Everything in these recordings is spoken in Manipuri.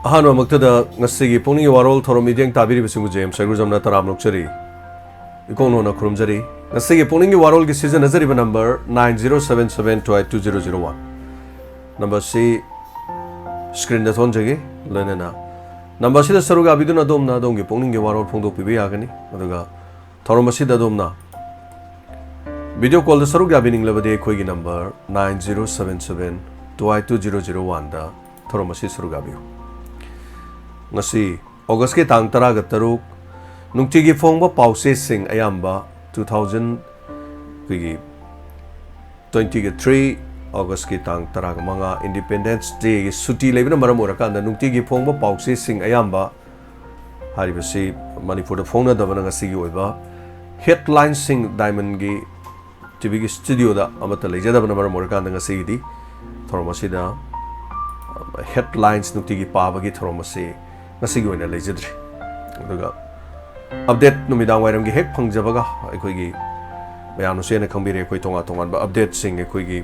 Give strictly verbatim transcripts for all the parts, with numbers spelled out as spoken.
ꯑꯍꯥꯟꯕꯃꯛꯇꯗ ꯉꯁꯤꯒꯤ ꯄꯨꯛꯅꯤꯡꯒꯤ ꯋꯥꯔꯣꯜ ꯊꯧꯔꯝ ꯃꯤꯠꯌꯦꯡ ꯇꯥꯕꯤꯔꯤꯕꯁꯤꯡꯕꯨ ꯖꯦꯝꯁ ꯁꯔꯒꯨꯖꯝꯅ ꯇꯔꯥꯝꯅ ꯑꯣꯛꯆꯔꯤ꯫ ꯏꯀꯣꯛ ꯅꯧꯅ ꯈꯨꯔꯨꯝꯖꯔꯤ꯫ ꯉꯁꯤꯒꯤ ꯄꯨꯛꯅꯤꯡꯒꯤ ꯋꯥꯔꯣꯜꯒꯤ ꯁꯤꯖꯤꯟꯅꯖꯔꯤꯕ number nine zero seven seven two eight two zero zero one꯫ ꯅꯝꯕꯔꯁꯤ ꯁ꯭ꯀ꯭ꯔꯤꯟꯗ ꯊꯣꯟꯖꯒꯦ꯫ ꯂꯣꯏꯅꯅ ꯅꯝꯕꯔꯁꯤꯗ ꯁꯔꯨꯛ ꯌꯥꯕꯤꯗꯨꯅ ꯑꯗꯣꯝꯅ ꯑꯗꯣꯝꯒꯤ ꯄꯨꯛꯅꯤꯡꯒꯤ ꯋꯥꯔꯣꯜ ꯐꯣꯡꯗꯣꯛꯄꯤꯕ ꯌꯥꯒꯅꯤ꯫ ꯑꯗꯨꯒ ꯊꯧꯔꯝ ꯑꯁꯤꯗ ꯑꯗꯣꯝꯅ ꯚꯤꯗꯤꯑꯣ ꯀꯣꯜꯗ ꯁꯔꯨꯛ ꯌꯥꯕꯤꯅꯤꯡꯂꯕꯗꯤ ꯑꯩꯈꯣꯏꯒꯤ number nine zero seven seven two eight two zero zero one ꯗ ꯊꯧꯔꯝ ꯑꯁꯤ ꯁꯔꯨꯛ ꯌꯥꯕꯤꯌꯨ꯫ ꯉꯁꯤ ꯑꯣꯒꯁꯀꯤ ꯇꯥꯡ ꯇꯔꯥꯒ ꯇꯔꯨꯛ, ꯅꯨꯡꯇꯤꯒꯤ ꯐꯣꯡꯕ ꯄꯥꯎꯆꯦꯁꯤꯡ ꯑꯌꯥꯝꯕ two thousand, ꯑꯩꯈꯣꯏꯒꯤ twenty three ꯑꯣꯒꯁꯀꯤ ꯇꯥꯡ ꯇꯔꯥꯒ ꯃꯉꯥ Independence Day ꯒꯤ ꯁꯨꯇꯤ ꯂꯩꯕꯅ ꯃꯔꯝ ꯑꯣꯏꯔꯀꯥꯟꯗ ꯅꯨꯡꯇꯤꯒꯤ ꯐꯣꯡꯕ ꯄꯥꯎꯆꯦꯁꯤꯡ ꯑꯌꯥꯝꯕ ꯍꯥꯏꯔꯤꯕꯁꯤ ꯃꯅꯤꯄꯨꯔꯗ ꯐꯣꯡꯅꯗꯕꯅ ꯉꯁꯤꯒꯤ ꯑꯣꯏꯕ ꯍꯦꯗꯂꯥꯏꯟꯁꯤꯡ ꯗꯥꯏꯃꯟꯒꯤ ꯇꯤꯚꯤꯒꯤ ꯁ꯭ꯇꯨꯗꯤꯑꯣꯗ ꯑꯃꯠꯇ ꯂꯩꯖꯗꯕꯅ ꯃꯔꯝ ꯑꯣꯏꯔꯀꯥꯟꯗ ꯉꯁꯤꯒꯤꯗꯤ ꯊꯧꯔꯝ ꯑꯁꯤꯗ ꯍꯦꯗꯂꯥꯏꯟꯁ ꯅꯨꯡꯇꯤꯒꯤ ꯄꯥꯕꯒꯤ ꯊꯧꯔꯝ ꯑꯁꯤ ꯉꯁꯤꯒꯤ ꯑꯣꯏꯅ ꯂꯩꯖꯗ꯭ꯔꯤ꯫ ꯑꯗꯨꯒ ꯑꯞꯗꯦꯠ ꯅꯨꯃꯤꯗꯥꯡ ꯋꯥꯏꯔꯝꯒꯤ ꯍꯦꯛ ꯐꯪꯖꯕꯒ ꯑꯩꯈꯣꯏꯒꯤ ꯃꯌꯥꯝꯅꯁꯨ ꯍꯦꯟꯅ ꯈꯪꯕꯤꯔꯦ, ꯑꯩꯈꯣꯏ ꯇꯣꯉꯥꯟ ꯇꯣꯉꯥꯟꯕ ꯑꯞꯗꯦꯠꯁꯤꯡ ꯑꯩꯈꯣꯏꯒꯤ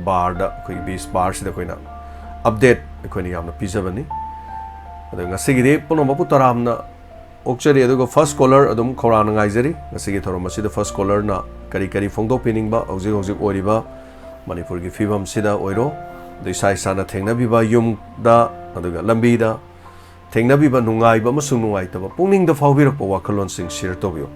ꯕꯥꯔꯗ, ꯑꯩꯈꯣꯏꯒꯤ ꯕꯤꯁ ꯕꯥꯔꯁꯤꯗ ꯑꯩꯈꯣꯏꯅ ꯑꯞꯗꯦꯠ ꯑꯩꯈꯣꯏꯅ ꯌꯥꯝꯅ ꯄꯤꯖꯕꯅꯤ꯫ ꯑꯗꯣ ꯉꯁꯤꯒꯤꯗꯤ ꯄꯨꯝꯅꯃꯛꯄꯨ ꯇꯔꯥꯝꯅ ꯑꯣꯛꯆꯔꯤ꯫ ꯑꯗꯨꯒ ꯐꯥꯔꯁ ꯀꯣꯂꯔ ꯑꯗꯨꯝ ꯈꯧꯔꯥꯡꯅ ꯉꯥꯏꯖꯔꯤ꯫ ꯉꯁꯤꯒꯤ ꯊꯧꯔꯝ ꯑꯁꯤꯗ ꯐꯥꯔꯁ ꯀꯣꯂꯔꯅ ꯀꯔꯤ ꯀꯔꯤ ꯐꯣꯡꯗꯣꯛꯄꯤꯅꯤꯡꯕ, ꯍꯧꯖꯤꯛ ꯍꯧꯖꯤꯛ ꯑꯣꯏꯔꯤꯕ ꯃꯅꯤꯄꯨꯔꯒꯤ ꯐꯤꯕꯝꯁꯤꯗ ꯑꯣꯏꯔꯣ, ꯑꯗ ꯏꯁꯥ ꯏꯁꯥꯅ ꯊꯦꯡꯅꯕꯤꯕ ꯌꯨꯝꯗ, ꯑꯗꯨꯒ ꯂꯝꯕꯤꯗ ꯊꯦꯡꯅꯕꯤꯕ ꯅꯨꯡꯉꯥꯏꯕ ꯑꯃꯁꯨꯡ ꯅꯨꯡꯉꯥꯏꯇꯕ, ꯄꯨꯛꯅꯤꯡꯗ ꯐꯥꯎꯕꯤꯔꯛꯄ ꯋꯥꯈꯜꯂꯣꯟꯁꯤꯡ ꯁꯤꯌꯔ ꯇꯧꯕꯤꯌꯨ꯫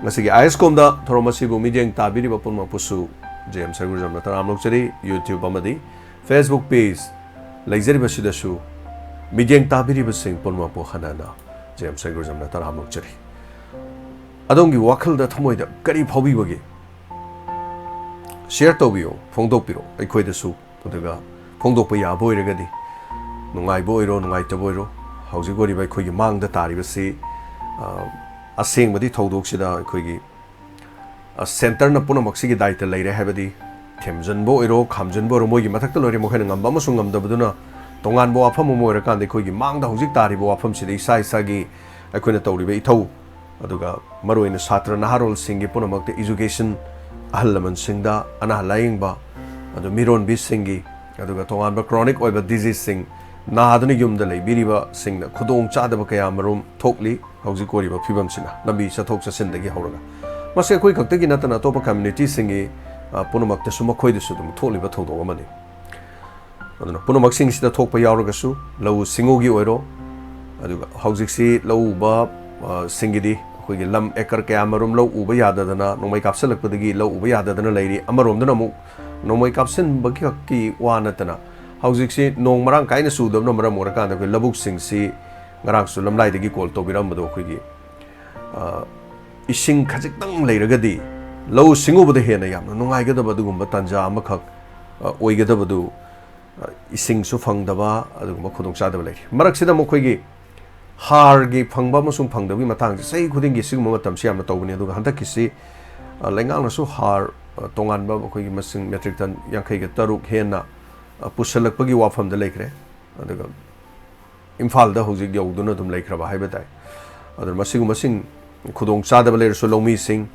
ꯉꯁꯤꯒꯤ ꯑꯥꯏ ꯑꯦꯁ ꯀꯣꯝꯗ ꯊꯧꯔꯝ ꯑꯁꯤꯕꯨ ꯃꯤꯠꯌꯦꯡ ꯇꯥꯕꯤꯔꯤꯕ ꯄꯨꯝꯅꯃꯛꯄꯨꯁꯨ ꯖꯦꯝꯁ ꯁꯔꯒꯨꯖꯝꯅ ꯇꯔꯥꯝꯅ ꯑꯣꯛꯆꯔꯤ꯫ YouTube ꯑꯃꯗꯤ Facebook ꯄꯦꯖ ꯂꯩꯖꯔꯤꯕꯁꯤꯗꯁꯨ ꯃꯤꯠꯌꯦꯡ ꯇꯥꯕꯤꯔꯤꯕꯁꯤꯡ ꯄꯨꯝꯅꯃꯛꯄꯨ ꯍꯟꯅ ꯍꯟꯅ ꯖꯦꯝꯁ ꯁꯔꯒꯨꯖꯝꯅ ꯇꯔꯥꯝꯅ ꯑꯣꯛꯆꯔꯤ꯫ ꯑꯗꯣꯝꯒꯤ ꯋꯥꯈꯜꯗ, ꯊꯃꯣꯏꯗ ꯀꯔꯤ ꯐꯥꯎꯕꯤꯕꯒꯦ? ꯁꯤꯌꯔ ꯇꯧꯕꯤꯌꯨ, ꯐꯣꯡꯗꯣꯛꯄꯤꯔꯣ ꯑꯩꯈꯣꯏꯗꯁꯨ꯫ ꯑꯗꯨꯒ ꯐꯣꯡꯗꯣꯛꯄ ꯌꯥꯕ ꯑꯣꯏꯔꯒꯗꯤ, ꯅꯨꯡꯉꯥꯏꯕ ꯑꯣꯏꯔꯣ, ꯅꯨꯡꯉꯥꯏꯇꯕ ꯑꯣꯏꯔꯣ, ꯍꯧꯖꯤꯛ ꯑꯣꯏꯔꯤꯕ ꯑꯩꯈꯣꯏꯒꯤ ꯃꯥꯡꯗ ꯇꯥꯔꯤꯕꯁꯤ, ꯑ, ꯑꯁꯦꯡꯕꯗꯤ ꯊꯧꯗꯣꯛꯁꯤꯗ ꯑꯩꯈꯣꯏꯒꯤ, ꯑ, ꯁꯦꯟꯇꯔꯅ ꯄꯨꯝꯅꯃꯛꯁꯤꯒꯤ ꯗꯥꯏꯇ ꯂꯩꯔꯦ ꯍꯥꯏꯕꯗꯤ, ꯊꯦꯝꯖꯤꯟꯕ ꯑꯣꯏꯔꯣ, ꯈꯥꯝꯖꯤꯟꯕ ꯑꯣꯏꯔꯣ, ꯃꯣꯏꯒꯤ ꯃꯊꯛꯇ ꯂꯣꯏꯔꯦ꯫ ꯃꯈꯣꯏꯅ ꯉꯝꯕ ꯑꯃꯁꯨꯡ ꯉꯝꯗꯕꯗꯨꯅ ꯇꯣꯉꯥꯟꯕ ꯋꯥꯐꯝ ꯑꯃ ꯑꯣꯏꯔꯀꯥꯟꯗ, ꯑꯩꯈꯣꯏꯒꯤ ꯃꯥꯡꯗ ꯍꯧꯖꯤꯛ ꯇꯥꯔꯤꯕ ꯋꯥꯐꯝꯁꯤꯗ ꯏꯁꯥ ꯏꯁꯥꯒꯤ ꯑꯩꯈꯣꯏꯅ ꯇꯧꯔꯤꯕ ꯏꯊꯧ, ꯑꯗꯨꯒ ꯃꯔꯨꯑꯣꯏꯅ ꯁꯥꯇ꯭ꯔ ꯅꯍꯥꯔꯣꯜꯁꯤꯡꯒꯤ ꯄꯨꯝꯅꯃꯛꯇ ꯏꯖꯨꯀꯦꯁꯟ, ꯑꯍꯜ ꯂꯃꯟꯁꯤꯡꯗ ꯑꯅꯥ ꯂꯥꯌꯦꯡꯕ, ꯑꯗꯨ ꯃꯤꯔꯣꯟꯕꯤꯁꯤꯡꯒꯤ, ꯑꯗꯨꯒ ꯇꯣꯉꯥꯟꯕ ꯀ꯭ꯔꯣꯅꯤꯛ ꯑꯣꯏꯕ ꯗꯤꯖꯤꯖꯁꯤꯡ, ꯅꯥꯗꯨꯅ ꯌꯨꯝꯗ ꯂꯩꯕꯤꯔꯤꯕꯁꯤꯡꯗ ꯈꯨꯗꯣꯡ ꯆꯥꯗꯕ ꯀꯌꯥ ꯃꯔꯨꯝ ꯊꯣꯛꯂꯤ꯫ ꯍꯧꯖꯤꯛ ꯑꯣꯏꯔꯤꯕ ꯐꯤꯕꯝꯁꯤꯅ ꯂꯝꯕꯤ ꯆꯠꯊꯣꯛ ꯆꯠꯁꯤꯟꯗꯒꯤ ꯍꯧꯔꯒ, ꯃꯁꯤ ꯑꯩꯈꯣꯏ ꯈꯛꯇꯒꯤ ꯅꯠꯇꯅ ꯑꯇꯣꯞꯄ ꯀꯝꯃ꯭ꯌꯨꯅꯤꯇꯤꯁꯤꯡꯒꯤ, ꯑ, ꯄꯨꯝꯅꯃꯛꯇꯁꯨ, ꯃꯈꯣꯏꯗꯁꯨ ꯑꯗꯨꯝ ꯊꯣꯛꯂꯤꯕ ꯊꯧꯗꯣꯛ ꯑꯃꯅꯤ꯫ ꯑꯗꯨꯅ ꯄꯨꯝꯅꯃꯛꯁꯤꯡꯁꯤꯗ ꯊꯣꯛꯄ ꯌꯥꯎꯔꯒꯁꯨ, ꯂꯧꯎ ꯁꯤꯡꯎꯒꯤ ꯑꯣꯏꯔꯣ, ꯑꯗꯨꯒ ꯍꯧꯖꯤꯛꯁꯤ ꯂꯧ ꯎꯕ, ꯑ, ꯁꯤꯡꯒꯤꯗꯤ ꯑꯩꯈꯣꯏꯒꯤ ꯂꯝ ꯑꯦꯀꯔ ꯀꯌꯥ ꯃꯔꯨꯝ ꯂꯧ ꯎꯕ ꯌꯥꯗꯗꯅ, ꯅꯣꯡꯃꯩ ꯀꯥꯞꯁꯤꯜꯂꯛꯄꯗꯒꯤ ꯂꯧ ꯎꯕ ꯌꯥꯗꯗꯅ ꯂꯩꯔꯤ꯫ ꯑꯃꯔꯣꯝꯗꯅ ꯑꯃꯨꯛ ꯅꯣꯡꯃꯩ ꯀꯥꯞꯁꯤꯟꯕꯒꯤ ꯈꯛꯀꯤ ꯋꯥ ꯅꯠꯇꯅ, ꯍꯧꯖꯤꯛꯁꯤ ꯅꯣꯡ ꯃꯔꯥꯡ ꯀꯥꯏꯅ ꯆꯨꯗꯕꯅ ꯃꯔꯝ ꯑꯣꯏꯔꯀꯥꯟꯗ ꯑꯩꯈꯣꯏ ꯂꯧꯕꯨꯛꯁꯤꯡꯁꯤ, ꯉꯔꯥꯡꯁꯨ ꯂꯝꯂꯥꯏꯗꯒꯤ ꯀꯣꯜ ꯇꯧꯕꯤꯔꯝꯕꯗꯣ, ꯑꯩꯈꯣꯏꯒꯤ, ꯑ, ꯏꯁꯤꯡ ꯈꯖꯤꯛꯇꯪ ꯂꯩꯔꯒꯗꯤ ꯂꯧꯎ ꯁꯤꯡꯎꯕꯗ ꯍꯦꯟꯅ ꯌꯥꯝꯅ ꯅꯨꯡꯉꯥꯏꯒꯗꯕ ꯑꯗꯨꯒꯨꯝꯕ ꯇꯥꯟꯖꯥ ꯑꯃꯈꯛ, ꯑ, ꯑꯣꯏꯒꯗꯕꯗꯨ, ꯑ, ꯏꯁꯤꯡꯁꯨ ꯐꯪꯗꯕ, ꯑꯗꯨꯒꯨꯝꯕ ꯈꯨꯗꯣꯡꯆꯥꯗꯕ ꯂꯩꯔꯤ꯫ ꯃꯔꯛꯁꯤꯗ ꯃꯈꯣꯏꯒꯤ ꯍꯥꯔꯒꯤ ꯐꯪꯕ ꯑꯃꯁꯨꯡ ꯐꯪꯗꯕꯒꯤ ꯃꯇꯥꯡꯁꯦ ꯆꯍꯤ ꯈꯨꯗꯤꯡꯒꯤ ꯁꯤꯒꯨꯝꯕ ꯃꯇꯝꯁꯤ ꯌꯥꯝꯅ ꯇꯧꯕꯅꯤ꯫ ꯑꯗꯨꯒ ꯍꯟꯗꯛꯀꯤꯁꯤ, ꯑ, ꯂꯩꯉꯥꯛꯅꯁꯨ ꯍꯥꯔ, ꯑ, ꯇꯣꯉꯥꯟꯕ ꯑꯩꯈꯣꯏꯒꯤ ꯃꯁꯤꯡ metric ton ꯌꯥꯡꯈꯩꯒ ꯇꯔꯨꯛ ꯍꯦꯟꯅ, ꯑ, ꯄꯨꯁꯜꯂꯛꯄꯒꯤ ꯋꯥꯐꯝꯗ ꯂꯩꯈ꯭ꯔꯦ꯫ ꯑꯗꯨꯒ ꯏꯝꯐꯥꯜꯗ ꯍꯧꯖꯤꯛ ꯌꯧꯗꯨꯅ ꯑꯗꯨꯝ ꯂꯩꯈ꯭ꯔꯕ ꯍꯥꯏꯕ ꯇꯥꯏ꯫ ꯑꯗꯨꯅ ꯃꯁꯤꯒꯨꯝꯕꯁꯤꯡ, ꯈꯨꯗꯣꯡꯆꯥꯗꯕ ꯂꯩꯔꯁꯨ ꯂꯧꯃꯤꯁꯤꯡ,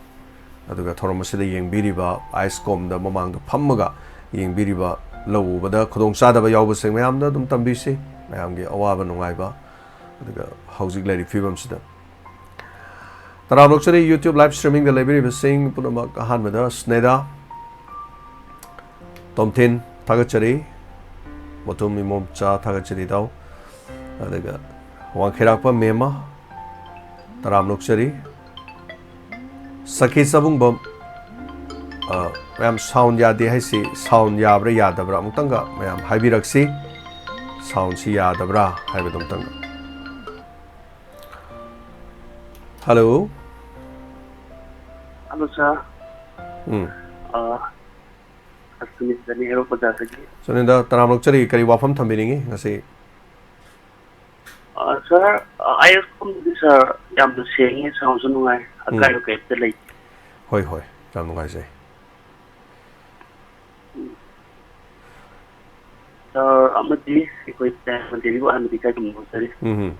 ꯑꯗꯨꯒ ꯊꯧꯔꯝ ꯑꯁꯤꯗ ꯌꯦꯡꯕꯤꯔꯤꯕ ꯑꯥꯏꯁꯀꯣꯝꯗ ꯃꯃꯥꯡꯗ ꯐꯝꯃꯒ ꯌꯦꯡꯕꯤꯔꯤꯕ ꯂꯧ ꯎꯕꯗ ꯈꯨꯗꯣꯡꯆꯥꯗꯕ ꯌꯥꯎꯕꯁꯤꯡ ꯃꯌꯥꯝꯗ ꯑꯗꯨꯝ ꯇꯝꯕꯤꯁꯤ, ꯃꯌꯥꯝꯒꯤ ꯑꯋꯥꯕ ꯅꯨꯡꯉꯥꯏꯕ꯫ ꯑꯗꯨꯒ ꯍꯧꯖꯤꯛ ꯂꯩꯔꯤꯕ ꯐꯤꯕꯝꯁꯤꯗ ꯇꯔꯥꯝ ꯑꯣꯛꯆꯔꯤ꯫ YouTube live streamingꯗ ꯂꯩꯕꯤꯔꯤꯕꯁꯤꯡ ꯄꯨꯝꯅꯃꯛ, ꯑꯍꯥꯟꯕꯗ ꯁ꯭ꯅꯦꯗꯥ ꯇꯣꯝꯊꯤꯟ ꯊꯥꯒꯠꯆꯔꯤ, ꯃꯣꯊꯨꯝ ꯏꯃꯣꯝꯆꯥ ꯊꯥꯒꯠꯆꯔꯤ ꯏꯇꯥꯎ, ꯑꯗꯨꯒ ꯋꯥꯡꯈꯩꯔꯥꯛꯄ ꯃꯦꯝꯃ ꯇꯔꯥꯝ ꯑꯣꯛꯆꯔꯤ꯫ ꯁꯈꯤ ꯆꯕꯨꯡꯕꯝ, ꯑ, ꯃꯌꯥꯝ sound ꯌꯥꯗꯦ ꯍꯥꯏꯁꯤ, sound ꯌꯥꯕ꯭ꯔꯥ ꯌꯥꯗꯕ꯭ꯔꯥ ꯑꯃꯨꯛꯇꯪꯒ ꯃꯌꯥꯝ ꯍꯥꯏꯕꯤꯔꯛꯁꯤ꯫ Soundꯁꯤ ꯌꯥꯗꯕ꯭ꯔꯥ ꯍꯥꯏꯕꯗꯨ ꯑꯃꯨꯛꯇꯪꯒ꯫ Hello꯫ Hello, sir꯫ ꯎꯝ꯫ ꯑ, ꯑꯁꯃꯤꯇꯅꯤ, ꯍꯦꯔꯣ ꯕꯖꯥꯔꯗꯒꯤ꯫ ꯁꯨꯅꯤꯟꯗ, ꯇꯔꯥꯝ ꯑꯣꯛꯆꯔꯤ, ꯀꯔꯤ ꯋꯥꯐꯝ ꯊꯝꯕꯤꯅꯤꯡꯉꯤ ꯉꯁꯤ? ꯑ, sir, ꯑ, ꯑꯥꯏ ꯑꯦꯐ ꯀꯣꯝꯗꯤ, sir, ꯌꯥꯝꯅ ꯁꯦꯡꯉꯤ, soundꯁꯨ ꯅꯨꯡꯉꯥꯏ, ꯎꯝ꯫ ꯑꯀꯥꯏꯕ ꯀꯔꯤꯝꯇ ꯂꯩꯇꯦ꯫ ꯍꯣꯏ, ꯍꯣꯏ, ꯌꯥꯝ ꯅꯨꯡꯉꯥꯏꯖꯩ꯫ ꯎꯝ꯫ Sir, ꯑꯃꯗꯤ ꯑꯩꯈꯣꯏ ꯃꯌꯥꯝ ꯗꯦꯜꯂꯤꯕꯨ ꯍꯥꯟꯅꯗꯤ ꯀꯥꯏꯗ ꯉꯝꯖꯔꯤ꯫ ꯎꯝ ꯍꯝ꯫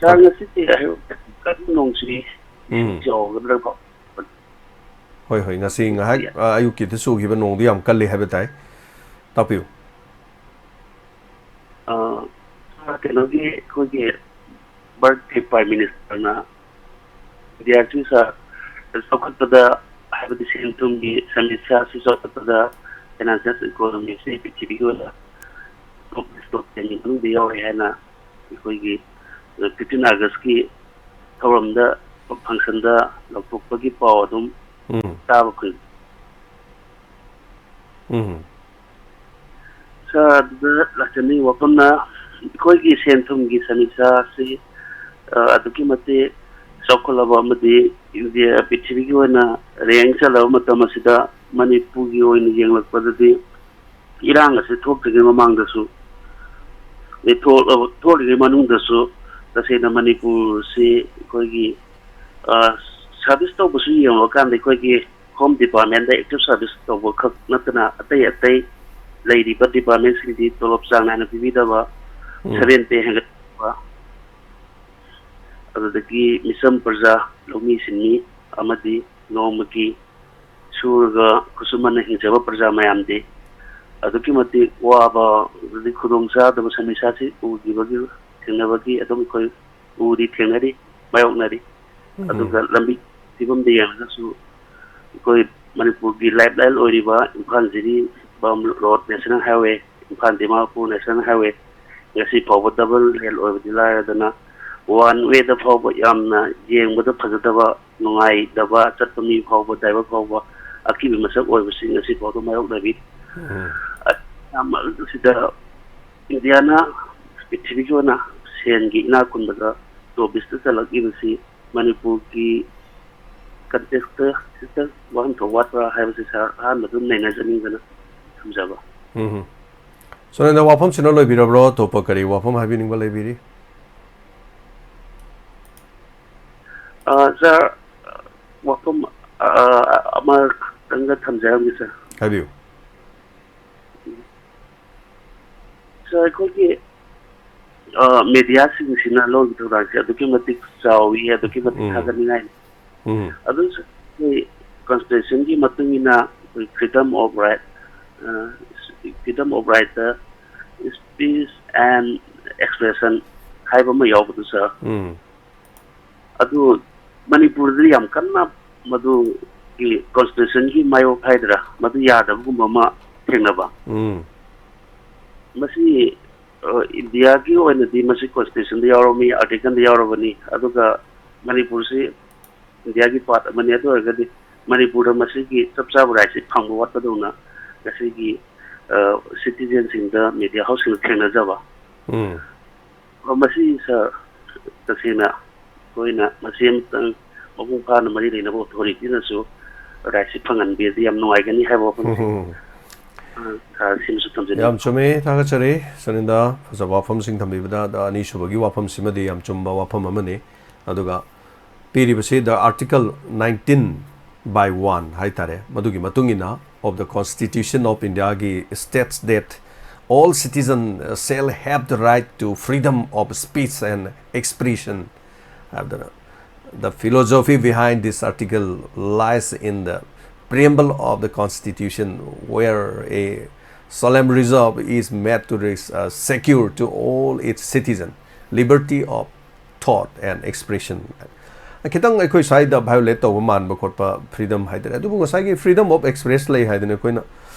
Sir, ꯍꯣꯏ꯫ ꯉꯁꯤꯗꯤ ꯑꯌꯨꯛ ꯀꯟꯅ ꯅꯣꯡ ꯆꯨꯏ꯫ ꯎꯝ꯫ ꯏꯁꯤꯡ ꯆꯥꯎꯒꯗ꯭ꯔꯥꯀꯣ? ꯍꯣꯏ, ꯍꯣꯏ, ꯉꯁꯤ ꯉꯥꯏꯍꯥꯛ, ꯌꯥ꯫ ꯑ, ꯑꯌꯨꯛꯀꯤꯗ ꯆꯨꯈꯤꯕ ꯅꯣꯡꯗꯨ ꯌꯥꯝ ꯀꯜꯂꯤ ꯍꯥꯏꯕ ꯇꯥꯏ꯫ ꯇꯥꯛꯄꯤꯌꯨ꯫ ꯀꯩꯅꯣꯒꯤ ꯑꯩꯈꯣꯏꯒꯤ ꯚꯥꯔꯠꯀꯤ Prime Ministerꯅ ꯏꯟꯗꯤꯌꯥꯁꯤ ꯆꯥꯎꯈꯠꯄꯗ, ꯍꯥꯏꯕꯗꯤ ꯁꯦꯟ ꯊꯨꯝꯒꯤ ꯁꯃꯁ꯭ꯌꯥꯁꯤ ꯆꯥꯎꯈꯠꯄꯗ, financial economyꯁꯤ ꯄ꯭ꯔꯤꯊꯤꯕꯤꯒꯤ ꯑꯣꯏꯅ top list, top tenꯒꯤ ꯃꯅꯨꯡꯗ ꯌꯥꯎꯔꯦ ꯍꯥꯏꯅ ꯑꯩꯈꯣꯏꯒꯤ fifteen Augustꯀꯤ ꯊꯧꯔꯝꯗ, functionꯗ ꯂꯥꯎꯊꯣꯛꯄꯒꯤ ꯄꯥꯎ ꯑꯗꯨꯝ ꯎꯝ꯫ ꯇꯥꯕ ꯐꯪꯉꯤ꯫ ꯎꯝ꯫ ꯁꯥꯔ, ꯑꯗꯨꯗ ꯂꯥꯛꯆꯅꯤꯡꯕ ꯋꯥꯐꯝꯅ, ꯑꯩꯈꯣꯏꯒꯤ ꯁꯦꯟ ꯊꯨꯝꯒꯤ ꯁꯃꯁ꯭ꯌꯥꯁꯤ, ꯑ, ꯑꯗꯨꯛꯀꯤ ꯃꯇꯤꯛ ꯆꯥꯎꯈꯠꯂꯕ ꯑꯃꯗꯤ ꯏꯟꯗꯤꯌꯥ ꯄ꯭ꯔꯤꯊꯤꯕꯤꯒꯤ ꯑꯣꯏꯅ rank ꯆꯠꯂꯕ ꯃꯇꯝ ꯑꯁꯤꯗ, ꯃꯅꯤꯄꯨꯔꯒꯤ ꯑꯣꯏꯅ ꯌꯦꯡꯂꯛꯄꯗꯗꯤ, ꯏꯔꯥꯡ ꯑꯁꯤ ꯊꯣꯛꯇ꯭ꯔꯤꯉꯩ ꯃꯃꯥꯡꯗꯁꯨ, ꯑꯗꯩ ꯊꯣꯛꯂꯕ, ꯊꯣꯛꯂꯤꯉꯩ ꯃꯅꯨꯡꯗꯁꯨ, ꯇꯁꯦꯡꯅ ꯃꯅꯤꯄꯨꯔꯁꯤ ꯑꯩꯈꯣꯏꯒꯤ, ꯑ, service ꯇꯧꯕꯁꯨ ꯌꯦꯡꯂꯨꯔꯀꯥꯟꯗ, ꯑꯩꯈꯣꯏꯒꯤ Home Departmentꯗ active service ꯇꯧꯕ ꯈꯛ ꯅꯠꯇꯅ, ꯑꯇꯩ ꯑꯇꯩ ꯂꯩꯔꯤꯕ departmentꯁꯤꯡꯗꯤ ꯇꯣꯂꯣꯞ ꯆꯥꯡ ꯅꯥꯏꯅ ꯄꯤꯕꯤꯗꯕ, ꯎꯝ꯫ Seven pay ꯍꯦꯟꯒꯠꯄ, ꯑꯗꯨꯗꯒꯤ ꯃꯤꯆꯝ ꯄ꯭ꯔꯖꯥ, ꯂꯧꯃꯤ ꯁꯤꯟꯃꯤ ꯑꯃꯗꯤ ꯅꯣꯡꯃꯒꯤ ꯁꯨꯔꯒ ꯈꯨꯠꯁꯨꯃꯟꯅ ꯍꯤꯡꯖꯕ ꯄ꯭ꯔꯖꯥ ꯃꯌꯥꯝꯗꯤ ꯑꯗꯨꯛꯀꯤ ꯃꯇꯤꯛ ꯋꯥꯕ, ꯑꯗꯨꯗꯒꯤ ꯈꯨꯗꯣꯡ ꯆꯥꯗꯕ ꯁꯃꯁ꯭ꯌꯥꯁꯤ ꯎꯈꯤꯕꯒꯤ, ꯊꯦꯡꯅꯕꯒꯤ ꯑꯗꯨꯝ ꯑꯩꯈꯣꯏ ꯎꯔꯤ, ꯊꯦꯡꯅꯔꯤ, ꯃꯥꯌꯣꯛꯅꯔꯤ꯫ ꯎꯝ꯫ ꯑꯗꯨꯒ ꯂꯝꯕꯤ ꯐꯤꯕꯝꯗ ꯌꯦꯡꯂꯒꯁꯨ, ꯑꯩꯈꯣꯏ ꯃꯅꯤꯄꯨꯔꯒꯤ lifeline ꯑꯣꯏꯔꯤꯕ Imphal Jiribam road, National Highway, Imphal Dimapur National Highway, ꯉꯁꯤ ꯐꯥꯎꯕ double lane ꯑꯣꯏꯕꯗꯤ ꯂꯥꯏꯔꯗꯅ, one wayꯗ ꯐꯥꯎꯕ ꯌꯥꯝꯅ ꯌꯦꯡꯕꯗ ꯐꯖꯗꯕ, ꯅꯨꯡꯉꯥꯏꯇꯕ, ꯆꯠꯄ ꯃꯤ ꯐꯥꯎꯕ, driver ꯐꯥꯎꯕ ꯑꯀꯤꯕ ꯃꯁꯛ ꯑꯣꯏꯕꯁꯤ ꯉꯁꯤ ꯐꯥꯎꯕ ꯃꯥꯌꯣꯛꯅꯔꯤ꯫ ꯎꯝ꯫ ꯑꯁꯤꯗ ꯏꯟꯗꯤꯌꯥꯅ ꯄ꯭ꯔꯤꯊꯤꯕꯤꯒꯤ ꯑꯣꯏꯅ ꯁꯦꯟꯒꯤ ꯏꯅꯥꯛ ꯈꯨꯟꯕꯗ top listꯇ ꯆꯜꯂꯛꯂꯤꯕꯁꯤ ꯃꯅꯤꯄꯨꯔꯒꯤ contextꯇ ꯈꯤꯇꯪ ꯋꯥꯍꯟꯊꯣꯛ ꯋꯥꯠꯄ꯭ꯔꯥ ꯍꯥꯏꯕꯁꯤ ꯁꯥꯔ ꯑꯍꯥꯟꯕꯗ ꯑꯗꯨꯝ ꯅꯩꯅꯖꯅꯤꯡꯗꯅ ꯊꯝꯖꯕ꯫ ꯎꯝ꯫ ꯁꯣꯔꯦꯟꯗ꯭ꯔ, ꯋꯥꯐꯝꯁꯤꯅ ꯂꯣꯏꯕꯤꯔꯕ꯭ꯔꯣ? ꯑꯇꯣꯞꯄ ꯀꯔꯤ ꯋꯥꯐꯝ ꯍꯥꯏꯕꯤꯅꯤꯡꯕ ꯂꯩꯕꯤꯔꯤ? ꯑ, ꯁꯥꯔ, ꯋꯥꯐꯝ, ꯑ, ꯑꯃꯈꯛꯇꯪꯒ ꯊꯝꯖꯔꯝꯒꯦ, ꯁꯥꯔ꯫ ꯍꯥꯏꯕꯤꯌꯨ꯫ ꯁꯥꯔ, ꯑꯩꯈꯣꯏꯒꯤ, ꯑ, mediaꯁꯤꯡꯁꯤꯅ ꯂꯧꯔꯤꯕ ꯊꯧꯗꯥꯡꯁꯦ ꯑꯗꯨꯛꯀꯤ ꯃꯇꯤꯛ ꯆꯥꯎꯏ, ꯑꯗꯨꯛꯀꯤ ꯃꯇꯤꯛ ꯎꯝ꯫ ꯊꯥꯒꯠꯅꯤꯡꯉꯥꯏꯅꯤ꯫ ꯎꯝ꯫ ꯑꯗꯨ ꯑꯩꯈꯣꯏ constitutionꯒꯤ ꯃꯇꯨꯡ ꯏꯟꯅ ꯑꯩꯈꯣꯏ freedom of right, ꯑ, freedom of rightꯇ speech and expression ꯍꯥꯏꯕ ꯑꯃ ꯌꯥꯎꯕꯗꯨ, ꯁꯥꯔ, ꯎꯝ ꯑꯗꯨ ꯃꯅꯤꯄꯨꯔꯗꯗꯤ ꯌꯥꯝ ꯀꯟꯅ ꯃꯗꯨꯒꯤ constitutionꯒꯤ ꯃꯥꯌꯣꯛ ꯍꯥꯏꯗ꯭ꯔꯥ, ꯃꯗꯨ ꯌꯥꯗꯕꯒꯨꯝꯕ ꯑꯃ ꯊꯦꯡꯅꯕ꯫ ꯎꯝ ꯃꯁꯤ, ꯑ, ꯏꯟꯗꯤꯌꯥꯒꯤ ꯑꯣꯏꯅꯗꯤ ꯃꯁꯤ constitutionꯗ ꯌꯥꯎꯔꯝꯃꯤ, articleꯗ ꯌꯥꯎꯔꯕꯅꯤ, ꯑꯗꯨꯒ ꯃꯅꯤꯄꯨꯔꯁꯤ ꯏꯟꯗꯤꯌꯥꯒꯤ part ꯑꯃꯅꯤ꯫ ꯑꯗꯨ ꯑꯣꯏꯔꯒꯗꯤ ꯃꯅꯤꯄꯨꯔꯗ ꯃꯁꯤꯒꯤ ꯆꯞ ꯆꯥꯕ rightꯁꯤ ꯐꯪꯕ ꯋꯥꯠꯄꯗꯧꯅ ꯉꯁꯤꯒꯤ, ꯑ, citizenꯁꯤꯡꯗ, media houseꯁꯤꯡꯗ ꯊꯦꯡꯅꯖꯕ꯫ ꯎꯝ ꯑ, ꯃꯁꯤ, ꯁꯥꯔ, ꯇꯁꯦꯡꯅ ꯑꯩꯈꯣꯏꯅ ꯃꯁꯤ ꯑꯃꯇꯪ ꯃꯄꯨꯡ ꯐꯥꯅ ꯃꯔꯤ ꯂꯩꯅꯕ authorityꯅꯁꯨ rightꯁꯤ ꯐꯪꯍꯟꯕꯤꯔꯗꯤ ꯌꯥꯝ ꯅꯨꯡꯉꯥꯏꯒꯅꯤ ꯍꯥꯏꯕ ꯋꯥꯐꯝꯁꯤ, ꯎꯝ ꯑ, ꯁꯥꯔ, ꯁꯤꯃꯁꯨ ꯊꯝꯖꯅꯤꯡꯏ꯫ ꯌꯥꯝ ꯆꯨꯝꯃꯤ, ꯊꯥꯒꯠꯆꯔꯤ ꯁꯨꯅꯤꯟꯗ꯫ ꯐꯖꯕ ꯋꯥꯐꯝꯁꯤꯡ ꯊꯝꯕꯤꯕꯗ꯫ ꯑꯗ ꯑꯅꯤꯁꯨꯕꯒꯤ ꯋꯥꯐꯝꯁꯤꯃꯗꯤ ꯌꯥꯝ ꯆꯨꯝꯕ ꯋꯥꯐꯝ ꯑꯃꯅꯤ꯫ ꯑꯗꯨꯒ ꯄꯤꯔꯤꯕꯁꯤ the article nineteen by one ꯍꯥꯏꯇꯥꯔꯦ, ꯃꯗꯨꯒꯤ ꯃꯇꯨꯡ ꯏꯟꯅ of the Constitution of Indiaꯒꯤ states that all citizens shall have the right to freedom of speech and expression ꯍꯥꯏꯕꯗꯅ, the philosophy behind this article lies in the preamble of the Constitution, where a solemn resolve is made to res- uh, secure to all its citizens liberty of thought and expression. ꯈꯤꯇꯪ ꯑꯩꯈꯣꯏ ꯁ꯭ꯋꯥꯏꯗ violate ꯇꯧꯕ ꯃꯥꯟꯕ ꯈꯣꯠꯄ freedom ꯍꯥꯏꯇꯥꯔꯦ, ꯑꯗꯨꯕꯨ ꯉꯁꯥꯏꯒꯤ freedom of express ꯂꯩ ꯍꯥꯏꯗꯅ ꯑꯩꯈꯣꯏꯅ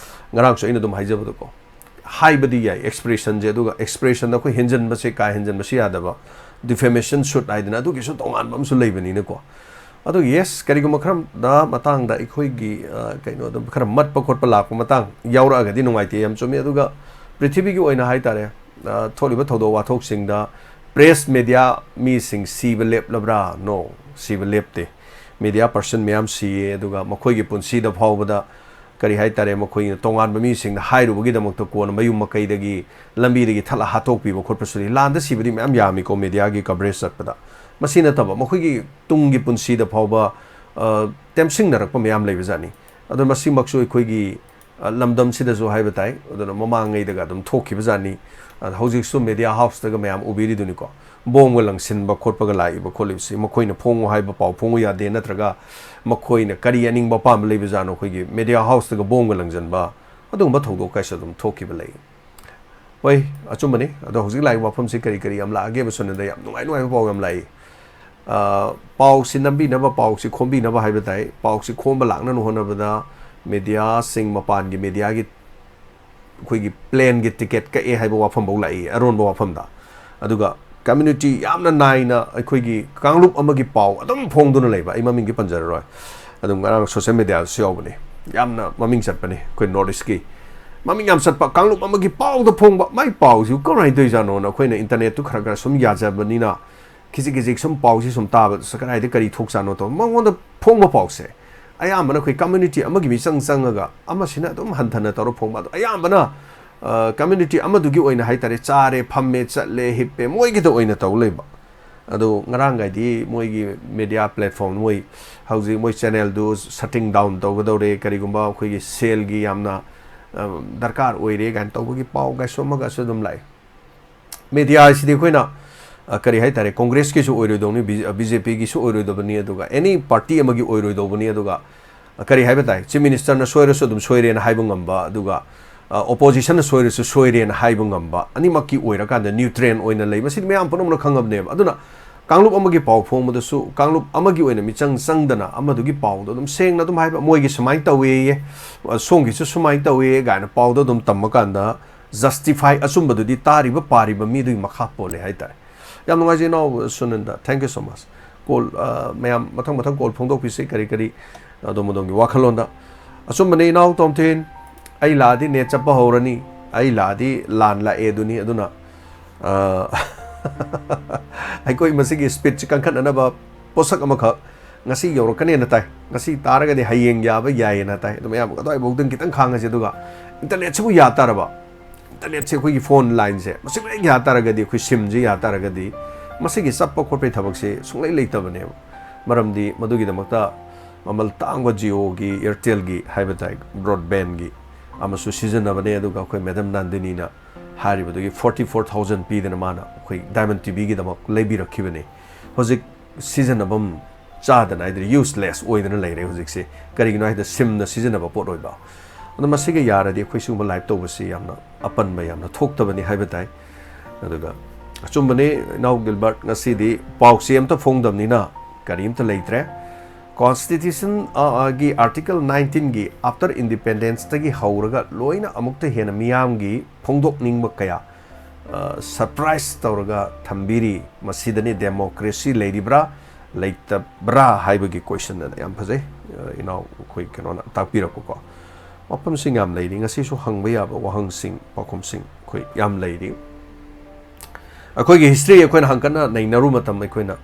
ꯉꯔꯥꯡꯁꯨ ꯑꯩꯅ ꯑꯗꯨꯝ ꯍꯥꯏꯖꯕꯗꯣꯀꯣ, ꯍꯥꯏꯕꯗꯤ ꯌꯥꯏ expressionꯁꯦ, ꯑꯗꯨꯒ expressionꯗ ꯑꯩꯈꯣꯏ ꯍꯦꯟꯖꯟꯕꯁꯦ, ꯀꯥ ꯍꯦꯟꯖꯟꯕꯁꯤ ꯌꯥꯗꯕ, defamation suit ꯍꯥꯏꯗꯅ ꯑꯗꯨꯒꯤꯁꯨ ꯇꯣꯉꯥꯟꯕ ꯑꯃꯁꯨ ꯂꯩꯕꯅꯤꯅꯀꯣ꯫ ꯑꯗꯨ yes, ꯀꯔꯤꯒꯨꯝꯕ ꯈꯔꯗ ꯃꯇꯥꯡꯗ ꯑꯩꯈꯣꯏꯒꯤ, ꯑ, ꯀꯩꯅꯣꯗ ꯈꯔ ꯃꯠꯄ ꯈꯣꯠꯄ ꯂꯥꯛꯄ ꯃꯇꯥꯡ ꯌꯥꯎꯔꯛꯑꯒꯗꯤ ꯅꯨꯡꯉꯥꯏꯇꯦ, ꯌꯥꯝ ꯆꯨꯝꯃꯤ꯫ ꯑꯗꯨꯒ ꯄ꯭ꯔꯤꯊꯤꯕꯤꯒꯤ ꯑꯣꯏꯅ ꯍꯥꯏꯇꯥꯔꯦ, ꯑ, ꯊꯣꯛꯂꯤꯕ ꯊꯧꯗꯣꯛ ꯋꯥꯊꯣꯛꯁꯤꯡꯗ press media ꯃꯤꯁꯤꯡ ꯁꯤꯕ ꯂꯦꯞꯂꯕ꯭ꯔꯥ? No, ꯁꯤꯕ ꯂꯦꯞꯇꯦ꯫ Media person ꯃꯌꯥꯝ ꯁꯤꯌꯦ, ꯑꯗꯨꯒ ꯃꯈꯣꯏꯒꯤ ꯄꯨꯟꯁꯤꯗ ꯐꯥꯎꯕꯗ ꯀꯔꯤ ꯍꯥꯏꯇꯥꯔꯦ, ꯃꯈꯣꯏꯅ ꯇꯣꯉꯥꯟꯕ ꯃꯤꯁꯤꯡꯗ ꯍꯥꯏꯔꯨꯕꯒꯤꯗꯃꯛꯇ ꯀꯣꯟꯅ ꯃꯌꯨꯝ ꯃꯀꯩꯗꯒꯤ, ꯂꯝꯕꯤꯗꯒꯤ ꯊꯠꯂ ꯍꯥꯠꯇꯣꯛꯄꯤꯕ ꯈꯣꯠꯄꯁꯨ ꯂꯩ꯫ ꯂꯥꯟꯗ ꯁꯤꯕꯗꯤ ꯃꯌꯥꯝ ꯌꯥꯝꯃꯤꯀꯣ, mediaꯒꯤ coverage ꯆꯠꯄꯗ꯫ ꯃꯁꯤ ꯅꯠꯇꯕ ꯃꯈꯣꯏꯒꯤ ꯇꯨꯡꯒꯤ ꯄꯨꯟꯁꯤꯗ ꯐꯥꯎꯕ, ꯑ, ꯇꯦꯝꯁꯤꯡꯅꯔꯛꯄ ꯃꯌꯥꯝ ꯂꯩꯕꯖꯥꯠꯅꯤ꯫ ꯑꯗꯣ ꯃꯁꯤꯃꯛꯁꯨ ꯑꯩꯈꯣꯏꯒꯤ, ꯑ, ꯂꯝꯗꯝꯁꯤꯗꯁꯨ ꯍꯥꯏꯕ ꯇꯥꯏ꯫ ꯑꯗꯨꯅ ꯃꯃꯥꯡꯉꯩꯗꯒ ꯑꯗꯨꯝ ꯊꯣꯛꯈꯤꯕꯖꯥꯠꯅꯤ꯫ ꯑꯗ ꯍꯧꯖꯤꯛꯁꯨ media houseꯇꯒ ꯃꯌꯥꯝ ꯎꯕꯤꯔꯤꯗꯨꯅꯤꯀꯣ꯫ ꯕꯣꯝꯒ ꯂꯪꯁꯤꯟꯕ ꯈꯣꯠꯄꯒ ꯂꯥꯛꯏꯕ ꯈꯣꯠꯂꯤꯕꯁꯤ, ꯃꯈꯣꯏꯅ ꯐꯣꯡꯉꯨ ꯍꯥꯏꯕ ꯄꯥꯎ ꯐꯣꯡꯉꯨ ꯌꯥꯗꯦ, ꯅꯠꯇ꯭ꯔꯒ ꯃꯈꯣꯏꯅ ꯀꯔꯤ ꯑꯅꯤꯡꯕ ꯑꯄꯥꯝꯕ ꯂꯩꯕꯖꯥꯠꯅꯣ, ꯑꯩꯈꯣꯏꯒꯤ media houseꯇꯒ ꯕꯣꯝꯒ ꯂꯪꯁꯤꯟꯕ, ꯑꯗꯨꯒꯨꯝꯕ ꯊꯧꯗꯣꯛ ꯀꯥꯏꯁꯨ ꯑꯗꯨꯝ ꯊꯣꯛꯈꯤꯕ ꯂꯩ꯫ ꯍꯣꯏ, ꯑꯆꯨꯝꯕꯅꯤ꯫ ꯑꯗꯣ ꯍꯧꯖꯤꯛ ꯂꯥꯛꯏꯕ ꯋꯥꯐꯝꯁꯤ ꯀꯔꯤ ꯀꯔꯤ ꯌꯥꯝ ꯂꯥꯛꯑꯒꯦꯕ, ꯁꯨꯅꯤꯜꯗ? ꯌꯥꯝ ꯅꯨꯡꯉꯥꯏ ꯅꯨꯡꯉꯥꯏꯕ ꯄꯥꯎ ꯌꯥꯝ ꯂꯥꯛꯏ꯫ ꯑ, ꯄꯥꯎꯁꯤ ꯅꯝꯕꯤꯅꯕ, ꯄꯥꯎꯁꯤ ꯈꯣꯝꯕꯤꯅꯕ ꯍꯥꯏꯕ ꯇꯥꯏ꯫ ꯄꯥꯎꯁꯤ ꯈꯣꯝꯕ ꯂꯥꯛꯅꯅ ꯍꯣꯠꯅꯕꯗ ꯃꯦꯗꯤꯌꯥꯁꯤꯡ, ꯃꯄꯥꯟꯒꯤ ꯃꯦꯗꯤꯌꯥꯒꯤ ꯑꯩꯈꯣꯏꯒꯤ ꯄ꯭ꯂꯦꯟꯒꯤ ꯇꯤꯀꯦꯠ ꯀꯛꯑꯦ ꯍꯥꯏꯕ ꯋꯥꯐꯝꯐꯥꯎ ꯂꯥꯛꯏ ꯑꯔꯣꯟꯕ ꯋꯥꯐꯝꯗ꯫ ꯑꯗꯨꯒ ꯀꯝꯃ꯭ꯌꯨꯅꯤꯇꯤ ꯌꯥꯝꯅ ꯅꯥꯏꯅ ꯑꯩꯈꯣꯏꯒꯤ ꯀꯥꯡꯂꯨꯞ ꯑꯃꯒꯤ ꯄꯥꯎ ꯑꯗꯨꯝ ꯐꯣꯡꯗꯨꯅ ꯂꯩꯕ, ꯑꯩ ꯃꯃꯤꯡꯗꯤ ꯄꯟꯖꯔꯔꯣꯏ꯫ ꯑꯗꯨꯝ ꯉꯔꯥꯡ ꯁꯣꯁꯦꯜ ꯃꯦꯗꯤꯌꯥꯗꯁꯨ ꯌꯥꯎꯕꯅꯤ, ꯌꯥꯝꯅ ꯃꯃꯤꯡ ꯆꯠꯄꯅꯤ ꯑꯩꯈꯣꯏ ꯅꯣꯔꯠ ꯏꯁꯀꯤ꯫ ꯃꯃꯤꯡ ꯌꯥꯝ ꯆꯠꯄ ꯀꯥꯡꯂꯨꯞ ꯑꯃꯒꯤ ꯄꯥꯎꯗ ꯐꯣꯡꯕ, ꯃꯥꯏ ꯄꯥꯎꯁꯤꯕꯨ ꯀꯃꯥꯏꯅ ꯇꯧꯔꯤꯖꯥꯠꯅꯣꯅ ꯑꯩꯈꯣꯏꯅ ꯏꯟꯇꯔꯅꯦꯠꯇꯨ ꯈꯔ ꯈꯔ ꯁꯨꯝ ꯌꯥꯖꯕꯅꯤꯅ, ꯈꯤꯖꯤꯛ ꯈꯤꯖꯤꯛ ꯁꯨꯝ ꯄꯥꯎꯁꯤ ꯁꯨꯝ ꯇꯥꯕ, "ꯑꯁ, ꯀꯗꯥꯏꯗ ꯀꯔꯤ ꯊꯣꯛꯆꯥꯠꯅꯣ?" ꯇꯧꯕ ꯃꯉꯣꯟꯗ ꯐꯣꯡꯕ ꯄꯥꯎꯁꯦ ꯑꯌꯥꯝꯕꯅ ꯑꯩꯈꯣꯏ ꯀꯝꯃ꯭ꯌꯨꯅꯤꯇꯤ ꯑꯃꯒꯤ ꯃꯤꯆꯪ ꯆꯪꯉꯒ ꯑꯃꯁꯤꯅ ꯑꯗꯨꯝ ꯍꯟꯊꯅ ꯇꯧꯔ ꯐꯣꯡꯕ꯫ ꯑꯗꯣ ꯑꯌꯥꯝꯕꯅ, ꯑ, ꯀꯝꯃ꯭ꯌꯨꯅꯤꯇꯤ ꯑꯃꯗꯨꯒꯤ ꯑꯣꯏꯅ ꯍꯥꯏ ꯇꯥꯔꯦ, ꯆꯥꯔꯦ, ꯐꯝꯃꯦ, ꯆꯠꯂꯦ, ꯍꯤꯞꯄꯦ, ꯃꯣꯏꯒꯤꯗ ꯑꯣꯏꯅ ꯇꯧ ꯂꯩꯕ꯫ ꯑꯗꯣ ꯉꯔꯥꯡꯒꯥꯏꯗꯤ ꯃꯣꯏꯒꯤ ꯃꯦꯗꯤꯌꯥ ꯄ꯭ꯂꯦꯠꯐꯣꯝ, ꯃꯣꯏ ꯍꯧꯖꯤꯛ ꯃꯣꯏ ꯆꯦꯅꯦꯜꯗꯨ ꯁꯠꯇꯤꯡ ꯗꯥꯎꯟ ꯇꯧꯒꯗꯧꯔꯦ, ꯀꯔꯤꯒꯨꯝꯕ ꯑꯩꯈꯣꯏꯒꯤ ꯁꯦꯜꯒꯤ ꯌꯥꯝꯅ, ꯑ, ꯗꯔꯀꯥꯔ ꯑꯣꯏꯔꯦ ꯀꯥꯏꯅ ꯇꯧꯕꯒꯤ ꯄꯥꯎ ꯀꯥꯏꯁꯨ ꯑꯃꯒꯁꯨ ꯑꯗꯨꯝ ꯂꯥꯛꯏ꯫ ꯃꯦꯗꯤꯌꯥ ꯍꯥꯏꯁꯤꯗꯤ ꯑꯩꯈꯣꯏꯅ, ꯑ, ꯀꯔꯤ ꯍꯥꯏ ꯇꯥꯔꯦ, ꯀꯣꯡꯒ꯭ꯔꯦꯁꯀꯤꯁꯨ ꯑꯣꯏꯔꯣꯏꯗꯧꯅꯤ, ꯕꯤ-, ꯕꯤ ꯖꯦ ꯄꯤꯒꯤꯁꯨ ꯑꯣꯏꯔꯣꯏꯗꯕꯅꯤ, ꯑꯗꯨꯒ ꯑꯦꯅꯤ ꯄꯥꯔꯇꯤ ꯑꯃꯒꯤ ꯑꯣꯏꯔꯣꯏꯗꯧꯕꯅꯤ, ꯑꯗꯨꯒ, ꯑ, ꯀꯔꯤ ꯍꯥꯏꯕ ꯇꯥꯏ, ꯆꯤꯐ ꯃꯤꯅꯤꯁꯇꯔꯅ ꯁꯣꯏꯔꯁꯨ ꯑꯗꯨꯝ ꯁꯣꯏꯔꯦꯅ ꯍꯥꯏꯕ ꯉꯝꯕ, ꯑꯗꯨꯒ, ꯑ, ꯑꯣꯄꯣꯖꯤꯁꯟꯅ ꯁꯣꯏꯔꯁꯨ ꯁꯣꯏꯔꯦꯅ ꯍꯥꯏꯕ ꯉꯝꯕ, ꯑꯅꯤꯃꯛꯀꯤ ꯑꯣꯏꯔꯀꯥꯟꯗ ꯅ꯭ꯌꯨꯇ꯭ꯔꯦꯟ ꯑꯣꯏꯅ ꯂꯩ, ꯃꯁꯤꯗꯤ ꯃꯌꯥꯝ ꯄꯨꯝꯅꯃꯛꯅ ꯈꯪꯉꯕꯅꯦꯕ꯫ ꯑꯗꯨꯅ ꯀꯥꯡꯂꯨꯞ ꯑꯃꯒꯤ ꯄꯥꯎ ꯐꯣꯡꯕꯗꯁꯨ ꯀꯥꯡꯂꯨꯞ ꯑꯃꯒꯤ ꯑꯣꯏꯅ ꯃꯤꯆꯪ ꯆꯪꯗꯅ ꯑꯃꯗꯨꯒꯤ ꯄꯥꯎꯗꯣ ꯑꯗꯨꯝ ꯁꯦꯡꯅ ꯑꯗꯨꯝ ꯍꯥꯏꯕ, "ꯃꯣꯏꯒꯤ ꯁꯨꯃꯥꯏꯅ ꯇꯧꯋꯦꯌꯦ, ꯑ, ꯁꯣꯝꯒꯤꯁꯨ ꯁꯨꯃꯥꯏꯅ ꯇꯧꯋꯦ" ꯀꯥꯏꯅ ꯄꯥꯎꯗꯣ ꯑꯗꯨꯝ ꯇꯝꯃꯀꯥꯟꯗ ꯖꯁꯇꯤꯐꯥꯏ, ꯑꯆꯨꯝꯕꯗꯨꯗꯤ ꯇꯥꯔꯤꯕ ꯄꯥꯔꯤꯕ ꯃꯤꯗꯨꯒꯤ ꯃꯈꯥ ꯄꯣꯜꯂꯦ ꯍꯥꯏꯇꯥꯔꯦ꯫ ꯌꯥꯝ ꯅꯨꯡꯉꯥꯏꯖꯩ ꯏꯅꯥꯎ ꯁꯨꯅꯤꯜꯗ, thank you so much꯫ Call, ꯑ, ꯃꯌꯥꯝ ꯃꯊꯪ ꯃꯊꯪ ꯀꯣꯜ ꯐꯣꯡꯗꯣꯛꯄꯤꯁꯤ, ꯀꯔꯤ ꯀꯔꯤ ꯑꯗꯣꯝ ꯑꯗꯣꯝꯒꯤ ꯋꯥꯈꯜꯂꯣꯟꯗ꯫ ꯑꯆꯨꯝꯕꯅꯤ ꯏꯅꯥꯎ ꯇꯣꯝꯊꯤꯟ, ꯑꯩ ꯂꯥꯛꯑꯗꯤ ꯅꯦꯠ ꯆꯞꯄ ꯍꯧꯔꯅꯤ, ꯑꯩ ꯂꯥꯛꯑꯗꯤ ꯂꯥꯟ ꯂꯥꯛꯑꯦ ꯑꯗꯨꯅꯤ꯫ ꯑꯗꯨꯅ, ꯑ, ꯑꯩꯈꯣꯏ ꯃꯁꯤꯒꯤ ꯁ꯭ꯄꯤꯠꯁꯤ ꯀꯟꯈꯠꯅꯅꯕ ꯄꯣꯠꯁꯛ ꯑꯃꯈꯛ ꯉꯁꯤ ꯌꯧꯔꯛꯀꯅꯦꯅ ꯇꯥꯏ꯫ ꯉꯁꯤ ꯇꯥꯔꯒꯗꯤ ꯍꯌꯦꯡ ꯌꯥꯕ ꯌꯥꯏꯌꯦꯅ ꯇꯥꯏ꯫ ꯑꯗꯨ ꯃꯌꯥꯝ ꯑꯗꯨꯋꯥꯏꯐꯥꯎꯗꯪ ꯈꯤꯇꯪ ꯈꯥꯡꯉꯁꯤ꯫ ꯑꯗꯨꯒ ꯏꯟꯇꯔꯅꯦꯠꯁꯤꯕꯨ ꯌꯥ ꯇꯥꯔꯕ, ꯏꯟꯇꯔꯅꯦꯠꯁꯦ, ꯑꯩꯈꯣꯏꯒꯤ ꯐꯣꯟ ꯂꯥꯏꯟꯁꯦ ꯃꯁꯤ ꯂꯣꯏ ꯌꯥ ꯇꯥꯔꯒꯗꯤ, ꯑꯩꯈꯣꯏ ꯁꯤꯝꯁꯦ ꯌꯥ ꯇꯥꯔꯒꯗꯤ, ꯃꯁꯤꯒꯤ ꯆꯞꯄ ꯈꯣꯠꯄꯒꯤ ꯊꯕꯛꯁꯦ ꯁꯨꯡꯂꯩ ꯂꯩꯇꯕꯅꯦꯕ꯫ ꯃꯔꯝꯗꯤ ꯃꯗꯨꯒꯤꯗꯃꯛꯇ ꯃꯃꯜ ꯇꯥꯡꯕ ꯖꯤꯑꯣꯒꯤ, ꯑꯦꯌꯥꯔꯇꯦꯜꯒꯤ ꯍꯥꯏꯕ ꯇꯥꯏ, ꯕ꯭ꯔꯣꯗꯕꯦꯟꯒꯤ ꯑꯃꯁꯨ ꯁꯤꯖꯤꯟꯅꯕꯅꯦ꯫ ꯑꯗꯨꯒ ꯑꯩꯈꯣꯏ ꯃꯦꯗꯝ ꯅꯟꯗꯤꯅꯤꯅ ꯍꯥꯏꯔꯤꯕꯗꯨꯒꯤ forty four thousand ꯄꯤꯗꯅ ꯃꯥꯅ ꯑꯩꯈꯣꯏ ꯗꯥꯏꯃꯟ ꯇꯤꯚꯤꯒꯤꯗꯃꯛ ꯂꯩꯕꯤꯔꯛꯈꯤꯕꯅꯤ꯫ ꯍꯧꯖꯤꯛ ꯁꯤꯖꯤꯟꯅꯐꯝ ꯆꯥꯗꯅ ꯍꯥꯏꯗꯤ ꯌꯨꯁꯂꯦꯁ ꯑꯣꯏꯗꯅ ꯂꯩꯔꯦ ꯍꯧꯖꯤꯛꯁꯦ꯫ ꯀꯔꯤꯒꯤꯅꯣ ꯍꯥꯏꯗ ꯁꯤꯝꯅ ꯁꯤꯖꯤꯟꯅꯕ ꯄꯣꯠ ꯑꯣꯏꯕ꯫ ꯑꯗꯣ ꯃꯁꯤꯒ ꯌꯥꯔꯗꯤ ꯑꯩꯈꯣꯏ ꯁꯤꯒꯨꯝꯕ live ꯇꯧꯕꯁꯤ ꯌꯥꯝꯅ ꯑꯄꯟꯕ ꯌꯥꯝꯅ ꯊꯣꯛꯇꯕꯅꯤ ꯍꯥꯏꯕ ꯇꯥꯏ꯫ ꯑꯗꯨꯒ ꯑꯆꯨꯝꯕꯅꯤ, ꯏꯅꯥꯎ ꯒꯤꯜꯕꯔꯠ, ꯉꯁꯤꯗꯤ ꯄꯥꯎꯆꯦ ꯑꯝꯇ ꯐꯣꯡꯗꯕꯅꯤꯅ ꯀꯔꯤꯝꯇ ꯂꯩꯇ꯭ꯔꯦ꯫ Constitution, ꯑ, ꯑ, ꯒꯤ Article nineteenꯒꯤ after independenceꯇꯒꯤ ꯍꯧꯔꯒ ꯂꯣꯏꯅ ꯑꯃꯨꯛꯇ ꯍꯦꯟꯅ ꯃꯤꯌꯥꯝꯒꯤ ꯐꯣꯡꯗꯣꯛꯅꯤꯡꯕ ꯀꯌꯥ, ꯑ, surprise ꯇꯧꯔꯒ ꯊꯝꯕꯤꯔꯤ꯫ ꯃꯁꯤꯗꯅꯤ democracy ꯂꯩꯔꯤꯕ꯭ꯔꯥ ꯂꯩꯇꯕ꯭ꯔꯥ ꯍꯥꯏꯕꯒꯤ question ꯑꯗ ꯌꯥꯝ ꯐꯖꯩ, ꯑ, ꯏꯅꯥꯎ ꯑꯩꯈꯣꯏ ꯀꯩꯅꯣꯅ ꯇꯥꯛꯄꯤꯔꯛꯄꯀꯣ꯫ ꯋꯥꯐꯝꯁꯤꯡ ꯌꯥꯝ ꯂꯩꯔꯤ꯫ ꯉꯁꯤꯁꯨ ꯍꯪꯕ ꯌꯥꯕ ꯋꯥꯍꯪꯁꯤꯡ, ꯄꯥꯎꯈꯨꯝꯁꯤꯡ ꯑꯩꯈꯣꯏ ꯌꯥꯝ ꯂꯩꯔꯤ꯫ ꯑꯩꯈꯣꯏꯒꯤ history ꯑꯩꯈꯣꯏꯅ ꯍꯪꯀꯠꯅ ꯅꯩꯅꯔꯨ ꯃꯇꯝ ꯑꯩꯈꯣꯏꯅ,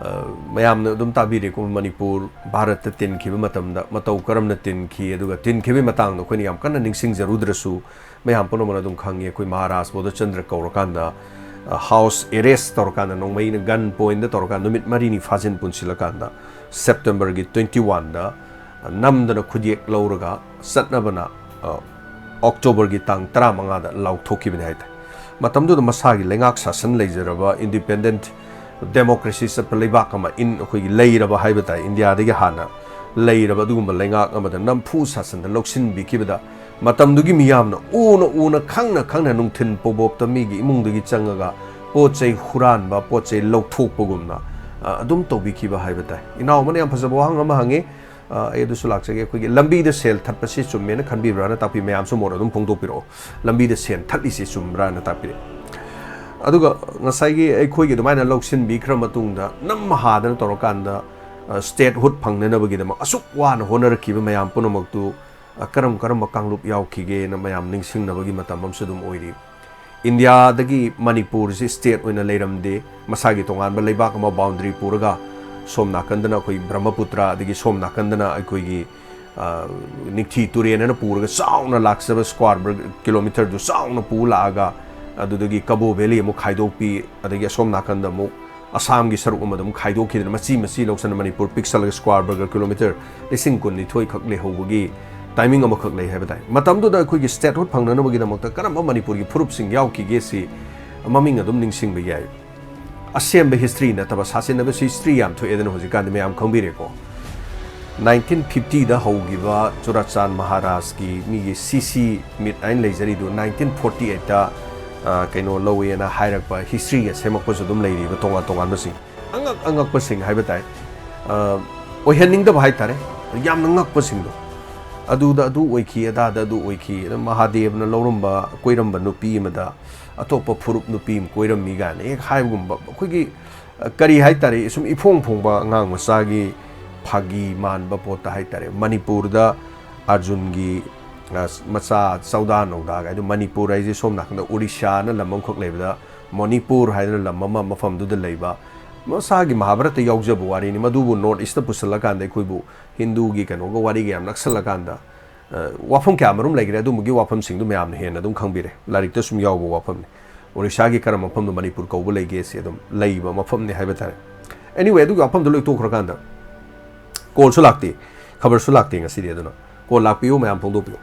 ꯑ, ꯃꯌꯥꯝꯅ ꯑꯗꯨꯝ ꯇꯥꯕꯤꯔꯦꯀꯣ, ꯃꯅꯤꯄꯨꯔ ꯚꯥꯔꯠꯇ ꯇꯤꯟꯈꯤꯕ ꯃꯇꯝꯗ ꯃꯇꯧ ꯀꯔꯝꯅ ꯇꯤꯟꯈꯤ, ꯑꯗꯨꯒ ꯇꯤꯟꯈꯤꯕꯒꯤ ꯃꯇꯥꯡꯗ ꯑꯩꯈꯣꯏꯅ ꯌꯥꯝ ꯀꯟꯅ ꯅꯤꯡꯁꯤꯡꯖꯔꯨꯗ꯭ꯔꯁꯨ ꯃꯌꯥꯝ ꯄꯨꯝꯅꯃꯛꯅ ꯑꯗꯨꯝ ꯈꯪꯉꯤ꯫ ꯑꯩꯈꯣꯏ ꯃꯍꯥꯔꯥꯖ ꯕꯣꯙꯆꯟꯗ꯭ꯔ ꯀꯧꯔꯀꯥꯟꯗ, ꯑ, house arrest ꯇꯧꯔꯀꯥꯟꯗ, ꯅꯣꯡꯃꯩꯅ gun pointꯗ ꯇꯧꯔꯀꯥꯟꯗ ꯅꯨꯃꯤꯠ ꯃꯔꯤꯅꯤ ꯐꯥꯖꯤꯟ ꯄꯨꯟꯁꯤꯜꯂꯀꯥꯟꯗ Septemberꯒꯤ twenty oneꯗ ꯅꯝꯗꯅ ꯈꯨꯠꯌꯦꯛ ꯂꯧꯔꯒ ꯆꯠꯅꯕꯅ, ꯑ, Octoberꯒꯤ ꯇꯥꯡ ꯇꯔꯥꯃꯉꯥꯗ ꯂꯥꯎꯊꯣꯛꯈꯤꯕꯅꯤ ꯍꯥꯏꯇꯥꯔꯦ꯫ ꯃꯇꯝꯗꯨꯗ ꯃꯁꯥꯒꯤ ꯂꯩꯉꯥꯛ ꯁꯥꯁꯟ ꯂꯩꯖꯔꯕ independent democracy ꯆꯠꯄ ꯂꯩꯕꯥꯛ ꯑꯃ ꯏꯟ ꯑꯩꯈꯣꯏꯒꯤ ꯂꯩꯔꯕ ꯍꯥꯏꯕ ꯇꯥꯏ, ꯏꯟꯗꯤꯌꯥꯗꯒꯤ ꯍꯥꯟꯅ ꯂꯩꯔꯕ ꯑꯗꯨꯒꯨꯝꯕ ꯂꯩꯉꯥꯛ ꯑꯃꯗ ꯅꯝꯐꯨ ꯁꯥꯁꯟꯗ ꯂꯧꯁꯤꯟꯕꯤꯈꯤꯕꯗ, ꯃꯇꯝꯗꯨꯒꯤ ꯃꯤꯌꯥꯝꯅ ꯎꯅ ꯎꯅ ꯈꯪꯅ ꯈꯪꯅ ꯅꯨꯡꯊꯤꯟ ꯄꯣꯕꯣꯞꯇ ꯃꯤꯒꯤ ꯏꯃꯨꯡꯗꯒꯤ ꯆꯪꯉꯒ ꯄꯣꯠ ꯆꯩ ꯍꯨꯔꯥꯟꯕ, ꯄꯣꯠ ꯆꯩ ꯂꯧꯊꯣꯛꯄꯒꯨꯝꯅ, ꯑ, ꯑꯗꯨꯝ ꯇꯧꯕꯤꯈꯤꯕ ꯍꯥꯏꯕ ꯇꯥꯏ꯫ ꯏꯅꯥꯎ ꯑꯃꯅ ꯌꯥꯝ ꯐꯖꯕ ꯋꯥꯍꯪ ꯑꯃ ꯍꯪꯉꯤ, ꯑ, ꯑꯩ ꯑꯗꯨꯁꯨ ꯂꯥꯛꯆꯒꯦ꯫ ꯑꯩꯈꯣꯏꯒꯤ ꯂꯝꯕꯤꯗ ꯁꯦꯜ ꯊꯠꯄꯁꯤ ꯆꯨꯝꯃꯦꯅ ꯈꯟꯕꯤꯕ꯭ꯔꯥꯅ ꯇꯥꯛꯄꯤ꯫ ꯃꯌꯥꯝꯁꯨ ꯃꯣꯠ ꯑꯗꯨꯝ ꯐꯣꯡꯗꯣꯛꯄꯤꯔꯛꯑꯣ, ꯂꯝꯕꯤꯗ ꯁꯦꯜ ꯊꯠꯂꯤꯁꯤ ꯆꯨꯝꯕ꯭ꯔꯥꯅ ꯇꯥꯛꯄꯤꯔꯛꯑꯦ꯫ ꯑꯗꯨꯒ ꯉꯁꯥꯏꯒꯤ ꯑꯩꯈꯣꯏꯒꯤ ꯑꯗꯨꯃꯥꯏꯅ ꯂꯧꯁꯤꯟꯕꯤꯈ꯭ꯔ ꯃꯇꯨꯡꯗ ꯅꯝ ꯍꯥꯗꯅ ꯇꯧꯔꯀꯥꯟꯗ, ꯑ, statehood ꯐꯪꯅꯅꯕꯒꯤꯗꯃꯛ ꯑꯁꯨꯛ ꯋꯥꯅ ꯍꯣꯠꯅꯔꯛꯈꯤꯕ ꯃꯌꯥꯝ ꯄꯨꯝꯅꯃꯛꯇꯨ, ꯑ, ꯀꯔꯝ ꯀꯔꯝꯕ ꯀꯥꯡꯂꯨꯞ ꯌꯥꯎꯈꯤꯒꯦꯅ ꯃꯌꯥꯝ ꯅꯤꯡꯁꯤꯡꯅꯕꯒꯤ ꯃꯇꯝ ꯑꯃꯁꯨ ꯑꯗꯨꯝ ꯑꯣꯏꯔꯤ꯫ ꯏꯟꯗꯤꯌꯥꯗꯒꯤ ꯃꯅꯤꯄꯨꯔꯁꯤ state ꯑꯣꯏꯅ ꯂꯩꯔꯝꯗꯦ, ꯃꯁꯥꯒꯤ ꯇꯣꯉꯥꯟꯕ ꯂꯩꯕꯥꯛ ꯑꯃ boundary ꯄꯨꯔꯒ ꯁꯣꯝ ꯅꯥꯀꯟꯗꯅ ꯑꯩꯈꯣꯏ ꯕ꯭ꯔꯍꯃꯄꯨꯇ꯭ꯔ, ꯑꯗꯒꯤ ꯁꯣꯝ ꯅꯥꯀꯟꯗꯅ ꯑꯩꯈꯣꯏꯒꯤ, ꯑ, ꯅꯤꯡꯊꯤ ꯇꯨꯔꯦꯟ ꯑꯅ ꯄꯨꯔꯒ ꯆꯥꯎꯅ ꯂꯥꯛꯆꯕ square ꯕꯔ-, kilometreꯗꯨ ꯆꯥꯎꯅ ꯄꯨ ꯂꯥꯛꯑꯒ, ꯑꯗꯨꯗꯒꯤ ꯀꯕꯣ valley ꯑꯃꯨꯛ ꯈꯥꯏꯗꯣꯛꯄꯤ, ꯑꯗꯒꯤ ꯑꯁꯣꯝ ꯅꯥꯀꯟꯗ ꯑꯃꯨꯛ ꯑꯁꯥꯝꯒꯤ ꯁꯔꯨꯛ ꯑꯃꯗ ꯑꯃꯨꯛ ꯈꯥꯏꯗꯣꯛꯈꯤꯗꯅ, ꯃꯆꯤ ꯃꯆꯤ ꯂꯧꯁꯟꯅ ꯃꯅꯤꯄꯨꯔ ꯄꯤꯛꯁꯜꯂꯒ square ꯕꯔꯒꯔ ꯀꯤꯂꯣꯃꯤꯇꯔ ꯂꯤꯁꯤꯡ ꯀꯨꯟꯅꯤꯊꯣꯏ ꯈꯛ ꯂꯩꯍꯧꯕꯒꯤ timing ꯑꯃꯈꯛ ꯂꯩ ꯍꯥꯏꯕ ꯇꯥꯏ꯫ ꯃꯇꯝꯗꯨꯗ ꯑꯩꯈꯣꯏꯒꯤ statehood ꯐꯪꯅꯅꯕꯒꯤꯗꯃꯛꯇ ꯀꯔꯝꯕ ꯃꯅꯤꯄꯨꯔꯒꯤ ꯐꯨꯔꯨꯞꯁꯤꯡ ꯌꯥꯎꯈꯤꯒꯦ ꯁꯤ ꯃꯃꯤꯡ ꯑꯗꯨꯝ ꯅꯤꯡꯁꯤꯡꯕ ꯌꯥꯏ꯫ ꯑꯁꯦꯡꯕ history ꯅꯠꯇꯕ, ꯁꯥꯁꯤꯟꯅꯕꯁꯨ history ꯌꯥꯝ ꯊꯣꯛꯑꯦꯗꯅ ꯍꯧꯖꯤꯛꯀꯥꯟꯗꯤ ꯃꯌꯥꯝ ꯈꯪꯕꯤꯔꯦꯀꯣ꯫ ꯅꯥꯏꯟꯇꯤꯟ ꯐꯤꯐꯇꯤꯗ ꯍꯧꯈꯤꯕ ꯆꯨꯔꯥꯆꯥꯟ ꯃꯍꯥꯔꯥꯖꯀꯤ ꯃꯤꯒꯤ ꯁꯤ ꯁꯤ ꯃꯤꯠ ꯍꯥꯏꯅ ꯂꯩꯖꯔꯤꯗꯨ ꯅꯥꯏꯟꯇꯤꯟ ꯐꯣꯔꯇꯤ ꯑꯩꯠꯇ ꯀꯩꯅꯣ ꯂꯧꯋꯦꯅ ꯍꯥꯏꯔꯛꯄ ꯍꯤꯁꯇ꯭ꯔꯤꯒ ꯁꯦꯝꯃꯛꯄꯁꯨ ꯑꯗꯨꯝ ꯂꯩꯔꯤꯕ ꯇꯣꯉꯥꯟ ꯇꯣꯉꯥꯟꯕꯁꯤꯡ, ꯑꯉꯛ ꯑꯉꯛꯄꯁꯤꯡ ꯍꯥꯏꯕ ꯇꯥꯏ꯫ ꯑ, ꯑꯣꯏꯍꯟꯅꯤꯡꯗꯕ ꯍꯥꯏ ꯇꯥꯔꯦ, ꯌꯥꯝꯅ ꯉꯛꯄꯁꯤꯡꯗꯣ꯫ ꯑꯗꯨꯗ ꯑꯗꯨ ꯑꯣꯏꯈꯤ, ꯑꯗꯥꯗ ꯑꯗꯨ ꯑꯣꯏꯈꯤ, ꯑꯗ ꯃꯍꯥꯗꯦꯕꯅ ꯂꯧꯔꯝꯕ, ꯀꯣꯏꯔꯝꯕ ꯅꯨꯄꯤ ꯑꯃꯗ ꯑꯇꯣꯞꯄ ꯐꯨꯔꯨꯞ ꯅꯨꯄꯤ ꯑꯃ ꯀꯣꯏꯔꯝꯃꯤ ꯀꯥꯏꯅ ꯍꯦꯛ ꯍꯥꯏꯕꯒꯨꯝꯕ, ꯑꯩꯈꯣꯏꯒꯤ, ꯑ, ꯀꯔꯤ ꯍꯥꯏ ꯇꯥꯔꯦ, ꯁꯨꯝ ꯏꯐꯣꯡ ꯐꯣꯡꯕ ꯑꯉꯥꯡ ꯃꯆꯥꯒꯤ ꯐꯥꯒꯤ ꯃꯥꯟꯕ ꯄꯣꯠꯇ ꯍꯥꯏ ꯇꯥꯔꯦ꯫ ꯃꯅꯤꯄꯨꯔꯗ ꯑꯥꯔꯖꯨꯟꯒꯤ, ꯑ, ꯃꯆꯥ ꯆꯧꯗꯥ ꯅꯧꯗꯥ ꯀꯥꯏꯗꯣ, ꯃꯅꯤꯄꯨꯔ ꯍꯥꯏꯁꯦ ꯁꯣꯝ ꯅꯥꯀꯟꯗ ꯑꯣꯔꯤꯁꯥꯅ ꯂꯝ ꯑꯃꯈꯛ ꯂꯩꯕꯗ, ꯃꯣꯅꯤꯄꯨꯔ ꯍꯥꯏꯗꯅ ꯂꯝ ꯑꯃ ꯃꯐꯝꯗꯨꯗ ꯂꯩꯕ, ꯃꯁꯥꯒꯤ ꯃꯍꯥꯚꯥꯔꯠꯇ ꯌꯥꯎꯖꯕ ꯋꯥꯔꯤꯅꯤ꯫ ꯃꯗꯨꯕꯨ ꯅꯣꯔꯠ ꯏꯁꯇ ꯄꯨꯁꯤꯜꯂꯀꯥꯟꯗ ꯑꯩꯈꯣꯏꯕꯨ ꯍꯤꯟꯗꯨꯒꯤ ꯀꯩꯅꯣꯒ ꯋꯥꯔꯤꯒ ꯌꯥꯝ ꯅꯛꯁꯜꯂꯀꯥꯟꯗ, ꯑ, ꯋꯥꯐꯝ ꯀꯌꯥ ꯃꯔꯨꯝ ꯂꯩꯈ꯭ꯔꯦ꯫ ꯑꯗꯨꯝꯕꯒꯤ ꯋꯥꯐꯝꯁꯤꯡꯗꯨ ꯃꯌꯥꯝꯅ ꯍꯦꯟꯅ ꯑꯗꯨꯝ ꯈꯪꯕꯤꯔꯦ, ꯂꯥꯏꯔꯤꯛꯇ ꯁꯨꯝ ꯌꯥꯎꯕ ꯋꯥꯐꯝꯅꯤ꯫ ꯑꯣꯔꯤꯁꯥꯒꯤ ꯀꯔꯝꯕ ꯃꯐꯝꯗ ꯃꯅꯤꯄꯨꯔ ꯀꯧꯕ ꯂꯩꯒꯦ ꯁꯤ ꯑꯗꯨꯝ ꯂꯩꯕ ꯃꯐꯝꯅꯤ ꯍꯥꯏꯕ ꯇꯥꯔꯦ꯫ Anyway, ꯑꯗꯨꯒꯤ ꯋꯥꯐꯝꯗꯣ ꯂꯣꯏ ꯇꯣꯛꯈ꯭ꯔꯀꯥꯟꯗ, ꯀꯣꯜꯁꯨ ꯂꯥꯛꯇꯦ, ꯈꯕꯔꯁꯨ ꯂꯥꯛꯇꯦ ꯉꯁꯤꯗꯤ꯫ ꯑꯗꯨꯅ ꯀꯣꯜ ꯂꯥꯛꯄꯤꯌꯨ, ꯃꯌꯥꯝ ꯐꯣꯡꯗꯣꯛꯄꯤꯌꯨ꯫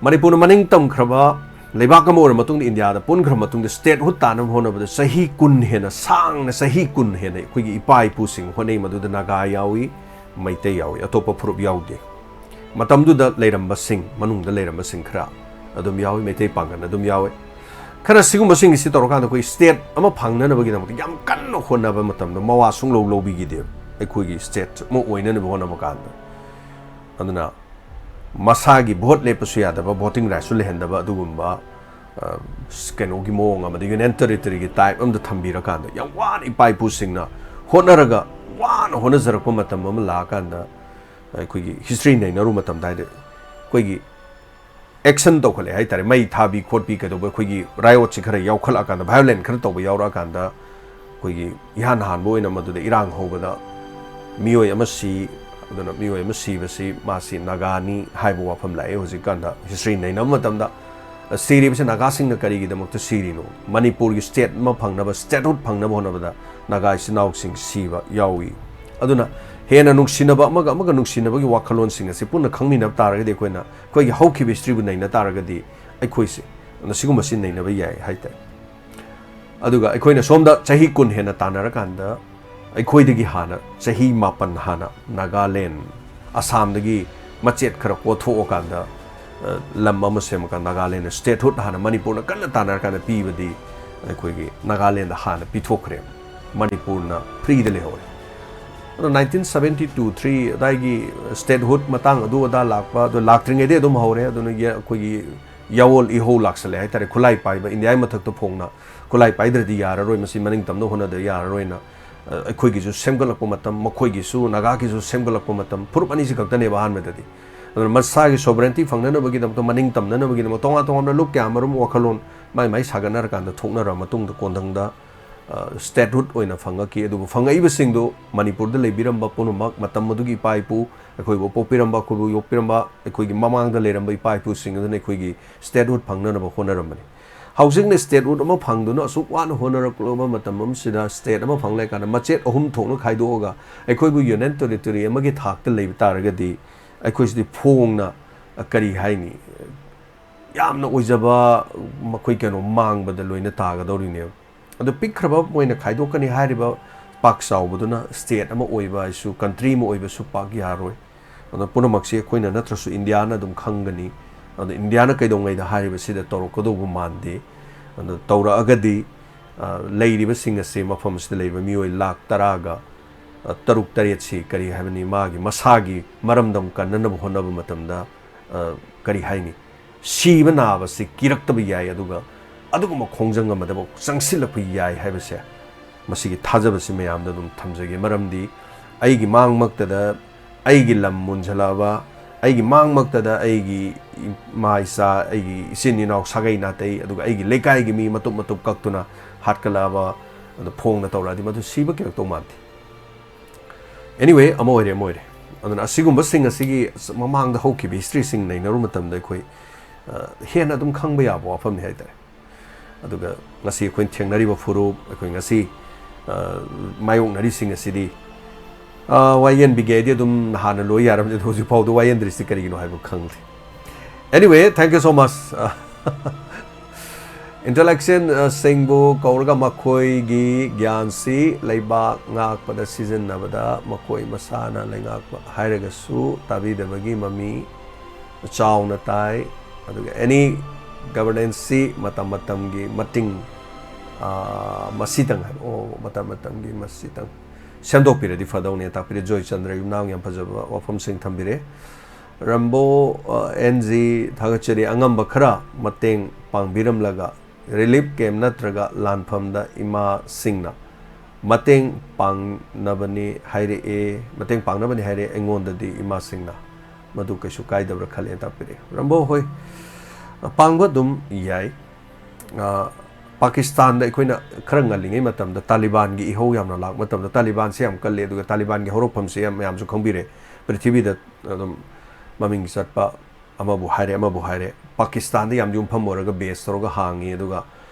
ꯃꯅꯤꯄꯨꯔꯅ ꯃꯅꯤꯡ ꯇꯝꯈ꯭ꯔꯕ ꯂꯩꯕꯥꯛ ꯑꯃ ꯑꯣꯏꯔ ꯃꯇꯨꯡꯗ, ꯏꯟꯗꯤꯌꯥꯗ ꯄꯨꯟꯈ꯭ꯔ ꯃꯇꯨꯡꯗ, statehood ꯇꯥꯅꯕ ꯍꯣꯠꯅꯕꯗ ꯆꯍꯤ ꯀꯨꯟ ꯍꯦꯟꯅ, ꯁꯥꯡꯅ ꯆꯍꯤ ꯀꯨꯟ ꯍꯦꯟꯅ ꯑꯩꯈꯣꯏꯒꯤ ꯏꯄꯥ ꯏꯄꯨꯁꯤꯡ ꯍꯣꯠꯅꯩ꯫ ꯃꯗꯨꯗ ꯅꯥꯒꯥ ꯌꯥꯎꯏ, ꯃꯩꯇꯩ ꯌꯥꯎꯏ, ꯑꯇꯣꯞꯄ ꯐꯨꯔꯨꯞ ꯌꯥꯎꯗꯦ꯫ ꯃꯇꯝꯗꯨꯗ ꯂꯩꯔꯝꯕꯁꯤꯡ, ꯃꯅꯨꯡꯗ ꯂꯩꯔꯝꯕꯁꯤꯡ ꯈꯔ ꯑꯗꯨꯝ ꯌꯥꯎꯏ, ꯃꯩꯇꯩ ꯄꯥꯡꯒꯜ ꯑꯗꯨꯝ ꯌꯥꯎꯏ꯫ ꯈꯔ ꯁꯤꯒꯨꯝꯕꯁꯤꯡꯁꯤ ꯇꯧꯔꯀꯥꯟꯗ ꯑꯩꯈꯣꯏ state ꯑꯃ ꯐꯪꯅꯅꯕꯒꯤꯗꯃꯛꯇ ꯌꯥꯝ ꯀꯟꯅ ꯍꯣꯠꯅꯕ ꯃꯇꯝꯗ ꯃꯋꯥ ꯁꯨꯡꯂꯧ ꯂꯧꯕꯤꯈꯤꯗꯦꯕ꯫ ꯑꯩꯈꯣꯏꯒꯤ state ꯑꯃ ꯑꯣꯏꯅꯅꯕ ꯍꯣꯠꯅꯕ ꯀꯥꯟꯗ, ꯑꯗꯨꯅ ꯃꯁꯥꯒꯤ vote ꯂꯦꯞꯄꯁꯨ ꯌꯥꯗꯕ, voting rightꯁꯨ ꯂꯩꯍꯟꯗꯕ, ꯑꯗꯨꯒꯨꯝꯕ, ꯑ, ꯀꯩꯅꯣꯒꯤ ꯃꯑꯣꯡ ꯑꯃꯗ, union territoryꯒꯤ type ꯑꯃꯗ ꯊꯝꯕꯤꯔꯀꯥꯟꯗ, ꯌꯥꯝ ꯋꯥꯅ ꯏꯄꯥ ꯏꯄꯨꯁꯤꯡꯅ ꯍꯣꯠꯅꯔꯒ, ꯋꯥꯅ ꯍꯣꯠꯅꯖꯔꯛꯄ ꯃꯇꯝ ꯑꯃ ꯂꯥꯛꯑꯀꯥꯟꯗ, ꯑꯩꯈꯣꯏꯒꯤ history ꯅꯩꯅꯔꯨ ꯃꯇꯝꯗ ꯍꯥꯏꯗꯤ, ꯑꯩꯈꯣꯏꯒꯤ action ꯇꯧꯈꯠꯂꯛꯑꯦ ꯍꯥꯏ ꯇꯥꯔꯦ꯫ ꯃꯩ ꯊꯥꯕꯤ ꯈꯣꯠꯄꯤ ꯀꯩꯗꯧꯕ, ꯑꯩꯈꯣꯏꯒꯤ riotꯁꯤ ꯈꯔ ꯌꯥꯎꯈꯠꯂꯛꯑꯀꯥꯟꯗ, violent ꯈꯔ ꯇꯧꯕ ꯌꯥꯎꯔꯛꯑꯀꯥꯟꯗ, ꯑꯩꯈꯣꯏꯒꯤ ꯏꯍꯥꯟ ꯍꯥꯟꯕ ꯑꯣꯏꯅ ꯃꯗꯨꯗ ꯏꯔꯥꯡ ꯍꯧꯕꯗ ꯃꯤꯑꯣꯏ ꯑꯃ ꯁꯤ, ꯑꯗꯨꯅ ꯃꯤꯑꯣꯏ ꯑꯃ ꯁꯤꯕꯁꯤ ꯃꯥꯁꯤ ꯅꯥꯒꯥꯅꯤ ꯍꯥꯏꯕ ꯋꯥꯐꯝ ꯂꯥꯛꯑꯦ ꯍꯧꯖꯤꯛꯀꯥꯟꯗ꯫ History ꯅꯩꯅꯕ ꯃꯇꯝꯗ, ꯑ, ꯁꯤꯔꯤꯕꯁꯤ ꯅꯥꯒꯥꯁꯤꯡꯅ ꯀꯔꯤꯒꯤꯗꯃꯛꯇ ꯁꯤꯔꯤꯅꯣ? ꯃꯅꯤꯄꯨꯔꯒꯤ state ꯑꯃ ꯐꯪꯅꯕ, statehood ꯐꯪꯅꯕ ꯍꯣꯠꯅꯕꯗ ꯅꯥꯒꯥ ꯏꯆꯤꯟ ꯏꯅꯥꯎꯁꯤꯡ ꯁꯤꯕ ꯌꯥꯎꯏ꯫ ꯑꯗꯨꯅ ꯍꯦꯟꯅ ꯅꯨꯡꯁꯤꯅꯕ, ꯑꯃꯒ ꯑꯃꯒ ꯅꯨꯡꯁꯤꯅꯕꯒꯤ ꯋꯥꯈꯜꯂꯣꯟꯁꯤꯡ ꯑꯁꯤ ꯄꯨꯟꯅ ꯈꯪꯃꯤꯟꯅꯕ ꯇꯥꯔꯒꯗꯤ, ꯑꯩꯈꯣꯏꯅ ꯑꯩꯈꯣꯏꯒꯤ ꯍꯧꯈꯤꯕ historyꯕꯨ ꯅꯩꯅ ꯇꯥꯔꯒꯗꯤ, ꯑꯩꯈꯣꯏꯁꯦ ꯑꯗꯨꯅ ꯁꯤꯒꯨꯝꯕꯁꯤ ꯅꯩꯅꯕ ꯌꯥꯏ ꯍꯥꯏ ꯇꯥꯏ꯫ ꯑꯗꯨꯒ ꯑꯩꯈꯣꯏꯅ ꯁꯣꯝꯗ ꯆꯍꯤ ꯀꯨꯟ ꯍꯦꯟꯅ ꯇꯥꯟꯅꯔꯀꯥꯟꯗ, ꯑꯩꯈꯣꯏꯗꯒꯤ ꯍꯥꯟꯅ ꯆꯍꯤ ꯃꯥꯄꯟ ꯍꯥꯟꯅ ꯅꯥꯒꯥꯂꯦꯟ, ꯑꯁꯥꯝꯗꯒꯤ ꯃꯆꯦꯠ ꯈꯔ ꯀꯣꯊꯣꯛꯑꯀꯥꯟꯗ, ꯑ, ꯂꯝ ꯑꯃ ꯁꯦꯝꯃꯀꯥꯟꯗ ꯅꯥꯒꯥꯂꯦꯟꯗ statehood ꯍꯥꯟꯅ ꯃꯅꯤꯄꯨꯔꯅ ꯀꯟꯅ ꯇꯥꯟꯅꯔꯀꯥꯟꯗ ꯄꯤꯕꯗꯤ ꯑꯩꯈꯣꯏꯒꯤ ꯅꯥꯒꯥꯂꯦꯟꯗ ꯍꯥꯟꯅ ꯄꯤꯊꯣꯛꯈ꯭ꯔꯦ꯫ ꯃꯅꯤꯄꯨꯔꯅ freeꯗ ꯂꯩꯍꯧꯔꯦ꯫ ꯑꯗꯣ nineteen seventy two three ꯑꯗꯥꯏꯒꯤ statehood ꯃꯇꯥꯡ ꯑꯗꯨ ꯑꯗꯥ ꯂꯥꯛꯄ, ꯑꯗꯣ ꯂꯥꯛꯇ꯭ꯔꯤꯉꯩꯗꯩ ꯑꯗꯨꯝ ꯍꯧꯔꯦ꯫ ꯑꯗꯨꯅ ꯌ-, ꯑꯩꯈꯣꯏꯒꯤ ꯌꯥꯑꯣꯜ ꯏꯍꯧ ꯂꯥꯛꯁꯜꯂꯦ ꯍꯥꯏꯇꯥꯔꯦ꯫ ꯈꯨꯠꯂꯥꯏ ꯄꯥꯏꯕ ꯏꯟꯗꯤꯌꯥꯒꯤ ꯃꯊꯛꯇ ꯐꯣꯡꯅ ꯈꯨꯠꯂꯥꯏ ꯄꯥꯏꯗ꯭ꯔꯗꯤ ꯌꯥꯔꯔꯣꯏ, ꯃꯁꯤ ꯃꯅꯤꯡ ꯇꯝꯅ ꯍꯣꯠꯅꯗ ꯌꯥꯔꯔꯣꯏꯅ, ꯑ, ꯑꯩꯈꯣꯏꯒꯤꯁꯨ ꯁꯦꯝꯒꯠꯂꯛꯄ ꯃꯇꯝ, ꯃꯈꯣꯏꯒꯤꯁꯨ, ꯅꯥꯒꯥꯒꯤꯁꯨ ꯁꯦꯝꯒꯠꯂꯛꯄ ꯃꯇꯝ, ꯐꯨꯔꯨꯞ ꯑꯅꯤꯁꯤ ꯈꯛꯇꯅꯦꯕ ꯑꯍꯥꯟꯕꯗꯗꯤ꯫ ꯑꯗꯨꯅ ꯃꯁꯥꯒꯤ sovereignty ꯐꯪꯅꯅꯕꯒꯤꯗꯃꯛꯇ, ꯃꯅꯤꯡ ꯇꯝꯅꯅꯕꯒꯤꯗꯃꯛ, ꯇꯣꯉꯥꯟ ꯇꯣꯉꯥꯟꯕ ꯂꯨꯞ ꯀꯌꯥ ꯃꯔꯨꯝ, ꯋꯥꯈꯜꯂꯣꯟ ꯃꯥꯏ ꯃꯥꯏ ꯁꯥꯒꯠꯅꯔꯀꯥꯟꯗ ꯊꯣꯛꯅꯔ ꯃꯇꯨꯡꯗ ꯀꯣꯟꯊꯪꯗ, ꯑ, statehood ꯑꯣꯏꯅ ꯐꯪꯉꯛꯈꯤ꯫ ꯑꯗꯨꯕꯨ ꯐꯪꯉꯛꯏꯕꯁꯤꯡꯗꯨ ꯃꯅꯤꯄꯨꯔꯗ ꯂꯩꯕꯤꯔꯝꯕ ꯄꯨꯝꯅꯃꯛ, ꯃꯇꯝ ꯑꯗꯨꯒꯤ ꯏꯄꯥ ꯏꯄꯨ, ꯑꯩꯈꯣꯏꯕꯨ ꯄꯣꯛꯄꯤꯔꯝꯕ, ꯑꯩꯈꯣꯏꯕꯨ ꯌꯣꯛꯄꯤꯔꯝꯕ, ꯑꯩꯈꯣꯏꯒꯤ ꯃꯃꯥꯡꯗ ꯂꯩꯔꯝꯕ ꯏꯄꯥ ꯏꯄꯨꯁꯤꯡ ꯑꯗꯨꯅ ꯑꯩꯈꯣꯏꯒꯤ statehood ꯐꯪꯅꯅꯕ ꯍꯣꯠꯅꯔꯝꯕꯅꯤ꯫ ꯍꯧꯖꯤꯛꯅ statehood ꯑꯃ ꯐꯪꯗꯨꯅ ꯑꯁꯨꯛ ꯋꯥꯅ ꯍꯣꯠꯅꯔꯛꯂꯕ ꯃꯇꯝ ꯑꯃꯁꯤꯗ, state ꯑꯃ ꯐꯪꯂꯦ ꯀꯥꯟꯗ ꯃꯆꯦꯠ ꯑꯍꯨꯝ ꯊꯣꯛꯅ ꯈꯥꯏꯗꯣꯛꯑꯒ ꯑꯩꯈꯣꯏꯕꯨ union territory ꯑꯃꯒꯤ ꯊꯥꯛꯇ ꯂꯩꯕ ꯇꯥꯔꯒꯗꯤ, ꯑꯩꯈꯣꯏꯁꯤꯗꯤ ꯐꯣꯡꯅ, ꯑ, ꯀꯔꯤ ꯍꯥꯏꯅꯤ, ꯌꯥꯝꯅ ꯑꯣꯏꯖꯕ, ꯃꯈꯣꯏ ꯀꯩꯅꯣ ꯃꯥꯡꯕꯗ ꯂꯣꯏꯅ ꯇꯥꯒꯗꯧꯔꯤꯅꯦꯕ꯫ ꯑꯗꯣ ꯄꯤꯛꯈ꯭ꯔꯕ ꯃꯣꯏꯅ ꯈꯥꯏꯗꯣꯛꯀꯅꯤ ꯍꯥꯏꯔꯤꯕ ꯄꯥꯛ ꯆꯥꯎꯕꯗꯨꯅ state ꯑꯃ ꯑꯣꯏꯕ ꯍꯥꯏꯁꯨ, country ꯑꯃ ꯑꯣꯏꯕꯁꯨ ꯄꯥꯛ ꯌꯥꯔꯣꯏ꯫ ꯑꯗꯣ ꯄꯨꯝꯅꯃꯛꯁꯤ ꯑꯩꯈꯣꯏꯅ ꯅꯠꯇ꯭ꯔꯁꯨ ꯏꯟꯗꯤꯌꯥꯅ ꯑꯗꯨꯝ ꯈꯪꯒꯅꯤ꯫ ꯑꯗꯣ ꯏꯟꯗꯤꯌꯥꯅ ꯀꯩꯗꯧꯉꯩꯗ ꯍꯥꯏꯔꯤꯕꯁꯤꯗ ꯇꯧꯔꯛꯀꯗꯧꯕ ꯃꯥꯟꯗꯦ꯫ ꯑꯗꯣ ꯇꯧꯔꯛꯑꯒꯗꯤ, ꯑ, ꯂꯩꯔꯤꯕꯁꯤꯡ ꯑꯁꯤ, ꯃꯐꯝ ꯑꯁꯤꯗ ꯂꯩꯔꯤꯕ ꯃꯤꯑꯣꯏ ꯂꯥꯛ ꯇꯔꯥꯒ, ꯑ, ꯇꯔꯨꯛ ꯇꯔꯦꯠꯁꯤ ꯀꯔꯤ ꯍꯥꯏꯕꯅꯤ, ꯃꯥꯒꯤ ꯃꯁꯥꯒꯤ ꯃꯔꯝꯗꯝ ꯀꯟꯅꯅꯕ ꯍꯣꯠꯅꯕ ꯃꯇꯝꯗ, ꯑ, ꯀꯔꯤ ꯍꯥꯏꯅꯤ, ꯁꯤꯕ ꯅꯥꯕꯁꯤ ꯀꯤꯔꯛꯇꯕ ꯌꯥꯏ, ꯑꯗꯨꯒ ꯑꯗꯨꯒꯨꯝꯕ ꯈꯣꯡꯖꯪ ꯑꯃꯗꯕꯨ ꯆꯪꯁꯤꯜꯂꯛꯄ ꯌꯥꯏ ꯍꯥꯏꯕꯁꯦ, ꯃꯁꯤꯒꯤ ꯊꯥꯖꯕꯁꯤ ꯃꯌꯥꯝꯗ ꯑꯗꯨꯝ ꯊꯝꯖꯒꯦ꯫ ꯃꯔꯝꯗꯤ ꯑꯩꯒꯤ ꯃꯥꯡꯃꯛꯇꯗ ꯑꯩꯒꯤ ꯂꯝ ꯃꯨꯟꯖꯜꯂꯛꯑꯕ, ꯑꯩꯒꯤ ꯃꯥꯡꯃꯛꯇꯗ ꯑꯩꯒꯤ ꯏꯃꯥ ꯏꯆꯥ, ꯑꯩꯒꯤ ꯏꯆꯤꯟ ꯏꯅꯥꯎ, ꯁꯥꯒꯩ ꯅꯥꯇꯩ, ꯑꯗꯨꯒ ꯑꯩꯒꯤ ꯂꯩꯀꯥꯏꯒꯤ ꯃꯤ ꯃꯇꯨꯞ ꯃꯇꯨꯞ ꯀꯛꯇꯨꯅ ꯍꯥꯠꯀꯠꯂꯛꯑꯕ, ꯑꯗꯨ ꯐꯣꯡꯅ ꯇꯧꯔꯛꯑꯗꯤ ꯃꯗꯨ ꯁꯤꯕ ꯀꯤꯔꯛꯇꯧ ꯃꯥꯟꯗꯦ꯫ Anyway, ꯑꯃ ꯑꯣꯏꯔꯦ, ꯑꯃ ꯑꯣꯏꯔꯦ꯫ ꯑꯗꯨꯅ ꯑꯁꯤꯒꯨꯝꯕꯁꯤꯡ ꯑꯁꯤꯒꯤ ꯃꯃꯥꯡꯗ ꯍꯧꯈꯤꯕ historyꯁꯤꯡ ꯅꯩꯅꯔꯨ ꯃꯇꯝꯗ ꯑꯩꯈꯣꯏ, ꯑ, ꯍꯦꯟꯅ ꯑꯗꯨꯝ ꯈꯪꯕ ꯌꯥꯕ ꯋꯥꯐꯝꯅꯤ ꯍꯥꯏꯇꯥꯔꯦ꯫ ꯑꯗꯨꯒ ꯉꯁꯤ ꯑꯩꯈꯣꯏꯅ ꯊꯦꯡꯅꯔꯤꯕ ꯐꯨꯔꯨꯞ, ꯑꯩꯈꯣꯏ ꯉꯁꯤ, ꯑ, ꯃꯥꯌꯣꯛꯅꯔꯤꯁꯤꯡ ꯑꯁꯤꯗꯤ, ꯑ, ꯋꯥ ꯌꯦꯟꯕꯤꯒꯦ ꯍꯥꯏꯗꯤ ꯑꯗꯨꯝ ꯍꯥꯟꯅ ꯂꯣꯏ ꯌꯥꯔꯕꯅꯤ, ꯑꯗꯣ ꯍꯧꯖꯤꯛ ꯐꯥꯎꯗ ꯋꯥ ꯌꯦꯟꯗ꯭ꯔꯤꯁꯤ ꯀꯔꯤꯒꯤꯅꯣ ꯍꯥꯏꯕ ꯈꯪꯗꯦ꯫ Anyway, thank you so much꯫ Intellectual, ꯑ, ꯁꯤꯡꯕꯨ ꯀꯧꯔꯒ ꯃꯈꯣꯏꯒꯤ ꯒ꯭ꯌꯥꯟꯁꯤ ꯂꯩꯕꯥꯛ ꯉꯥꯛꯄꯗ ꯁꯤꯖꯤꯟꯅꯕꯗ ꯃꯈꯣꯏ ꯃꯁꯥꯅ ꯂꯩꯉꯥꯛꯄ ꯍꯥꯏꯔꯒꯁꯨ ꯇꯥꯕꯤꯗꯕꯒꯤ ꯃꯃꯤ ꯆꯥꯎꯅ ꯇꯥꯏ꯫ ꯑꯗꯨꯒ any governance ꯁꯤ ꯃꯇꯝ ꯃꯇꯝꯒꯤ ꯃꯇꯤꯡ, ꯑ, ꯃꯁꯤꯇꯪ ꯍꯥꯏꯕ, ꯑꯣ, ꯃꯇꯝ ꯃꯇꯝꯒꯤ ꯃꯁꯤꯇꯪ ꯁꯦꯝꯗꯣꯛꯄꯤꯔꯗꯤ ꯐꯗꯧꯅꯦ ꯇꯥꯛꯄꯤꯔꯦ꯫ ꯖꯣꯏꯆꯟꯗ꯭ꯔ ꯌꯨꯝꯅꯥꯝ ꯌꯥꯝ ꯐꯖꯕ ꯋꯥꯐꯝꯁꯤꯡ ꯊꯝꯕꯤꯔꯦ꯫ ꯔꯝꯕꯣ, ꯑ, ꯑꯦꯟ ꯖꯤ, ꯊꯥꯒꯠꯆꯔꯤ꯫ ꯑꯉꯝꯕ ꯈꯔ ꯃꯇꯦꯡ ꯄꯥꯡꯕꯤꯔꯝꯂꯒ relief camp ꯅꯠꯇ꯭ꯔꯒ ꯂꯥꯟꯐꯝꯗ ꯏꯃꯥꯁꯤꯡꯅ ꯃꯇꯦꯡ ꯄꯥꯡꯅꯕꯅꯤ ꯍꯥꯏꯔꯛꯑꯦ, ꯃꯇꯦꯡ ꯄꯥꯡꯅꯕꯅꯤ ꯍꯥꯏꯔꯛꯑꯦ꯫ ꯑꯩꯉꯣꯟꯗꯗꯤ ꯏꯃꯥꯁꯤꯡꯅ ꯃꯗꯨ ꯀꯩꯁꯨ ꯀꯥꯏꯗꯕ꯭ꯔꯥ ꯈꯜꯂꯦꯅ ꯇꯥꯛꯄꯤꯔꯛꯑꯦ꯫ ꯔꯝꯕꯣ, ꯍꯣꯏ, ꯄꯥꯡꯕ ꯑꯗꯨꯝ ꯌꯥꯏ꯫ ꯑ, ꯄꯥꯀꯤꯁꯇꯥꯟꯗ ꯑꯩꯈꯣꯏꯅ ꯈꯔ ꯉꯜꯂꯤꯉꯩ ꯃꯇꯝꯗ, ꯇꯥꯂꯤꯕꯥꯟꯒꯤ ꯏꯍꯧ ꯌꯥꯝꯅ ꯂꯥꯛꯄ ꯃꯇꯝꯗ, ꯇꯥꯂꯤꯕꯥꯟꯁꯦ ꯌꯥꯝ ꯀꯜꯂꯤ, ꯑꯗꯨꯒ ꯇꯥꯂꯤꯕꯥꯟꯒꯤ ꯍꯧꯔꯛꯐꯝꯁꯦ ꯌꯥꯝ, ꯃꯌꯥꯝꯁꯨ ꯈꯪꯕꯤꯔꯦ, ꯄ꯭ꯔꯤꯊꯤꯕꯤꯗ ꯑꯗꯨꯝ ꯃꯃꯤꯡ ꯆꯠꯄ ꯑꯃꯕꯨ ꯍꯥꯏꯔꯦ, ꯑꯃꯕꯨ ꯍꯥꯏꯔꯦ, ꯄꯥꯀꯤꯁꯇꯥꯟꯗ ꯌꯥꯝ ꯌꯨꯝꯐꯝ ꯑꯣꯏꯔꯒ base ꯇꯧꯔꯒ ꯍꯥꯡꯉꯤ꯫ ꯑꯗꯨꯒ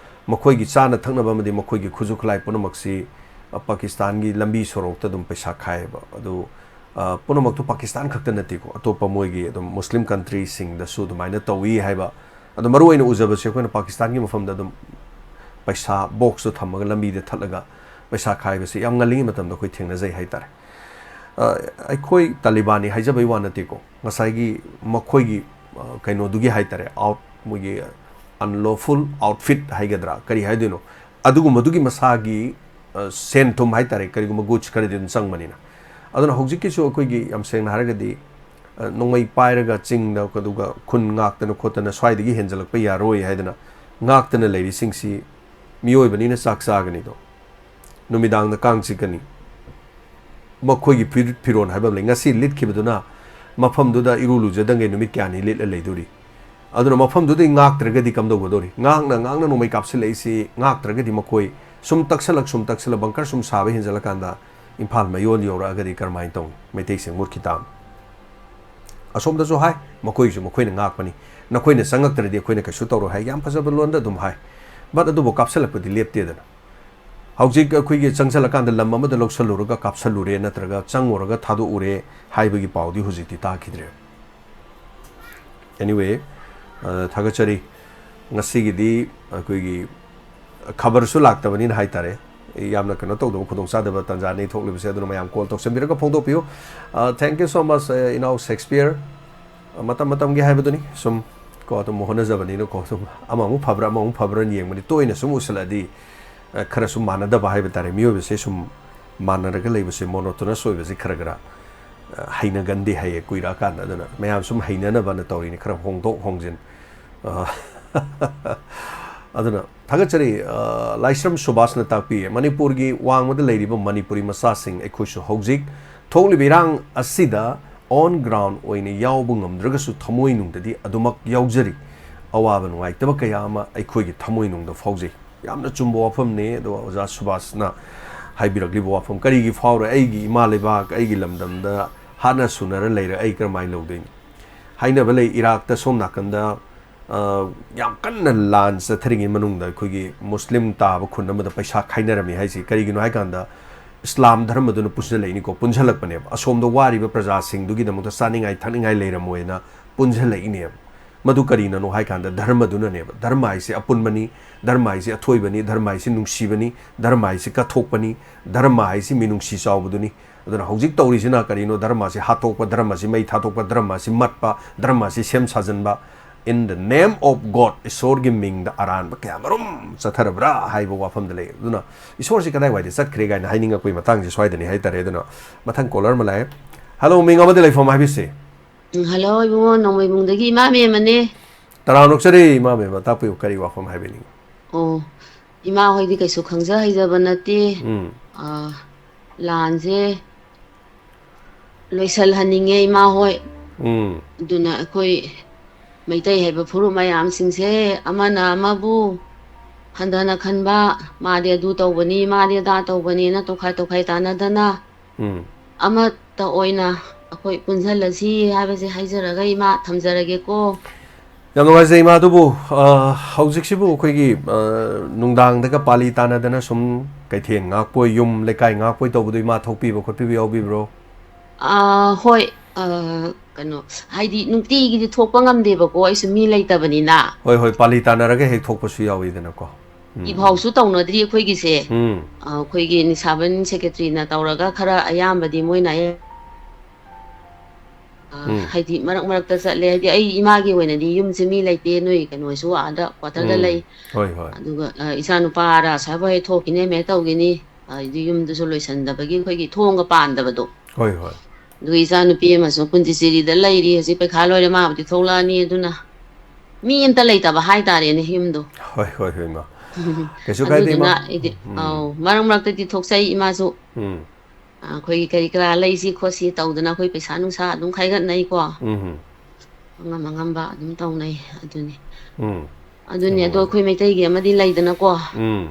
ꯃꯈꯣꯏꯒꯤ ꯆꯥꯅ ꯊꯛꯅꯕ ꯑꯃꯗꯤ ꯃꯈꯣꯏꯒꯤ ꯈꯨꯠꯁꯨ ꯈꯨꯠꯂꯥꯏ ꯄꯨꯝꯅꯃꯛꯁꯤ, ꯑ, ꯄꯥꯀꯤꯁꯇꯥꯟꯒꯤ ꯂꯝꯕꯤ ꯁꯣꯔꯣꯛꯇ ꯑꯗꯨꯝ ꯄꯩꯁꯥ ꯈꯥꯏꯌꯦꯕ꯫ ꯑꯗꯨ, ꯑ, ꯄꯨꯝꯅꯃꯛꯇꯨ ꯄꯥꯀꯤꯁꯇꯥꯟ ꯈꯛꯇ ꯅꯠꯇꯦꯀꯣ, ꯑꯇꯣꯞꯄ ꯃꯣꯏꯒꯤ ꯑꯗꯨꯝ ꯃꯨꯁꯂꯤꯝ country ꯁꯤꯡꯗꯁꯨ ꯑꯗꯨꯃꯥꯏꯅ ꯇꯧꯏ ꯍꯥꯏꯕ꯫ ꯑꯗꯣ ꯃꯔꯨ ꯑꯣꯏꯅ ꯎꯖꯕꯁꯦ ꯑꯩꯈꯣꯏꯅ ꯄꯥꯀꯤꯁꯇꯥꯟꯒꯤ ꯃꯐꯝꯗ ꯑꯗꯨꯝ ꯄꯩꯁꯥ box ꯇꯣ ꯊꯝꯃꯒ ꯂꯝꯕꯤꯗ ꯊꯠꯂꯒ ꯄꯩꯁꯥ ꯈꯥꯏꯕꯁꯦ ꯌꯥꯝ ꯉꯜꯂꯤꯉꯩ ꯃꯇꯝꯗ ꯑꯩꯈꯣꯏ ꯊꯦꯡꯅꯖꯩ ꯍꯥꯏꯇꯥꯔꯦ꯫ ꯑ, ꯑꯩꯈꯣꯏ ꯇꯥꯂꯤꯕꯥꯟꯅꯤ ꯍꯥꯏꯖꯕꯩ ꯋꯥ ꯅꯠꯇꯦꯀꯣ, ꯉꯁꯥꯏꯒꯤ ꯃꯈꯣꯏꯒꯤ, ꯑ, ꯀꯩꯅꯣꯗꯨꯒꯤ ꯍꯥꯏꯇꯥꯔꯦ, out, ꯃꯣꯏꯒꯤ unlawful outfit ꯍꯥꯏꯒꯗ꯭ꯔꯥ, ꯀꯔꯤ ꯍꯥꯏꯗꯣꯏꯅꯣ, ꯑꯗꯨꯒꯨꯝꯕꯗꯨꯒꯤ ꯃꯁꯥꯒꯤ, ꯑ, ꯁꯦꯟ ꯊꯨꯝ ꯍꯥꯏꯇꯥꯔꯦ, ꯀꯔꯤꯒꯨꯝꯕ goods ꯈꯔꯗꯤ ꯑꯗꯨꯝ ꯆꯪꯕꯅꯤꯅ꯫ ꯑꯗꯨꯅ ꯍꯧꯖꯤꯛꯀꯤꯁꯨ ꯑꯩꯈꯣꯏꯒꯤ, ꯌꯥꯝ ꯁꯦꯡꯅ ꯍꯥꯏꯔꯒꯗꯤ, ꯑ, ꯅꯣꯡꯃꯩ ꯄꯥꯏꯔꯒ ꯆꯤꯡꯗ, ꯑꯗꯨꯒ ꯈꯨꯟ ꯉꯥꯛꯇꯅ ꯈꯣꯠꯇꯅ ꯁ꯭ꯋꯥꯏꯗꯒꯤ ꯍꯦꯟꯖꯜꯂꯛꯄ ꯌꯥꯔꯣꯏ ꯍꯥꯏꯗꯅ ꯉꯥꯛꯇꯅ ꯂꯩꯔꯤꯁꯤꯡꯁꯤ, ꯃꯤꯑꯣꯏꯕꯅꯤꯅ ꯆꯥꯛ ꯆꯥꯒꯅꯤꯗꯣ, ꯅꯨꯃꯤꯗꯥꯡꯗ ꯀꯥꯡ ꯆꯤꯛꯀꯅꯤ꯫ ꯃꯈꯣꯏꯒꯤ ꯐꯤ-, ꯐꯤꯔꯣꯟ ꯍꯥꯏꯕ ꯑꯃ ꯂꯩ꯫ ꯉꯁꯤ ꯂꯤꯠꯈꯤꯕꯗꯨꯅ ꯃꯐꯝꯗꯨꯗ ꯏꯔꯨ ꯂꯨꯖꯗꯉꯩ ꯅꯨꯃꯤꯠ ꯀꯌꯥꯅꯤ ꯂꯤꯠꯂ ꯂꯩꯗꯣꯔꯤ? ꯑꯗꯨꯅ ꯃꯐꯝꯗꯨꯗꯩ ꯉꯥꯛꯇ꯭ꯔꯒꯗꯤ ꯀꯝꯗꯧꯒꯗꯧꯔꯤ? ꯉꯥꯛꯅ ꯉꯥꯛꯅ ꯅꯣꯡꯃꯩ ꯀꯥꯞꯁꯤꯜꯂꯛꯏꯁꯤ ꯉꯥꯛꯇ꯭ꯔꯒꯗꯤ, ꯃꯈꯣꯏ ꯁꯨꯝ ꯇꯛꯁꯜꯂꯛ, ꯁꯨꯝ ꯇꯛꯁꯜꯂꯛ, bunker ꯁꯨꯝ ꯁꯥꯕ ꯍꯦꯟꯖꯜꯂꯀꯥꯟꯗ ꯏꯝꯐꯥꯜ ꯃꯌꯣꯟ ꯌꯧꯔꯛꯑꯒꯗꯤ ꯀꯔꯝꯍꯥꯏꯅ ꯇꯧꯅꯤ? ꯃꯩꯇꯩꯁꯤꯡ ꯃꯨꯠꯈꯤ ꯇꯥꯕꯅꯤ꯫ ꯑꯁꯣꯝꯗꯁꯨ ꯍꯥꯏ, ꯃꯈꯣꯏꯒꯤꯁꯨ ꯃꯈꯣꯏꯅ ꯉꯥꯛꯄꯅꯤ, "ꯅꯈꯣꯏꯅ ꯆꯪꯉꯛꯇ꯭ꯔꯗꯤ ꯑꯩꯈꯣꯏꯅ ꯀꯩꯁꯨ ꯇꯧꯔꯣꯏ" ꯍꯥꯏ, ꯌꯥꯝ ꯐꯖꯕ ꯂꯣꯟꯗ ꯑꯗꯨꯝ ꯍꯥꯏ꯫ But ꯑꯗꯨꯕꯨ ꯀꯥꯞꯁꯤꯜꯂꯛꯄꯗꯤ ꯂꯦꯞꯇꯦꯗꯅ꯫ ꯍꯧꯖꯤꯛ ꯑꯩꯈꯣꯏꯒꯤ ꯆꯪꯁꯤꯜꯂꯀꯥꯟꯗ ꯂꯝ ꯑꯃꯗ ꯂꯧꯁꯜꯂꯨꯔꯒ ꯀꯥꯞꯁꯜꯂꯨꯔꯦ ꯅꯠꯇ꯭ꯔꯒ ꯆꯪꯉꯨꯔꯒ ꯊꯥꯗꯣꯛꯎꯔꯦ ꯍꯥꯏꯕꯒꯤ ꯄꯥꯎꯗꯤ ꯍꯧꯖꯤꯛꯇꯤ ꯇꯥꯈꯤꯗ꯭ꯔꯦ꯫ Anyway, ꯑ, ꯊꯥꯒꯠꯆꯔꯤ꯫ ꯉꯁꯤꯒꯤꯗꯤ ꯑꯩꯈꯣꯏꯒꯤ ꯈꯕꯔꯁꯨ ꯂꯥꯛꯇꯕꯅꯤꯅ ꯍꯥꯏꯇꯥꯔꯦ, ꯌꯥꯝꯅ ꯀꯩꯅꯣ ꯇꯧꯗꯕ, ꯈꯨꯗꯣꯡꯆꯥꯗꯕ ꯇꯥꯟꯖꯥ ꯑꯅꯤ ꯊꯣꯛꯂꯤꯕꯁꯦ, ꯑꯗꯨꯅ ꯃꯌꯥꯝ call ꯇꯧꯁꯟꯕꯤꯔꯒ ꯐꯣꯡꯗꯣꯛꯄꯤꯌꯨ꯫ Thank you so much, ꯏꯅꯥꯎ ꯁꯦꯛꯁꯄꯤꯌꯔ꯫ ꯃꯇꯝ ꯃꯇꯝꯒꯤ ꯍꯥꯏꯕꯗꯨꯅꯤ, ꯁꯨꯝ ꯀꯣ, ꯑꯗꯨꯝ ꯍꯣꯠꯅꯖꯕꯅꯤꯅꯀꯣ, ꯑꯗꯨꯝ ꯑꯃꯃꯨꯛ ꯐꯕ꯭ꯔꯥ ꯑꯃꯃꯨꯛ ꯐꯕ꯭ꯔꯥ ꯌꯦꯡꯕꯅꯤ꯫ ꯇꯣꯏꯅ ꯁꯨꯝ ꯎꯁꯜꯂꯛꯑꯗꯤ ꯈꯔꯁꯨ ꯃꯥꯟꯅꯗꯕ ꯍꯥꯏꯕ ꯇꯥꯔꯦ, ꯃꯤꯑꯣꯏꯕꯁꯦ ꯁꯨꯝ ꯃꯥꯟꯅꯔꯒ ꯂꯩꯕꯁꯦ, monotonous ꯑꯣꯏꯕꯁꯦ ꯈꯔ ꯈꯔ ꯍꯩꯅꯒꯟꯗꯦ ꯍꯥꯏꯌꯦ ꯀꯨꯏꯔꯛꯑꯀꯥꯟꯗ꯫ ꯑꯗꯨꯅ ꯃꯌꯥꯝ ꯁꯨꯝ ꯍꯩꯅꯅꯕꯅ ꯇꯧꯔꯤꯅꯤ, ꯈꯔ ꯍꯣꯡꯗꯣꯛ ꯍꯣꯡꯖꯤꯟ꯫ ꯑꯗꯨꯅ ꯊꯥꯒꯠꯆꯔꯤ꯫ ꯂꯥꯏꯁ꯭ꯔꯝ ꯁꯨꯕꯥꯁꯅ ꯇꯥꯛꯄꯤꯌꯦ, ꯃꯅꯤꯄꯨꯔꯒꯤ ꯋꯥꯡꯃꯗ ꯂꯩꯔꯤꯕ ꯃꯅꯤꯄꯨꯔꯤ ꯃꯆꯥꯁꯤꯡ, ꯑꯩꯈꯣꯏꯁꯨ ꯍꯧꯖꯤꯛ ꯊꯣꯛꯂꯤꯕ ꯏꯔꯥꯡ ꯑꯁꯤꯗ on ground ꯑꯣꯏꯅ ꯌꯥꯎꯕ ꯉꯝꯗ꯭ꯔꯒꯁꯨ ꯊꯃꯣꯏꯅꯨꯡꯗꯗꯤ ꯑꯗꯨꯃꯛ ꯌꯥꯎꯖꯔꯤ꯫ ꯑꯋꯥꯕ ꯅꯨꯡꯉꯥꯏꯇꯕ ꯀꯌꯥ ꯑꯃ ꯑꯩꯈꯣꯏꯒꯤ ꯊꯃꯣꯏꯅꯨꯡꯗ ꯐꯥꯎꯖꯩ꯫ ꯌꯥꯝꯅ ꯆꯨꯝꯕ ꯋꯥꯐꯝꯅꯤ꯫ ꯑꯗꯣ ꯑꯣꯖꯥ ꯁꯨꯕꯥꯁꯅ ꯍꯥꯏꯕꯤꯔꯛꯂꯤꯕ ꯋꯥꯐꯝ, ꯀꯔꯤꯒꯤ ꯐꯥꯎꯔꯣꯏ? ꯑꯩꯒꯤ ꯏꯃꯥ ꯂꯩꯕꯥꯛ, ꯑꯩꯒꯤ ꯂꯝꯗꯝꯗ ꯍꯥꯠꯅ ꯁꯨꯅꯔ ꯂꯩꯔꯦ, ꯑꯩ ꯀꯔꯝꯍꯥꯏꯅ ꯂꯧꯗꯣꯏꯅꯣ? ꯍꯥꯏꯅꯕ ꯂꯩ, ꯏꯔꯥꯛꯇ ꯁꯣꯝ ꯅꯥꯀꯟꯗ ꯌꯥꯝ ꯀꯟꯅ ꯂꯥꯟ ꯆꯠꯊꯔꯤꯉꯩ ꯃꯅꯨꯡꯗ ꯑꯩꯈꯣꯏꯒꯤ ꯃꯨꯁꯂꯤꯝ ꯇꯥꯕ ꯈꯨꯟ ꯑꯃꯗ ꯄꯩꯁꯥ ꯈꯥꯏꯅꯔꯝꯃꯤ ꯍꯥꯏꯁꯤ ꯀꯔꯤꯒꯤꯅꯣ ꯍꯥꯏ ꯀꯥꯟꯗ, ꯏꯁꯂꯥꯝ ꯙꯔꯃꯗꯨꯅ ꯄꯨꯟꯁꯤꯜꯂꯛꯏꯅꯤꯀꯣ, ꯄꯨꯟꯁꯤꯜꯂꯛꯄꯅꯦꯕ꯫ ꯑꯁꯣꯝꯗ ꯋꯥꯔꯤꯕ ꯄ꯭ꯔꯖꯥꯁꯤꯡꯗꯨꯒꯤꯗꯃꯛꯇ ꯆꯥꯅꯤꯡꯉꯥꯏ ꯊꯛꯅꯤꯡꯉꯥꯏ ꯂꯩꯔꯝꯃꯣꯏꯅ ꯄꯨꯟꯁꯤꯜꯂꯛꯏꯅꯦꯕ꯫ ꯃꯗꯨ ꯀꯔꯤꯅꯅꯣ ꯍꯥꯏ ꯀꯥꯟꯗ, ꯙꯔꯃꯗꯨꯅꯅꯦꯕ꯫ ꯙꯔꯃ ꯍꯥꯏꯁꯤ ꯑꯄꯨꯟꯕꯅꯤ, ꯙꯔꯃ ꯍꯥꯏꯁꯤ ꯑꯊꯣꯏꯕꯅꯤ, ꯙꯔꯃ ꯍꯥꯏꯁꯤ ꯅꯨꯡꯁꯤꯕꯅꯤ, ꯙꯔꯃ ꯍꯥꯏꯁꯤ ꯀꯠꯊꯣꯛꯄꯅꯤ, ꯙꯔꯃ ꯍꯥꯏꯁꯤ ꯃꯤꯅꯨꯡꯁꯤ ꯆꯥꯎꯕꯗꯨꯅꯤ꯫ ꯑꯗꯨꯅ ꯍꯧꯖꯤꯛ ꯇꯧꯔꯤꯁꯤꯅ ꯀꯔꯤꯅꯣ? ꯙꯔꯃꯁꯤ ꯍꯥꯠꯇꯣꯛꯄ, ꯙꯔꯃꯁꯤ ꯃꯩ ꯊꯥꯗꯣꯛꯄ, ꯙꯔꯃꯁꯤ ꯃꯠꯄ, ꯙꯔꯃꯁꯤ ꯁꯦꯝ ꯁꯥꯖꯤꯟꯕ꯫ In the name of God, ꯏꯁꯣꯔꯒꯤ ꯃꯤꯡꯗ ꯑꯔꯥꯟꯕ ꯀꯌꯥ ꯃꯔꯨꯝ ꯆꯠꯊꯔꯕ꯭ꯔꯥ ꯍꯥꯏꯕ ꯋꯥꯐꯝꯗ ꯂꯩ꯫ ꯑꯗꯨꯅ ꯏꯁꯣꯔꯁꯤ ꯀꯗꯥꯏꯋꯥꯏꯗ ꯆꯠꯈ꯭ꯔꯦ ꯀꯥꯏꯅ ꯍꯥꯏꯅꯤꯡꯉꯛꯄꯒꯤ ꯃꯇꯥꯡꯁꯦ ꯁ꯭ꯋꯥꯏꯗꯅꯤ ꯍꯥꯏꯇꯥꯔꯦ꯫ ꯑꯗꯨꯅ ꯃꯊꯪ caller ꯑꯃ ꯂꯥꯛꯑꯦ꯫ Hello, ꯃꯤꯡ ꯑꯃꯗꯤ ꯂꯩꯐꯝ ꯍꯥꯏꯕꯤꯁꯦ꯫ ꯎꯝ, hello, ꯏꯕꯨꯡꯉꯣ, ꯅꯣꯡꯃꯩꯕꯨꯡꯗꯒꯤ ꯏꯃꯥ ꯃꯦꯝꯃꯅꯦ꯫ ꯇꯔꯥꯝꯅ ꯑꯣꯛꯆꯔꯤ, ꯏꯃꯥ ꯃꯦꯝꯃ, ꯇꯥꯛꯄꯤꯌꯨ, ꯀꯔꯤ ꯋꯥꯐꯝ ꯍꯥꯏꯕꯤꯅꯤꯡꯉꯤ? ꯑꯣ, ꯏꯃꯥ ꯍꯣꯏꯗꯤ ꯀꯩꯁꯨ ꯈꯪꯖ ꯍꯩꯖꯕ ꯅꯠꯇꯦ꯫ ꯎꯝ꯫ ꯑꯥ, ꯂꯥꯟꯁꯦ ꯂꯣꯏꯁꯤꯜꯍꯟꯅꯤꯡꯉꯦ ꯏꯃꯥ ꯍꯣꯏ꯫ ꯎꯝ꯫ ꯑꯗꯨꯅ ꯑꯩꯈꯣꯏ ꯃꯩꯇꯩ ꯍꯥꯏꯕ ꯐꯨꯔꯨꯞ ꯃꯌꯥꯝꯁꯤꯡꯁꯦ ꯑꯃꯅ ꯑꯃꯕꯨ ꯍꯟꯊꯅ ꯈꯟꯕ, ꯃꯥꯗꯤ ꯑꯗꯨ ꯇꯧꯕꯅꯤ, ꯃꯥꯗꯤ ꯑꯗꯥ ꯇꯧꯕꯅꯤꯅ ꯇꯣꯈꯥꯏ ꯇꯣꯈꯥꯏ ꯇꯥꯟꯅꯗꯅ ꯎꯝ꯫ ꯑꯃꯠꯇ ꯑꯣꯏꯅ ꯑꯩꯈꯣꯏ ꯄꯨꯟꯁꯤꯜꯂꯁꯤ ꯍꯥꯏꯕꯁꯦ ꯍꯥꯏꯖꯔꯒ ꯏꯃꯥ ꯊꯝꯖꯔꯒꯦꯀꯣ꯫ ꯌꯥꯝ ꯅꯨꯡꯉꯥꯏꯖꯩ ꯏꯃꯥ꯫ ꯑꯗꯨꯕꯨ, ꯑ, ꯍꯧꯖꯤꯛꯁꯤꯕꯨ ꯑꯩꯈꯣꯏꯒꯤ, ꯑ, ꯅꯨꯡꯗꯥꯡꯗꯒ ꯄꯥꯂꯤ ꯇꯥꯅꯗꯅ ꯁꯨꯝ ꯀꯩꯊꯦꯜ ꯉꯥꯛꯄꯣꯏ, ꯌꯨꯝ ꯂꯩꯀꯥꯏ ꯉꯥꯛꯄꯣꯏ ꯇꯧꯕꯗꯣ ꯏꯃꯥ ꯊꯣꯛꯄꯤꯕ ꯈꯣꯠꯄꯤꯕ ꯌꯥꯎꯕꯤꯕ꯭ꯔꯣ? ꯑ, ꯍꯣꯏ, ꯑ, ꯀꯩꯅꯣ, ꯍꯥꯏꯗꯤ ꯅꯨꯡꯇꯤꯒꯤꯗꯤ ꯊꯣꯛꯄ ꯉꯝꯗꯦꯕꯀꯣ, ꯑꯩꯁꯨ ꯃꯤ ꯂꯩꯇꯕꯅꯤꯅ꯫ ꯍꯣꯏ, ꯍꯣꯏ, ꯄꯥꯂꯤ ꯇꯥꯅꯔꯒ ꯍꯦꯛ ꯊꯣꯛꯄꯁꯨ ꯌꯥꯎꯋꯤꯗꯅꯀꯣ꯫ ꯎꯝ. ꯏꯐꯥꯎꯁꯨ ꯇꯧꯅꯗ꯭ꯔꯤ ꯑꯩꯈꯣꯏꯒꯤꯁꯦ꯫ ꯎꯝ. ꯑ, ꯑꯩꯈꯣꯏꯒꯤ ꯅꯤꯁꯥꯕꯟ ꯁꯦꯀ꯭ꯔꯦꯇꯔꯤꯅ ꯇꯧꯔꯒ ꯈꯔ ꯑꯌꯥꯝꯕꯗꯤ ꯃꯣꯏꯅ ꯑꯌꯥ-, ꯑ, ꯎꯝ. ꯍꯥꯏꯗꯤ ꯃꯔꯛ ꯃꯔꯛꯇ ꯆꯠꯂꯦ꯫ ꯍꯥꯏꯗꯤ ꯑꯩ ꯏꯃꯥꯒꯤ ꯑꯣꯏꯅꯗꯤ ꯌꯨꯝꯁꯦ ꯃꯤ ꯂꯩꯇꯦ, ꯅꯣꯏ ꯀꯩꯅꯣꯁꯨ ꯑꯥꯗ ꯀ꯭ꯋꯥꯇꯔꯗ ꯎꯝ. ꯂꯩ꯫ ꯍꯣꯏ, ꯍꯣꯏ. ꯑꯗꯨꯒ, ꯑ, ꯏꯆꯥ ꯅꯨꯄꯥꯔ ꯑꯁ꯭ꯋꯥꯏꯐꯥꯎ ꯍꯦꯛ ꯊꯣꯛꯈꯤꯅꯤ, ꯑꯦꯝ ꯑꯦ ꯇꯧꯈꯤꯅꯤ꯫ ꯑꯗꯨ ꯌꯨꯝꯗꯨꯁꯨ ꯂꯣꯏꯁꯟꯗꯕꯒꯤ ꯑꯩꯈꯣꯏꯒꯤ ꯊꯣꯡꯒ ꯄꯥꯟꯗꯕꯗꯣ꯫ ꯍꯣꯏ, ꯍꯣꯏ. ꯑꯗꯨꯒ ꯏꯆꯥ ꯅꯨꯄꯤ ꯑꯃꯁꯨ ꯄꯨꯟꯗꯤꯆꯦꯔꯤꯗ ꯂꯩꯔꯤ, ꯍꯧꯖꯤꯛ ꯄꯩꯈꯥ ꯂꯣꯏꯔꯦ, ꯃꯥꯕꯨꯗꯤ ꯊꯣꯛꯂꯛꯑꯅꯤ꯫ ꯑꯗꯨꯅ ꯃꯤ ꯑꯝꯇ ꯂꯩꯇꯕ ꯍꯥꯏꯇꯥꯔꯦꯅꯦ ꯌꯨꯝꯗꯣ꯫ ꯍꯣꯏ, ꯍꯣꯏ, ꯍꯣꯏ, ꯏꯃꯥ. ꯀꯩꯁꯨ ꯀꯥꯏꯗꯦ, ꯑꯗꯨꯗꯨꯅ ꯏꯃꯥ. ꯑꯩꯗꯤ, ꯎꯝ. ꯑꯧ, ꯃꯔꯛ ꯃꯔꯛꯇꯗꯤ ꯊꯣꯛꯆꯩ ꯏꯃꯥꯁꯨ꯫ ꯎꯝ. ꯑ, ꯑꯩꯈꯣꯏꯒꯤ ꯀꯔꯤ ꯀꯔꯥ ꯂꯩꯁꯤ ꯈꯣꯠꯁꯤ ꯇꯧꯗꯅ ꯑꯩꯈꯣꯏ ꯄꯩꯁꯥ ꯅꯨꯡꯁꯥ ꯑꯗꯨꯝ ꯈꯥꯏꯒꯠꯅꯩꯀꯣ꯫ ꯎꯝ. ꯑꯉꯝ ꯑꯉꯝꯕ ꯑꯗꯨꯝ ꯇꯧꯅꯩ꯫ ꯑꯗꯨꯅꯤ, ꯎꯝ. ꯑꯗꯨꯅꯤ꯫ ꯑꯗꯣ ꯌꯥꯝ ꯑꯩꯈꯣꯏ ꯃꯩꯇꯩꯒꯤ ꯑꯃꯗꯤ ꯂꯩꯗꯅꯀꯣ, ꯎꯝ.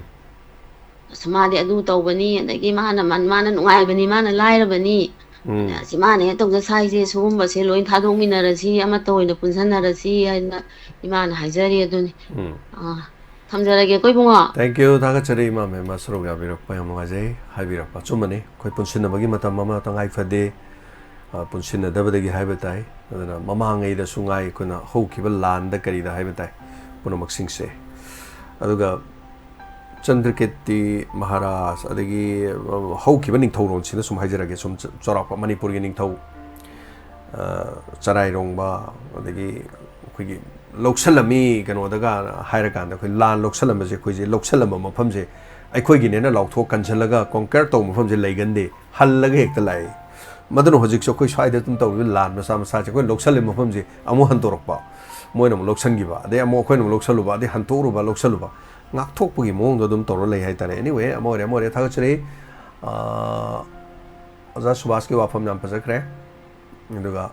ꯑꯁ, ꯃꯥꯗꯤ ꯑꯗꯨ ꯇꯧꯕꯅꯤ, ꯑꯗꯒꯤ ꯃꯥꯅ, ꯃꯥꯅ ꯅꯨꯡꯉꯥꯏꯕꯅꯤ, ꯃꯥꯅ ꯂꯥꯏꯔꯕꯅꯤ, ꯎꯝ. ꯑꯁꯤ ꯃꯥꯅ ꯍꯦꯛ ꯇꯧꯖ ꯁꯥꯏꯁꯦ, ꯁꯤꯒꯨꯝꯕꯁꯦ ꯂꯣꯏ ꯊꯥꯗꯣꯛꯃꯤꯟꯅꯔꯁꯤ, ꯑꯃꯠꯇ ꯑꯣꯏꯅ ꯄꯨꯟꯁꯤꯟꯅꯔꯁꯤ ꯍꯥꯏꯅ ꯏꯃꯥꯅ ꯍꯥꯏꯖꯔꯤ꯫ ꯑꯗꯨꯅꯤ꯫ ꯎꯝ. ꯑꯥ, ꯊꯝꯖꯔꯒꯦꯀꯣ, ꯏꯕꯨꯡꯉꯣ꯫ Thank you. ꯊꯥꯒꯠꯆꯔꯤ, ꯏꯃꯥ ꯃꯦꯝ ꯁꯔꯨꯛ ꯌꯥꯕꯤꯔꯛꯄ ꯌꯥꯝ ꯅꯨꯡꯉꯥꯏꯖꯩ, ꯍꯥꯏꯕꯤꯔꯛꯄ ꯑꯆꯨꯝꯕꯅꯤ꯫ ꯑꯩꯈꯣꯏ ꯄꯨꯟꯁꯤꯟꯅꯕꯒꯤ ꯃꯇꯝ ꯑꯃ ꯇꯉꯥꯏ ꯐꯗꯦ, ꯑ, ꯄꯨꯟꯁꯤꯟꯅꯗꯕꯗꯒꯤ ꯍꯥꯏꯕ ꯇꯥꯏ꯫ ꯑꯗꯨꯅ ꯃꯃꯥꯡꯉꯩꯗꯁꯨ ꯉꯥꯏ, ꯑꯩꯈꯣꯏꯅ ꯍꯧꯈꯤꯕ ꯂꯥꯟꯗ ꯀꯔꯤꯗ ꯍꯥꯏꯕ ꯇꯥꯏ, ꯄꯨꯝꯅꯃꯛꯁꯤꯡꯁꯦ꯫ ꯑꯗꯨꯒ ꯆꯟꯗ꯭ꯔꯀꯤꯔꯇꯤ ꯃꯍꯥꯔꯥꯖ, ꯑꯗꯒꯤ, ꯑ, ꯍꯧꯈꯤꯕ ꯅꯤꯡꯊꯧꯔꯣꯜꯁꯤꯅ ꯁꯨꯝ ꯍꯥꯏꯖꯔꯒꯦ, ꯁꯨꯝ ꯆ-, ꯆꯥꯎꯔꯥꯛꯄ ꯃꯅꯤꯄꯨꯔꯒꯤ ꯅꯤꯡꯊꯧ, ꯑ, ꯆꯔꯥꯏꯔꯣꯡꯕ, ꯑꯗꯒꯤ ꯑꯩꯈꯣꯏꯒꯤ ꯂꯧꯁꯜꯂꯝꯃꯤ ꯀꯩꯅꯣꯗꯒ ꯍꯥꯏꯔꯀꯥꯟꯗ, ꯑꯩꯈꯣꯏ ꯂꯥꯟ ꯂꯧꯁꯜꯂꯝꯕꯁꯦ, ꯑꯩꯈꯣꯏꯁꯦ ꯂꯧꯁꯜꯂꯝꯕ ꯃꯐꯝꯁꯦ ꯑꯩꯈꯣꯏꯒꯤꯅꯦꯅ ꯂꯥꯎꯊꯣꯛ ꯀꯟꯁꯤꯜꯂꯒ conquer ꯇꯧꯕ ꯃꯐꯝꯁꯦ ꯂꯩꯒꯟꯗꯦ, ꯍꯜꯂꯒ ꯍꯦꯛꯇ ꯂꯥꯛꯏ꯫ ꯃꯗꯨꯅ ꯍꯧꯖꯤꯛꯁꯨ ꯑꯩꯈꯣꯏ ꯁ꯭ꯋꯥꯏꯗ ꯑꯗꯨꯝ ꯇꯧꯔꯤꯕ ꯂꯥꯟ ꯃꯆꯥ ꯃꯆꯥꯁꯦ, ꯑꯩꯈꯣꯏꯅ ꯂꯧꯁꯜꯂꯤꯕ ꯃꯐꯝꯁꯦ ꯑꯃꯨꯛ ꯍꯟꯗꯣꯔꯛꯄ, ꯃꯣꯏꯅ ꯑꯃꯨꯛ ꯂꯧꯁꯟꯈꯤꯕ, ꯑꯗꯩ ꯑꯃꯨꯛ ꯑꯩꯈꯣꯏꯅ ꯑꯃꯨꯛ ꯂꯧꯁꯜꯂꯨꯕ, ꯑꯗꯩ ꯍꯟꯇꯣꯛꯎꯔꯨꯕ, ꯂꯧꯁꯜꯂꯨꯕ, ꯉꯥꯛꯊꯣꯛꯄꯒꯤ ꯃꯑꯣꯡꯗ ꯑꯗꯨꯝ ꯇꯧꯔ ꯂꯩ ꯍꯥꯏꯇꯥꯔꯦ꯫ Anyway, ꯑꯃ ꯑꯣꯏꯔꯦ ꯑꯃ ꯑꯣꯏꯔꯦ, ꯊꯥꯒꯠꯆꯔꯤ꯫ ꯑꯥ, ꯑꯣꯖꯥ ꯁꯨꯕꯥꯁꯀꯤ ꯋꯥꯐꯝ ꯌꯥꯝ ꯐꯖꯈ꯭ꯔꯦ꯫ ꯑꯗꯨꯒ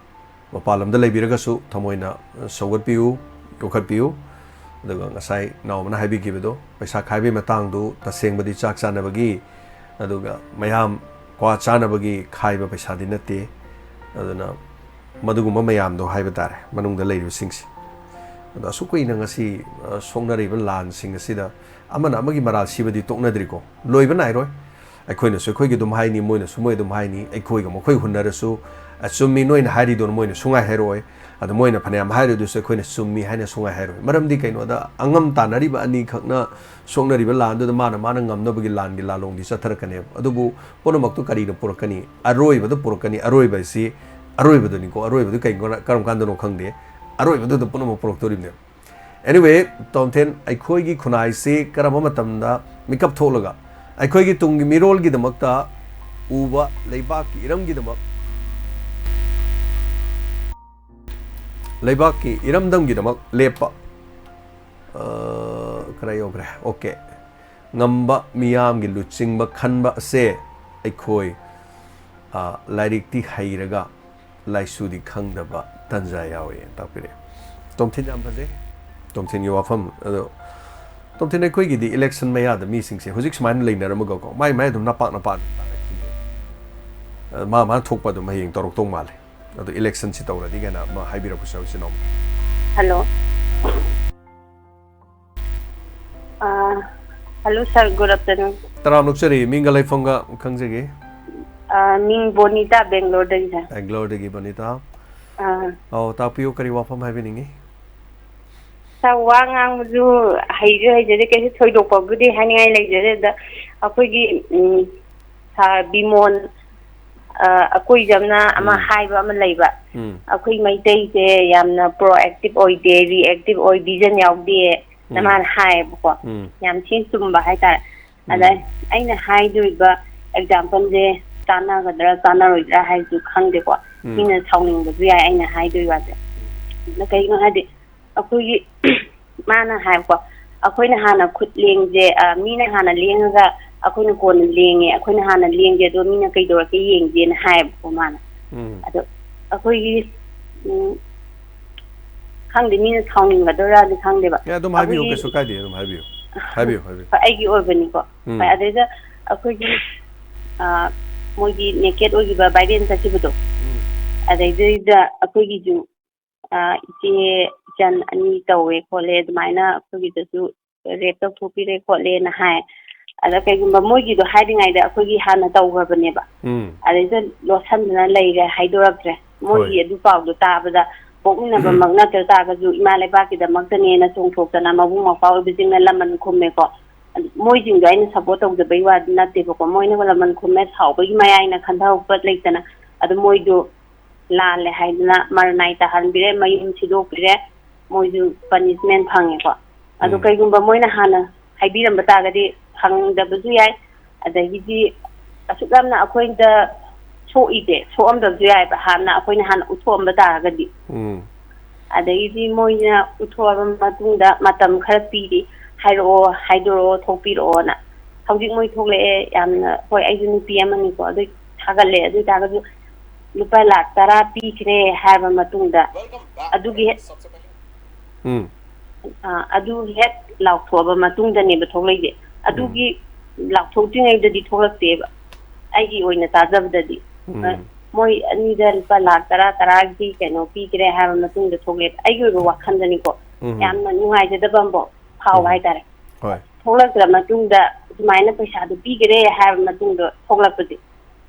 ꯃꯄꯥꯟ ꯂꯝꯗ ꯂꯩꯕꯤꯔꯒꯁꯨ ꯊꯃꯣꯏꯅ ꯁꯧꯒꯠꯄꯤꯌꯨ, ꯌꯣꯛꯈꯠꯄꯤꯌꯨ꯫ ꯑꯗꯨꯒ ꯉꯁꯥꯏ ꯏꯅꯥꯎ ꯑꯃꯅ ꯍꯥꯏꯕꯤꯈꯤꯕꯗꯣ, ꯄꯩꯁꯥ ꯈꯥꯏꯕꯒꯤ ꯃꯇꯥꯡꯗꯨ ꯇꯁꯦꯡꯕꯗꯤ ꯆꯥꯛ ꯆꯥꯅꯕꯒꯤ, ꯑꯗꯨꯒ ꯃꯌꯥꯝ ꯀ꯭ꯋꯥ ꯆꯥꯅꯕꯒꯤ ꯈꯥꯏꯕ ꯄꯩꯁꯥꯗꯤ ꯅꯠꯇꯦ꯫ ꯑꯗꯨꯅ ꯃꯗꯨꯒꯨꯝꯕ ꯃꯌꯥꯝꯗꯣ ꯍꯥꯏꯕ ꯇꯥꯔꯦ, ꯃꯅꯨꯡꯗ ꯂꯩꯔꯤꯕꯁꯤꯡꯁꯦ꯫ ꯑꯗꯣ ꯑꯁꯨꯛ ꯀꯨꯏꯅ ꯉꯁꯤ, ꯑ, ꯁꯣꯛꯅꯔꯤꯕ ꯂꯥꯟꯁꯤꯡ ꯑꯁꯤꯗ ꯑꯃꯅ ꯑꯃꯒꯤ ꯃꯔꯥꯜ ꯁꯤꯕꯗꯤ ꯇꯣꯛꯅꯗ꯭ꯔꯤꯀꯣ, ꯂꯣꯏꯕ ꯅꯥꯏꯔꯣꯏ꯫ ꯑꯩꯈꯣꯏꯅꯁꯨ ꯑꯩꯈꯣꯏꯒꯤ ꯑꯗꯨꯝ ꯍꯥꯏꯅꯤ, ꯃꯣꯏꯅꯁꯨ ꯃꯣꯏ ꯑꯗꯨꯝ ꯍꯥꯏꯅꯤ, ꯑꯩꯈꯣꯏꯒ ꯃꯈꯣꯏ ꯍꯨꯟꯅꯔꯁꯨ, "ꯑꯆꯨꯝꯃꯤ ꯅꯣꯏꯅ ꯍꯥꯏꯔꯤꯗꯨꯅ" ꯃꯣꯏꯅ ꯁꯨꯡꯍꯥꯏ ꯍꯥꯏꯔꯛꯑꯣꯏ꯫ ꯑꯗꯣ ꯃꯣꯏꯅ ꯐꯅꯌꯥꯝ ꯍꯥꯏꯔꯗꯨꯁꯨ ꯑꯩꯈꯣꯏꯅ "ꯆꯨꯝꯃꯤ" ꯍꯥꯏꯅ ꯁꯨꯡꯍꯥꯏ ꯍꯥꯏꯔꯣꯏ꯫ ꯃꯔꯝꯗꯤ ꯀꯩꯅꯣꯗ, ꯑꯉꯝ ꯇꯥꯟꯅꯔꯤꯕ ꯑꯅꯤꯈꯛꯅ ꯁꯣꯛꯅꯔꯤꯕ ꯂꯥꯟꯗꯨꯗ ꯃꯥꯅ ꯃꯥꯅ ꯉꯝꯅꯕꯒꯤ ꯂꯥꯟꯒꯤ ꯂꯥꯂꯣꯡꯗꯤ ꯆꯠꯊꯔꯛꯀꯅꯦꯕ꯫ ꯑꯗꯨꯕꯨ ꯄꯨꯝꯅꯃꯛꯇꯨ ꯀꯔꯤꯅ ꯄꯨꯔꯛꯀꯅꯤ? ꯑꯔꯣꯏꯕꯗꯨ ꯄꯨꯔꯛꯀꯅꯤ꯫ ꯑꯔꯣꯏꯕ ꯍꯥꯏꯁꯤ ꯑꯔꯣꯏꯕꯗꯨꯅꯤꯀꯣ꯫ ꯑꯔꯣꯏꯕꯗꯨ ꯀꯩ-, ꯀꯔꯝ ꯀꯥꯟꯗꯅꯣ ꯈꯪꯗꯦ꯫ ꯑꯔꯣꯏꯕꯗꯨꯗ ꯄꯨꯝꯅꯃꯛ ꯄꯨꯔꯛꯇꯣꯔꯤꯕꯅꯦꯕ꯫ Anyway, ꯇꯣꯝꯊꯤꯟ, ꯑꯩꯈꯣꯏꯒꯤ ꯈꯨꯟꯅꯥꯏꯁꯤ ꯀꯔꯝꯕ ꯃꯇꯝꯗ ꯃꯤꯀꯞ ꯊꯣꯛꯂꯒ ꯑꯩꯈꯣꯏꯒꯤ ꯇꯨꯡꯒꯤ ꯃꯤꯔꯣꯜꯒꯤꯗꯃꯛꯇ ꯎꯕ, ꯂꯩꯕꯥꯛꯀꯤ ꯏꯔꯝꯒꯤꯗꯃꯛ, ꯂꯩꯕꯥꯛꯀꯤ ꯏꯔꯝꯗꯝꯒꯤꯗꯃꯛ ꯂꯦꯞꯄ, ꯑ, ꯀꯗꯥꯏ ꯌꯧꯈ꯭ꯔꯦ? OK꯫ ꯉꯝꯕ, ꯃꯤꯌꯥꯝꯒꯤ ꯂꯨꯆꯤꯡꯕ ꯈꯟꯕ ꯑꯁꯦ ꯑꯩꯈꯣꯏ, ꯑ, ꯂꯥꯏꯔꯤꯛꯇꯤ ꯍꯩꯔꯒ ꯂꯥꯏꯁꯨꯗꯤ ꯈꯪꯗꯕ ꯇꯟꯖꯥ ꯌꯥꯎꯏ ꯇꯥꯛꯄꯤꯔꯛꯑꯦ꯫ ꯇꯣꯝꯊꯤꯟ, ꯌꯥꯝ ꯐꯖꯩ ꯇꯣꯝꯊꯤꯟꯒꯤ ꯋꯥꯐꯝ꯫ ꯑꯗꯣ ꯇꯣꯝꯊꯤꯟ, ꯑꯩꯈꯣꯏꯒꯤꯗꯤ election ꯃꯌꯥꯗ ꯃꯤꯁꯤꯡꯁꯦ ꯍꯧꯖꯤꯛ ꯁꯨꯃꯥꯏꯅ ꯂꯩꯅꯔꯝꯃꯒꯀꯣ, ꯃꯥꯏ ꯃꯥꯏ ꯑꯗꯨꯝ ꯅꯄꯥꯛ ꯅꯄꯥꯛ ꯑꯗꯨꯝ ꯇꯥꯔꯛꯈꯤꯅꯦ꯫ ꯑ, ꯃꯥ ꯃꯥꯅ ꯊꯣꯛꯄ ꯑꯗꯨꯝ ꯍꯌꯦꯡ ꯇꯧꯔꯛꯇꯧ ꯃꯥꯜꯂꯦ꯫ ꯑꯗꯣ electionꯁꯤ ꯇꯧꯔꯗꯤ ꯀꯥꯏꯅ ꯑꯃ ꯍꯥꯏꯕꯤꯔꯛꯄꯁꯨ ꯌꯥꯎꯏ, ꯏꯆꯤꯟ ꯏꯅꯥꯎ꯫ Hello. ꯑꯥ, hello sir, good afternoon. ꯇꯔꯥꯝꯅ ꯑꯣꯛꯆꯔꯤ, ꯃꯤꯡꯒ ꯂꯩꯐꯝꯒ ꯈꯪꯖꯒꯦ? ꯑꯥ, ꯃꯤꯡ ꯕꯣꯅꯤꯇꯥ, ꯕꯦꯡꯒ꯭ꯂꯣꯔꯗꯒꯤ, sir. ꯕꯦꯡꯒ꯭ꯂꯣꯔꯗꯒꯤ ꯕꯣꯅꯤꯇꯥ꯫ ꯑꯥ꯫ ꯑꯧ, ꯇꯥꯛꯄꯤꯌꯨ, ꯀꯔꯤ ꯋꯥꯐꯝ ꯍꯥꯏꯕꯤꯅꯤꯡꯉꯤ? Sir, ꯋꯥ ꯉꯥꯡꯕꯁꯨ ꯍꯩꯁꯨ ꯍꯩꯖꯗꯦ, ꯀꯩꯁꯨ ꯊꯣꯏꯗꯣꯛꯄꯕꯨꯗꯤ ꯍꯥꯏꯅꯤꯡꯉꯥꯏ ꯂꯩꯖꯗꯦ꯫ ꯑꯗ ꯑꯩꯈꯣꯏꯒꯤ, ꯎꯝ, sir ꯕꯤꯃꯣꯟ, ꯑ, ꯑꯀꯣꯏꯖꯝꯅ ꯑꯃ ꯎꯝ꯫ ꯍꯥꯏꯕ ꯑꯃ ꯂꯩꯕ, ꯎꯝ꯫ "ꯑꯩꯈꯣꯏ ꯃꯩꯇꯩꯁꯦ ꯌꯥꯝꯅ proactive ꯑꯣꯏꯗꯦ, reactive ꯑꯣꯏ, vision ꯌꯥꯎꯗꯦ"ꯅ ꯎꯝ꯫ ꯃꯥꯅ ꯍꯥꯏꯌꯦꯕꯀꯣ꯫ ꯎꯝ꯫ ꯌꯥꯝ ꯊꯤꯅ ꯆꯨꯝꯕ ꯍꯥꯏꯇꯥꯔꯦ꯫ ꯑꯗ ꯎꯝ꯫ ꯑꯩꯅ ꯍꯥꯏꯗꯣꯔꯤꯕ exampleꯁꯦ ꯆꯥꯟꯅꯒꯗ꯭ꯔꯥ ꯆꯥꯟꯅꯔꯣꯏꯗ꯭ꯔꯥ ꯍꯥꯏꯕꯁꯨ ꯈꯪꯗꯦꯀꯣ꯫ ꯎꯝ꯫ ꯃꯤꯅ ꯁꯥꯎꯅꯤꯡꯕꯁꯨ ꯌꯥꯏ ꯑꯩꯅ ꯍꯥꯏꯗꯣꯏ ꯋꯥꯁꯦ꯫ ꯑꯗ ꯀꯩꯒꯤꯅꯣ ꯍꯥꯏꯗꯤ, ꯑꯩꯈꯣꯏꯒꯤ ꯃꯥꯅ ꯍꯥꯏꯕꯀꯣ, "ꯑꯩꯈꯣꯏꯅ ꯍꯥꯟꯅ ꯈꯨꯠ ꯂꯦꯡꯁꯦ, ꯑ, ꯃꯤꯅ ꯍꯥꯟꯅ ꯂꯦꯡꯉꯒ ꯑꯩꯈꯣꯏꯅ ꯀꯣꯟꯅ ꯂꯦꯡꯉꯦ, ꯑꯩꯈꯣꯏꯅ ꯍꯥꯟꯅ ꯂꯦꯡꯁꯦ, ꯑꯗꯣ ꯃꯤꯅ ꯀꯩꯗꯧꯔꯛꯀꯦ ꯌꯦꯡꯁꯦꯅ" ꯍꯥꯏꯌꯦꯕꯀꯣ ꯃꯥꯅ꯫ ꯎꯝ꯫ ꯑꯗꯣ ꯑꯩꯈꯣꯏꯒꯤ, ꯎꯝ, ꯈꯪꯗꯦ, ꯃꯤꯅ ꯁꯥꯎꯅꯤꯡꯒꯗꯣꯏꯔꯥꯗꯤ ꯈꯪꯗꯦꯕ꯫ ꯑꯦ, ꯑꯗꯨꯝ ꯍꯥꯏꯕꯤꯌꯨ, ꯑꯩꯈꯣꯏꯒꯤ ꯀꯩꯁꯨ ꯀꯥꯏꯗꯦ, ꯑꯗꯨꯝ ꯍꯥꯏꯕꯤꯌꯨ꯫ ꯍꯥꯏꯕꯤꯌꯨ, ꯍꯥꯏꯕꯤꯌꯨ꯫ ꯍꯣꯏ, ꯑꯩꯒꯤ ꯑꯣꯏꯕꯅꯤꯀꯣ꯫ ꯎꯝ꯫ ꯍꯣꯏ, ꯑꯗꯩꯗ ꯑꯩꯈꯣꯏꯒꯤ, ꯑ, ꯃꯣꯏꯒꯤ naked ꯑꯣꯏꯈꯤꯕ viral ꯆꯠꯈꯤꯕꯗꯣ, ꯎꯝ꯫ ꯑꯗꯩꯗꯨꯗ ꯑꯩꯈꯣꯏꯒꯤꯁꯨ ꯑ, ꯏꯆꯦ ꯏꯆꯟ ꯑꯅꯤ ꯇꯧꯋꯦ ꯈꯣꯠꯂꯦ, ꯑꯗꯨꯃꯥꯏꯅ ꯑꯩꯈꯣꯏꯒꯤꯗꯁꯨ rape ꯇꯧꯊꯣꯛꯄꯤꯔꯦ ꯈꯣꯠꯂꯦꯅ ꯍꯥꯏ꯫ ꯑꯗ ꯀꯩꯒꯨꯝꯕ ꯃꯣꯏꯒꯤꯗꯣ ꯍꯥꯏꯔꯤꯉꯩꯗ ꯑꯩꯈꯣꯏꯒꯤ ꯍꯥꯟꯅ ꯇꯧꯈ꯭ꯔꯕꯅꯦꯕ꯫ ꯎꯝ ꯑꯗꯩꯗ ꯂꯣꯠꯁꯟꯗꯅ ꯂꯩꯔꯦ, ꯍꯥꯏꯗꯣꯔꯛꯇ꯭ꯔꯦ꯫ ꯃꯣꯏꯒꯤ ꯍꯣꯏ꯫ ꯑꯗꯨ ꯄꯥꯎꯗꯣ ꯇꯥꯕꯗ ꯄꯣꯛꯃꯤꯟꯅꯕꯃꯛ ꯅꯠꯇ ꯇꯥꯔꯒꯁꯨ ꯏꯃꯥ ꯂꯩꯕꯥꯛꯀꯤꯗꯃꯛꯇꯅꯦꯅ ꯆꯣꯡꯊꯣꯛꯇꯅ ꯃꯕꯨꯡ ꯃꯧꯄ꯭ꯋꯥ ꯑꯣꯏꯕꯁꯤꯡꯅ ꯂꯃꯟ ꯈꯨꯝꯃꯦꯀꯣ꯫ ꯑꯗꯨ ꯃꯣꯏꯁꯤꯡꯗꯣ ꯑꯩꯅ ꯁꯞꯄꯣꯔꯠ ꯇꯧꯗꯕꯩ ꯋꯥꯗꯤ ꯅꯠꯇꯦꯕꯀꯣ꯫ ꯃꯣꯏꯅ ꯂꯃꯟ ꯈꯨꯝꯃꯦ, ꯁꯥꯎꯕꯒꯤ ꯃꯌꯥꯏꯅ ꯈꯟꯊꯍꯧꯕ ꯂꯩꯇꯅ꯫ ꯑꯗꯨ ꯃꯣꯏꯗꯨ ꯂꯥꯜꯂꯦ ꯍꯥꯏꯗꯅ ꯃꯔꯅꯥꯏ ꯇꯥꯍꯟꯕꯤꯔꯦ, ꯃꯌꯨꯝ ꯁꯤꯗꯣꯛꯄꯤꯔꯦ, ꯃꯣꯏꯁꯨ ꯄꯅꯤꯁꯃꯦꯟ ꯐꯪꯉꯦꯀꯣ꯫ ꯑꯗꯨ ꯎꯝ꯫ ꯀꯩꯒꯨꯝꯕ ꯃꯣꯏꯅ ꯍꯥꯟꯅ ꯍꯥꯏꯕꯤꯔꯝꯕ ꯇꯥꯔꯒꯗꯤ ꯐꯪꯗꯕꯁꯨ ꯌꯥꯏ꯫ ꯑꯗꯒꯤꯗꯤ ꯑꯁꯨꯛ ꯌꯥꯝꯅ ꯑꯩꯈꯣꯏꯗ ꯁꯣꯛꯏꯁꯦ ꯁꯣꯛꯑꯝꯗꯕꯁꯨ ꯌꯥꯏꯕ, ꯍꯥꯟꯅ ꯑꯩꯈꯣꯏꯅ ꯍꯥꯟꯅ ꯎꯠꯊꯣꯛꯑꯝꯕ ꯇꯥꯔꯒꯗꯤ꯫ ꯎꯝ ꯑꯗꯒꯤꯗꯤ ꯃꯣꯏꯅ ꯎꯠꯊꯣꯛꯑꯕ ꯃꯇꯨꯡꯗ ꯃꯇꯝ ꯈꯔ ꯄꯤꯔꯤ, ꯍꯥꯏꯔꯛꯑꯣ, ꯍꯥꯏꯗꯣꯔꯛꯑꯣ, ꯊꯣꯛꯄꯤꯔꯛꯑꯣꯅ꯫ ꯍꯧꯖꯤꯛ ꯃꯣꯏ ꯊꯣꯛꯂꯛꯑꯦ, ꯌꯥꯝꯅ, ꯍꯣꯏ, ꯑꯩꯁꯨ ꯅꯨꯄꯤ ꯑꯃꯅꯤꯀꯣ, ꯑꯗꯨ ꯊꯥꯒꯠꯂꯦ꯫ ꯑꯗꯨ ꯑꯣꯏꯇꯥꯔꯒꯁꯨ ꯂꯨꯄꯥ ꯂꯥꯛ ꯇꯔꯥ ꯄꯤꯈ꯭ꯔꯦ ꯍꯥꯏꯔꯕ ꯃꯇꯨꯡꯗ ꯑꯗꯨꯒꯤ ꯍꯦꯛ ꯎꯝ ꯑ, ꯑꯗꯨ ꯍꯦꯛ ꯂꯥꯎꯊꯣꯛꯑꯕ ꯃꯇꯨꯡꯗꯅꯦꯕ ꯊꯣꯛꯂꯛꯏꯁꯦ꯫ ꯑꯗꯨꯒꯤ ꯂꯥꯎꯊꯣꯛꯇ꯭ꯔꯤꯉꯩꯗꯗꯤ ꯊꯣꯛꯂꯛꯇꯦꯕ, ꯑꯩꯒꯤ ꯑꯣꯏꯅ ꯇꯥꯖꯕꯗꯗꯤ꯫ ꯎꯝ ꯃꯣꯏ ꯑꯅꯤꯗ ꯂꯨꯄꯥ ꯂꯥꯛ ꯇꯔꯥ, ꯇꯔꯥꯒꯤ ꯀꯩꯅꯣ ꯄꯤꯈ꯭ꯔꯦ ꯍꯥꯏꯕ ꯃꯇꯨꯡꯗ ꯊꯣꯛꯂꯛꯑꯦꯕ, ꯑꯩꯒꯤ ꯑꯣꯏꯕ ꯋꯥꯈꯜꯗꯅꯤꯀꯣ꯫ ꯎꯝ ꯌꯥꯝꯅ ꯅꯨꯡꯉꯥꯏꯖꯗꯕ ꯑꯃꯐꯥꯎ ꯐꯥꯎꯕ ꯎꯝ ꯍꯥꯏꯇꯥꯔꯦ꯫ ꯍꯣꯏ ꯊꯣꯛꯂꯛꯇ꯭ꯔ ꯃꯇꯨꯡꯗ ꯁꯨꯃꯥꯏꯅ ꯄꯩꯁꯥꯗꯨ ꯄꯤꯈꯔꯦ ꯍꯥꯏꯕ ꯃꯇꯨꯡꯗ ꯊꯣꯛꯂꯛꯄꯁꯦ,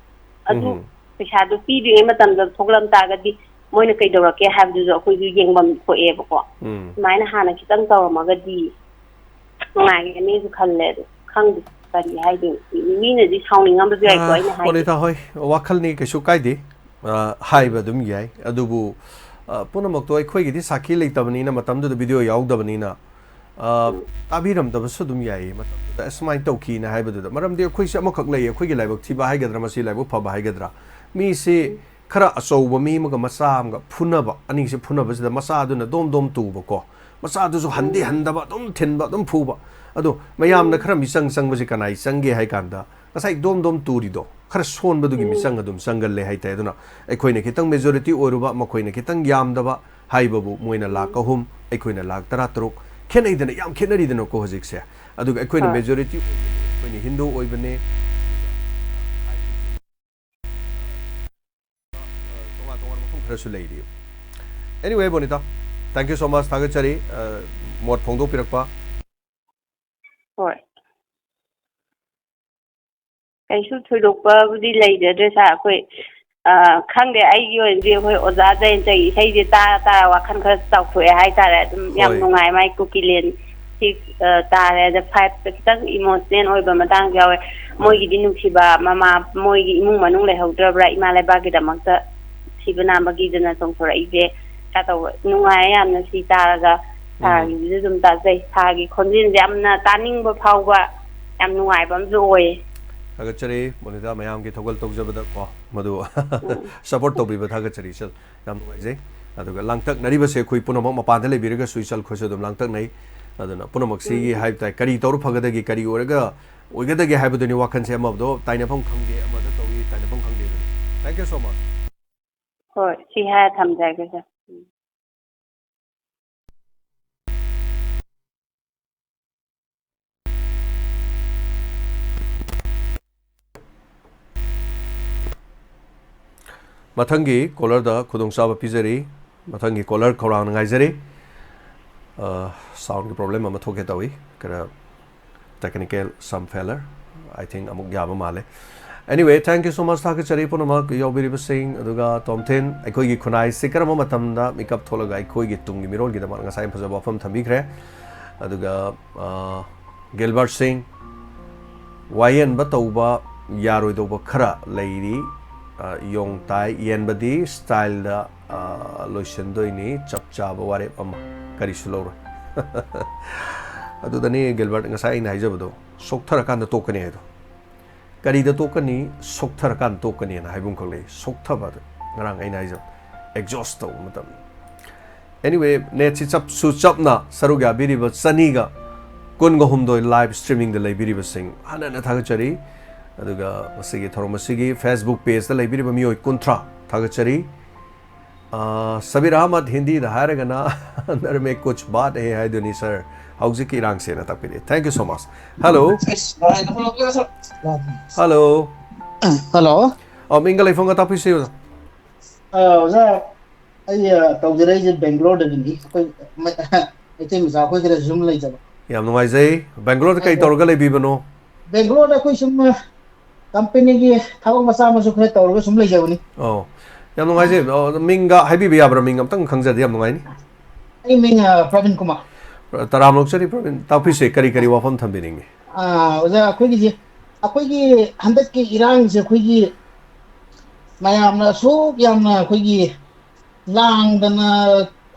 ꯑꯗꯨ ꯎꯝ ꯄꯩꯁꯥꯗꯨ ꯄꯤꯗ꯭ꯔꯤꯉꯩ ꯃꯇꯝꯗ ꯊꯣꯛꯂꯝ ꯇꯥꯔꯒꯗꯤ ꯃꯣꯏꯅ ꯀꯩꯗꯧꯔꯛꯀꯦ ꯍꯥꯏꯕꯗꯨꯁꯨ ꯑꯩꯈꯣꯏꯁꯨ ꯌꯦꯡꯐꯝ ꯊꯣꯛꯑꯦꯕꯀꯣ꯫ ꯎꯝ ꯁꯨꯃꯥꯏꯅ ꯍꯥꯟꯅ ꯈꯤꯇꯪ ꯇꯧꯔꯝꯃꯒꯗꯤ ꯅꯨꯡꯉꯥꯏꯒꯅꯤꯁꯨ ꯈꯜꯂꯦ꯫ ꯑꯗꯨ ꯈꯪꯗꯦ ꯀꯔꯤ ꯍꯥꯏꯗꯣꯏꯅꯣ꯫ ꯃꯤꯅꯗꯤ ꯁꯥꯎꯅꯤꯡꯉꯝꯕꯁꯨ ꯌꯥꯏꯀꯣ ꯑꯩꯅ ꯍꯥꯏꯁꯦ꯫ ꯄꯣꯅꯤꯊꯥ ꯍꯣꯏ, ꯋꯥꯈꯜꯅꯤ, ꯀꯩꯁꯨ ꯀꯥꯏꯗꯦ꯫ ꯑ, ꯍꯥꯏꯕ ꯑꯗꯨꯝ ꯌꯥꯏ꯫ ꯑꯗꯨꯕꯨ, ꯑ, ꯄꯨꯝꯅꯃꯛꯇꯣ ꯑꯩꯈꯣꯏꯒꯤꯗꯤ ꯁꯥꯈꯤ ꯂꯩꯇꯕꯅꯤꯅ, ꯃꯇꯝꯗꯨꯗ ꯚꯤꯗꯤꯑꯣ ꯌꯥꯎꯗꯕꯅꯤꯅ, ꯑ, ꯇꯥꯕꯤꯔꯝꯗꯕꯁꯨ ꯑꯗꯨꯝ ꯌꯥꯏꯌꯦ꯫ ꯃꯇꯝꯗꯨꯗ ꯑꯁꯨꯃꯥꯏꯅ ꯇꯧꯈꯤꯅ ꯍꯥꯏꯕꯗꯨꯗ, ꯃꯔꯝꯗꯤ ꯑꯩꯈꯣꯏꯁꯦ ꯑꯃꯈꯛ ꯂꯩꯌꯦ, ꯑꯩꯈꯣꯏꯒꯤ ꯂꯥꯏꯕꯛ ꯊꯤꯕ ꯍꯥꯏꯒꯗ꯭ꯔꯥ, ꯃꯁꯤ ꯂꯥꯏꯕꯛ ꯐꯕ ꯍꯥꯏꯒꯗ꯭ꯔꯥ, ꯃꯤꯁꯦ ꯈꯔ ꯑꯆꯧꯕ ꯃꯤ ꯑꯃꯒ ꯃꯆꯥ ꯑꯃꯒ ꯐꯨꯅꯕ, ꯑꯅꯤꯁꯦ ꯐꯨꯅꯕꯁꯤꯗ ꯃꯆꯥꯗꯨꯅ ꯗꯣꯝ ꯗꯣꯝ ꯇꯨꯕꯀꯣ, ꯃꯆꯥꯗꯨꯁꯨ ꯍꯟꯗꯤ ꯍꯟꯗꯕ, ꯑꯗꯨꯝ ꯊꯤꯟꯕ, ꯑꯗꯨꯝ ꯐꯨꯕ꯫ ꯑꯗꯣ ꯃꯌꯥꯝꯅ ꯈꯔ ꯃꯤꯆꯪ ꯆꯪꯕꯁꯦ ꯀꯅꯥꯏ ꯆꯪꯒꯦ ꯍꯥꯏ ꯀꯥꯟꯗ, ꯉꯁꯥꯏ ꯗꯣꯝ ꯗꯣꯝ ꯇꯨꯔꯤꯗꯣ ꯈꯔ ꯁꯣꯟꯕꯗꯨꯒꯤ ꯃꯤꯆꯪ ꯑꯗꯨꯝ ꯆꯪꯒꯜꯂꯦ ꯍꯥꯏꯇꯥꯏ꯫ ꯑꯗꯨꯅ ꯑꯩꯈꯣꯏꯅ ꯈꯤꯇꯪ ꯃꯦꯖꯣꯔꯤꯇꯤ ꯑꯣꯏꯔꯨꯕ, ꯃꯈꯣꯏꯅ ꯈꯤꯇꯪ ꯌꯥꯝꯗꯕ ꯍꯥꯏꯕꯕꯨ, ꯃꯣꯏꯅ ꯂꯥꯛ ꯑꯍꯨꯝ, ꯑꯩꯈꯣꯏꯅ ꯂꯥꯛ ꯇꯔꯥ ꯇꯔꯨꯛ, ꯈꯦꯠꯅꯩꯗꯅ, ꯌꯥꯝ ꯈꯦꯠꯅꯔꯤꯗꯅꯀꯣ ꯍꯧꯖꯤꯛꯁꯦ꯫ ꯑꯗꯨꯒ ꯑꯩꯈꯣꯏꯅ ꯍꯣꯏ꯫ ꯃꯦꯖꯣꯔꯤꯇꯤ ꯑꯣꯏꯕꯅꯦ, ꯑꯩꯈꯣꯏꯅ ꯍꯤꯟꯗꯨ ꯑꯣꯏꯕꯅꯦ꯫ ꯇꯣꯉꯥꯟ ꯇꯣꯉꯥꯟꯕ ꯃꯐꯝ ꯈꯔꯁꯨ ꯂꯩꯔꯤ꯫ Anyway, ꯕꯣꯅꯤꯇꯥ, thank you so much, ꯊꯥꯒꯠꯆꯔꯤ, ꯑ, ꯃꯣꯠ ꯐꯣꯡꯗꯣꯛꯄꯤꯔꯛꯄ꯫ ꯍꯣꯏ꯫ ꯀꯩꯁꯨ ꯊꯣꯏꯗꯣꯛꯄꯕꯨꯗꯤ ꯂꯩꯖꯗ꯭ꯔꯦ ꯁꯥꯔ꯫ ꯑꯩꯈꯣꯏ, ꯑ, ꯈꯪꯗꯦ, ꯑꯩꯒꯤ ꯑꯣꯏꯅꯗꯤ ꯑꯩꯈꯣꯏ ꯑꯣꯖꯥ ꯖꯌꯟꯇꯒꯤ ꯏꯁꯩꯁꯦ ꯇꯥꯔ ꯇꯥꯔ ꯋꯥꯈꯜ ꯈꯔ ꯆꯥꯎꯊꯣꯛꯑꯦ ꯍꯥꯏꯇꯥꯔꯦ꯫ ꯑꯗꯨꯝ ꯌꯥꯝ ꯍꯣꯏ꯫ ꯅꯨꯡꯉꯥꯏ ꯃꯥꯏ ꯀꯨꯀꯤꯂꯦꯟ ꯁꯤꯛꯁ, ꯑ, ꯇꯥꯔꯦ꯫ ꯑꯗ ꯐꯥꯏꯚꯇ ꯈꯤꯇꯪ ꯏꯃꯣꯁꯅꯦꯜ ꯑꯣꯏꯕ ꯃꯇꯥꯡꯁꯨ ꯌꯥꯎꯋꯦ꯫ ꯍꯣꯏ꯫ ꯃꯣꯏꯒꯤꯗꯤ ꯅꯨꯡꯁꯤꯕ ꯃꯃꯥ, ꯃꯣꯏꯒꯤ ꯏꯃꯨꯡ ꯃꯅꯨꯡ ꯂꯩꯍꯧꯗ꯭ꯔꯕ꯭ꯔꯥ, ꯏꯃꯥ ꯂꯩꯕꯥꯛꯀꯤꯗꯃꯛꯇ ꯁꯤꯕ ꯅꯥꯕꯒꯤꯗꯅ ꯆꯣꯡꯊꯣꯔꯛꯏꯁꯦ꯫ ꯀ ꯇꯧꯕ ꯅꯨꯡꯉꯥꯏ ꯌꯥꯝꯅ꯫ ꯁꯤ ꯇꯥꯔꯒ ꯎꯝ꯫ ꯁꯥꯔꯒꯤꯁꯤꯁꯨ ꯑꯗꯨꯝ ꯇꯥꯖꯩ꯫ ꯁꯥꯔꯒꯤ ꯈꯣꯟꯖꯦꯜꯁꯦ ꯌꯥꯝꯅ ꯇꯥꯅꯤꯡꯕ ꯐꯥꯎꯕ ꯌꯥꯝ ꯅꯨꯡꯉꯥꯏꯕ ꯑꯃꯁꯨ ꯑꯣꯏꯌꯦ꯫ ꯊꯥꯒꯠꯆꯔꯤ ꯃꯣꯅꯤꯇꯥ, ꯃꯌꯥꯝꯒꯤ ꯊꯧꯒꯜ ꯇꯧꯖꯕꯗ ꯀꯣ, ꯃꯗꯨ ꯎꯝ꯫ ꯁꯄꯣꯔꯠ ꯇꯧꯕꯤꯕ ꯊꯥꯒꯠꯆꯔꯤ꯫ ꯏꯆꯜ, ꯌꯥꯝ ꯅꯨꯡꯉꯥꯏꯖꯩ꯫ ꯑꯗꯨꯒ ꯂꯥꯡꯇꯛꯅꯔꯤꯕꯁꯦ ꯑꯩꯈꯣꯏ ꯄꯨꯝꯅꯃꯛ ꯃꯄꯥꯟꯗ ꯂꯩꯕꯤꯔꯒꯁꯨ ꯏꯆꯜ ꯈꯣꯏꯁꯨ ꯑꯗꯨꯝ ꯂꯥꯡꯇꯛꯅꯩ꯫ ꯑꯗꯨꯅ ꯄꯨꯝꯅꯃꯛꯁꯤꯒꯤ ꯎꯝ꯫ ꯍꯥꯏꯕ ꯇꯥꯏ, ꯀꯔꯤ ꯇꯧꯔ ꯐꯒꯗꯒꯦ, ꯀꯔꯤ ꯑꯣꯏꯔꯒ ꯑꯣꯏꯒꯗꯒꯦ ꯍꯥꯏꯕꯗꯨꯅꯤ ꯋꯥꯈꯜꯁꯦ꯫ ꯑꯃꯗꯣ ꯇꯥꯏꯅꯐꯝ ꯈꯪꯗꯦ, ꯑꯃꯗ ꯇꯧꯏ, ꯇꯥꯏꯅꯐꯝ ꯈꯪꯗꯦ ꯑꯗꯨꯅꯤ꯫ Thank you so much꯫ ꯍꯣꯏ, ꯁꯤ ꯍꯥꯏꯔ ꯊꯝꯖꯔꯒꯦ ꯁꯥꯔ꯫ ꯎꯝ꯫ ꯃꯊꯪꯒꯤ ꯀꯣꯂꯔꯗ ꯈꯨꯗꯣꯡꯆꯥꯕ ꯄꯤꯖꯔꯤ꯫ ꯃꯊꯪꯒꯤ ꯀꯣꯂꯔ ꯈꯧꯔꯥꯡꯅ ꯉꯥꯏꯖꯔꯤ꯫ ꯑ, ꯁꯥꯎꯟꯒꯤ ꯄ꯭ꯔꯣꯕ꯭ꯂꯦꯝ ꯑꯃ ꯊꯣꯛꯀꯦ ꯇꯧꯏ꯫ ꯈꯔ technical some failure, I think ꯑꯃꯨꯛ ꯌꯥꯕ ꯃꯥꯜꯂꯦ꯫ Anyway, thank you so much, ꯊꯥꯒꯠꯆꯔꯤ ꯄꯨꯝꯅꯃꯛ ꯌꯥꯎꯕꯤꯔꯤꯕꯁꯤꯡ꯫ ꯑꯗꯨꯒ ꯇꯣꯝꯊꯤꯟ, ꯑꯩꯈꯣꯏꯒꯤ ꯈꯨꯟꯅꯥꯏꯁꯤ ꯀꯔꯝꯕ ꯃꯇꯝꯗ ꯃꯤꯀꯞ ꯊꯣꯛꯂꯒ ꯑꯩꯈꯣꯏꯒꯤ ꯇꯨꯡꯒꯤ ꯃꯤꯔꯣꯜꯒꯤꯗꯃꯛ ꯉꯁꯥꯏ ꯌꯥꯝ ꯐꯖꯕ ꯋꯥꯐꯝ ꯊꯝꯕꯤꯈ꯭ꯔꯦ꯫ ꯑꯗꯨꯒ, ꯑ, ꯒꯤꯜꯕꯔꯠ ꯁꯤꯡ, ꯋꯥꯌꯦꯟꯕ ꯇꯧꯕ ꯌꯥꯔꯣꯏꯗꯧꯕ ꯈꯔ ꯂꯩꯔꯤ꯫ ꯑ, ꯌꯣꯡ ꯇꯥꯏ, ꯌꯦꯟꯕꯗꯤ ꯁ꯭ꯇꯥꯏꯜꯗ, ꯑ, ꯂꯣꯏꯁꯤꯟꯗꯣꯏꯅꯤ, ꯆꯞ ꯆꯥꯕ ꯋꯥꯔꯦꯞ ꯑꯃ ꯀꯔꯤꯁꯨ ꯂꯧꯔꯣꯏ꯫ ꯑꯗꯨꯗꯅꯤ ꯒꯤꯜꯕꯔꯠ ꯉꯁꯥꯏ ꯑꯩꯅ ꯍꯥꯏꯖꯕꯗꯣ, ꯁꯣꯛꯊꯔꯀꯥꯟꯗ ꯇꯣꯛꯀꯅꯤ ꯍꯥꯏꯗꯣ꯫ ꯀꯔꯤꯗ ꯇꯣꯛꯀꯅꯤ? ꯁꯣꯛꯊꯔꯀꯥꯟꯗ ꯇꯣꯛꯀꯅꯤꯅ ꯍꯥꯏꯕ ꯑꯃꯈꯛ ꯂꯩ꯫ ꯁꯣꯛꯊꯕꯗ ꯉꯔꯥꯡ ꯑꯩꯅ ꯍꯥꯏꯖꯕ ꯑꯦꯛꯖꯣꯁ ꯇꯧꯕ ꯃꯇꯝ꯫ Anyway, ꯅꯦꯠꯁꯤ ꯆꯞꯁꯨ ꯆꯞꯅ ꯁꯔꯨꯛ ꯌꯥꯕꯤꯔꯤꯕ ꯆꯅꯤꯒ ꯀꯨꯟꯒ ꯍꯨꯝꯗꯣꯏ ꯂꯥꯏꯚ ꯁ꯭ꯇ꯭ꯔꯤꯃꯤꯡꯗ ꯂꯩꯕꯤꯔꯤꯕꯁꯤꯡ ꯍꯟꯅ ꯍꯟꯅ ꯊꯥꯒꯠꯆꯔꯤ꯫ ꯑꯗꯨꯒ ꯃꯁꯤꯒꯤ ꯊꯧꯔꯝ ꯑꯁꯤꯒꯤ Facebook ꯄꯦꯖꯇ ꯂꯩꯕꯤꯔꯤꯕ ꯃꯤꯑꯣꯏ ꯀꯨꯟꯊ꯭ꯔꯥ ꯊꯥꯒꯠꯆꯔꯤ꯫ ꯑ, ꯁꯕꯤꯔ ꯑꯍꯃꯗ, ꯍꯤꯟꯗꯤꯗ ꯍꯥꯏꯔꯒꯅ "ꯅꯔ ꯃꯦ ꯀꯨꯆ ꯕꯥꯠ ꯍꯦ" ꯍꯥꯏꯗꯨꯅꯤ ꯁꯥꯔ꯫ ꯍꯧꯖꯤꯛꯀꯤ ꯏꯔꯥꯡꯁꯦꯅ ꯇꯥꯛꯄꯤꯔꯛꯑꯦ꯫ Thank you so much꯫ Hello꯫ Hello꯫ Hello꯫ ꯑ, ꯃꯤꯡꯒ ꯂꯩꯐꯝꯒ ꯇꯥꯛꯄꯤꯁꯤ꯫ ꯑ, ꯑꯣꯖꯥ, ꯑꯩ, ꯑ, ꯇꯧꯖꯔꯛꯏꯁꯦ ꯕꯦꯡꯒ꯭ꯂꯣꯔꯗꯒꯤꯅꯤ꯫ ꯑꯩꯈꯣꯏ ꯃꯩ-, ꯃꯩꯇꯩ ꯃꯆꯥ ꯑꯩꯈꯣꯏ ꯈꯔꯁꯨ ꯁꯨꯝ ꯂꯩꯖꯕ꯫ ꯌꯥꯝ ꯅꯨꯡꯉꯥꯏꯖꯩ꯫ ꯕꯦꯡꯒ꯭ꯂꯣꯔꯗ ꯀꯩ ꯑꯗꯣ ꯇꯧꯔꯒ ꯂꯩꯕꯤꯕꯅꯣ? ꯕꯦꯡꯒ꯭ꯂꯣꯔꯗ ꯑꯩꯈꯣꯏ ꯁꯨꯝ, ꯑ, ꯀꯝꯄꯦꯅꯤꯒꯤ ꯊꯕꯛ ꯃꯆꯥ ꯃꯁꯨ ꯈꯔ ꯇꯧꯔꯒ ꯁꯨꯝ ꯂꯩꯖꯕꯅꯤ꯫ ꯑꯣ, ꯌꯥꯝ ꯅꯨꯡꯉꯥꯏꯖꯩ꯫ ꯑꯣ, ꯃꯤꯡꯒ ꯍꯥꯏꯕꯤꯕ ꯌꯥꯕ꯭ꯔꯥ? ꯃꯤꯡ ꯑꯝꯇꯪ ꯈꯪꯖꯔꯗꯤ ꯌꯥꯝ ꯅꯨꯡꯉꯥꯏꯅꯤ꯫ ꯑꯩ ꯃꯤꯡ, ꯑ, ꯄ꯭ꯔꯕꯤꯟ ꯀꯨꯃꯥꯔ꯫ ꯇꯔꯥꯝꯅ ꯑꯣꯛꯆꯔꯤ, ꯄ꯭ꯔꯕꯤꯟ꯫ ꯇꯥꯛꯄꯤꯁꯦ, ꯀꯔꯤ ꯀꯔꯤ ꯋꯥꯐꯝ ꯊꯝꯕꯤꯅꯤꯡꯉꯤ? ꯑ, ꯑꯣꯖꯥ, ꯑꯩꯈꯣꯏꯒꯤꯁꯦ, ꯑꯩꯈꯣꯏꯒꯤ ꯍꯟꯗꯛꯀꯤ ꯏꯔꯥꯡꯁꯦ ꯑꯩꯈꯣꯏꯒꯤ ꯃꯌꯥꯝꯅ ꯑꯁꯨꯛ ꯌꯥꯝꯅ ꯑꯩꯈꯣꯏꯒꯤ ꯂꯥꯡꯗꯅ,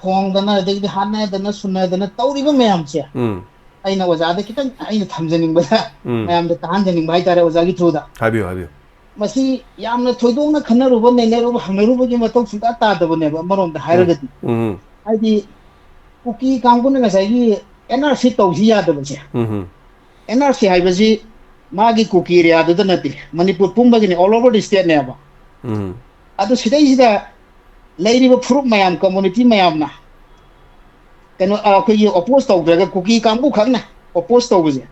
ꯈꯣꯡꯗꯅ, ꯑꯗꯒꯤꯗꯤ ꯍꯥꯠꯅꯗꯅ, ꯁꯨꯅꯗꯅ ꯇꯧꯔꯤꯕ ꯃꯌꯥꯝꯁꯦ, ꯎꯝ꯫ ꯑꯩꯅ ꯑꯣꯖꯥꯗ ꯈꯤꯇꯪ ꯑꯩꯅ ꯊꯝꯖꯅꯤꯡꯕꯗ, ꯎꯝ꯫ ꯃꯌꯥꯝꯗ ꯇꯥꯍꯟꯖꯅꯤꯡꯕ ꯍꯥꯏꯇꯥꯔꯦ, ꯑꯣꯖꯥꯒꯤ through ꯗ꯫ ꯍꯥꯏꯕꯤꯌꯨ, ꯍꯥꯏꯕꯤꯌꯨ꯫ ꯃꯁꯤ ꯌꯥꯝꯅ ꯊꯣꯏꯗꯣꯛꯅ ꯈꯟꯅꯔꯨꯕ, ꯅꯩꯅꯔꯨꯕ, ꯍꯪꯅꯔꯨꯕꯒꯤ ꯃꯊꯧ ꯁꯨꯡꯇꯥ ꯇꯥꯗꯕꯅꯦꯕ, ꯑꯃꯔꯣꯝꯗ ꯎꯝ, ꯍꯥꯏꯔꯒꯗꯤ꯫ ꯎꯝ꯫ ꯍꯥꯏꯗꯤ, ꯀꯨꯀꯤ ꯀꯥꯡꯕꯨꯅ ꯉꯁꯥꯏꯒꯤ ꯑꯦꯟ ꯑꯥꯔ ꯁꯤ ꯇꯧꯁꯤ ꯌꯥꯗꯕꯁꯦ, ꯎꯝ, ꯎꯝ꯫ ꯑꯦꯟ ꯑꯥꯔ ꯁꯤ ꯍꯥꯏꯕꯁꯤ ꯃꯥꯒꯤ ꯀꯨꯀꯤ ꯑꯦꯔꯤꯌꯥꯗꯨꯗ ꯅꯠꯇꯦ, Manipur ꯄꯨꯝꯕꯒꯤꯅꯤ, all over the state ꯅꯦꯕ꯫ ꯎꯝ꯫ ꯑꯗꯨ ꯁꯤꯗꯩꯁꯤꯗ ꯂꯩꯔꯤꯕ ꯐꯨꯔꯨꯞ ꯃꯌꯥꯝ, ꯀꯝꯃꯨꯅꯤꯇꯤ ꯃꯌꯥꯝꯅ ꯀꯩꯅꯣ, ꯑ, ꯑꯩꯈꯣꯏꯒꯤ ꯑꯣꯄꯣꯖ ꯇꯧꯗ꯭ꯔꯒ, ꯀꯨꯀꯤ ꯀꯥꯡꯕꯨ ꯈꯛꯅ ꯑꯣꯄꯣꯖ ꯇꯧꯕꯁꯦ,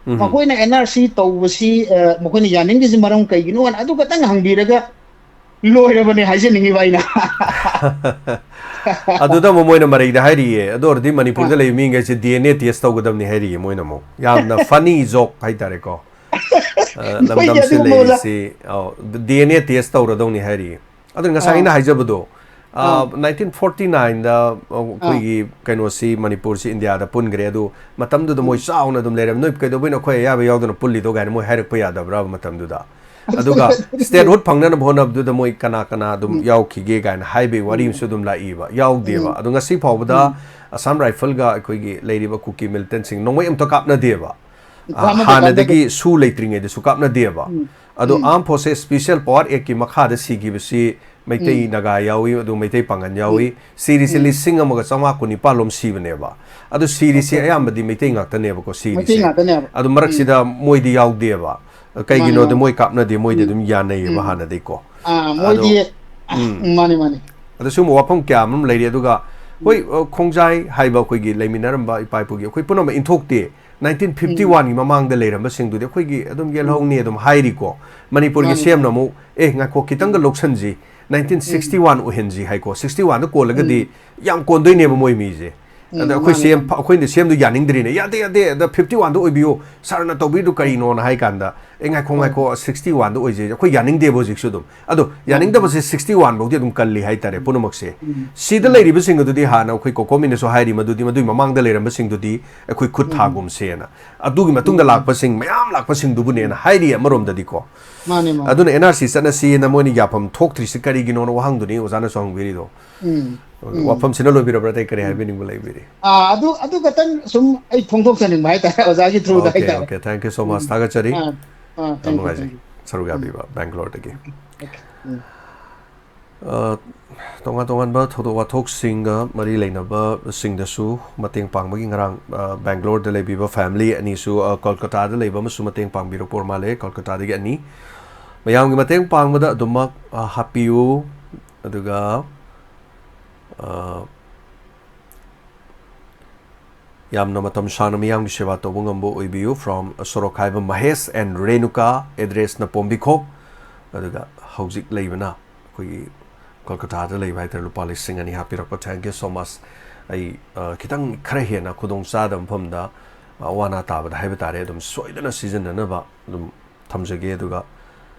ꯎꯝ꯫ ꯃꯈꯣꯏꯅ ꯑꯦꯟ ꯑꯥꯔ ꯁꯤ ꯇꯧꯕꯁꯤ, ꯑ, ꯃꯈꯣꯏꯅ ꯌꯥꯅꯤꯡꯗ꯭ꯔꯤꯁꯤ ꯃꯔꯝ ꯀꯩꯒꯤꯅꯣ ꯍꯥꯏꯅ ꯑꯗꯨ ꯈꯛꯇꯪ ꯍꯪꯕꯤꯔꯒ ꯂꯣꯏꯔꯕꯅꯦ ꯍꯥꯏꯖꯅꯤꯡꯉꯤꯕ ꯑꯩꯅ꯫ ꯑꯗꯨꯗ ꯑꯃꯨꯛ ꯃꯣꯏꯅ ꯃꯔꯩꯗ ꯍꯥꯏꯔꯤꯌꯦ, ꯑꯗꯨ ꯑꯣꯏꯔꯗꯤ ꯃꯅꯤꯄꯨꯔꯗ ꯑꯥ꯫ ꯂꯩꯕ ꯃꯤꯈꯩꯁꯦ ꯗꯤ ꯑꯦꯟ ꯑꯦ ꯇꯦꯁ ꯇꯧꯒꯗꯕꯅꯤ ꯍꯥꯏꯔꯤꯌꯦ ꯃꯣꯏꯅ ꯑꯃꯨꯛ꯫ ꯌꯥꯝꯅ ꯐꯅꯤ ꯖꯣꯛ ꯍꯥꯏꯇꯥꯔꯦꯀꯣ꯫ ꯑ, ꯃꯣꯏꯗꯤ ꯂꯝꯗꯝꯁꯤ ꯑꯗꯨꯒꯨꯝꯕ ꯑꯣꯖꯥ ꯂꯩꯔꯤꯁꯤ, ꯑꯧ, ꯗꯤ ꯑꯦꯟ ꯑꯦ ꯇꯦꯁ ꯇꯧꯔꯗꯧꯅꯤ ꯍꯥꯏꯔꯤꯌꯦ꯫ ꯑꯗꯨ ꯉꯁꯥꯏ ꯑꯥ꯫ ꯑꯩꯅ ꯍꯥꯏꯖꯕꯗꯣ, ꯑ, ꯑꯥ꯫ ꯅꯥꯏꯟꯇꯤꯟ ꯐꯣꯔꯇꯤ ꯅꯥꯏꯟꯗ, ꯑ, ꯑꯥ꯫ ꯑꯩꯈꯣꯏꯒꯤ ꯀꯩꯅꯣꯁꯤ, ꯃꯅꯤꯄꯨꯔꯁꯤ ꯏꯟꯗꯤꯌꯥꯗ ꯄꯨꯟꯈ꯭ꯔꯦ꯫ ꯑꯗꯨ ꯃꯇꯝꯗꯨꯗ ꯃꯣꯏ ꯎꯝ꯫ ꯆꯥꯎꯅ ꯑꯗꯨꯝ ꯂꯩꯔꯝꯃꯤ꯫ "ꯅꯣꯏ ꯀꯩꯗꯧꯕꯩꯅꯣ ꯑꯩꯈꯣꯏ ꯑꯌꯥꯕ ꯌꯥꯎꯗꯅ ꯄꯨꯜꯂꯤꯗꯣ?" ꯀꯥꯏꯅ ꯃꯣꯏ ꯍꯥꯏꯔꯛꯄ ꯌꯥꯗꯕ꯭ꯔꯥꯕ ꯃꯇꯝꯗꯨꯗ? ꯑꯗꯨꯒ ꯁ꯭ꯇꯦꯠꯍꯨꯗ ꯐꯪꯅꯅꯕ ꯍꯣꯠꯅꯕꯗꯨꯗ ꯃꯣꯏ ꯀꯅꯥ ꯀꯅꯥ ꯑꯗꯨꯝ ꯎꯝ꯫ ꯌꯥꯎꯈꯤꯒꯦ ꯀꯥꯏꯅ ꯍꯥꯏꯕꯒꯤ ꯋꯥꯔꯤ ꯎꯝ꯫ ꯑꯃꯁꯨ ꯑꯗꯨꯝ ꯂꯥꯛꯏꯕ꯫ ꯌꯥꯎꯗꯦꯕ꯫ ꯎꯝ꯫ ꯑꯗꯣ ꯉꯁꯤ ꯐꯥꯎꯕꯗ ꯎꯝ꯫ ꯑꯁꯥꯝ ꯔꯥꯏꯐꯜꯒ ꯑꯩꯈꯣꯏꯒꯤ ꯂꯩꯔꯤꯕ ꯀꯨꯀꯤ ꯃꯤꯂꯤꯇꯦꯟꯁꯤꯡ ꯅꯣꯡꯃꯩ ꯑꯝꯇ ꯀꯥꯞꯅꯗꯦꯕ꯫ ꯑ, ꯀꯥꯞꯅꯗꯦ, ꯍꯥꯟꯅꯗꯒꯤ ꯀꯥꯞꯅꯗꯦ꯫ ꯁꯨ ꯂꯩꯇ꯭ꯔꯤꯉꯩꯗꯁꯨ ꯀꯥꯞꯅꯗꯦꯕ꯫ ꯎꯝ꯫ ꯑꯗꯣ ꯎꯝ꯫ Armed Forces Special Power Actꯀꯤ ꯃꯈꯥꯗ ꯁꯤꯈꯤꯕꯁꯤ ꯃꯩꯇꯩ ꯎꯝ꯫ ꯅꯥꯒꯥ ꯌꯥꯎꯏ, ꯑꯗꯨ ꯃꯩꯇꯩ ꯄꯥꯡꯒꯟ ꯎꯝ꯫ ꯌꯥꯎꯏ꯫ ꯁꯤꯔꯤꯁꯤ ꯎꯝ꯫ ꯂꯤꯁꯤꯡ ꯑꯃꯒ ꯆꯥꯝꯃꯉꯥ ꯀꯨꯟꯅꯤꯄꯥꯜ ꯂꯣꯝ ꯁꯤꯕꯅꯦꯕ꯫ ꯑꯗꯨ ꯁꯤꯔꯤꯁꯤ ꯑꯣꯀꯦ꯫ ꯑꯌꯥꯝꯕꯗꯤ ꯃꯩꯇꯩ ꯉꯥꯛꯇꯅꯦꯕꯀꯣ ꯁꯤꯔꯤꯁꯦ꯫ ꯃꯩꯇꯩ ꯉꯥꯛꯇꯅꯦꯕ꯫ ꯑꯗꯨ ꯎꯝ꯫ ꯃꯔꯛꯁꯤꯗ ꯃꯣꯏꯗꯤ ꯌꯥꯎꯗꯦꯕ꯫ ꯃꯥꯅꯦ, ꯀꯩꯒꯤꯅꯣꯗꯤ ꯃꯥꯅꯦ꯫ ꯃꯣꯏ ꯀꯥꯞꯅꯗꯦ, ꯃꯣꯏꯗꯤ ꯎꯝ꯫ ꯑꯗꯨꯝ ꯌꯥꯅꯩꯌꯦꯕ ꯎꯝ꯫ ꯍꯥꯟꯅꯗꯒꯤꯀꯣ꯫ ꯑꯥ, ꯑꯗꯣ, ꯃꯣꯏꯗꯤ, ꯎꯝ꯫ ꯎꯝ, ꯃꯥꯅꯦ, ꯃꯥꯅꯦ꯫ ꯑꯗ ꯁꯤꯒꯨꯝꯕ ꯋꯥꯐꯝ ꯀꯌꯥ ꯑꯃ ꯂꯩꯔꯤ꯫ ꯑꯗꯨꯒ ꯍꯣꯏ, ꯎꯝ꯫ ꯑ, ꯈꯣꯡꯖꯥꯏ ꯍꯥꯏꯕ ꯑꯩꯈꯣꯏꯒꯤ ꯂꯩꯃꯤꯟꯅꯔꯝꯕ ꯏꯄꯥ ꯏꯄꯨꯒꯤ ꯑꯩꯈꯣꯏ ꯄꯨꯝꯅꯃꯛ ꯏꯟꯊꯣꯛꯇꯦ꯫ ꯅꯥꯏꯟꯇꯤꯟ ꯐꯤꯐꯇꯤ ꯋꯥꯟꯒꯤ ꯎꯝ꯫ ꯃꯃꯥꯡꯗ ꯂꯩꯔꯝꯕꯁꯤꯡꯗꯨꯗꯤ ꯑꯩꯈꯣꯏꯒꯤ ꯑꯗꯨꯝ ꯎꯝ꯫ ꯌꯦꯜꯍꯧꯅꯤ ꯑꯗꯨꯝ ꯍꯥꯏꯔꯤꯀꯣ꯫ ꯃꯅꯤꯄꯨꯔꯒꯤ ꯃꯥꯅꯦ, ꯁꯤ ꯑꯦꯝꯅ ꯃꯥꯅꯦ꯫ ꯑꯃꯨꯛ, "ꯑꯦ, ꯉꯥꯏꯈꯣ, ꯈꯤꯇꯪꯒ ꯎꯝ꯫ ꯂꯧꯁꯟꯁꯤ, ꯅꯥꯏꯟꯇꯤꯟ ꯁꯤꯛꯁꯇꯤ ꯋꯥꯟ ꯎꯝ꯫ ꯑꯣꯏꯍꯟꯁꯤ" ꯍꯥꯏꯀꯣ꯫ ꯁꯤꯛꯁꯇꯤ ꯋꯥꯟꯗ ꯀꯣꯜꯂꯒꯗꯤ ꯎꯝ꯫ ꯌꯥꯝ ꯀꯣꯟꯗꯣꯏꯅꯦꯕ ꯃꯣꯏ ꯃꯤꯁꯦ꯫ ꯑꯗ ꯑꯩꯈꯣꯏ ꯃꯥꯅꯦ, ꯁꯤ ꯑꯦꯝ ꯃꯥꯅꯦ꯫ ꯑꯩꯈꯣꯏꯅ ꯁꯤ ꯑꯦꯝꯗꯨ ꯌꯥꯅꯤꯡꯗ꯭ꯔꯤꯅꯦ, "ꯌꯥꯗꯦ, ꯌꯥꯗꯦ, ꯑꯗ ꯐꯤꯐꯇꯤ ꯋꯥꯟꯗ ꯑꯣꯏꯕꯤꯌꯨ, ꯁꯥꯔꯅ ꯇꯧꯕꯤꯔꯤꯗꯨ ꯀꯔꯤꯅꯣꯅ?" ꯍꯥꯏ ꯀꯥꯟꯗ, "ꯑꯦ, ꯉꯥꯏꯈꯣ, ꯎꯝ꯫ ꯉꯥꯏꯈꯣ, ꯁꯤꯛꯁꯇꯤ ꯋꯥꯟꯗ ꯑꯣꯏꯖꯩ", ꯑꯩꯈꯣꯏ ꯌꯥꯅꯤꯡꯗꯦꯕ ꯍꯧꯖꯤꯛꯁꯨ ꯑꯗꯨꯝ꯫ ꯑꯗꯣ ꯃꯥꯅꯦ꯫ ꯌꯥꯅꯤꯡꯗꯕꯁꯦ ꯁꯤꯛꯁꯇꯤ ꯋꯥꯟ ꯐꯥꯎꯗꯤ ꯑꯗꯨꯝ ꯀꯜꯂꯤ ꯍꯥꯏꯇꯥꯔꯦ ꯎꯝ꯫ ꯄꯨꯝꯅꯃꯛꯁꯦ꯫ ꯎꯝ꯫ ꯁꯤꯗ ꯎꯝ꯫ ꯂꯩꯔꯤꯕꯁꯤꯡ ꯑꯗꯨꯗꯤ ꯍꯥꯟꯅ ꯑꯩꯈꯣꯏ ꯀꯣꯀꯣꯃꯤꯅꯁꯨ ꯍꯥꯏꯔꯤ ꯃꯗꯨꯗꯤ, ꯃꯗꯨꯒꯤ ꯃꯃꯥꯡꯗ ꯂꯩꯔꯝꯕꯁꯤꯡꯗꯨꯗꯤ ꯑꯩꯈꯣꯏ ꯈꯨꯠ ꯎꯝ꯫ ꯊꯥꯒꯨꯝꯁꯦꯅ꯫ ꯑꯗꯨꯒꯤ ꯃꯇꯨꯡꯗ ꯎꯝ꯫ ꯂꯥꯛꯄꯁꯤꯡ, ꯃꯌꯥꯝ ꯂꯥꯛꯄꯁꯤꯡꯗꯨꯕꯨꯅꯦꯅ ꯎꯝ꯫ ꯍꯥꯏꯔꯤ ꯑꯃꯔꯣꯝꯗꯗꯤꯀꯣ꯫ ꯃꯥꯅꯦ, ꯃꯥꯅꯦ꯫ ꯑꯗꯨꯅ ꯑꯦꯟ ꯑꯥꯔ ꯁꯤ ꯆꯠꯅꯁꯤꯅ ꯃꯣꯏꯅ ꯌꯥꯐꯝ ꯊꯣꯛꯇ꯭ꯔꯤꯁꯤ ꯀꯔꯤꯒꯤꯅꯣꯅ ꯋꯥꯍꯪꯗꯨꯅꯤ ꯑꯣꯖꯥꯅꯁꯨ ꯍꯪꯕꯤꯔꯤꯗꯣ꯫ ꯎꯝ, ꯎꯝ꯫ ꯋꯥꯐꯝꯁꯤꯅ ꯂꯣꯏꯕꯤꯔꯕ꯭ꯔꯥ? ꯑꯇꯩ ꯀꯔꯤ ꯎꯝ꯫ ꯍꯥꯏꯕꯤꯅꯤꯡꯕ ꯂꯩꯕꯤꯔꯤ? ꯑꯥ, ꯑꯗꯨ, ꯑꯗꯨ ꯈꯛꯇꯪ ꯁꯨꯝ ꯑꯩ ꯐꯣꯡꯗꯣꯛꯆꯅꯤꯡꯕ ꯍꯥꯏꯇꯥꯔꯦ, ꯑꯣꯖꯥꯒꯤ through ꯗ ꯑꯣꯀꯦ, ꯍꯥꯏꯇꯥꯔꯦ꯫ Okay. Thank you so much꯫ ꯎꯝ꯫ ꯊꯥꯒꯠꯆꯔꯤ꯫ ꯑꯥ, ꯑꯥ, ꯌꯥꯝ thank you, ꯅꯨꯡꯉꯥꯏꯖꯩ꯫ Thank you꯫ ꯁꯔꯨꯛ ꯎꯝ꯫ ꯌꯥꯕꯤꯕ ꯕꯦꯡꯒ꯭ꯂꯣꯔꯗꯒꯤ꯫ ꯑꯣꯀꯦ꯫ ꯎꯝ꯫ ꯑ, ꯇꯣꯉꯥꯟ ꯇꯣꯉꯥꯟꯕ ꯊꯧꯗꯣꯛ ꯋꯥꯊꯣꯛꯁꯤꯡꯒ ꯃꯔꯤ ꯂꯩꯅꯕꯁꯤꯡꯗꯁꯨ ꯃꯇꯦꯡ ꯄꯥꯡꯕꯒꯤ ꯉꯔꯥꯡ, ꯑ, ꯕꯦꯡꯒ꯭ꯂꯣꯔꯗ ꯂꯩꯕꯤꯕ ꯐꯦꯃꯤꯂꯤ ꯑꯅꯤꯁꯨ, ꯑ, ꯀꯣꯜꯀꯇꯥꯗ ꯂꯩꯕ ꯑꯃꯁꯨ ꯃꯇꯦꯡ ꯄꯥꯡꯕꯤꯔꯛꯄ ꯑꯣꯏꯔ ꯃꯥꯜꯂꯦ, ꯀꯣꯜꯀꯇꯥꯗꯒꯤ ꯑꯅꯤ꯫ ꯃꯌꯥꯝꯒꯤ ꯃꯇꯦꯡ ꯄꯥꯡꯕꯗ ꯑꯗꯨꯃꯛ, ꯑ, ꯍꯥꯞꯄꯤꯌꯨ꯫ ꯑꯗꯨꯒ, ꯑ, ꯌꯥꯝꯅ ꯃꯇꯝ ꯁꯥꯡꯅ ꯃꯤꯌꯥꯝꯒꯤ ꯁꯦꯕꯥ ꯇꯧꯕ ꯉꯝꯕ ꯑꯣꯏꯕꯤꯌꯨ꯫ From ꯁꯣꯔꯣꯛꯈꯥꯏꯕ Mahesh and Renuka, address ꯅ ꯄꯣꯝꯕꯤꯈꯣꯛ꯫ ꯑꯗꯨꯒ ꯍꯧꯖꯤꯛ ꯂꯩꯕꯅ ꯑꯩꯈꯣꯏꯒꯤ ꯀꯣꯜꯀꯇꯥꯗ ꯂꯩꯕ ꯍꯥꯏꯇꯥꯔꯦ, ꯂꯨꯄꯥ ꯂꯤꯁꯤꯡ ꯑꯅꯤ ꯍꯥꯞꯄꯤꯔꯛꯄ꯫ Thank you so much꯫ ꯑꯩ, ꯑ, ꯈꯤꯇꯪ ꯈꯔ ꯍꯦꯟꯅ ꯈꯨꯗꯣꯡ ꯆꯥꯗꯕ ꯃꯐꯝꯗ, ꯑ, ꯑꯋꯥ ꯑꯅꯥ ꯇꯥꯕꯗ ꯍꯥꯏꯕ ꯇꯥꯔꯦ, ꯑꯗꯨꯝ ꯁꯣꯏꯗꯅ ꯁꯤꯖꯤꯟꯅꯅꯕ ꯑꯗꯨꯝ ꯊꯝꯖꯒꯦ꯫ ꯑꯗꯨꯒ,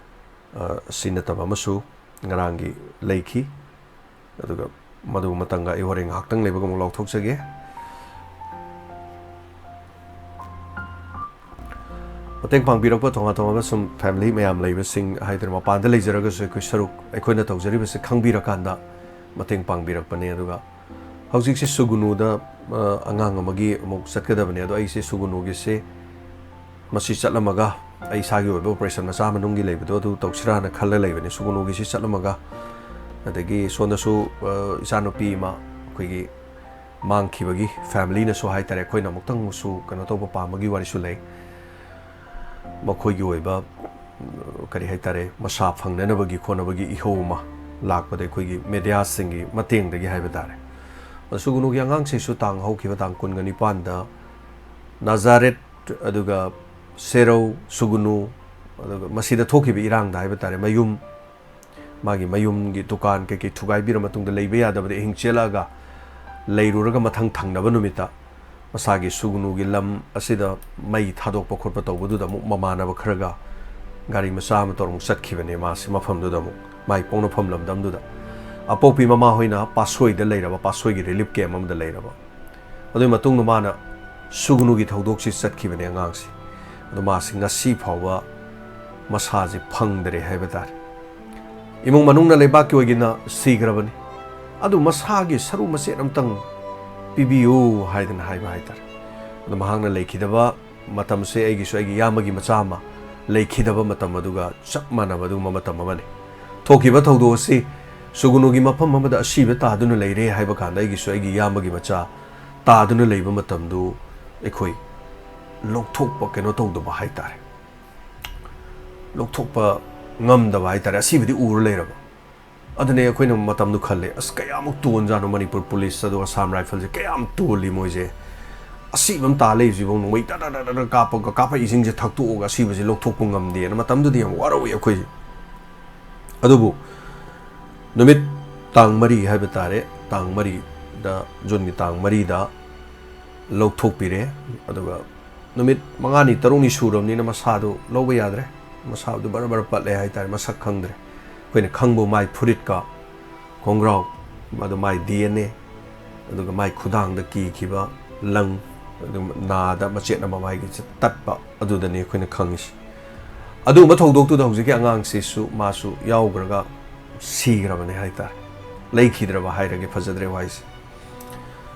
ꯑ, ꯁꯤ ꯅꯠꯇꯕ ꯑꯃꯁꯨ ꯉꯔꯥꯡꯒꯤ ꯂꯩꯈꯤ꯫ ꯑꯗꯨꯒ ꯃꯗꯨ ꯃꯇꯪꯒ ꯑꯩ ꯍꯣꯔꯦꯟ ꯉꯥꯏꯍꯥꯛꯇꯪ ꯂꯩꯕꯒ ꯑꯃꯨꯛ ꯂꯥꯎꯊꯣꯛꯆꯒꯦ꯫ ꯃꯇꯦꯡ ꯄꯥꯡꯕꯤꯔꯛꯄ ꯇꯣꯉꯥꯟ ꯇꯣꯉꯥꯟꯕ ꯁꯨꯝ ꯐꯦꯃꯤꯂꯤ ꯃꯌꯥꯝ ꯂꯩꯕꯁꯤꯡ ꯍꯥꯏꯗꯅ, ꯃꯄꯥꯟꯗ ꯂꯩꯖꯔꯒꯁꯨ ꯑꯩꯈꯣꯏ ꯁꯔꯨꯛ ꯑꯩꯈꯣꯏꯅ ꯇꯧꯖꯔꯤꯕꯁꯤ ꯈꯪꯕꯤꯔꯀꯥꯟꯗ ꯃꯇꯦꯡ ꯄꯥꯡꯕꯤꯔꯛꯄꯅꯦ꯫ ꯑꯗꯨꯒ ꯍꯧꯖꯤꯛꯁꯤ ꯁꯨꯒꯨꯅꯨꯗ, ꯑ, ꯑꯉꯥꯡ ꯑꯃꯒꯤ ꯑꯃꯨꯛ ꯆꯠꯀꯗꯕꯅꯦ꯫ ꯑꯗꯣ ꯑꯩꯁꯦ ꯁꯨꯒꯨꯅꯨꯒꯤꯁꯦ ꯃꯁꯤ ꯆꯠꯂꯝꯃꯒ ꯑꯩ ꯏꯁꯥꯒꯤ ꯑꯣꯏꯕ operation ꯃꯆꯥ ꯃꯅꯨꯡꯒꯤ ꯂꯩꯕꯗꯣ ꯑꯗꯨ ꯇꯧꯁꯤꯔꯥꯅ ꯈꯜꯂ ꯂꯩꯕꯅꯤ꯫ ꯁꯨꯒꯨꯅꯨꯒꯤꯁꯤ ꯆꯠꯂꯝꯃꯒ, ꯑꯗꯒꯤ ꯁꯣꯝꯗꯁꯨ, ꯑ, ꯏꯆꯥꯅꯨꯄꯤ ꯑꯃ ꯑꯩꯈꯣꯏꯒꯤ ꯃꯥꯡꯈꯤꯕꯒꯤ ꯐꯦꯃꯤꯂꯤꯅꯁꯨ ꯍꯥꯏꯇꯥꯔꯦ, ꯑꯩꯈꯣꯏꯅ ꯑꯃꯨꯛꯇꯪꯁꯨ ꯀꯩꯅꯣ ꯇꯧꯕ ꯄꯥꯝꯕꯒꯤ ꯋꯥꯔꯤꯁꯨ ꯂꯩ꯫ ꯃꯈꯣꯏꯒꯤ ꯑꯣꯏꯕ, ꯀꯔꯤ ꯍꯥꯏꯇꯥꯔꯦ, ꯃꯁꯥ ꯐꯪꯅꯅꯕꯒꯤ ꯈꯣꯠꯅꯕꯒꯤ ꯏꯍꯧ ꯑꯃ ꯂꯥꯛꯄꯗ ꯑꯩꯈꯣꯏꯒꯤ ꯃꯦꯗꯤꯌꯥꯁꯤꯡꯒꯤ ꯃꯇꯦꯡꯗꯒꯤ ꯍꯥꯏꯕ ꯇꯥꯔꯦ꯫ ꯁꯨꯒꯨꯅꯨꯒꯤ ꯑꯉꯥꯡꯁꯤꯁꯨ ꯇꯥꯡ ꯍꯧꯈꯤꯕ ꯇꯥꯡ ꯀꯨꯟꯒ ꯅꯤꯄꯥꯟꯗ ꯅꯥꯖꯥꯔꯦꯠ, ꯑꯗꯨꯒ ꯁꯦꯔꯧ, ꯁꯨꯒꯨꯅꯨ, ꯑꯗꯨꯒ ꯃꯁꯤꯗ ꯊꯣꯛꯈꯤꯕ ꯏꯔꯥꯡꯗ ꯍꯥꯏꯕ ꯇꯥꯔꯦ, ꯃꯌꯨꯝ, ꯃꯥꯒꯤ ꯃꯌꯨꯝꯒꯤ ꯗꯨꯀꯥꯟ ꯀꯩꯀꯩ ꯊꯨꯒꯥꯏꯕꯤꯔ ꯃꯇꯨꯡꯗ ꯂꯩꯕ ꯌꯥꯗꯕꯗ ꯑꯍꯤꯡ ꯆꯦꯜꯂꯛꯑꯒ ꯂꯩꯔꯨꯔꯒ ꯃꯊꯪ ꯊꯪꯅꯕ ꯅꯨꯃꯤꯠꯇ ꯃꯁꯥꯒꯤ ꯁꯨꯒꯅꯨꯒꯤ ꯂꯝ ꯑꯁꯤꯗ ꯃꯩ ꯊꯥꯗꯣꯛꯄ ꯈꯣꯠꯄ ꯇꯧꯕꯗꯨꯗ ꯑꯃꯨꯛ ꯃꯃꯥꯟꯅꯕ ꯈꯔꯒ ꯒꯥꯔꯤ ꯃꯆꯥ ꯑꯃ ꯇꯧꯔ ꯑꯃꯨꯛ ꯆꯠꯈꯤꯕꯅꯦ ꯃꯥꯁꯦ ꯃꯐꯝꯗꯨꯗ ꯑꯃꯨꯛ, ꯃꯥꯏ ꯄꯣꯛꯅꯐꯝ ꯂꯝꯗꯝꯗꯨꯗ꯫ ꯑꯄꯣꯛꯄꯤ ꯃꯃꯥ ꯍꯣꯏꯅ ꯄꯥꯠꯁꯣꯏꯗ ꯂꯩꯔꯕ, ꯄꯥꯠꯁꯣꯏꯒꯤ relief camp ꯑꯃꯗ ꯂꯩꯔꯕ꯫ ꯑꯗꯨꯒꯤ ꯃꯇꯨꯡꯗ ꯃꯥꯅ ꯁꯨꯒꯅꯨꯒꯤ ꯊꯧꯗꯣꯛꯁꯤ ꯆꯠꯈꯤꯕꯅꯦ ꯑꯉꯥꯡꯁꯦ꯫ ꯑꯗꯣ ꯃꯥꯁꯤ ꯉꯁꯤ ꯐꯥꯎꯕ ꯃꯁꯥꯁꯦ ꯐꯪꯗ꯭ꯔꯦ ꯍꯥꯏꯕ ꯇꯥꯔꯦ꯫ ꯏꯃꯨꯡ ꯃꯅꯨꯡꯅ ꯂꯩꯕꯥꯛꯀꯤ ꯑꯣꯏꯒꯤꯅ ꯁꯤꯈ꯭ꯔꯕꯅꯤ, ꯑꯗꯨ ꯃꯁꯥꯒꯤ ꯁꯔꯨ ꯃꯆꯦꯠ ꯑꯝꯇꯪ ꯄꯤꯕꯤꯌꯨ ꯍꯥꯏꯗꯅ ꯍꯥꯏꯕ ꯍꯥꯏꯇꯥꯔꯦ꯫ ꯑꯗꯣ ꯃꯍꯥꯛꯅ ꯂꯩꯈꯤꯗꯕ ꯃꯇꯝꯁꯦ ꯑꯩꯒꯤꯁꯨ ꯑꯩꯒꯤ ꯏꯌꯥꯝꯕꯒꯤ ꯃꯆꯥ ꯑꯃ ꯂꯩꯈꯤꯗꯕ ꯃꯇꯝ ꯑꯗꯨꯒ ꯆꯞ ꯃꯥꯟꯅꯕ ꯑꯗꯨꯒꯨꯝꯕ ꯃꯇꯝ ꯑꯃꯅꯤ꯫ ꯊꯣꯛꯈꯤꯕ ꯊꯧꯗꯣꯛ ꯑꯁꯤ ꯁꯨꯒꯨꯅꯨꯒꯤ ꯃꯐꯝ ꯑꯃꯗ ꯑꯁꯤꯕ ꯇꯥꯗꯨꯅ ꯂꯩꯔꯦ ꯍꯥꯏꯕ ꯀꯥꯟꯗ ꯑꯩꯒꯤꯁꯨ ꯑꯩꯒꯤ ꯏꯌꯥꯝꯕꯒꯤ ꯃꯆꯥ ꯇꯥꯗꯨꯅ ꯂꯩꯕ ꯃꯇꯝꯗꯨ ꯑꯩꯈꯣꯏ ꯂꯧꯊꯣꯛꯄ ꯀꯩꯅꯣ ꯇꯧꯗꯕ ꯍꯥꯏꯇꯥꯔꯦ, ꯂꯧꯊꯣꯛꯄ ꯉꯝꯗꯕ ꯍꯥꯏꯇꯥꯔꯦ, ꯑꯁꯤꯕꯗꯤ ꯎꯔ ꯂꯩꯔꯕ꯫ ꯑꯗꯨꯅꯦ ꯑꯩꯈꯣꯏꯅ ꯃꯇꯝꯗꯨ ꯈꯜꯂꯦ, "ꯑꯁ, ꯀꯌꯥꯃꯨꯛ ꯇꯣꯟꯖꯥꯠꯅꯣ ꯃꯅꯤꯄꯨꯔ ꯄꯨꯂꯤꯁ ꯑꯗꯨꯒ ꯑꯁꯥꯝ ꯔꯥꯏꯐꯜꯁꯦ ꯀꯌꯥꯝ ꯇꯣꯜꯂꯤ ꯃꯣꯏꯁꯦ, ꯑꯁꯤꯕ ꯑꯃ ꯇꯥ ꯂꯩꯕꯁꯤꯐꯥꯎ ꯅꯣꯡꯃꯩ ꯇꯥ ꯇꯥ ꯇꯥ ꯇꯥ ꯀꯥꯞꯄꯒ ꯀꯥꯞꯄꯛꯏꯁꯤꯡꯁꯦ ꯊꯛꯇꯣꯛꯑꯒ ꯑꯁꯤꯕꯁꯦ ꯂꯧꯊꯣꯛꯄ ꯉꯝꯗꯦꯅ" ꯃꯇꯝꯗꯨꯗꯤ ꯌꯥꯝ ꯋꯥꯔꯧꯏ ꯑꯩꯈꯣꯏꯁꯦ꯫ ꯑꯗꯨꯕꯨ ꯅꯨꯃꯤꯠ ꯇꯥꯡ ꯃꯔꯤ ꯍꯥꯏꯕ ꯇꯥꯔꯦ, ꯇꯥꯡ ꯃꯔꯤꯗ, ꯖꯨꯟꯒꯤ ꯇꯥꯡ ꯃꯔꯤꯗ ꯂꯧꯊꯣꯛꯄꯤꯔꯦ꯫ ꯑꯗꯨꯒ ꯅꯨꯃꯤꯠ ꯃꯉꯥꯅꯤ ꯇꯔꯨꯛꯅꯤ ꯁꯨꯔꯕꯅꯤꯅ ꯃꯁꯥꯗꯨ ꯂꯧꯕ ꯌꯥꯗ꯭ꯔꯦ꯫ ꯃꯁꯥꯗꯨ ꯕꯔ ꯕꯔ ꯄꯠꯂꯦ ꯍꯥꯏꯇꯥꯔꯦ, ꯃꯁꯛ ꯈꯪꯗ꯭ꯔꯦ꯫ ꯑꯩꯈꯣꯏꯅ ꯈꯪꯕ ꯃꯥꯏ ꯐꯨꯔꯤꯠꯀ ꯈꯣꯡꯒ꯭ꯔꯥꯎ, ꯑꯗꯨ ꯃꯥꯏ ꯗꯤ ꯑꯦꯟ ꯑꯦ, ꯑꯗꯨꯒ ꯃꯥꯏ ꯈꯨꯗꯥꯡꯗ ꯀꯤꯈꯤꯕ ꯂꯪ, ꯑꯗꯨ ꯅꯥꯗ ꯃꯆꯦꯠ ꯑꯃ ꯃꯥꯒꯤ ꯇꯠꯄ, ꯑꯗꯨꯗꯅꯤ ꯑꯩꯈꯣꯏꯅ ꯈꯪꯉꯤꯁꯤ꯫ ꯑꯗꯨꯒꯨꯝꯕ ꯊꯧꯗꯣꯛꯇꯨꯗ ꯍꯧꯖꯤꯛꯀꯤ ꯑꯉꯥꯡꯁꯤꯁꯨ ꯃꯥꯁꯨ ꯌꯥꯎꯈ꯭ꯔꯒ ꯁꯤꯈ꯭ꯔꯕꯅꯦ ꯍꯥꯏꯇꯥꯔꯦ꯫ ꯂꯩꯈꯤꯗ꯭ꯔꯕ ꯍꯥꯏꯔꯒꯦ, ꯐꯖꯗ꯭ꯔꯦ ꯋꯥꯍꯩꯁꯦ꯫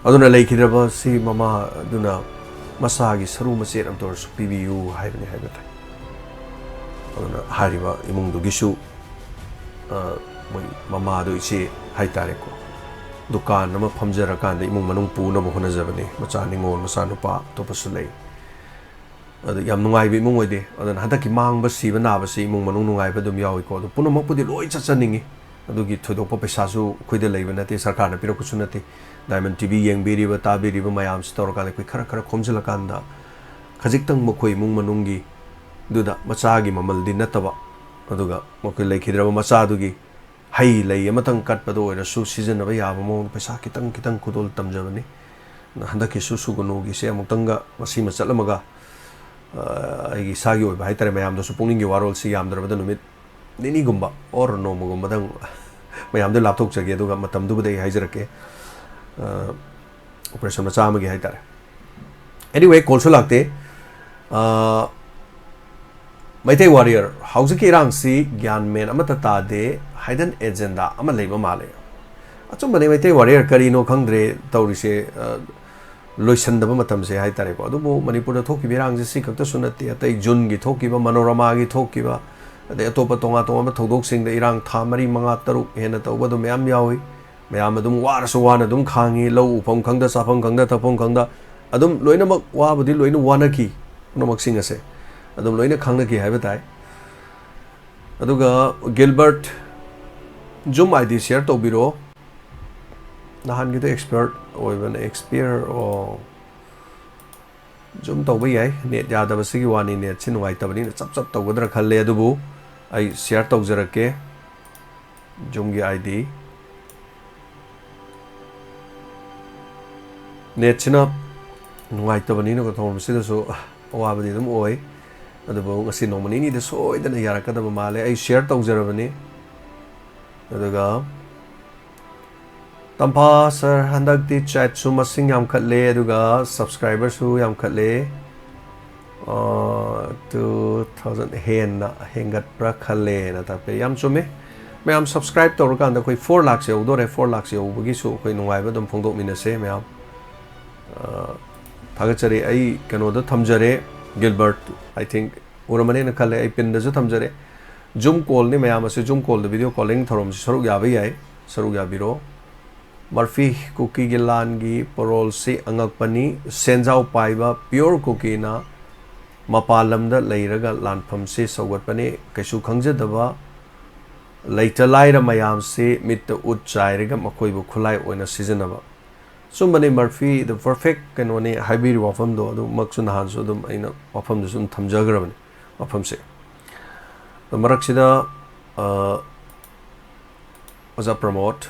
ꯑꯗꯨꯅ ꯂꯩꯈꯤꯗ꯭ꯔꯕꯁꯤ ꯃꯃꯥ ꯑꯗꯨꯅ ꯃꯁꯥꯒꯤ ꯁꯔꯨ ꯃꯆꯦꯠ ꯑꯃꯇ ꯑꯣꯏꯔꯁꯨ ꯄꯤꯕꯤꯌꯨ ꯍꯥꯏꯕꯅꯤ ꯍꯥꯏꯕ ꯇꯥꯏ꯫ ꯑꯗꯨꯅ ꯍꯥꯏꯔꯤꯕ ꯏꯃꯨꯡꯗꯨꯒꯤꯁꯨ, ꯑ, ꯃꯣꯏ ꯃꯃꯥꯗꯣ ꯏꯆꯦ ꯍꯥꯏꯇꯥꯔꯦꯀꯣ, ꯗꯨꯀꯥꯟ ꯑꯃ ꯐꯝꯖꯔꯀꯥꯟꯗ ꯏꯃꯨꯡ ꯃꯅꯨꯡ ꯄꯨꯅꯕ ꯍꯣꯠꯅꯖꯕꯅꯤ꯫ ꯃꯆꯥ ꯅꯤꯉꯣꯜ, ꯃꯆꯥ ꯅꯨꯄꯥ ꯑꯇꯣꯞꯄꯁꯨ ꯂꯩ꯫ ꯑꯗꯨ ꯌꯥꯝ ꯅꯨꯡꯉꯥꯏꯕ ꯏꯃꯨꯡ ꯑꯣꯏꯗꯦ꯫ ꯑꯗꯨꯅ ꯍꯟꯗꯛꯀꯤ ꯃꯥꯡꯕ, ꯁꯤꯕ, ꯅꯥꯕꯁꯤ ꯏꯃꯨꯡ ꯃꯅꯨꯡ ꯅꯨꯡꯉꯥꯏꯕ ꯑꯗꯨꯝ ꯌꯥꯎꯏꯀꯣ꯫ ꯑꯗꯨ ꯄꯨꯝꯅꯃꯛꯄꯨꯗꯤ ꯂꯣꯏ ꯆꯠꯆꯅꯤꯡꯉꯤ꯫ ꯑꯗꯨꯒꯤ ꯊꯣꯏꯗꯣꯛꯄ ꯄꯩꯁꯥꯁꯨ ꯑꯩꯈꯣꯏꯗ ꯂꯩꯕ ꯅꯠꯇꯦ, ꯁꯔꯀꯥꯔꯅ ꯄꯤꯔꯛꯄꯁꯨ ꯅꯠꯇꯦ꯫ ꯗꯥꯏꯃꯟ ꯇꯤ ꯚꯤ ꯌꯦꯡꯕꯤꯔꯤꯕ, ꯇꯥꯕꯤꯔꯤꯕ ꯃꯌꯥꯝꯁꯤ ꯇꯧꯔꯀꯥꯟꯗ ꯑꯩꯈꯣꯏ ꯈꯔ ꯈꯔ ꯈꯣꯝꯖꯤꯜꯂꯀꯥꯟꯗ ꯈꯖꯤꯛꯇꯪ ꯃꯈꯣꯏ ꯏꯃꯨꯡ ꯃꯅꯨꯡꯒꯤ ꯑꯗꯨꯗ ꯃꯆꯥꯒꯤ ꯃꯃꯜꯗꯤ ꯅꯠꯇꯕ, ꯑꯗꯨꯒ ꯃꯈꯣꯏ ꯂꯩꯈꯤꯗ꯭ꯔꯕ ꯃꯆꯥꯗꯨꯒꯤ ꯍꯩ ꯂꯩ ꯑꯃꯇꯪ ꯀꯠꯄꯗ ꯑꯣꯏꯔꯁꯨ ꯁꯤꯖꯤꯟꯅꯕ ꯌꯥꯕ ꯃꯑꯣꯡꯗ ꯄꯩꯁꯥ ꯈꯤꯇꯪ ꯈꯤꯇꯪ ꯈꯨꯗꯣꯜ ꯇꯝꯖꯕꯅꯤ꯫ ꯍꯟꯗꯛꯀꯤꯁꯨ ꯁꯨꯒꯅꯨꯒꯤꯁꯦ ꯑꯃꯨꯛꯇꯪꯒ ꯃꯁꯤꯃ ꯆꯠꯂꯝꯃꯒ, ꯑ, ꯑꯩꯒꯤ ꯏꯁꯥꯒꯤ ꯑꯣꯏꯕ ꯍꯥꯏꯇꯥꯔꯦ, ꯃꯌꯥꯝꯗꯁꯨ ꯄꯨꯛꯅꯤꯡꯒꯤ ꯋꯥꯔꯣꯜꯁꯤ ꯌꯥꯝꯗ꯭ꯔꯕꯗ ꯅꯨꯃꯤꯠ ꯅꯤꯅꯤꯒꯨꯝꯕ or ꯅꯣꯡꯃꯒꯨꯝꯕꯗꯪ ꯃꯌꯥꯝꯗ ꯂꯥꯞꯊꯣꯛꯆꯒꯦ, ꯑꯗꯨꯒ ꯃꯇꯝꯗꯨꯕꯨꯗꯤ ꯑꯩ ꯍꯥꯏꯖꯔꯛꯀꯦ꯫ ꯑ, operation ꯃꯆꯥ ꯑꯃꯒꯤ ꯍꯥꯏꯇꯥꯔꯦ꯫ Anyway, callꯁꯨ ꯂꯥꯛꯇꯦ꯫ ꯑ, ꯃꯩꯇꯩ warrior, ꯍꯧꯖꯤꯛꯀꯤ ꯏꯔꯥꯡꯁꯤ ꯒ꯭ꯌꯥꯟ ꯃꯦꯟ ꯑꯃꯠꯇ ꯇꯥꯗꯦ, hidden agenda ꯑꯃ ꯂꯩꯕ ꯃꯥꯜꯂꯦ꯫ ꯑꯆꯨꯝꯕꯅꯤ, ꯃꯩꯇꯩ warrior, ꯀꯔꯤꯅꯣ ꯈꯪꯗ꯭ꯔꯦ ꯇꯧꯔꯤꯁꯦ꯫ ꯑ, ꯂꯣꯏꯁꯟꯗꯕ ꯃꯇꯝꯁꯦ ꯍꯥꯏꯇꯥꯔꯦꯀꯣ꯫ ꯑꯗꯨꯕꯨ ꯃꯅꯤꯄꯨꯔꯗ ꯊꯣꯛꯈꯤꯕ ꯏꯔꯥꯡꯁꯦ ꯁꯤ ꯈꯛꯇꯁꯨ ꯅꯠꯇꯦ, ꯑꯇꯩ ꯖꯨꯟꯒꯤ ꯊꯣꯛꯈꯤꯕ, ꯃꯅꯣꯔꯃꯥꯒꯤ ꯊꯣꯛꯈꯤꯕ, ꯑꯗꯩ ꯑꯇꯣꯞꯄ ꯇꯣꯉꯥꯟ ꯇꯣꯉꯥꯟꯕ ꯊꯧꯗꯣꯛꯁꯤꯡꯗ ꯏꯔꯥꯡ ꯊꯥ ꯃꯔꯤ, ꯃꯉꯥ, ꯇꯔꯨꯛ ꯍꯦꯟꯅ ꯇꯧꯕ ꯑꯗꯨꯝ ꯃꯌꯥꯝ ꯌꯥꯎꯏ꯫ ꯃꯌꯥꯝ ꯑꯗꯨꯝ ꯋꯥꯔꯁꯨ ꯋꯥꯅ ꯑꯗꯨꯝ ꯈꯥꯡꯉꯤ, ꯂꯧ ꯎꯐꯝ ꯈꯪꯗ, ꯆꯥꯐꯝ ꯈꯪꯗ, ꯊꯛꯐꯝ ꯈꯪꯗ, ꯑꯗꯨꯝ ꯂꯣꯏꯅꯃꯛ ꯋꯥꯕꯨꯗꯤ ꯂꯣꯏꯅ ꯋꯥꯅꯈꯤ, ꯄꯨꯝꯅꯃꯛꯁꯤꯡ ꯑꯁꯦ ꯑꯗꯨꯝ ꯂꯣꯏꯅ ꯈꯪꯅꯈꯤ ꯍꯥꯏꯕ ꯇꯥꯏ꯫ ꯑꯗꯨꯒ ꯒꯤꯜꯕꯔꯠ, ꯖꯨꯝ ID share ꯇꯧꯕꯤꯔꯣ꯫ ꯅꯍꯥꯟꯒꯤꯗꯣ expert ꯑꯣꯏꯕꯅꯦ, expire, ꯑꯣ, ꯖꯨꯝ ꯇꯧꯕ ꯌꯥꯏ, net ꯌꯥꯗꯕꯁꯤꯒꯤ ꯋꯥꯅꯤ, netꯁꯤ ꯅꯨꯡꯉꯥꯏꯇꯕꯅꯤꯅ ꯆꯞ ꯆꯞ ꯇꯧꯒꯗ꯭ꯔꯥ ꯈꯜꯂꯦ, ꯑꯗꯨꯕꯨ ꯑꯩ share ꯇꯧꯖꯔꯛꯀꯦ꯫ ꯖꯨꯝꯒꯤ ID꯫ Netꯁꯤꯅ ꯅꯨꯡꯉꯥꯏꯇꯕꯅꯤꯅꯀꯣ, ꯊꯧꯔꯝꯁꯤꯗꯁꯨ ꯑꯋꯥꯕꯗꯤ ꯑꯗꯨꯝ ꯑꯣꯏ꯫ ꯑꯗꯨꯕꯨ ꯉꯁꯤ ꯅꯣꯡꯃ ꯅꯤꯅꯤꯗ ꯁꯣꯏꯗꯅ ꯌꯥꯔꯛꯀꯗꯕ ꯃꯥꯜꯂꯦ꯫ ꯑꯩ share ꯇꯧꯖꯔꯕꯅꯤ꯫ ꯑꯗꯨꯒ ꯇꯝꯐꯥ sir, ꯍꯟꯗꯛꯇꯤ chatꯁꯨ ꯃꯁꯤꯡ ꯌꯥꯝꯈꯠꯂꯦ, ꯑꯗꯨꯒ subscriberꯁꯨ ꯌꯥꯝꯈꯠꯂꯦ꯫ ꯑ, two thousand ꯍꯦꯟꯅ ꯍꯦꯟꯒꯠꯄ꯭ꯔꯥ ꯈꯜꯂꯦꯅ ꯇꯥꯛꯄꯤꯔꯦ꯫ ꯌꯥꯝ ꯆꯨꯝꯃꯦ꯫ ꯃꯌꯥꯝ subscribe ꯇꯧꯔꯀꯥꯟꯗ ꯑꯩꯈꯣꯏ four lakhs ꯌꯧꯗꯣꯔꯦ꯫ Four lakhs ꯌꯧꯕꯒꯤꯁꯨ ꯑꯩꯈꯣꯏ ꯅꯨꯡꯉꯥꯏꯕ ꯑꯗꯨꯝ ꯐꯣꯡꯗꯣꯛꯃꯤꯟꯅꯁꯦ ꯃꯌꯥꯝ꯫ ꯑ, ꯊꯥꯒꯠꯆꯔꯤ꯫ ꯑꯩ ꯀꯩꯅꯣꯗ ꯊꯝꯖꯔꯦ, ꯒꯤꯜꯕꯔꯠ, I think ꯎꯔꯝꯃꯅꯦꯅ ꯈꯜꯂꯦ꯫ ꯑꯩ pinꯗꯁꯨ ꯊꯝꯖꯔꯦ꯫ Zoom callꯅꯤ ꯃꯌꯥꯝ ꯑꯁꯤ, Zoom callꯗ video calling ꯊꯧꯔꯝꯁꯤ ꯁꯔꯨꯛ ꯌꯥꯕ ꯌꯥꯏ, ꯁꯔꯨꯛ ꯌꯥꯕꯤꯔꯣ꯫ ꯃꯔꯐꯤ, ꯀꯨꯀꯤꯒꯤ ꯂꯥꯟꯒꯤ ꯄꯔꯣꯜꯁꯤ ꯑꯉꯛꯄꯅꯤ꯫ ꯁꯦꯟꯖꯥꯎ ꯄꯥꯏꯕ pure ꯀꯨꯀꯤꯅ ꯃꯄꯥꯟ ꯂꯝꯗ ꯂꯩꯔꯒ ꯂꯥꯟꯐꯝꯁꯤ ꯁꯧꯒꯠꯄꯅꯤ꯫ ꯀꯩꯁꯨ ꯈꯪꯖꯗꯕ ꯂꯩꯇ ꯂꯥꯏꯔ ꯃꯌꯥꯝꯁꯤ ꯃꯤꯠꯇ ꯎꯠ ꯆꯥꯏꯔꯒ ꯃꯈꯣꯏꯕꯨ ꯈꯨꯠꯂꯥꯏ ꯑꯣꯏꯅ ꯁꯤꯖꯤꯟꯅꯕ꯫ ꯑꯆꯨꯝꯕꯅꯤ ꯃꯔꯐꯤ, the perfect ꯀꯩꯅꯣꯅꯤ ꯍꯥꯏꯕꯤꯔꯤꯕ ꯋꯥꯐꯝꯗꯣ, ꯑꯗꯨꯃꯛꯁꯨ ꯅꯍꯥꯟꯁꯨ ꯑꯗꯨꯝ ꯑꯩꯅ ꯋꯥꯐꯝꯗꯨꯁꯨ ꯑꯗꯨꯝ ꯊꯝꯖꯈ꯭ꯔꯕꯅꯤ ꯋꯥꯐꯝꯁꯦ꯫ ꯑꯗꯣ ꯃꯔꯛꯁꯤꯗ, ꯑ, ꯑꯣꯖꯥ ꯄ꯭ꯔꯃꯣꯗ꯫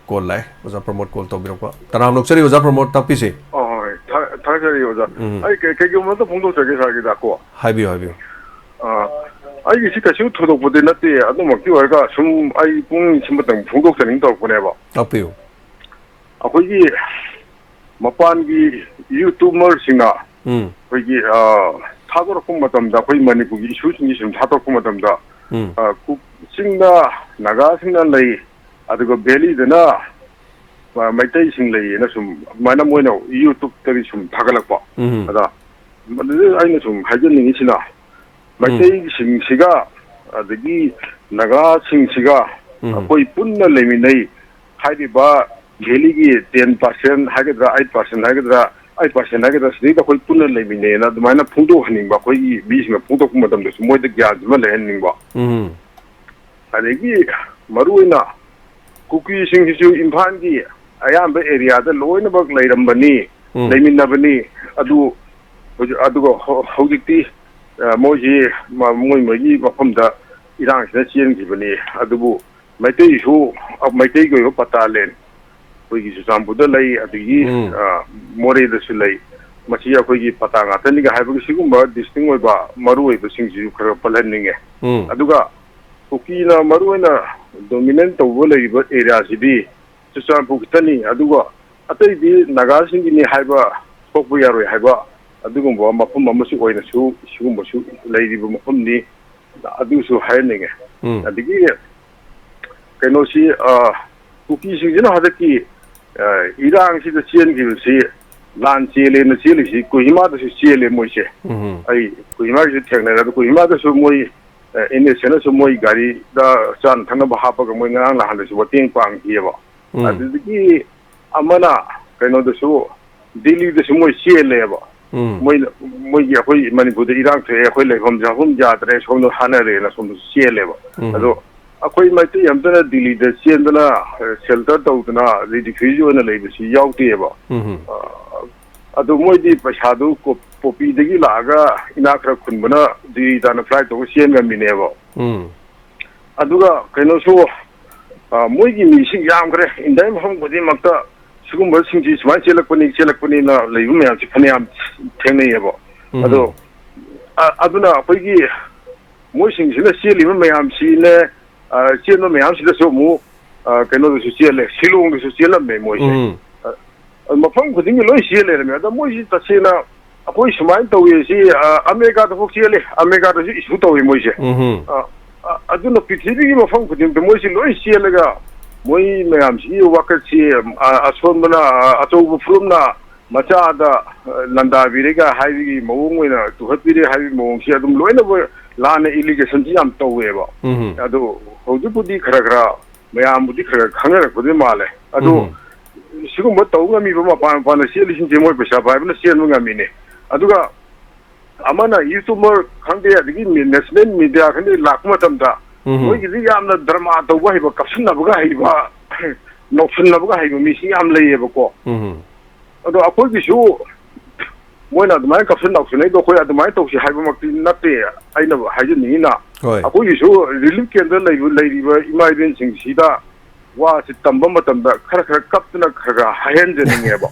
ꯀꯣꯜ ꯂꯥꯛꯑꯦ꯫ ꯑꯣꯖꯥ ꯄ꯭ꯔꯃꯣꯗ ꯀꯣꯜ ꯇꯧꯕꯤꯔꯛꯄ꯫ ꯇꯔꯥꯝꯅ ꯑꯣꯛꯆꯔꯤ ꯑꯣꯖꯥ ꯄ꯭ꯔꯃꯣꯗ, ꯇꯥꯛꯄꯤꯁꯤ꯫ ꯑꯣ, ꯍꯣꯏ, ꯊꯥ-, ꯊꯥꯒꯠꯆꯔꯤ ꯑꯣꯖꯥ꯫ ꯎꯝ꯫ ꯑꯩ ꯀꯩ-, ꯀꯩꯒꯨꯝꯕ ꯑꯝꯇ ꯐꯣꯡꯗꯣꯛꯆꯒꯦ ꯁꯥꯔꯒꯤꯗꯀꯣ꯫ ꯍꯥꯏꯕꯤꯌꯨ, ꯍꯥꯏꯕꯤꯌꯨ꯫ ꯑ, ꯑꯩꯒꯤꯁꯤ ꯀꯩꯁꯨ ꯊꯣꯏꯗꯣꯛꯄꯗꯤ ꯅꯠꯇꯦ, ꯑꯗꯨꯃꯛꯇꯤ ꯑꯣꯏꯔꯒ ꯁꯨꯝ ꯑꯩ ꯄꯨꯛꯅꯤꯡ ꯁꯨꯝꯕꯇꯪ ꯐꯣꯡꯗꯣꯛꯆꯅꯤꯡ ꯇꯧꯔꯛꯄꯅꯦꯕ꯫ ꯇꯥꯛꯄꯤꯌꯨ꯫ ꯑꯩꯈꯣꯏꯒꯤ ꯃꯄꯥꯟꯒꯤ YouTuberꯁꯤꯡꯅ ꯎꯝ꯫ ꯑꯩꯈꯣꯏꯒꯤ, ꯑ, ꯊꯥꯗꯣꯔꯛꯄ ꯃꯇꯝꯗ, ꯑꯩꯈꯣꯏ ꯃꯅꯤꯄꯨꯔꯒꯤ ꯏꯁꯨꯁꯤꯡꯁꯤ ꯁꯨꯝ ꯊꯥꯗꯣꯔꯛꯄ ꯃꯇꯝꯗ, ꯎꯝ꯫ ꯑ, ꯀꯨ-, ꯆꯤꯡꯗ ꯅꯥꯒꯥꯁꯤꯡꯅ ꯂꯩ, ꯑꯗꯨꯒ ꯚꯦꯂꯤꯗꯅ, ꯑ, ꯃꯩꯇꯩꯁꯤꯡ ꯂꯩꯌꯦꯅ ꯁꯨꯝ ꯑꯗꯨꯃꯥꯏꯅ ꯃꯣꯏꯅ YouTubeꯇꯒꯤ ꯁꯨꯝ ꯊꯥꯒꯠꯂꯛꯄ꯫ ꯎꯝ꯫ ꯑꯗ ꯃꯗꯨꯗ ꯑꯩꯅ ꯁꯨꯝ ꯍꯥꯏꯖꯅꯤꯡꯉꯤꯁꯤꯅ, ꯎꯝ꯫ ꯃꯩꯇꯩꯁꯤꯡꯁꯤꯒ ꯑꯗꯒꯤ ꯅꯥꯒꯥꯁꯤꯡꯁꯤꯒ ꯎꯝ꯫ ꯑꯩꯈꯣꯏ ꯄꯨꯟꯅ ꯂꯩꯃꯤꯟꯅꯩ꯫ ꯍꯥꯏꯔꯤꯕ ꯚꯦꯂꯤꯒꯤ ten percent ꯍꯥꯏꯒꯗ꯭ꯔꯥ, eight percent ꯍꯥꯏꯒꯗ꯭ꯔꯥ, eight percent ꯍꯥꯏꯒꯗ꯭ꯔꯥ, ꯁꯤꯗꯩꯗ ꯑꯩꯈꯣꯏ ꯄꯨꯟꯅ ꯂꯩꯃꯤꯟꯅꯩꯅ ꯑꯗꯨꯃꯥꯏꯅ ꯐꯣꯡꯗꯣꯛꯍꯟꯅꯤꯡꯕ, ꯑꯩꯈꯣꯏꯒꯤ ꯃꯤꯁꯤꯡꯅ ꯐꯣꯡꯗꯣꯛꯄ ꯃꯇꯝꯗꯁꯨ ꯃꯣꯏꯗ ꯒ꯭ꯌꯥꯟꯁꯤꯃ ꯂꯩꯍꯟꯅꯤꯡꯕ꯫ ꯎꯝ꯫ ꯑꯗꯒꯤ ꯃꯔꯨꯑꯣꯏꯅ ꯀꯨꯀꯤꯁꯤꯡꯁꯤꯁꯨ ꯏꯝꯐꯥꯜꯒꯤ ꯑꯌꯥꯝꯕ ꯑꯦꯔꯤꯌꯥꯗ ꯂꯣꯏꯅꯃꯛ ꯂꯩꯔꯝꯕꯅꯤ, ꯎꯝ꯫ ꯂꯩꯃꯤꯟꯅꯕꯅꯤ꯫ ꯑꯗꯨ ꯍꯧꯖꯤꯛ, ꯑꯗꯨꯒ ꯍꯧ-, ꯍꯧꯖꯤꯛꯇꯤ, ꯑ, ꯃꯣꯏꯁꯤ ꯃ-, ꯃꯣꯏ ꯃꯣꯏꯒꯤ ꯃꯐꯝꯗ ꯏꯔꯥꯡꯁꯤꯅ ꯆꯦꯟꯈꯤꯕꯅꯤ꯫ ꯑꯗꯨꯕꯨ ꯃꯩꯇꯩꯁꯨ, ꯑ, ꯃꯩꯇꯩꯒꯤ ꯑꯣꯏꯕ ꯄꯇꯥ ꯂꯦꯟ ꯑꯩꯈꯣꯏꯒꯤ ꯆꯨꯔꯆꯥꯟꯄꯨꯔꯗ ꯂꯩ, ꯑꯗꯒꯤ, ꯎꯝ꯫ ꯑ, ꯃꯣꯔꯦꯗꯁꯨ ꯂꯩ꯫ ꯃꯁꯤ ꯑꯩꯈꯣꯏꯒꯤ ꯄꯇꯥ ꯉꯥꯛꯇꯅꯤꯒ ꯍꯥꯏꯕꯒꯤ ꯁꯤꯒꯨꯝꯕ ꯗꯤꯁꯇꯤꯡ ꯑꯣꯏꯕ ꯃꯔꯨ ꯑꯣꯏꯕꯁꯤꯡꯁꯤꯁꯨ ꯈꯔ ꯄꯜꯍꯟꯅꯤꯡꯉꯦ꯫ ꯎꯝ꯫ ꯑꯗꯨꯒ ꯀꯨꯀꯤꯅ ꯃꯔꯨꯑꯣꯏꯅ ꯗꯣꯃꯤꯅꯦꯟ ꯇꯧꯕ ꯂꯩꯔꯤꯕ ꯑꯦꯔꯤꯌꯥꯁꯤꯗꯤ ꯆꯨꯔꯆꯥꯟꯄꯨꯔ ꯈꯛꯇꯅꯤ꯫ ꯑꯗꯨꯒ ꯑꯇꯩꯗꯤ ꯅꯥꯒꯥꯁꯤꯡꯒꯤꯅꯤ ꯍꯥꯏꯕ ꯊꯣꯛꯄ ꯌꯥꯔꯣꯏ ꯍꯥꯏꯕ ꯑꯗꯨꯒꯨꯝꯕ ꯃꯐꯝ ꯑꯃꯁꯨ ꯑꯣꯏꯅꯁꯨ ꯁꯤꯒꯨꯝꯕꯁꯨ ꯂꯩꯔꯤꯕ ꯃꯐꯝꯅꯤ꯫ ꯑꯗꯨꯁꯨ ꯍꯥꯏꯍꯟꯅꯤꯡꯉꯦ꯫ ꯎꯝ꯫ ꯑꯗꯒꯤ ꯀꯩꯅꯣꯁꯤ, ꯑ, ꯀꯨꯀꯤꯁꯤꯡꯁꯤꯅ ꯍꯟꯗꯛꯀꯤ, ꯑ, ꯏꯔꯥꯡꯁꯤꯗ ꯆꯦꯟꯈꯤꯕꯁꯤ ꯂꯥꯟ ꯆꯦꯜꯂꯦꯅ ꯆꯦꯜꯂꯤꯁꯤ ꯀꯣꯍꯤꯃꯥꯗꯁꯨ ꯆꯦꯜꯂꯦ ꯃꯣꯏꯁꯦ꯫ ꯎꯝ꯫ ꯑꯩ ꯀꯣꯍꯤꯃꯥꯒꯤꯁꯨ ꯊꯦꯡꯅꯔꯦ꯫ ꯑꯗꯣ ꯀꯣꯍꯤꯃꯥꯗꯁꯨ ꯃꯣꯏ, ꯑ, NSAꯅꯁꯨ ꯃꯣꯏ ꯒꯥꯔꯤꯗ ꯆꯥꯅ ꯊꯛꯅꯕ ꯍꯥꯞꯄꯒ ꯃꯣꯏ ꯉꯔꯥꯡ ꯅꯍꯥꯟꯗꯁꯨ ꯃꯇꯦꯡ ꯄꯥꯡꯈꯤꯑꯕ꯫ ꯎꯝ꯫ ꯑꯗꯨꯗꯒꯤ ꯑꯃꯅ ꯀꯩꯅꯣꯗꯁꯨ, ꯗꯤꯜꯂꯤꯗꯁꯨ ꯃꯣꯏ ꯆꯦꯜꯂꯦꯕ꯫ ꯎꯝ꯫ ꯃꯣꯏ, ꯃꯣꯏꯒꯤ ꯑꯩꯈꯣꯏ ꯃꯅꯤꯄꯨꯔꯗ ꯏꯔꯥꯡ ꯊꯣꯛꯑꯦ, ꯑꯩꯈꯣꯏ ꯂꯩꯐꯝ ꯆꯥꯐꯝ ꯌꯥꯗ꯭ꯔꯦ, ꯁꯣꯝꯗ ꯍꯥꯠꯅꯔꯦꯅ ꯁꯣꯝꯗꯁꯨ ꯆꯦꯜꯂꯦꯕ꯫ ꯎꯝ꯫ ꯑꯗꯣ ꯑꯩꯈꯣꯏ ꯃꯩꯇꯩ ꯑꯝꯇꯅ ꯗꯤꯜꯂꯤꯗ ꯆꯦꯟꯗꯅ, ꯑ, ꯁꯦꯜꯇꯔ ꯇꯧꯗꯅ, ꯔꯤꯐ꯭ꯌꯨꯖꯤ ꯑꯣꯏꯅ ꯂꯩꯕꯁꯤ ꯌꯥꯎꯗꯦꯕ꯫ ꯎꯝ꯫ ꯑ, ꯑꯗꯣ ꯃꯣꯏꯗꯤ ꯄꯩꯁꯥꯗꯨ ꯀꯣ-, ꯄꯣꯄꯤꯗꯒꯤ ꯂꯥꯛꯑꯒ ꯏꯅꯥꯛ ꯈꯔ ꯈꯨꯟꯕꯅ ꯗꯤꯜꯂꯤ ꯇꯥꯟꯅ ꯐ꯭ꯂꯥꯏꯠ ꯇꯧꯔꯒ ꯆꯦꯟꯈ꯭ꯔꯃꯤꯅꯦꯕ꯫ ꯎꯝ꯫ ꯑꯗꯨꯒ ꯀꯩꯅꯣꯁꯨ, ꯑ, ꯃꯣꯏꯒꯤ ꯃꯤꯁꯤꯡ ꯌꯥꯝꯈ꯭ꯔꯦ꯫ ꯏꯟꯗꯤꯌꯥꯒꯤ ꯃꯐꯝ ꯈꯨꯗꯤꯡꯃꯛꯇ ꯁꯤꯒꯨꯝꯕꯁꯤꯡꯁꯤ ꯁꯨꯃꯥꯏꯅ ꯆꯦꯜꯂꯛꯄꯅꯤ, ꯆꯦꯜꯂꯛꯄꯅꯤꯅ ꯂꯩꯕ ꯃꯌꯥꯝꯁꯤ ꯐꯅꯌꯥꯝ ꯊꯦꯡꯅꯩꯌꯦꯕ꯫ ꯎꯝ꯫ ꯑꯗꯣ, ꯑ, ꯑꯗꯨꯅ ꯑꯩꯈꯣꯏꯒꯤ ꯃꯣꯏꯁꯤꯡꯁꯤꯅ ꯆꯦꯜꯂꯤꯕ ꯃꯌꯥꯝꯁꯤꯅꯦ, ꯑ, ꯆꯦꯟꯕ ꯃꯌꯥꯝꯁꯤꯗꯁꯨ ꯑꯃꯨꯛ, ꯑ, ꯀꯩꯅꯣꯗꯁꯨ ꯆꯦꯜꯂꯦ, ꯁꯤꯂꯣꯡꯗꯁꯨ ꯆꯦꯜꯂꯝꯃꯦ ꯃꯣꯏꯁꯦ꯫ ꯎꯝ꯫ ꯑ, ꯃꯐꯝ ꯈꯨꯗꯤꯡꯒꯤ ꯂꯣꯏ ꯆꯦꯜ ꯂꯩꯔꯝꯃꯦ꯫ ꯑꯗꯣ ꯃꯣꯏꯁꯤ ꯇꯁꯦꯡꯅ ꯑꯩꯈꯣꯏ ꯁꯨꯃꯥꯏꯅ ꯇꯧꯏ ꯁꯤ, ꯑ, ꯑꯃꯦꯔꯤꯀꯥꯗꯐꯥꯎ ꯆꯦꯜꯂꯤ, ꯑꯃꯦꯔꯤꯀꯥꯗꯁꯨ issue ꯇꯧꯏ ꯃꯣꯏꯁꯦ꯫ ꯎꯝꯍꯨꯝ꯫ ꯑ, ꯑ, ꯑꯗꯨꯅ ꯄ꯭ꯔꯤꯊꯤꯕꯤꯒꯤ ꯃꯐꯝ ꯈꯨꯗꯤꯡꯗ ꯃꯣꯏꯁꯤ ꯂꯣꯏ ꯆꯦꯜꯂꯒ ꯃꯣꯏ ꯃꯌꯥꯝꯁꯤꯒꯤ ꯋꯥꯀꯠꯁꯤ, ꯑ, ꯑꯁꯣꯟꯕꯅ, ꯑ, ꯑꯆꯧꯕ ꯐꯨꯔꯨꯞꯅ ꯃꯆꯥꯗ, ꯑ, ꯂꯥꯟꯗꯥꯕꯤꯔꯦꯒ ꯍꯥꯏꯕꯒꯤ ꯃꯑꯣꯡ ꯑꯣꯏꯅ ꯇꯨꯍꯠꯄꯤꯔꯦ ꯍꯥꯏꯕꯒꯤ ꯃꯑꯣꯡꯁꯤ ꯑꯗꯨꯝ ꯂꯣꯏꯅꯃꯛ ꯂꯥꯟꯅ allegation ꯁꯤ ꯌꯥꯝ ꯇꯧꯋꯦꯕ꯫ ꯎꯝꯍꯨꯝ꯫ ꯑꯗꯣ ꯍꯧꯖꯤꯛꯄꯨꯗꯤ ꯈꯔ ꯈꯔ ꯃꯌꯥꯝꯕꯨꯗꯤ ꯈꯔ ꯈꯔ ꯈꯪꯅꯔꯛꯄꯗꯤ ꯃꯥꯜꯂꯦ꯫ ꯑꯗꯣ ꯎꯝꯍꯨꯝ꯫ ꯁꯤꯒꯨꯝꯕ ꯇꯧ ꯉꯝꯃꯤꯕ ꯃꯄꯥꯟ ꯃꯄꯥꯟꯗ ꯆꯦꯜꯂꯤꯁꯤꯡꯁꯦ ꯃꯣꯏ ꯄꯩꯁꯥ ꯄꯥꯏꯕꯅ ꯆꯦꯟꯕ ꯉꯝꯃꯤꯅꯦ꯫ ꯑꯗꯨꯒ ꯑꯃꯅ YouTuber ꯈꯪꯗꯦ, ꯑꯗꯒꯤ ꯃꯤ-, national media ꯈꯪꯗꯦ, ꯂꯥꯛꯄ ꯃꯇꯝꯗ ꯎꯝꯍꯨꯝ꯫ ꯃꯣꯏꯒꯤꯗꯤ ꯌꯥꯝꯅ drama ꯇꯧꯕ ꯍꯩꯕ, ꯀꯞꯁꯟꯅꯕꯒ ꯍꯩꯕ, ꯅꯣꯛꯁꯟꯅꯕꯒ ꯍꯩꯕ ꯃꯤꯁꯤ ꯌꯥꯝ ꯂꯩꯌꯦꯕꯀꯣ꯫ ꯎꯝꯍꯨꯝ꯫ ꯑꯗꯣ ꯑꯩꯈꯣꯏꯒꯤꯁꯨ ꯃꯣꯏꯅ ꯑꯗꯨꯃꯥꯏꯅ ꯀꯞꯁꯟ ꯅꯥꯎꯁꯟꯅꯩꯗꯣ ꯑꯩꯈꯣꯏ ꯑꯗꯨꯃꯥꯏꯅ ꯇꯧꯁꯤ ꯍꯥꯏꯕꯃꯛꯇꯤ ꯅꯠꯇꯦ꯫ ꯑꯩꯅ ꯍꯥꯏꯖꯅꯤꯡꯉꯤꯅ, ꯍꯣꯏ꯫ ꯑꯩꯈꯣꯏꯒꯤꯁꯨ relief camp ꯇ ꯂꯩꯕ, ꯂꯩꯔꯤꯕ ꯏꯃꯥ ꯏꯕꯦꯟꯁꯤꯡꯁꯤꯗ ꯋꯥꯁꯤ ꯇꯝꯕ ꯃꯇꯝꯗ ꯈꯔ ꯈꯔ ꯀꯞꯇꯅ ꯈꯔ ꯈꯔ ꯍꯥꯏꯍꯟꯖꯅꯤꯡꯉꯦꯕ꯫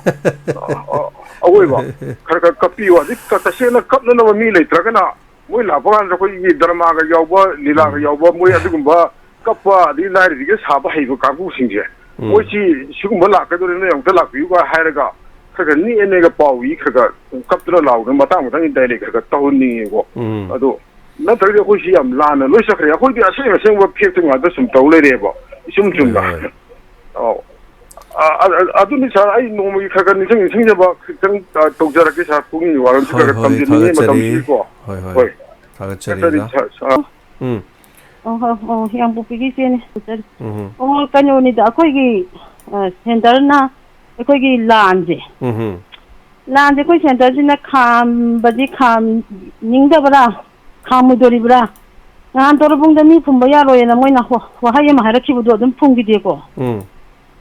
ꯑ-, ꯑ-, ꯑꯋꯣꯏꯕ ꯈꯔ ꯈꯔ ꯀꯞꯄꯤꯌꯨ꯫ ꯑꯗꯩ ꯀ-, ꯇꯁꯦꯡꯅ ꯀꯞꯅꯅꯕ ꯃꯤ ꯂꯩꯇ꯭ꯔꯒꯅ ꯃꯣꯏ ꯂꯥꯛꯄ ꯀꯥꯟꯗ ꯑꯩꯈꯣꯏꯒꯤ drama ꯒ ꯌꯥꯎꯕ, ꯂꯤꯂꯥꯒ ꯎꯝ꯫ ꯌꯥꯎꯕ, ꯃꯣꯏ ꯑꯗꯨꯒꯨꯝꯕ ꯀꯞꯄ ꯑꯗꯩ ꯂꯥꯏꯔꯕꯤꯒ ꯁꯥꯕ ꯍꯩꯕ ꯀꯥꯡꯕꯨꯁꯤꯡꯁꯦ, ꯎꯝ꯫ ꯃꯣꯏꯁꯤ ꯁꯤꯒꯨꯝꯕ ꯂꯥꯛꯀꯗꯧꯔꯦ, ꯅꯣꯏ ꯑꯃꯨꯛꯇ ꯂꯥꯛꯄꯤꯌꯨꯒ ꯍꯥꯏꯔꯒ ꯈꯔ ꯈꯔ ꯅꯦꯛꯑ ꯅꯦꯛꯑꯒ ꯄꯥꯎ ꯏ ꯈꯔ ꯈꯔ ꯀꯞꯇꯅ ꯂꯥꯎꯗꯅ ꯃꯇꯥꯡ ꯃꯇꯥꯡꯒꯤ direct ꯈꯔ ꯈꯔ ꯇꯧꯍꯟꯅꯤꯡꯉꯦꯀꯣ꯫ ꯎꯝ꯫ ꯑꯗꯣ ꯅꯠꯇ꯭ꯔꯒꯗꯤ ꯑꯩꯈꯣꯏꯁꯤ ꯌꯥꯝ ꯂꯥꯟꯅ ꯂꯣꯏ ꯆꯠꯈ꯭ꯔꯦ꯫ ꯑꯩꯈꯣꯏꯗꯤ ꯑꯁꯦꯡ ꯑꯁꯦꯡꯕ fact ꯇꯨ ꯉꯥꯛꯇ ꯁꯨꯝ ꯇꯧ ꯂꯩꯔꯦꯕ, ꯏꯆꯨꯝ ꯍꯣꯏ, ꯆꯨꯝꯅ꯫ ꯍꯣꯏ꯫ ꯑꯧ꯫ ꯑ, ꯑ, ꯑ, ꯑꯗꯨꯅꯤ sir, ꯑꯩ ꯅꯣꯡꯃꯒꯤ ꯈꯔ ꯈꯔ ꯅꯤꯡꯁꯤꯡ ꯅꯤꯡꯁꯤꯡꯖꯕ ꯈꯤꯇꯪ, ꯑ, ꯇꯧꯖꯔꯛꯀꯦ sir꯫ ꯄꯨꯛꯅꯤꯡꯒꯤ ꯋꯥꯔꯣꯜꯁꯤ ꯍꯣꯏ, ꯈꯔ ꯈꯔ ꯍꯣꯏ, ꯇꯝꯖꯅꯤꯡꯉꯤ ꯊꯥꯒꯠꯆꯔꯤ꯫ ꯃꯇꯝꯁꯤꯒꯤꯀꯣ꯫ ꯍꯣꯏ, ꯍꯣꯏ꯫ ꯍꯣꯏ꯫ ꯊꯥꯒꯠꯆꯔꯤ, ꯅꯠꯇ꯭ꯔꯗꯤ ꯑꯣꯖꯥ꯫ Sir, sir꯫ ꯎꯝ꯫ ꯑꯣ, ꯍꯣ, ꯑꯣ, ꯌꯥꯝꯕꯨꯄꯤꯒꯤ ꯏꯆꯦꯅꯦ꯫ ꯎꯝ꯫ ꯑꯣ, ꯀꯩꯅꯣꯅꯤꯗ, ꯑꯩꯈꯣꯏꯒꯤ, ꯑ, centre ꯅ ꯑꯩꯈꯣꯏꯒꯤ ꯂꯥꯟꯁꯦ, ꯎꯝ꯫ ꯂꯥꯟꯁꯦ ꯑꯩꯈꯣꯏ centre ꯁꯤꯅ ꯈꯥꯝꯕꯗꯤ ꯈꯥꯝꯅꯤꯡꯗꯕ꯭ꯔꯥ, ꯈꯥꯝꯃꯣꯏꯗꯣꯔꯤꯕ꯭ꯔꯥ? ꯅꯍꯥꯟ ꯇꯣꯔꯕꯨꯡꯗ ꯃꯤ ꯐꯨꯝꯕ ꯌꯥꯔꯣꯏꯅ ꯃꯣꯏꯅ ꯋꯥ-, ꯋꯥꯍꯩ ꯑꯃ ꯍꯥꯏꯔꯛꯈꯤꯕꯗꯣ ꯑꯗꯨꯝ ꯐꯨꯝꯈꯤꯗꯦꯀꯣ꯫ ꯎꯝ꯫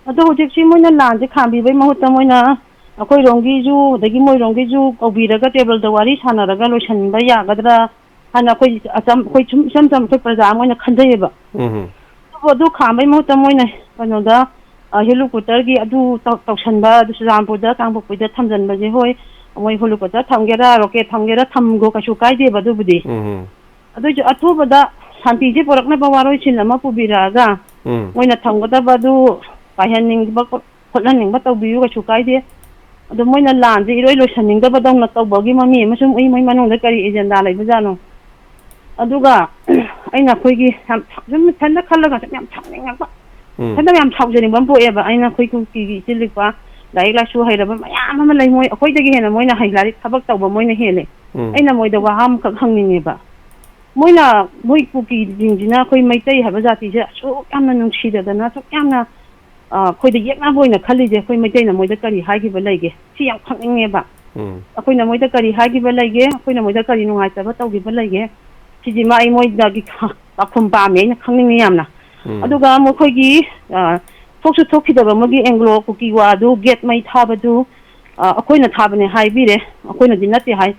ꯑꯗꯣ ꯍꯧꯖꯤꯛꯁꯤ ꯃꯣꯏꯅ ꯂꯥꯟꯁꯦ ꯈꯥꯝꯕꯤꯕꯩ ꯃꯍꯨꯠꯇ ꯃꯣꯏꯅ ꯑꯩꯈꯣꯏꯔꯣꯝꯒꯤꯁꯨ ꯑꯗꯒꯤ ꯃꯣꯏꯔꯣꯝꯒꯤꯁꯨ ꯀꯧꯕꯤꯔꯒ table ꯗ ꯋꯥꯔꯤ ꯁꯥꯟꯅꯔꯒ ꯂꯣꯏꯁꯤꯟꯕ ꯌꯥꯒꯗ꯭ꯔꯥ ꯍꯥꯏꯅ ꯑꯩꯈꯣꯏ ꯑꯆꯝ-, ꯑꯩꯈꯣꯏ ꯁꯨꯝ ꯏꯆꯝ ꯆꯝꯕ ꯑꯩꯈꯣꯏ ꯄ꯭ꯔꯖꯥ ꯑꯃ ꯑꯣꯏꯅ ꯈꯟꯖꯩꯌꯦꯕ꯫ ꯎꯝ꯫ ꯑꯗꯨ ꯈꯥꯝꯕꯩ ꯃꯍꯨꯠꯇ ꯃꯣꯏꯅ ꯀꯩꯅꯣꯗ, ꯑ, helicopterꯒꯤ ꯑꯗꯨ ꯇꯧ-, ꯇꯧꯁꯟꯕ, ꯑꯗꯨ ꯆꯨꯔꯆꯥꯟꯄꯨꯔꯗ, ꯀꯥꯡꯄꯣꯛꯄꯤꯗ ꯊꯝꯖꯟꯕꯁꯦ, ꯍꯣꯏ, ꯃꯣꯏ helicopter ꯊꯝꯒꯦꯔꯥ, rocket ꯊꯝꯒꯦꯔꯥ, ꯊꯝꯒꯣ, ꯀꯩꯁꯨ ꯀꯥꯏꯗꯦꯕ ꯑꯗꯨꯕꯨꯗꯤ꯫ ꯎꯝ꯫ ꯑꯗꯨꯏꯁꯨ ꯑꯊꯨꯕꯗ ꯁꯥꯟꯇꯤꯁꯦ ꯄꯨꯔꯛꯅꯕ ꯋꯥꯔꯣꯏꯁꯤꯟ ꯑꯃ ꯄꯨꯕꯤꯔꯛꯑꯒ, ꯎꯝ꯫ ꯃꯣꯏꯅ ꯊꯝꯒꯗꯕ ꯑꯗꯨ ꯄꯥꯏꯍꯟꯅꯤꯡꯕ ꯈꯣꯠ-, ꯈꯣꯠꯍꯟꯅꯤꯡꯕ ꯇꯧꯕꯤꯌꯨ, ꯀꯩꯁꯨ ꯀꯥꯏꯗꯦ꯫ ꯑꯗꯣ ꯃꯣꯏꯅ ꯂꯥꯟꯁꯦ ꯏꯔꯣꯏ ꯂꯣꯏꯁꯟꯅꯤꯡꯗꯕꯗꯧꯅ ꯇꯧꯕꯒꯤ ꯃꯃꯤ ꯑꯃꯁꯨ ꯎꯏ, ꯃꯣꯏ ꯃꯅꯨꯡꯗ ꯀꯔꯤ agenda ꯂꯩꯕꯖꯥꯠꯅꯣ? ꯑꯗꯨꯒ ꯑꯩꯅ ꯑꯩꯈꯣꯏꯒꯤ ꯌꯥꯝ, ꯁꯨꯝ ꯏꯊꯟꯗ ꯈꯜꯂꯒ ꯁꯨꯝ ꯌꯥꯝ ꯁꯥꯎꯅꯤꯡꯉꯛꯄ, ꯎꯝ꯫ ꯏꯊꯟꯗ ꯌꯥꯝ ꯁꯥꯎꯖꯅꯤꯡꯕ ꯑꯃ ꯄꯣꯛꯑꯦꯕ꯫ ꯑꯩꯅ ꯑꯩꯈꯣꯏ ꯀꯨꯀꯤꯒꯤ ꯏꯆꯤꯜ ꯏꯅꯥꯎꯄꯥ, ꯂꯥꯏꯔꯤꯛ ꯂꯥꯏꯁꯨ ꯍꯩꯔꯕ ꯃꯌꯥꯝ ꯑꯃ ꯂꯩ, ꯃꯣꯏ ꯑꯩꯈꯣꯏꯗꯒꯤ ꯍꯦꯟꯅ ꯃꯣꯏꯅ ꯍꯩ, ꯂꯥꯏꯔꯤꯛ ꯊꯕꯛ ꯇꯧꯕ ꯃꯣꯏꯅ ꯍꯦꯜꯂꯦ꯫ ꯎꯝ꯫ ꯑꯩꯅ ꯃꯣꯏꯗ ꯋꯥꯍꯪ ꯑꯃꯈꯛ ꯍꯪꯅꯤꯡꯉꯦꯕ꯫ ꯃꯣꯏꯅ, ꯃꯣꯏ ꯀꯨꯀꯤꯁꯤꯡꯁꯤꯅ ꯑꯩꯈꯣꯏ ꯃꯩꯇꯩ ꯍꯥꯏꯕ ꯖꯥꯇꯤꯁꯦ ꯑꯁꯨꯛ ꯌꯥꯝꯅ ꯅꯨꯡꯁꯤꯗꯗꯅ, ꯑꯁꯨꯛ ꯌꯥꯝꯅ, ꯑ, ꯑꯩꯈꯣꯏꯗ ꯌꯦꯛꯅꯕ ꯑꯣꯏꯅ ꯈꯜꯂꯤꯁꯦ, ꯑꯩꯈꯣꯏ ꯃꯩꯇꯩꯅ ꯃꯣꯏꯗ ꯀꯔꯤ ꯍꯥꯏꯈꯤꯕ ꯂꯩꯒꯦ? ꯁꯤ ꯌꯥꯝ ꯈꯪꯅꯤꯡꯉꯦꯕ꯫ ꯎꯝ꯫ ꯑꯩꯈꯣꯏꯅ ꯃꯣꯏꯗ ꯀꯔꯤ ꯍꯥꯏꯈꯤꯕ ꯂꯩꯒꯦ? ꯑꯩꯈꯣꯏꯅ ꯃꯣꯏꯗ ꯀꯔꯤ ꯅꯨꯡꯉꯥꯏꯇꯕ ꯇꯧꯈꯤꯕ ꯂꯩꯒꯦ? ꯁꯤꯁꯤꯃ ꯑꯩ ꯃꯣꯏꯗꯒꯤ ꯈ-, ꯄꯥꯎꯈꯨꯝ ꯄꯥꯝꯃꯦ, ꯑꯩꯅ ꯈꯪꯅꯤꯡꯉꯤ ꯌꯥꯝꯅ꯫ ꯎꯝ꯫ ꯑꯗꯨꯒ ꯃꯈꯣꯏꯒꯤ, ꯑ, ꯊꯣꯛꯁꯨ ꯊꯣꯛꯈꯤꯗꯕ ꯃꯣꯏꯒꯤ ꯑꯦꯡꯒ꯭ꯂꯣ ꯀꯨꯀꯤ ꯋꯥꯗꯨ, ꯒꯦꯠ ꯃꯩ ꯊꯥꯕꯗꯨ, ꯑ, ꯑꯩꯈꯣꯏꯅ ꯊꯥꯕꯅꯦ ꯍꯥꯏꯕꯤꯔꯦ, ꯑꯩꯈꯣꯏꯅꯗꯤ ꯅꯠꯇꯦ ꯍꯥꯏ꯫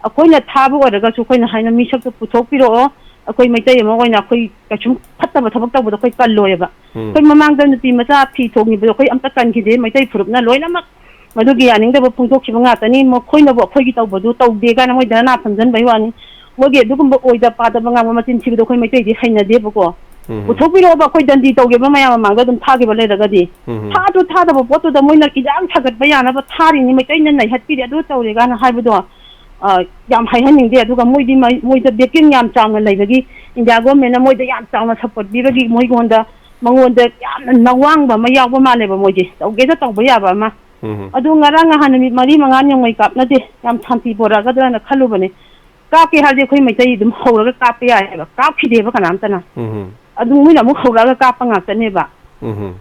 ꯑꯩꯈꯣꯏꯅ ꯊꯥꯕ ꯑꯣꯏꯔꯒꯁꯨ ꯑꯩꯈꯣꯏꯅ ꯍꯥꯏꯅ ꯃꯤꯁꯛꯇꯨ ꯄꯨꯊꯣꯛꯄꯤꯔꯛꯑꯣ, ꯑꯩꯈꯣꯏ ꯃꯩꯇꯩ ꯑꯃ ꯑꯣꯏꯅ ꯑꯩꯈꯣꯏ ꯀꯩꯁꯨꯝ ꯐꯠꯇꯕ ꯊꯕꯛ ꯇꯧꯕꯗꯣ ꯑꯩꯈꯣꯏ ꯀꯜꯂꯣꯏꯕ꯫ ꯎꯝ꯫ ꯑꯩꯈꯣꯏ ꯃꯃꯥꯡꯗ ꯅꯨꯄꯤ ꯃꯆꯥ ꯐꯤ ꯊꯣꯡꯉꯤꯕꯗꯣ ꯑꯩꯈꯣꯏ ꯑꯝꯇ ꯀꯟꯈꯤꯗꯦ, ꯃꯩꯇꯩ ꯐꯨꯔꯨꯞꯅ ꯂꯣꯏꯅꯃꯛ ꯃꯗꯨꯒꯤ ꯌꯥꯅꯤꯡꯗꯕ ꯐꯣꯡꯗꯣꯛꯈꯤꯕ ꯉꯥꯛꯇꯅꯤ꯫ ꯃꯈꯣꯏꯅꯕꯨ ꯑꯩꯈꯣꯏꯒꯤ ꯇꯧꯕꯗꯨ ꯇꯧꯗꯦ ꯀꯥꯏꯅ ꯃꯣꯏ ꯙꯔꯅꯥ ꯐꯝꯖꯟꯕꯩ ꯋꯥꯅꯤ꯫ ꯃꯣꯏꯒꯤ ꯑꯗꯨꯒꯨꯝꯕ ꯑꯣꯏꯗ ꯄꯥꯗꯕ ꯉꯥꯡꯕ ꯃꯆꯤꯟ ꯊꯤꯕꯗꯣ ꯑꯩꯈꯣꯏ ꯃꯩꯇꯩꯗꯤ ꯍꯩꯅꯗꯦꯕꯀꯣ꯫ ꯎꯝ꯫ ꯄꯨꯊꯣꯛꯄꯤꯔꯛꯑꯣꯕ, ꯑꯩꯈꯣꯏ ꯗꯟꯗꯤ ꯇꯧꯒꯦꯕ ꯃꯌꯥꯝ ꯃꯃꯥꯡꯗ ꯑꯗꯨꯝ ꯊꯥꯈꯤꯕ ꯂꯩꯔꯒꯗꯤ꯫ ꯎꯝ꯫ ꯊꯥꯗꯨ ꯊꯥꯗꯕ ꯄꯣꯠꯇꯨꯗ ꯃꯣꯏꯅ ꯏꯔꯥꯡ ꯁꯥꯒꯠꯄ ꯌꯥꯅꯕ ꯊꯥꯔꯤꯅꯤ, ꯃꯩꯇꯩꯅ ꯅꯩꯍꯠꯄꯤꯔꯦ, ꯑꯗꯨ ꯇꯧꯔꯦ ꯀꯥꯏꯅ ꯍꯥꯏꯕꯗꯣ, ꯑ, ꯌꯥꯝ ꯍꯥꯏꯍꯟꯅꯤꯡꯗꯦ꯫ ꯑꯗꯨꯒ ꯃꯣꯏꯗꯤ ꯃꯩ-, ꯃꯣꯏꯗ backing ꯌꯥꯝ ꯆꯥꯎꯅ ꯂꯩꯕꯒꯤ, ꯏꯟꯗꯤꯌꯥ ꯒꯣꯔꯃꯦꯟꯅ ꯃꯣꯏꯗ ꯌꯥꯝ ꯆꯥꯎꯅ support ꯄꯤꯕꯒꯤ ꯃꯣꯏꯉꯣꯟꯗ, ꯃꯉꯣꯟꯗ ꯌꯥꯝꯅ ꯅꯋꯥꯡꯕ ꯑꯃ ꯌꯥꯎꯕ ꯃꯥꯜꯂꯦꯕ, ꯃꯣꯏꯁꯦ ꯇꯧꯒꯦꯗ ꯇꯧꯕ ꯌꯥꯕ ꯑꯃ꯫ ꯎꯝ꯫ ꯑꯗꯨ ꯉꯔꯥꯡ ꯅꯍꯥꯟ ꯅꯨꯃꯤꯠ ꯃꯔꯤ ꯃꯉꯥ ꯅꯣꯡꯃꯩ ꯀꯥꯞꯅꯗꯦ, ꯌꯥꯝ ꯁꯥꯟꯇꯤ ꯄꯣꯔꯛꯑꯒꯗ꯭ꯔꯅ ꯈꯜꯂꯨꯕꯅꯦ꯫ ꯀꯥꯞꯀꯦ ꯍꯥꯏꯔꯗꯤ ꯑꯩꯈꯣꯏ ꯃꯩꯇꯩ ꯑꯗꯨꯝ ꯍꯧꯔꯒ ꯀꯥꯞꯄ ꯌꯥꯏꯑꯕ, ꯀꯥꯞꯈꯤꯗꯦꯕ ꯀꯅꯥꯝꯇꯅ꯫ ꯎꯝ꯫ ꯑꯗꯨ ꯃꯣꯏꯅ ꯑꯃꯨꯛ ꯍꯧꯔꯛꯑꯒ ꯀꯥꯞꯄ ꯉꯥꯛꯇꯅꯦꯕ꯫ ꯎꯝ꯫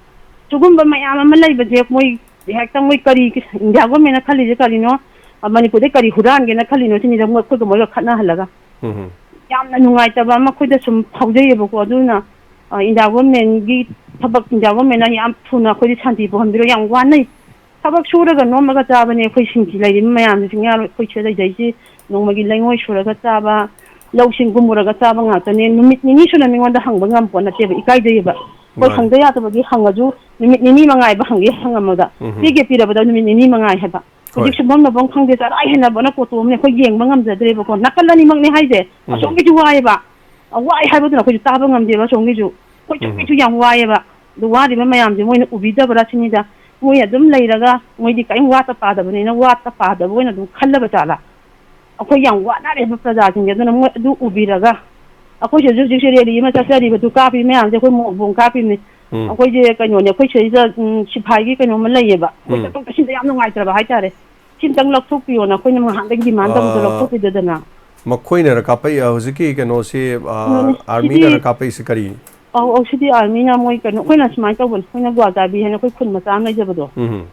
ꯁꯤꯒꯨꯝꯕ ꯃꯌꯥꯝ ꯑꯃ ꯂꯩꯕꯁꯦ ꯃꯣꯏ ꯍꯦꯛꯇ ꯃꯣꯏ ꯀꯔꯤ, ꯏꯟꯗꯤꯌꯥ ꯒꯣꯔꯃꯦꯟꯅ ꯈꯜꯂꯤꯁꯦ ꯀꯔꯤꯅꯣ? ꯑ, ꯃꯅꯤꯄꯨꯔꯗꯩ ꯀꯔꯤ ꯍꯨꯔꯥꯟꯒꯦꯅ ꯈꯜꯂꯤꯅꯣ ꯁꯤꯅꯤꯗ ꯃꯣꯏ ꯑꯩꯈꯣꯏꯒ ꯃꯣꯏꯒ ꯈꯠꯅꯍꯜꯂꯒ꯫ ꯎꯝ꯫ ꯌꯥꯝꯅ ꯅꯨꯡꯉꯥꯏꯇꯕ ꯑꯃ ꯑꯩꯈꯣꯏꯗ ꯁꯨꯝ ꯐꯥꯎꯖꯩꯌꯦꯕꯀꯣ꯫ ꯑꯗꯨꯅ, ꯑ, ꯏꯟꯗꯤꯌꯥ ꯒꯣꯔꯃꯦꯟꯒꯤ ꯊꯕꯛ, ꯏꯟꯗꯤꯌꯥ ꯒꯣꯔꯃꯦꯟꯅ ꯌꯥꯝ ꯊꯨꯅ ꯑꯩꯈꯣꯏꯗ ꯁꯥꯟꯇꯤ ꯄꯨꯍꯟꯕꯤꯔꯣ, ꯌꯥꯝ ꯋꯥꯅꯩ꯫ ꯊꯕꯛ ꯁꯨꯔꯒ ꯅꯣꯝꯃꯒ ꯆꯥꯕꯅꯦ ꯑꯩꯈꯣꯏ ꯁꯤꯡꯁꯤ ꯂꯩꯔꯤꯕ ꯃꯌꯥꯝꯁꯦ, ꯆꯤꯡꯌꯥ ꯑꯩꯈꯣꯏ ꯁꯤꯗ ꯂꯩꯖꯩꯁꯤ꯫ ꯅꯣꯡꯃꯒꯤ ꯂꯩꯉꯣꯏ ꯁꯨꯔꯒ ꯆꯥꯕ, ꯂꯧꯁꯤꯡ ꯀꯨꯝꯃꯨꯔꯒ ꯆꯥꯕ ꯉꯥꯛꯇꯅꯦ꯫ ꯅꯨꯃꯤꯠ ꯅꯤꯅꯤ ꯁꯨꯅ ꯃꯤꯉꯣꯟꯗ ꯍꯪꯕ ꯉꯝꯄꯣꯠ ꯅꯠꯇꯦꯕ, ꯏꯀꯥꯏꯖꯩꯌꯦꯕ꯫ ꯑꯩꯈꯣꯏ ꯃꯥꯅꯦ꯫ ꯍꯪꯗ ꯌꯥꯗꯕꯒꯤ ꯍꯪꯉꯁꯨ ꯅꯨꯃꯤꯠ ꯅꯤꯅꯤ ꯃꯉꯥꯏꯕ ꯍꯪꯒꯦ ꯍꯪꯉꯝꯃꯗ ꯎꯝ꯫ ꯄꯤꯒꯦ ꯄꯤꯔꯕꯗ ꯅꯨꯃꯤꯠ ꯅꯤꯅꯤ ꯃꯉꯥꯏ ꯍꯥꯏꯕ꯫ ꯍꯣꯏ꯫ ꯍꯧꯖꯤꯛ ꯁꯨꯝꯐꯝ ꯅꯐꯝ ꯈꯪꯗꯦ, ꯆꯔꯥ ꯍꯦꯟꯅꯕꯅ ꯀꯣꯠꯇꯣꯛꯑꯝꯅꯦ꯫ ꯑꯩꯈꯣꯏ ꯌꯦꯡꯕ ꯉꯝꯖꯗ꯭ꯔꯦꯕꯀꯣ꯫ ꯅꯥꯀꯜ ꯑꯅꯤꯃꯛꯅꯦ ꯍꯥꯏꯁꯦ꯫ ꯎꯝ꯫ ꯑꯁꯣꯝꯒꯤꯁꯨ ꯋꯥꯏꯑꯦꯕ꯫ ꯋꯥꯏ ꯍꯥꯏꯕꯗꯨꯅ ꯑꯩꯈꯣꯏꯁꯨ ꯇꯥꯕ ꯉꯝꯗꯦꯕ ꯑꯁꯣꯝꯒꯤꯁꯨ꯫ ꯑꯩꯈꯣꯏ ꯎꯝ꯫ ꯁꯣꯝꯒꯤꯁꯨ ꯌꯥꯝ ꯋꯥꯏꯑꯦꯕ꯫ ꯑꯗꯨ ꯋꯥꯔꯤꯕ ꯃꯌꯥꯝꯁꯦ ꯃꯣꯏꯅ ꯎꯕꯤꯗꯕ꯭ꯔꯥ ꯁꯤꯅꯤꯗ꯫ ꯃꯣꯏ ꯑꯗꯨꯝ ꯂꯩꯔꯒ ꯃꯣꯏꯗꯤ ꯀꯔꯤꯝ ꯋꯥꯠꯇ ꯄꯥꯗꯕꯅꯤꯅ ꯋꯥꯠꯇ ꯄꯥꯗꯕ ꯑꯣꯏꯅ ꯑꯗꯨꯝ ꯈꯜꯂꯕ ꯖꯥꯠꯂꯥ? ꯑꯩꯈꯣꯏ ꯌꯥꯝ ꯋꯥꯅꯔꯦꯕ ꯄ꯭ꯔꯖꯥꯁꯤꯡꯁꯦ꯫ ꯑꯗꯨꯅ ꯃꯣꯏ ꯑꯗꯨ ꯎꯕꯤꯔꯒ ꯑꯩꯈꯣꯏꯁꯤꯁꯨ ꯍꯧꯖꯤꯛꯁꯦ ꯔꯦꯂꯤ ꯑꯃ ꯆꯠꯆꯔꯤꯕ, ꯑꯗꯨ ꯀꯥꯞꯄꯤ ꯃꯌꯥꯝꯁꯦ ꯑꯩꯈꯣꯏ ꯃꯣ-, ꯕꯣꯝ ꯀꯥꯞꯄꯤꯕꯅꯤ꯫ ꯎꯝ꯫ ꯑꯩꯈꯣꯏꯁꯦ ꯀꯩꯅꯣꯅꯦ, ꯑꯩꯈꯣꯏ ꯁꯤꯗꯩꯁꯤꯗ, ꯎꯝ, ꯁꯤꯐꯥꯏꯒꯤ ꯀꯩꯅꯣꯝꯃ ꯂꯩꯌꯦꯕ꯫ ꯑꯩꯈꯣꯏ ꯎꯝ꯫ ꯆꯠꯊꯣꯛ ꯆꯠꯁꯤꯟꯗ ꯌꯥꯝ ꯅꯨꯡꯉꯥꯏꯇ꯭ꯔꯕ ꯍꯥꯏꯇꯥꯔꯦ꯫ ꯁꯤꯝꯇꯪ ꯂꯧꯊꯣꯛꯄꯤꯌꯣꯅ ꯑꯩꯈꯣꯏꯅ ꯉꯥꯏꯍꯥꯛꯇꯪ ꯗꯤꯃꯥꯟ ꯇꯧꯕꯗꯣ ꯑꯥ, ꯂꯧꯊꯣꯛꯄꯤꯗꯗꯅ꯫ ꯃꯈꯣꯏꯅꯔ ꯀꯥꯞꯄꯛꯏ, ꯍꯧꯖꯤꯛꯀꯤ ꯀꯩꯅꯣꯁꯤ, ꯑꯥ, ꯃꯥꯅꯦ, ꯑꯥꯔꯃꯤꯅꯔ ꯁꯤꯗꯤ ꯀꯥꯞꯄꯛꯏꯁꯤ ꯀꯔꯤ? ꯑꯧ, ꯑꯧ, ꯁꯤꯗꯤ ꯑꯥꯔꯃꯤꯅ ꯃꯣꯏ ꯀꯩꯅꯣ, ꯑꯩꯈꯣꯏꯅ ꯁꯨꯃꯥꯏꯅ ꯇꯧꯕꯅꯤ, ꯑꯩꯈꯣꯏꯅ ꯒ꯭ꯋꯥꯖꯥꯕꯤ ꯍꯥꯏꯅ ꯑꯩꯈꯣꯏ ꯈꯨꯟ ꯃꯆꯥ ꯑꯃ ꯂꯩꯖꯕꯗꯣ꯫ ꯎꯝ꯫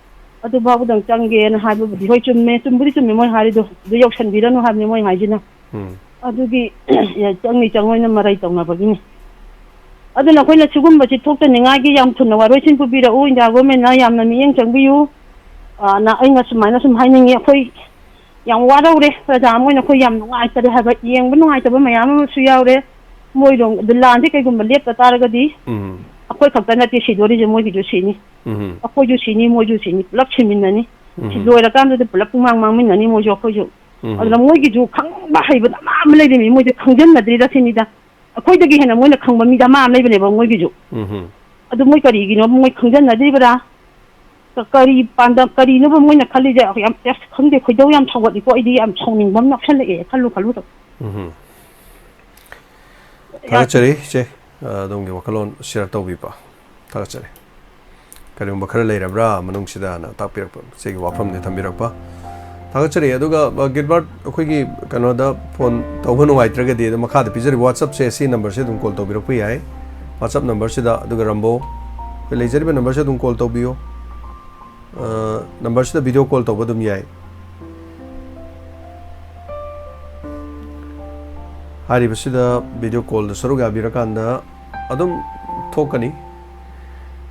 ꯑꯗꯨ ꯐꯥꯎꯕꯗꯪ ꯆꯪꯒꯦꯅ ꯍꯥꯏꯕꯕꯨꯗꯤ ꯍꯣꯏ, ꯆꯨꯝꯃꯦ, ꯆꯨꯝꯕꯨꯗꯤ ꯆꯨꯝꯃꯦ ꯃꯣꯏ ꯍꯥꯏꯔꯤꯗꯣ, ꯑꯗꯨ ꯌꯧꯁꯟꯕꯤꯔꯅꯨ ꯍꯥꯏꯕꯅꯤ ꯃꯣꯏ ꯍꯥꯏꯁꯤꯅ꯫ ꯎꯝ꯫ ꯑꯗꯨꯒꯤ ꯆꯪꯅꯤ ꯆꯪꯉꯣꯏꯅ ꯃꯔꯩ ꯇꯧꯅꯕꯒꯤꯅꯤ꯫ ꯑꯗꯨꯅ ꯑꯩꯈꯣꯏꯅ ꯁꯤꯒꯨꯝꯕꯁꯤ ꯊꯣꯛꯇꯅꯤꯡꯉꯥꯏꯒꯤ ꯌꯥꯝ ꯊꯨꯅ ꯋꯥꯔꯣꯏꯁꯤꯟ ꯄꯨꯕꯤꯔꯛꯎ, ꯏꯟꯗꯤꯌꯥ ꯒꯣꯔꯃꯦꯟꯅ ꯌꯥꯝꯅ ꯃꯤꯠꯌꯦꯡ ꯆꯪꯕꯤꯌꯨ꯫ ꯑ, ꯅ-, ꯑꯩꯅ ꯁꯨꯃꯥꯏꯅ ꯁꯨꯝ ꯍꯥꯏꯅꯤꯡꯉꯤ, ꯑꯩꯈꯣꯏ ꯌꯥꯝ ꯋꯥꯔꯧꯔꯦ, ꯄ꯭ꯔꯖꯥ ꯑꯃ ꯑꯣꯏꯅ ꯑꯩꯈꯣꯏ ꯌꯥꯝ ꯅꯨꯡꯉꯥꯏꯇꯔꯦ ꯍꯥꯏꯕ, ꯌꯦꯡꯕ ꯅꯨꯡꯉꯥꯏꯇꯕ ꯃꯌꯥꯝ ꯑꯃꯁꯨ ꯌꯥꯎꯔꯦ꯫ ꯃꯣꯏꯔꯣꯝ, ꯑꯗꯨ ꯂꯥꯟꯁꯦ ꯀꯩꯒꯨꯝꯕ ꯂꯦꯞꯇ ꯇꯥꯔꯒꯗꯤ ꯎꯝ꯫ ꯑꯩꯈꯣꯏ ꯈꯛꯇ ꯅꯠꯇꯦ ꯁꯤꯗꯣꯔꯤꯁꯦ, ꯃꯣꯏꯒꯤꯁꯨ ꯁꯤꯅꯤ, ꯎꯝ꯫ ꯑꯩꯈꯣꯏꯁꯨ ꯁꯤꯅꯤ, ꯃꯣꯏꯁꯨ ꯁꯤꯅꯤ, ꯄꯨꯂꯞ ꯁꯤꯃꯤꯟꯅꯅꯤ꯫ ꯎꯝ꯫ ꯁꯤ ꯂꯣꯏꯔꯀꯥꯟꯗꯗꯤ ꯄꯨꯂꯞ ꯄꯨꯡꯃꯥꯡ ꯃꯥꯡꯃꯤꯟꯅꯅꯤ ꯃꯣꯏꯁꯨ ꯑꯩꯈꯣꯏꯁꯨ꯫ ꯎꯝ꯫ ꯑꯗꯨꯅ ꯃꯣꯏꯒꯤꯁꯨ ꯈꯪꯕ ꯍꯩꯕ ꯗꯃꯥ ꯑꯃ ꯂꯩꯔꯤꯅꯤ, ꯃꯣꯏꯁꯦ ꯈꯪꯖꯟꯅꯗ꯭ꯔꯤꯔ ꯁꯤꯅꯤꯗ꯫ ꯑꯩꯈꯣꯏꯗꯒꯤ ꯍꯦꯟꯅ ꯃꯣꯏꯅ ꯈꯪꯕ ꯃꯤ ꯗꯃꯥ ꯑꯃ ꯂꯩꯕꯅꯦꯕ ꯃꯣꯏꯒꯤꯁꯨ꯫ ꯎꯝ꯫ ꯑꯗꯨ ꯃꯣꯏ ꯀꯔꯤꯒꯤꯅꯣ ꯃꯣꯏ ꯈꯪꯖꯟꯅꯗ꯭ꯔꯤꯕ꯭ꯔꯥ? ꯀ-, ꯀꯔꯤ ꯄꯥꯟꯗꯝ, ꯀꯔꯤꯅꯣꯕ ꯃꯣꯏꯅ ꯈꯜꯂꯤꯁꯦ? ꯌꯥꯝ, ꯑꯁ, ꯈꯪꯗꯦ, ꯈꯣꯏꯗꯧ ꯌꯥꯝ ꯁꯥꯎꯒꯠꯂꯤꯀꯣ꯫ ꯑꯩꯗꯤ ꯌꯥꯝ ꯁꯥꯎꯅꯤꯡꯕ ꯑꯃ ꯌꯥꯎꯁꯜꯂꯛꯑꯦ, ꯈꯜꯂꯨ ꯈꯜꯂꯨꯗ꯫ ꯎꯝ꯫ ꯊꯥꯒꯠꯆꯔꯤ, ꯏꯆꯦ, ꯑ, ꯑꯗꯣꯝꯒꯤ ꯋꯥꯈꯜꯂꯣꯟ share ꯇꯧꯕꯤꯕ꯫ ꯊꯥꯒꯠꯆꯔꯤ꯫ ꯀꯔꯤꯒꯨꯝꯕ ꯈꯔ ꯂꯩꯔꯕ꯭ꯔꯥ ꯃꯅꯨꯡꯁꯤꯗꯅ ꯇꯥꯛꯄꯤꯔꯛꯄ, ꯏꯆꯦꯒꯤ ꯋꯥꯐꯝꯅꯤ ꯊꯝꯕꯤꯔꯛꯄ꯫ ꯊꯥꯒꯠꯆꯔꯤ꯫ ꯑꯗꯨꯒ, ꯑ, ꯒꯤꯜꯕꯔꯠ, ꯑꯩꯈꯣꯏꯒꯤ ꯀꯩꯅꯣꯗ phone ꯇꯧꯕ ꯅꯨꯡꯉꯥꯏꯇ꯭ꯔꯒꯗꯤ ꯑꯗꯨꯝ ꯃꯈꯥꯗ ꯄꯤꯖꯔꯤꯕ WhatsApp-ꯁꯦ, ꯁꯤ number-ꯁꯦ ꯑꯗꯨꯝ call ꯇꯧꯕꯤꯔꯛꯄ ꯌꯥꯏ꯫ WhatsApp number-ꯁꯤꯗ, ꯑꯗꯨꯒ ꯔꯝꯕꯣ, ꯑꯩꯈꯣꯏ ꯂꯩꯖꯔꯤꯕ number-ꯁꯦ ꯑꯗꯨꯝ call ꯇꯧꯕꯤꯌꯨ꯫ ꯑ, number-ꯁꯤꯗ video call ꯇꯧꯕ ꯑꯗꯨꯝ ꯌꯥꯏ꯫ ꯍꯥꯏꯔꯤꯕꯁꯤꯗ video call-ꯗ ꯁꯔꯨꯛ ꯌꯥꯕꯤꯔꯀꯥꯟꯗ ꯑꯗꯨꯝ ꯊꯣꯛꯀꯅꯤ꯫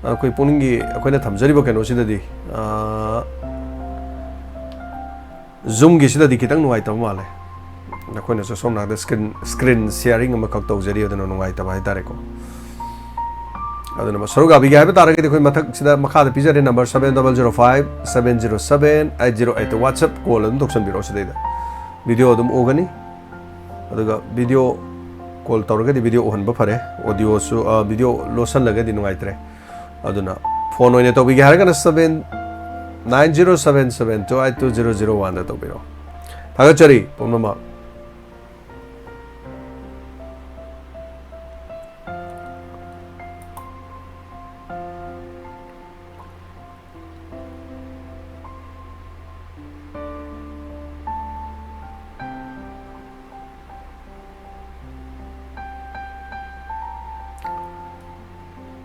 ꯑꯩꯈꯣꯏ ꯄꯨꯛꯅꯤꯡꯒꯤ, ꯑꯩꯈꯣꯏꯅ ꯊꯝꯖꯔꯤꯕ ꯀꯩꯅꯣꯁꯤꯗꯗꯤ, ꯑ, Zoom-ꯒꯤꯁꯤꯗꯗꯤ ꯈꯤꯇꯪ ꯅꯨꯡꯉꯥꯏꯇꯕ ꯃꯥꯜꯂꯦ꯫ ꯅꯈꯣꯏꯅꯁꯨ ꯁꯣꯝ ꯅꯥꯀꯟꯗ screen, screen sharing ꯑꯃꯈꯛ ꯇꯧꯖꯔꯤ, ꯑꯗꯨꯅ ꯅꯨꯡꯉꯥꯏꯇꯕ ꯍꯥꯏꯇꯥꯔꯦꯀꯣ꯫ ꯑꯗꯨꯅ ꯁꯔꯨꯛ ꯌꯥꯕꯤꯒꯦ ꯍꯥꯏꯕ ꯇꯥꯔꯒꯗꯤ ꯑꯩꯈꯣꯏ ꯃꯊꯛꯁꯤꯗ ꯃꯈꯥꯗ ꯄꯤꯖꯔꯦ, number seven double zero five seven zero seven eight zero eight, WhatsApp call ꯑꯗꯨꯝ ꯇꯧꯁꯟꯕꯤꯔꯛꯑꯣ ꯁꯤꯗꯩꯗ꯫ Video ꯑꯗꯨꯝ ꯎꯒꯅꯤ꯫ ꯑꯗꯨꯒ video call ꯇꯧꯔꯒꯗꯤ video ꯎꯍꯟꯕ ꯐꯔꯦ, audioꯁꯨ, ꯑ, video ꯂꯣꯠꯁꯜꯂꯒꯗꯤ ꯅꯨꯡꯉꯥꯏꯇ꯭ꯔꯦ꯫ ꯑꯗꯨꯅ phone ꯑꯣꯏꯅ ꯇꯧꯕꯤꯒꯦ ꯍꯥꯏꯔꯒꯅ seven nine zero seven seven two eight two zero zero oneꯗ ꯇꯧꯕꯤꯔꯛꯑꯣ꯫ ꯊꯥꯒꯠꯆꯔꯤ ꯄꯨꯝꯅꯃꯛ꯫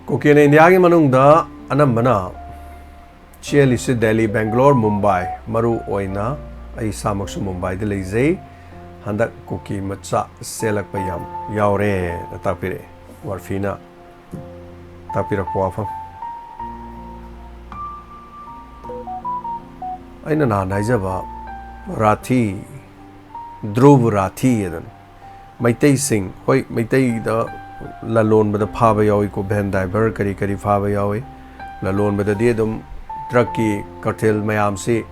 ꯀꯨꯀꯤꯅ ꯏꯟꯗꯤꯌꯥꯒꯤ ꯃꯅꯨꯡꯗ ꯑꯅꯝꯕꯅ ꯆꯦꯜꯂꯤꯁꯤ ꯗꯦꯜꯂꯤ, ꯕꯦꯡꯒ꯭ꯂꯣꯔ, ꯃꯨꯝꯕꯥꯏ, ꯃꯔꯨ ꯑꯣꯏꯅ ꯑꯩ ꯏꯁꯥꯃꯛꯁꯨ ꯃꯨꯝꯕꯥꯏꯗ ꯂꯩꯖꯩ꯫ ꯍꯟꯗꯛ ꯀꯨꯀꯤ ꯃꯆꯥ ꯆꯦꯜꯂꯛꯄ ꯌꯥꯝ ꯌꯥꯎꯔꯦꯅ ꯇꯥꯛꯄꯤꯔꯛꯑꯦ ꯋꯥꯔꯐꯤꯅ꯫ ꯇꯥꯛꯄꯤꯔꯛꯄ ꯋꯥꯐꯝ꯫ ꯑꯩꯅ ꯅꯍꯥꯟ ꯍꯥꯏꯖꯕ ꯔꯥꯊꯤ, ꯙ꯭ꯔꯨꯕ ꯔꯥꯊꯤ ꯑꯗꯨꯅꯤ꯫ ꯃꯩꯇꯩꯁꯤꯡ, ꯍꯣꯏ, ꯃꯩꯇꯩꯗ ꯂꯂꯣꯟꯕꯗ ꯐꯥꯕ ꯌꯥꯎꯏꯀꯣ, van driver ꯀꯔꯤ ꯀꯔꯤ ꯐꯥꯕ ꯌꯥꯎꯏ꯫ ꯂꯂꯣꯟꯕꯗꯗꯤ ꯑꯗꯨꯝ drugꯀꯤ cartel ꯃꯌꯥꯝꯁꯤ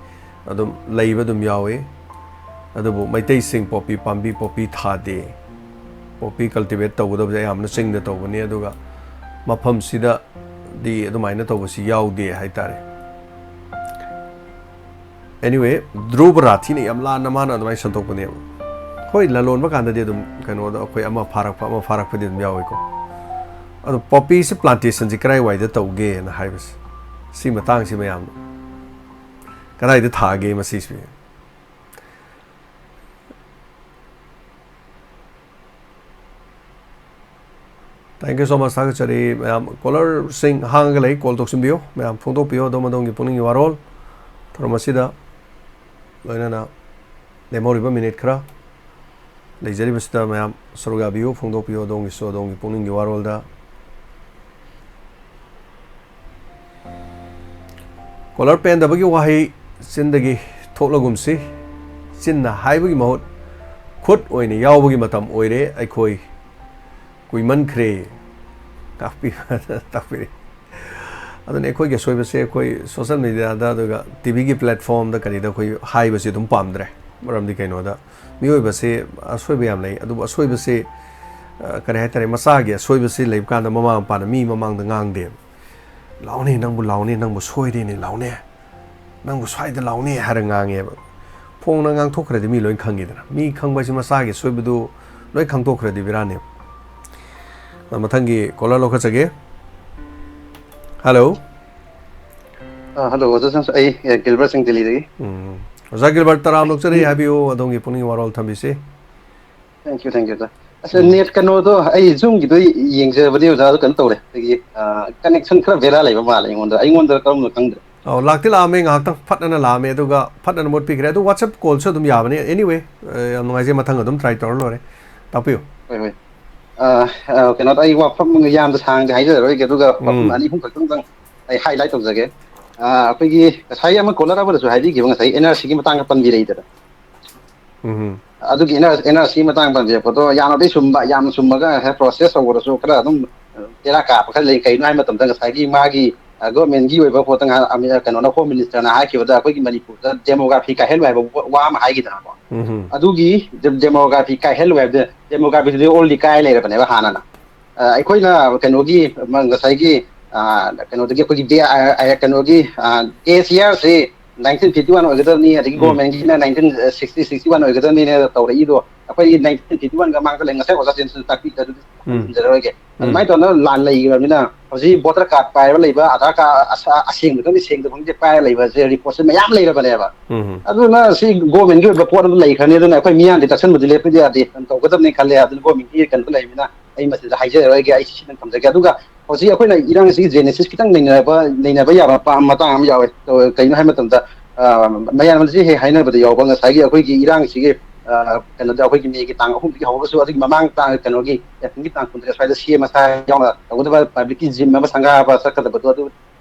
ꯑꯗꯨꯝ ꯂꯩꯕ ꯑꯗꯨꯝ ꯌꯥꯎꯏ꯫ ꯑꯗꯨꯕꯨ ꯃꯩꯇꯩꯁꯤꯡ ꯄꯣꯄꯤ ꯄꯥꯝꯕꯤ, ꯄꯣꯄꯤ ꯊꯥꯗꯦ꯫ ꯄꯣꯄꯤ cultivate ꯇꯧꯒꯗꯕꯁꯦ ꯑꯌꯥꯝꯕꯅ ꯆꯤꯡꯗ ꯇꯧꯕꯅꯤ, ꯑꯗꯨꯒ ꯃꯐꯝꯁꯤꯗꯗꯤ ꯑꯗꯨꯃꯥꯏꯅ ꯇꯧꯕꯁꯤ ꯌꯥꯎꯗꯦ ꯍꯥꯏꯇꯥꯔꯦ꯫ Anyway, ꯙ꯭ꯔꯨꯕ ꯔꯥꯊꯤꯅ ꯌꯥꯝ ꯂꯥꯟꯅ ꯃꯥꯅ ꯑꯗꯨꯃꯥꯏꯅ ꯁꯟꯗꯣꯛꯄꯅꯦꯕ꯫ ꯍꯣꯏ, ꯂꯂꯣꯟꯕ ꯀꯥꯟꯗꯗꯤ ꯑꯗꯨꯝ ꯀꯩꯅꯣꯗ ꯑꯩꯈꯣꯏ ꯑꯃ ꯐꯥꯔꯛꯄ, ꯑꯃ ꯐꯥꯔꯛꯄꯗꯤ ꯑꯗꯨꯝ ꯌꯥꯎꯏꯀꯣ꯫ ꯑꯗꯣ ꯄꯣꯄꯤꯁꯤ plantationꯁꯤ ꯀꯗꯥꯏꯋꯥꯏꯗ ꯇꯧꯒꯦꯅ ꯍꯥꯏꯕꯁꯦ, ꯁꯤ ꯃꯇꯥꯡꯁꯤ ꯃꯌꯥꯝꯅ ꯀꯗꯥꯏꯗ ꯊꯥꯒꯦ ꯃꯁꯤꯁꯤ? Thank you so much, ꯊꯥꯒꯠꯆꯔꯤ ꯃꯌꯥꯝ꯫ Callerꯁꯤꯡ ꯍꯥꯡꯉꯒ ꯂꯩ, call ꯇꯧꯁꯤꯟꯕꯤꯌꯨ ꯃꯌꯥꯝ, ꯐꯣꯡꯗꯣꯛꯄꯤꯌꯨ ꯑꯗꯣꯝ ꯑꯗꯣꯝꯒꯤ ꯄꯨꯛꯅꯤꯡꯒꯤ ꯋꯥꯔꯣꯜ꯫ ꯊꯧꯔꯝ ꯑꯁꯤꯗ ꯂꯣꯏꯅꯅ ꯂꯦꯝꯍꯧꯔꯤꯕ minute ꯈꯔ ꯂꯩꯖꯔꯤꯕꯁꯤꯗ ꯃꯌꯥꯝ ꯁꯔꯨꯛ ꯌꯥꯕꯤꯌꯨ, ꯐꯣꯡꯗꯣꯛꯄꯤꯌꯨ ꯑꯗꯣꯝꯒꯤꯁꯨ ꯑꯗꯣꯝꯒꯤ ꯄꯨꯛꯅꯤꯡꯒꯤ ꯋꯥꯔꯣꯜꯗ꯫ Caller ꯄꯦꯟꯗꯕꯒꯤ ꯋꯥꯍꯩ ꯆꯤꯟꯗꯒꯤ ꯊꯣꯛꯂꯒꯨꯝꯁꯤ, ꯆꯤꯟꯅ ꯍꯥꯏꯕꯒꯤ ꯃꯍꯨꯠ ꯈꯨꯠ ꯑꯣꯏꯅ ꯌꯥꯎꯕꯒꯤ ꯃꯇꯝ ꯑꯣꯏꯔꯦ ꯑꯩꯈꯣꯏ꯫ ꯀꯨꯏꯃꯟꯈ꯭ꯔꯦ꯫ ꯇꯥꯛꯄꯤ-, ꯇꯥꯛꯄꯤꯔꯦ꯫ ꯑꯗꯨꯅ ꯑꯩꯈꯣꯏꯒꯤ ꯑꯁꯣꯏꯕꯁꯦ ꯑꯩꯈꯣꯏ ꯁꯣꯁꯦꯜ ꯃꯦꯗꯤꯌꯥꯗ ꯑꯗꯨꯒ ꯇꯤ ꯚꯤꯒꯤ ꯄ꯭ꯂꯦꯠꯐꯣꯝꯗ ꯀꯔꯤꯗ ꯑꯩꯈꯣꯏ ꯍꯥꯏꯕꯁꯤ ꯑꯗꯨꯝ ꯄꯥꯝꯗ꯭ꯔꯦ꯫ ꯃꯔꯝꯗꯤ ꯀꯩꯅꯣꯗ ꯃꯤꯑꯣꯏꯕꯁꯦ ꯑꯁꯣꯏꯕ ꯌꯥꯝ ꯂꯩ, ꯑꯗꯨꯕꯨ ꯑꯁꯣꯏꯕꯁꯦ, ꯑ, ꯀꯔꯤ ꯍꯥꯏꯇꯥꯔꯦ, ꯃꯆꯥꯒꯤ ꯑꯁꯣꯏꯕꯁꯤ ꯂꯩꯕ ꯀꯥꯟꯗ ꯃꯃꯥ ꯃꯄꯥꯅ ꯃꯤ ꯃꯃꯥꯡꯗ ꯉꯥꯡꯗꯦꯕ꯫ "ꯂꯥꯎꯅꯦ, ꯅꯪꯕꯨ ꯂꯥꯎꯅꯦ, ꯅꯪꯕꯨ ꯁꯣꯏꯔꯦꯅꯦ, ꯂꯥꯎꯅꯦ, ꯅꯪꯕꯨ ꯁ꯭ꯋꯥꯏꯗ ꯂꯥꯎꯅꯦ" ꯍꯥꯏꯔ ꯉꯥꯡꯉꯦꯕ꯫ ꯐꯣꯡꯅ ꯉꯥꯡꯊꯣꯛꯈ꯭ꯔꯗꯤ ꯃꯤ ꯂꯣꯏ ꯈꯪꯉꯤꯗꯅ꯫ ꯃꯤ ꯈꯪꯕ ꯍꯥꯏꯁꯤ ꯃꯆꯥꯒꯤ ꯑꯁꯣꯏꯕꯗꯨ ꯂꯣꯏ ꯈꯪꯗꯣꯛꯈ꯭ꯔꯗꯤ ꯕꯦꯔꯥꯅꯦꯕ꯫ ꯑ, ꯃꯊꯪꯒꯤ ꯀꯣꯂꯔ ꯂꯧꯈꯠꯆꯒꯦ꯫ ꯍꯜꯂꯣ꯫ ꯑ, ꯍꯜꯂꯣ, ꯑꯣꯖꯥ ꯁꯝꯁ-, ꯑꯩ, ꯑꯦ, ꯒꯤꯜꯕꯔꯠ ꯁꯤꯡ ꯗꯤꯜꯂꯤꯗꯒꯤ꯫ ꯎꯝ꯫ ꯑꯣꯖꯥ ꯒꯤꯜꯕꯔꯠ, ꯇꯔꯥ ꯑꯃ ꯂꯧꯖꯔꯤ, ꯍꯥꯏꯕꯤꯌꯨ, ꯑꯗꯣꯝꯒꯤ ꯄꯨꯛꯅꯤꯡ ꯋꯥꯔꯣꯜ ꯊꯝꯕꯤꯁꯤ꯫ Thank you, thank you, sir. ꯑꯁ, ꯎꯝ꯫ ꯅꯦꯠ ꯀꯩꯅꯣꯗꯣ ꯑꯩ ꯖꯨꯝꯒꯤꯗꯣ ꯌꯦꯡꯖꯕꯅꯦ ꯑꯣꯖꯥ, ꯑꯗꯨ ꯀꯩꯅꯣ ꯇꯧꯔꯦ꯫ ꯑꯩꯈꯣꯏꯒꯤ, ꯑ, ꯀꯅꯦꯛꯁꯟ ꯈꯔ ꯕꯦꯔꯥ ꯂꯩꯕ ꯃꯥꯜꯂꯦ ꯑꯩꯉꯣꯟꯗ, ꯑꯩꯉꯣꯟꯗ ꯀꯔꯝꯅꯣ ꯈꯪꯗ꯭ꯔꯦ꯫ ꯑꯧ, ꯂꯥꯛꯇꯤ ꯂꯥꯛꯑꯝꯃꯦ, ꯉꯥꯏꯍꯥꯛꯇꯪ ꯐꯠꯅꯅ ꯂꯥꯛꯑꯝꯃꯦ, ꯑꯗꯨꯒ ꯐꯠꯅꯅ ꯃꯨꯠꯄꯤꯈ꯭ꯔꯦ꯫ ꯑꯗꯨ WhatsApp ꯀꯣꯜꯁꯨ ꯑꯗꯨꯝ ꯌꯥꯕꯅꯦ꯫ Anyway, ꯑ, ꯌꯥꯝ ꯅꯨꯡꯉꯥꯏꯖꯩ, ꯃꯊꯪ ꯑꯗꯨꯝ try ꯇꯧꯔ ꯂꯣꯏꯔꯦ꯫ ꯇꯥꯛꯄꯤꯌꯨ꯫ ꯍꯣꯏ, ꯍꯣꯏ꯫ ꯑ, ꯑ, ꯀꯩꯅꯣꯗ ꯑꯩ ꯋꯥꯐꯝ ꯌꯥꯝꯅ ꯁꯥꯡꯗꯤ ꯍꯥꯏꯖꯔꯔꯣꯏꯒꯦ, ꯑꯗꯨꯒ ꯋꯥꯐꯝ ꯎꯝ꯫ ꯑꯅꯤ ꯑꯍꯨꯝ ꯈꯛꯇꯪꯗꯪ ꯑꯩ highlight ꯇꯧꯖꯒꯦ꯫ ꯑ, ꯑꯩꯈꯣꯏꯒꯤ ꯉꯁꯥꯏ ꯑꯃ ꯀꯣꯂꯔ ꯑꯃꯗꯁꯨ ꯍꯥꯏꯕꯤꯈꯤꯕ, ꯉꯁꯥꯏ NRC ꯒꯤ ꯃꯇꯥꯡꯗ ꯄꯟꯕꯤꯔꯛꯏꯗꯅ꯫ ꯎꯝ꯫ ꯑꯗꯨꯒꯤ NRC ꯒꯤ ꯃꯇꯥꯡ ꯄꯟꯕꯤꯔꯛꯄꯗꯣ ꯌꯥꯝꯅꯗꯤ ꯆꯨꯝꯕ, ꯌꯥꯝꯅ ꯆꯨꯝꯃꯒ ꯉꯁꯥꯏ process ꯇꯧꯕꯗꯁꯨ ꯈꯔ ꯑꯗꯨꯝ ꯕꯦꯔꯥ ꯀꯥꯕ ꯈꯔ ꯂꯩ꯫ ꯀꯩꯅꯣ ꯍꯥꯏꯕ ꯃꯇꯝꯗ ꯉꯁꯥꯏꯒꯤ ꯃꯥꯒꯤ, ꯑ, government ꯀꯤ ꯑꯣꯏꯕ ꯄꯣꯠꯇ ꯉꯥꯏꯍꯥꯛ ꯑꯃ, ꯀꯩꯅꯣꯅ, Home Minister ꯅ ꯍꯥꯏꯈꯤꯕꯗ ꯑꯩꯈꯣꯏꯒꯤ ꯃꯅꯤꯄꯨꯔꯗ demography ꯀꯥꯏꯍꯜꯂꯨ ꯍꯥꯏꯕ ꯋꯥ ꯑꯃ ꯍꯥꯏꯈꯤꯗꯅꯀꯣ꯫ ꯎꯝ꯫ ꯑꯗꯨꯒꯤ de-, demography ꯀꯥꯏꯍꯜꯂꯨ ꯍꯥꯏꯕꯗ demography ꯗꯨꯗꯤ already ꯀꯥꯏ ꯂꯩꯔꯕꯅꯦꯕ ꯍꯥꯟꯅꯅ꯫ ꯑ, ꯑꯩꯈꯣꯏꯅ ꯀꯩꯅꯣꯒꯤ, ꯃ-, ꯉꯁꯥꯏꯒꯤ, ꯑ, ꯀꯩꯅꯣꯗꯒꯤ ꯑꯩꯈꯣꯏꯒꯤ ꯗꯦ-, ꯑ, ꯑ, ꯀꯩꯅꯣꯒꯤ, ꯑ, ACR ꯁꯤ nineteen fifty one ꯑꯣꯏꯒꯗꯕꯅꯤ, ꯑꯗꯒꯤ ꯎꯝ꯫ Government ꯀꯤꯅ nineteen sixty, sixty one ꯑꯣꯏꯒꯗꯕꯅꯤꯅ ꯇꯧꯔꯛꯏꯗꯣ꯫ ꯑꯩꯈꯣꯏꯒꯤ nineteen fifty one ꯒ ꯃꯃꯥꯡꯗ ꯂꯩ, ꯉꯁꯥꯏ ꯑꯣꯖꯥ ꯆꯦꯟꯁꯟ ꯇꯥꯛꯄꯤꯗ ꯑꯗꯨꯗꯤ ꯎꯝ꯫ ꯍꯟꯖꯔꯔꯣꯏꯒꯦ꯫ ꯎꯝ꯫ ꯑꯗꯨꯃꯥꯏꯅ ꯇꯧꯗꯅ ꯂꯥꯟ ꯂꯩꯈ꯭ꯔꯕꯅꯤꯅ ꯍꯧꯖꯤꯛ voter card ꯄꯥꯏꯔꯒ ꯂꯩꯕ, Aadhaar card ꯑꯁ-, ꯑꯁꯦꯡꯕ ꯈꯪꯗꯦ, ꯁꯦꯡꯗꯕ ꯈꯪꯗꯦ, ꯄꯥꯏꯔ ꯂꯩꯕꯁꯦ report ꯁꯦ ꯃꯌꯥꯝ ꯂꯩꯔꯕꯅꯦꯕ꯫ ꯎꯝ꯫ ꯑꯗꯨꯅ ꯁꯤ government ꯀꯤ ꯑꯣꯏꯕ ꯄꯣꯠ ꯑꯃ ꯂꯩꯈ꯭ꯔꯅꯤ, ꯑꯗꯨꯅ ꯑꯩꯈꯣꯏ ꯃꯤꯌꯥꯝꯗꯤ ꯇꯛꯁꯟꯕꯗꯤ ꯂꯦꯞꯄꯗꯤ ꯌꯥꯗꯦ, ꯇꯧꯒꯗꯕꯅꯤ ꯈꯜꯂꯦ꯫ ꯑꯗꯨꯅ government ꯀꯤ ꯀꯩꯅꯣꯗ ꯂꯩꯕꯅꯤꯅ ꯑꯩ ꯃꯁꯤꯗ ꯍꯥꯏꯖꯔꯔꯣꯏꯒꯦ, ꯑꯩ ꯁꯤꯗꯪ ꯊꯝꯖꯒꯦ꯫ ꯑꯗꯨꯒ ꯍꯧꯖꯤꯛ ꯑꯩꯈꯣꯏꯅ ꯏꯔꯥꯡꯁꯤꯒꯤ genesis ꯈꯤꯇꯪ ꯅꯩꯅꯕ, ꯅꯩꯅꯕ ꯌꯥꯕ ꯄ-, ꯃꯇꯥꯡ ꯑꯃ ꯌꯥꯎꯋꯦ꯫ ꯑ, ꯀꯩꯅꯣ ꯍꯥꯏꯕ ꯃꯇꯝꯗ, ꯑ, ꯃꯌꯥꯝꯅꯁꯨ ꯍꯦꯛ ꯍꯥꯏꯅꯕꯗ ꯌꯥꯎꯕ ꯉꯁꯥꯏꯒꯤ ꯑꯩꯈꯣꯏꯒꯤ ꯏꯔꯥꯡꯁꯤꯒꯤ, ꯑ, ꯀꯩꯅꯣꯗ ꯑꯩꯈꯣꯏꯒꯤ May ꯒꯤ ꯇꯥꯡ ꯑꯍꯨꯝꯗꯒꯤ ꯍꯧꯔꯒꯁꯨ ꯑꯗꯨꯒꯤ ꯃꯃꯥꯡ ꯇꯥꯡ, ꯀꯩꯅꯣꯒꯤ April ꯒꯤ ꯇꯥꯡ ꯀꯨꯟꯇꯔꯦꯠ ꯁ꯭ꯋꯥꯏꯗ CM ꯃꯁꯥ ꯌꯥꯎꯅ ꯇꯧꯒꯗꯕ public ꯀꯤ gym ꯑꯃ ꯁꯪꯒꯥꯕ ꯆꯠꯀꯗꯕꯗꯣ ꯑꯗꯨ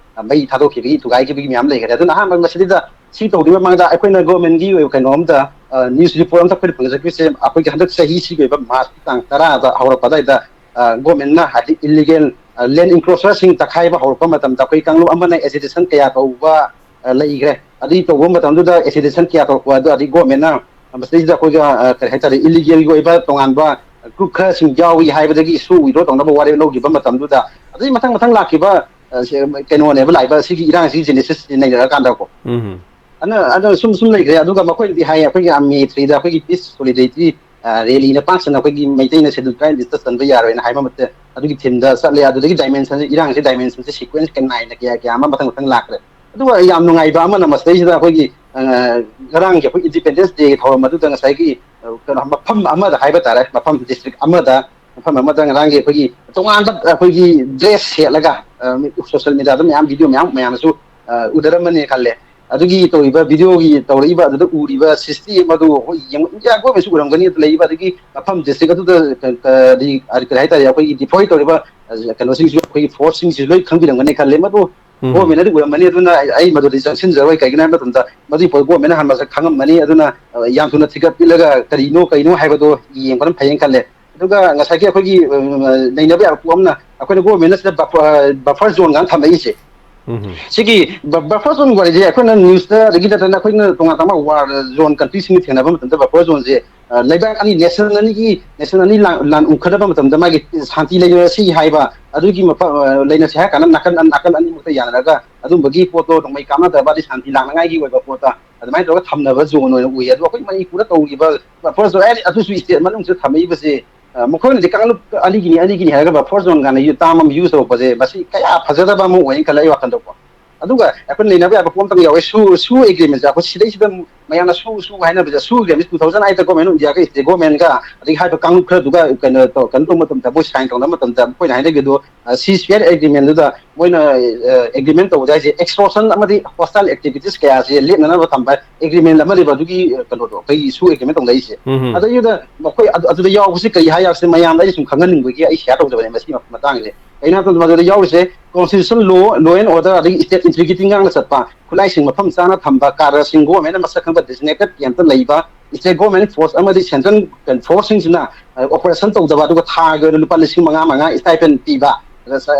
ꯃꯩ ꯊꯥꯗꯣꯛꯈꯤꯕꯒꯤ, ꯊꯨꯒꯥꯏꯈꯤꯕꯒꯤ ꯃꯌꯥꯝ ꯂꯩꯈꯔꯦ꯫ ꯑꯗꯨꯅ ꯑꯍꯥꯟꯕ ꯃꯁꯤꯗ ꯁꯤ ꯇꯧꯗ꯭ꯔꯤꯉꯩ ꯃꯃꯥꯡꯗ ꯑꯩꯈꯣꯏꯅ government ꯀꯤ ꯑꯣꯏꯕ ꯀꯩꯅꯣ ꯑꯝꯇ, ꯅ꯭ꯌꯨꯁ ꯔꯤꯄꯣꯔꯠ ꯑꯝꯇ ꯑꯩꯈꯣꯏꯅ ꯐꯪꯖꯈꯤꯕꯁꯦ, ꯑꯩꯈꯣꯏꯒꯤ ꯍꯟꯗꯛ ꯆꯍꯤꯁꯤꯒꯤ ꯑꯣꯏꯕ ꯃꯥꯔꯆꯀꯤ ꯇꯥꯡ ꯇꯔꯥꯗ ꯍꯧꯔꯛꯄ ꯑꯗꯨꯋꯥꯏꯗ ꯒꯣꯔꯃꯦꯟꯅ ꯍꯥꯏꯗꯤ ꯏꯂꯤꯒꯦꯜ ꯂꯦꯟ ꯏꯟꯀ꯭ꯔꯣꯆꯔꯁꯤꯡ ꯇꯛꯈꯥꯏꯕ ꯍꯧꯔꯛꯄ ꯃꯇꯝꯗ ꯑꯩꯈꯣꯏ ꯀꯥꯡꯂꯨꯞ ꯑꯃꯅ ꯑꯦꯖꯤꯇꯦꯁꯟ ꯀꯌꯥ ꯇꯧꯕ ꯂꯩꯈ꯭ꯔꯦ꯫ ꯑꯗꯨꯒꯤ ꯇꯧꯕ ꯃꯇꯝꯗꯨꯗ ꯑꯦꯖꯤꯇꯦꯁꯟ ꯀꯌꯥ ꯇꯧꯔꯛꯄ ꯑꯗꯨ ꯑꯗꯩ ꯒꯣꯔꯃꯦꯟꯅ ꯃꯁꯤꯗꯩꯁꯤꯗ ꯑꯩꯈꯣꯏꯒ ꯀꯔꯤ ꯍꯥꯏꯇꯥꯔꯦ, ꯏꯂꯤꯒꯦꯜꯒꯤ ꯑꯣꯏꯕ ꯇꯣꯉꯥꯟꯕ ꯒ꯭ꯔꯨꯞ ꯈꯔꯁꯤꯡ ꯌꯥꯎꯏ ꯍꯥꯏꯕꯗꯒꯤ ꯏꯁꯨ ꯋꯤꯗ꯭ꯔꯣ ꯇꯧꯅꯕ ꯋꯥꯔꯦꯞ ꯂꯧꯈꯤꯕ ꯃꯇꯝꯗꯨꯗ ꯑꯗꯨꯒꯤ ꯃꯊꯪ ꯃꯊꯪ ꯂꯥꯛꯈꯤꯕ ꯀꯩꯅꯣꯅꯦꯕ ꯂꯥꯛꯏꯕ ꯁꯤꯒꯤ ꯏꯔꯥꯡꯁꯤ ꯖꯦꯅꯦꯁꯤꯁ ꯅꯩꯅꯔꯀꯥꯟꯗꯀꯣ꯫ ꯑꯗꯨꯅ ꯑꯗꯨꯅ ꯁꯨꯝ ꯁꯨꯝ ꯂꯩꯈ꯭ꯔꯦ꯫ ꯑꯗꯨꯒ ꯃꯈꯣꯏꯅꯗꯤ ꯍꯥꯏ, ꯑꯩꯈꯣꯏꯒꯤ ꯃꯦ ꯊ꯭ꯔꯤꯗ ꯑꯩꯈꯣꯏꯒꯤ ꯄꯤꯁ ꯁꯣꯂꯤꯗꯔꯤꯇꯤ ꯔꯦꯂꯤꯅ ꯄꯥꯛ ꯁꯟꯅ ꯑꯩꯈꯣꯏꯒꯤ ꯃꯩꯇꯩꯅ ꯁꯦꯗꯨꯜ ꯇ꯭ꯔꯥꯏꯕ ꯂꯤꯁꯇ ꯆꯟꯕ ꯌꯥꯔꯣꯏꯅ ꯍꯥꯏꯕ ꯃꯇꯝꯗ ꯑꯗꯨꯒꯤ ꯊꯤꯝꯗ ꯆꯠꯂꯦ꯫ ꯑꯗꯨꯗꯒꯤ ꯗꯥꯏꯃꯦꯟꯁꯟꯁꯦ, ꯏꯔꯥꯡꯁꯦ ꯗꯥꯏꯃꯦꯟꯁꯟꯁꯦ ꯁꯤꯀ꯭ꯋꯦꯟꯁ ꯀꯌꯥ ꯅꯥꯏꯅ ꯀꯌꯥ ꯀꯌꯥ ꯑꯃ ꯃꯊꯪ ꯃꯊꯪ ꯂꯥꯛꯈ꯭ꯔꯦ꯫ ꯑꯗꯨꯒ ꯌꯥꯝ ꯅꯨꯡꯉꯥꯏꯕ ꯑꯃꯅ ꯃꯁꯤꯗꯩꯁꯤꯗ ꯑꯩꯈꯣꯏꯒꯤ ꯉꯔꯥꯡꯒꯤ ꯑꯩꯈꯣꯏ ꯏꯟꯗꯤꯄꯦꯟꯗꯦꯟꯁ ꯗꯦꯒꯤ ꯊꯧꯔꯝ ꯑꯗꯨꯗ ꯉꯁꯥꯏꯒꯤ ꯀꯩꯅꯣ ꯃꯐꯝ ꯑꯃꯗ ꯍꯥꯏꯕ ꯇꯥꯔꯦ, ꯃꯐꯝ ꯗꯤꯁꯇ꯭ꯔꯤꯛ ꯑꯃꯗ, ꯃꯐꯝ ꯑꯃꯗ ꯉꯔꯥꯡꯒꯤ ꯑꯩꯈꯣꯏꯒꯤ ꯇꯣꯉꯥꯟꯕ ꯑꯩꯈꯣꯏꯒꯤ ꯗ꯭ꯔꯦꯁ ꯁꯦꯠꯂꯒ ꯁꯣꯁꯤꯌꯦꯜ ꯃꯦꯗꯤꯌꯥꯗ ꯃꯌꯥꯝ ꯚꯤꯗꯤꯑꯣ ꯃꯌꯥꯝ ꯃꯌꯥꯝꯁꯨ ꯎꯅꯔꯝꯃꯅꯤ ꯈꯜꯂꯦ꯫ ꯑꯗꯨꯒꯤ ꯇꯧꯔꯤꯕ ꯚꯤꯗꯤꯑꯣꯒꯤ ꯇꯧꯔꯛꯏꯕ ꯑꯗꯨꯗ ꯎꯔꯤꯕ ꯁꯤꯁꯇꯦꯝ ꯑꯗꯨ ꯑꯩꯈꯣꯏ ꯌꯦꯡꯕ ꯏꯟꯗꯤꯌꯥ ꯒꯣꯔꯃꯦꯟꯁꯨ ꯎꯔꯝꯒꯅꯤ꯫ ꯑꯗꯨ ꯂꯩꯔꯤꯕ ꯑꯗꯒꯤ ꯃꯐꯝ ꯗꯤꯁꯇ꯭ꯔꯤꯛ ꯑꯗꯨꯗ ꯀꯔꯤ ꯀꯔꯤ ꯍꯥꯏꯇꯥꯔꯦ, ꯑꯩꯈꯣꯏꯒꯤ ꯗꯤꯄ꯭ꯂꯣꯏ ꯇꯧꯔꯤꯕ ꯀꯩꯅꯣꯁꯤꯡꯁꯨ ꯑꯩꯈꯣꯏꯒꯤ ꯐꯣꯔꯁꯁꯤꯡꯁꯤꯁꯨ ꯂꯣꯏ ꯈꯪꯕꯤꯔꯝꯒꯅꯤ ꯈꯜꯂꯦ꯫ ꯃꯗꯨ ꯒꯣꯔꯃꯦꯟꯅꯗꯤ ꯎꯔꯝꯃꯅꯤ꯫ ꯑꯗꯨꯅ ꯑꯩ ꯃꯗꯨꯗꯤ ꯆꯪꯁꯤꯟꯖꯔꯣꯏ꯫ ꯀꯩꯒꯤꯅꯣ ꯍꯥꯏꯕ ꯃꯇꯝꯗ ꯃꯗꯨꯒꯤ ꯄꯣꯠ ꯒꯣꯔꯃꯦꯟꯅ ꯍꯥꯟꯅ ꯃꯁꯛ ꯈꯪꯉꯝꯃꯅꯤ꯫ ꯑꯗꯨꯅ ꯌꯥꯝ ꯊꯨꯅ ꯊꯤꯒꯠꯄꯤꯔꯒ ꯀꯔꯤꯅꯣ ꯀꯩꯅꯣ ꯍꯥꯏꯕꯗꯣ ꯌꯦꯡꯕꯅ ꯐꯩꯌꯦꯅ ꯈꯜꯂꯦ꯫ ꯑꯗꯨꯒ ꯉꯁꯥꯏꯒꯤ ꯑꯩꯈꯣꯏꯒꯤ ꯅꯩꯅꯕ ꯌꯥꯕ ꯄꯣꯠ ꯑꯃꯅ ꯑꯩꯈꯣꯏꯅ ꯒꯣꯔꯃꯦꯟꯅ ꯁꯤꯗ ꯕꯐꯔ ꯖꯣꯟꯒ ꯊꯝꯃꯛꯏꯁꯦ꯫ ꯁꯤꯒꯤ ꯕꯐꯔ ꯖꯣꯟ ꯋꯥꯔꯤꯁꯦ ꯑꯩꯈꯣꯏꯅ ꯅ꯭ꯌꯨꯁꯇ ꯑꯗꯒꯤ ꯅꯠꯇꯅ ꯑꯩꯈꯣꯏꯅ ꯇꯣꯉꯥꯟ ꯇꯣꯉꯥꯟꯕ ꯋꯥꯔ ꯖꯣꯟ ꯀꯟꯇ꯭ꯔꯤꯁꯤꯡꯒ ꯊꯦꯡꯅꯕ ꯃꯇꯝꯗ ꯕꯐꯔ ꯖꯣꯟꯁꯦ ꯂꯩꯕꯥꯛ ꯑꯅꯤ, ꯅꯦꯁꯟ ꯑꯅꯤꯒꯤ, ꯅꯦꯁꯟ ꯑꯅꯤ ꯂꯥꯟ ꯎꯅꯈꯠꯅꯕ ꯃꯇꯝꯗ ꯃꯥꯒꯤ ꯁꯥꯟꯇꯤ ꯂꯩꯅꯔꯁꯤ ꯍꯥꯏꯕ ꯑꯗꯨꯒꯤ ꯃꯐꯝ ꯂꯩꯅꯁꯤ ꯍꯥꯏꯔ ꯀꯥꯟꯗ ꯅꯥꯀꯟ ꯅꯥꯀꯟ ꯑꯅꯤꯃꯛꯇ ꯌꯥꯅꯔꯒ ꯑꯗꯨꯝꯕꯒꯤ ꯄꯣꯠꯇꯣ ꯅꯣꯡꯃꯩ ꯀꯥꯞꯅꯗꯕ ꯑꯗꯩ ꯁꯥꯟꯇꯤ ꯂꯥꯛꯅꯉꯥꯏꯒꯤ ꯑꯣꯏꯕ ꯄꯣꯠꯇ ꯑꯗꯨꯃꯥꯏꯅ ꯇꯧꯔꯒ ꯊꯝꯅꯕ ꯖꯣꯟ ꯑꯣꯏꯅ ꯎꯏ꯫ ꯑꯗꯣ ꯑꯩꯈꯣꯏ ꯃꯅꯤꯄꯨꯔꯗ ꯇꯧꯔꯤꯕ ꯐꯣꯔꯁ ꯑꯗꯨꯁꯨ ꯏꯁꯇꯦꯠ ꯃꯅꯨꯡꯁꯤꯗ ꯊꯝꯃꯛꯏꯕꯁꯦ ꯃꯈꯣꯏꯅꯗꯤ ꯀꯥꯡꯂꯨꯞ ꯑꯅꯤꯒꯤꯅꯤ ꯑꯅꯤꯒꯤꯅꯤ ꯍꯥꯏꯔꯒ ꯐꯣꯔꯁ ꯖꯣꯟ ꯀꯥꯏꯅ ꯇꯥꯝ ꯑꯃ ꯌꯨꯁ ꯇꯧꯔꯛꯄꯁꯦ ꯃꯁꯤ ꯀꯌꯥ ꯐꯖꯗꯕ ꯑꯃ ꯑꯣꯏꯅ ꯈꯜꯂꯦ ꯑꯩ ꯋꯥꯈꯜꯗꯀꯣ꯫ ꯑꯗꯨꯒ ꯑꯩꯈꯣꯏ ꯅꯩꯅꯕ ꯌꯥꯕ ꯄꯣꯠ ꯑꯃꯇꯪ ꯌꯥꯎꯋꯦ, ꯁꯨ ꯁꯨ ꯑꯦꯒ꯭ꯔꯤꯃꯦꯟꯁꯦ꯫ ꯑꯩꯈꯣꯏ ꯁꯤꯗꯩꯁꯤꯗ ꯃꯌꯥꯝꯅ ꯁꯨ ꯁꯨ ꯍꯥꯏꯅꯕꯁꯦ, ꯁꯨ ꯑꯦꯒ꯭ꯔꯤꯃꯦꯟ ꯇꯨ ꯊꯥꯎꯖꯟ ꯑꯩꯠꯇ ꯒꯣꯔꯃꯦꯟ ꯑꯣꯐ ꯏꯟꯗꯤꯌꯥꯒ ꯏꯁꯇꯦꯠ ꯒꯣꯔꯃꯦꯟꯒ ꯑꯗꯒꯤ ꯍꯥꯏꯔꯤꯕ ꯀꯥꯡꯂꯨꯞ ꯈꯔꯗꯨꯒ ꯀꯩꯅꯣ ꯇꯧ-, ꯀꯩꯅꯣ ꯇꯧꯕ ꯃꯇꯝꯗ, ꯃꯣꯏ ꯁꯥꯏꯟ ꯇꯧꯅꯕ ꯃꯇꯝꯗ ꯃꯈꯣꯏꯅ ꯍꯥꯏꯅꯈꯤꯕꯗꯣ ꯁꯤ ꯁꯤꯌꯔ ꯑꯦꯒ꯭ꯔꯤꯃꯦꯟꯗꯨꯗ ꯃꯣꯏꯅ ꯑꯦꯒ꯭ꯔꯤꯃꯦꯟ ꯇꯧꯕꯗ ꯍꯥꯏꯁꯦ ꯑꯦꯛꯁꯇꯣꯔꯁꯟ ꯑꯃꯗꯤ ꯍꯣꯁꯇꯥꯏꯜ ꯑꯦꯛꯇꯤꯚꯤꯇꯤꯁ ꯀꯌꯥꯁꯦ ꯂꯦꯞꯅꯅꯕ ꯊꯝꯕ ꯑꯦꯒ꯭ꯔꯤꯃꯦꯟ ꯑꯃ ꯂꯩꯕ ꯑꯗꯨꯒꯤ ꯀꯩꯅꯣꯗꯣ ꯑꯩꯈꯣꯏꯒꯤ ꯁꯨ ꯑꯦꯒ꯭ꯔꯤꯃꯦꯟ ꯇꯧꯅꯔꯤꯁꯦ꯫ ꯑꯗꯩꯗꯨꯗ ꯃꯈꯣꯏ ꯑꯗꯨ-, ꯑꯗꯨꯗ ꯌꯥꯎꯕꯁꯤ ꯀꯔꯤ ꯍꯥꯏ ꯌꯥꯕꯁꯦ ꯃꯌꯥꯝꯗ ꯑꯩ ꯁꯨꯝ ꯈꯪꯍꯟꯅꯤꯡꯕꯒꯤ ꯑꯩ ꯁꯤꯌꯔ ꯇꯧꯖꯕꯅꯦ ꯃꯁꯤꯒꯤ ꯃꯇꯥꯡꯁꯦ꯫ ꯀꯩꯅꯣ ꯍꯥꯏꯕ ꯃꯇꯝꯗ ꯃꯗꯨꯗ ꯌꯥꯎꯔꯤꯁꯦ constitution, law, law and order, ꯑꯗꯒꯤ state integrity ꯉꯥꯛꯅ ꯆꯠꯄ, ꯈꯨꯠꯂꯥꯏꯁꯤꯡ ꯃꯐꯝ ꯆꯥꯅ ꯊꯝꯕ, ꯀꯥꯔꯗꯁꯤꯡ government ꯅ ꯃꯁꯛ ꯈꯪꯕ designated camp ꯇ ꯂꯩꯕ, state government force ꯑꯃꯗꯤ central force ꯁꯤꯡꯁꯤꯅ operation ꯇꯧꯗꯕ, ꯑꯗꯨꯒ ꯊꯥꯒꯤ ꯑꯣꯏꯅ ꯂꯨꯄꯥ ꯂꯤꯁꯤꯡ ꯃꯉꯥ ꯃꯉꯥ stipend ꯄꯤꯕ,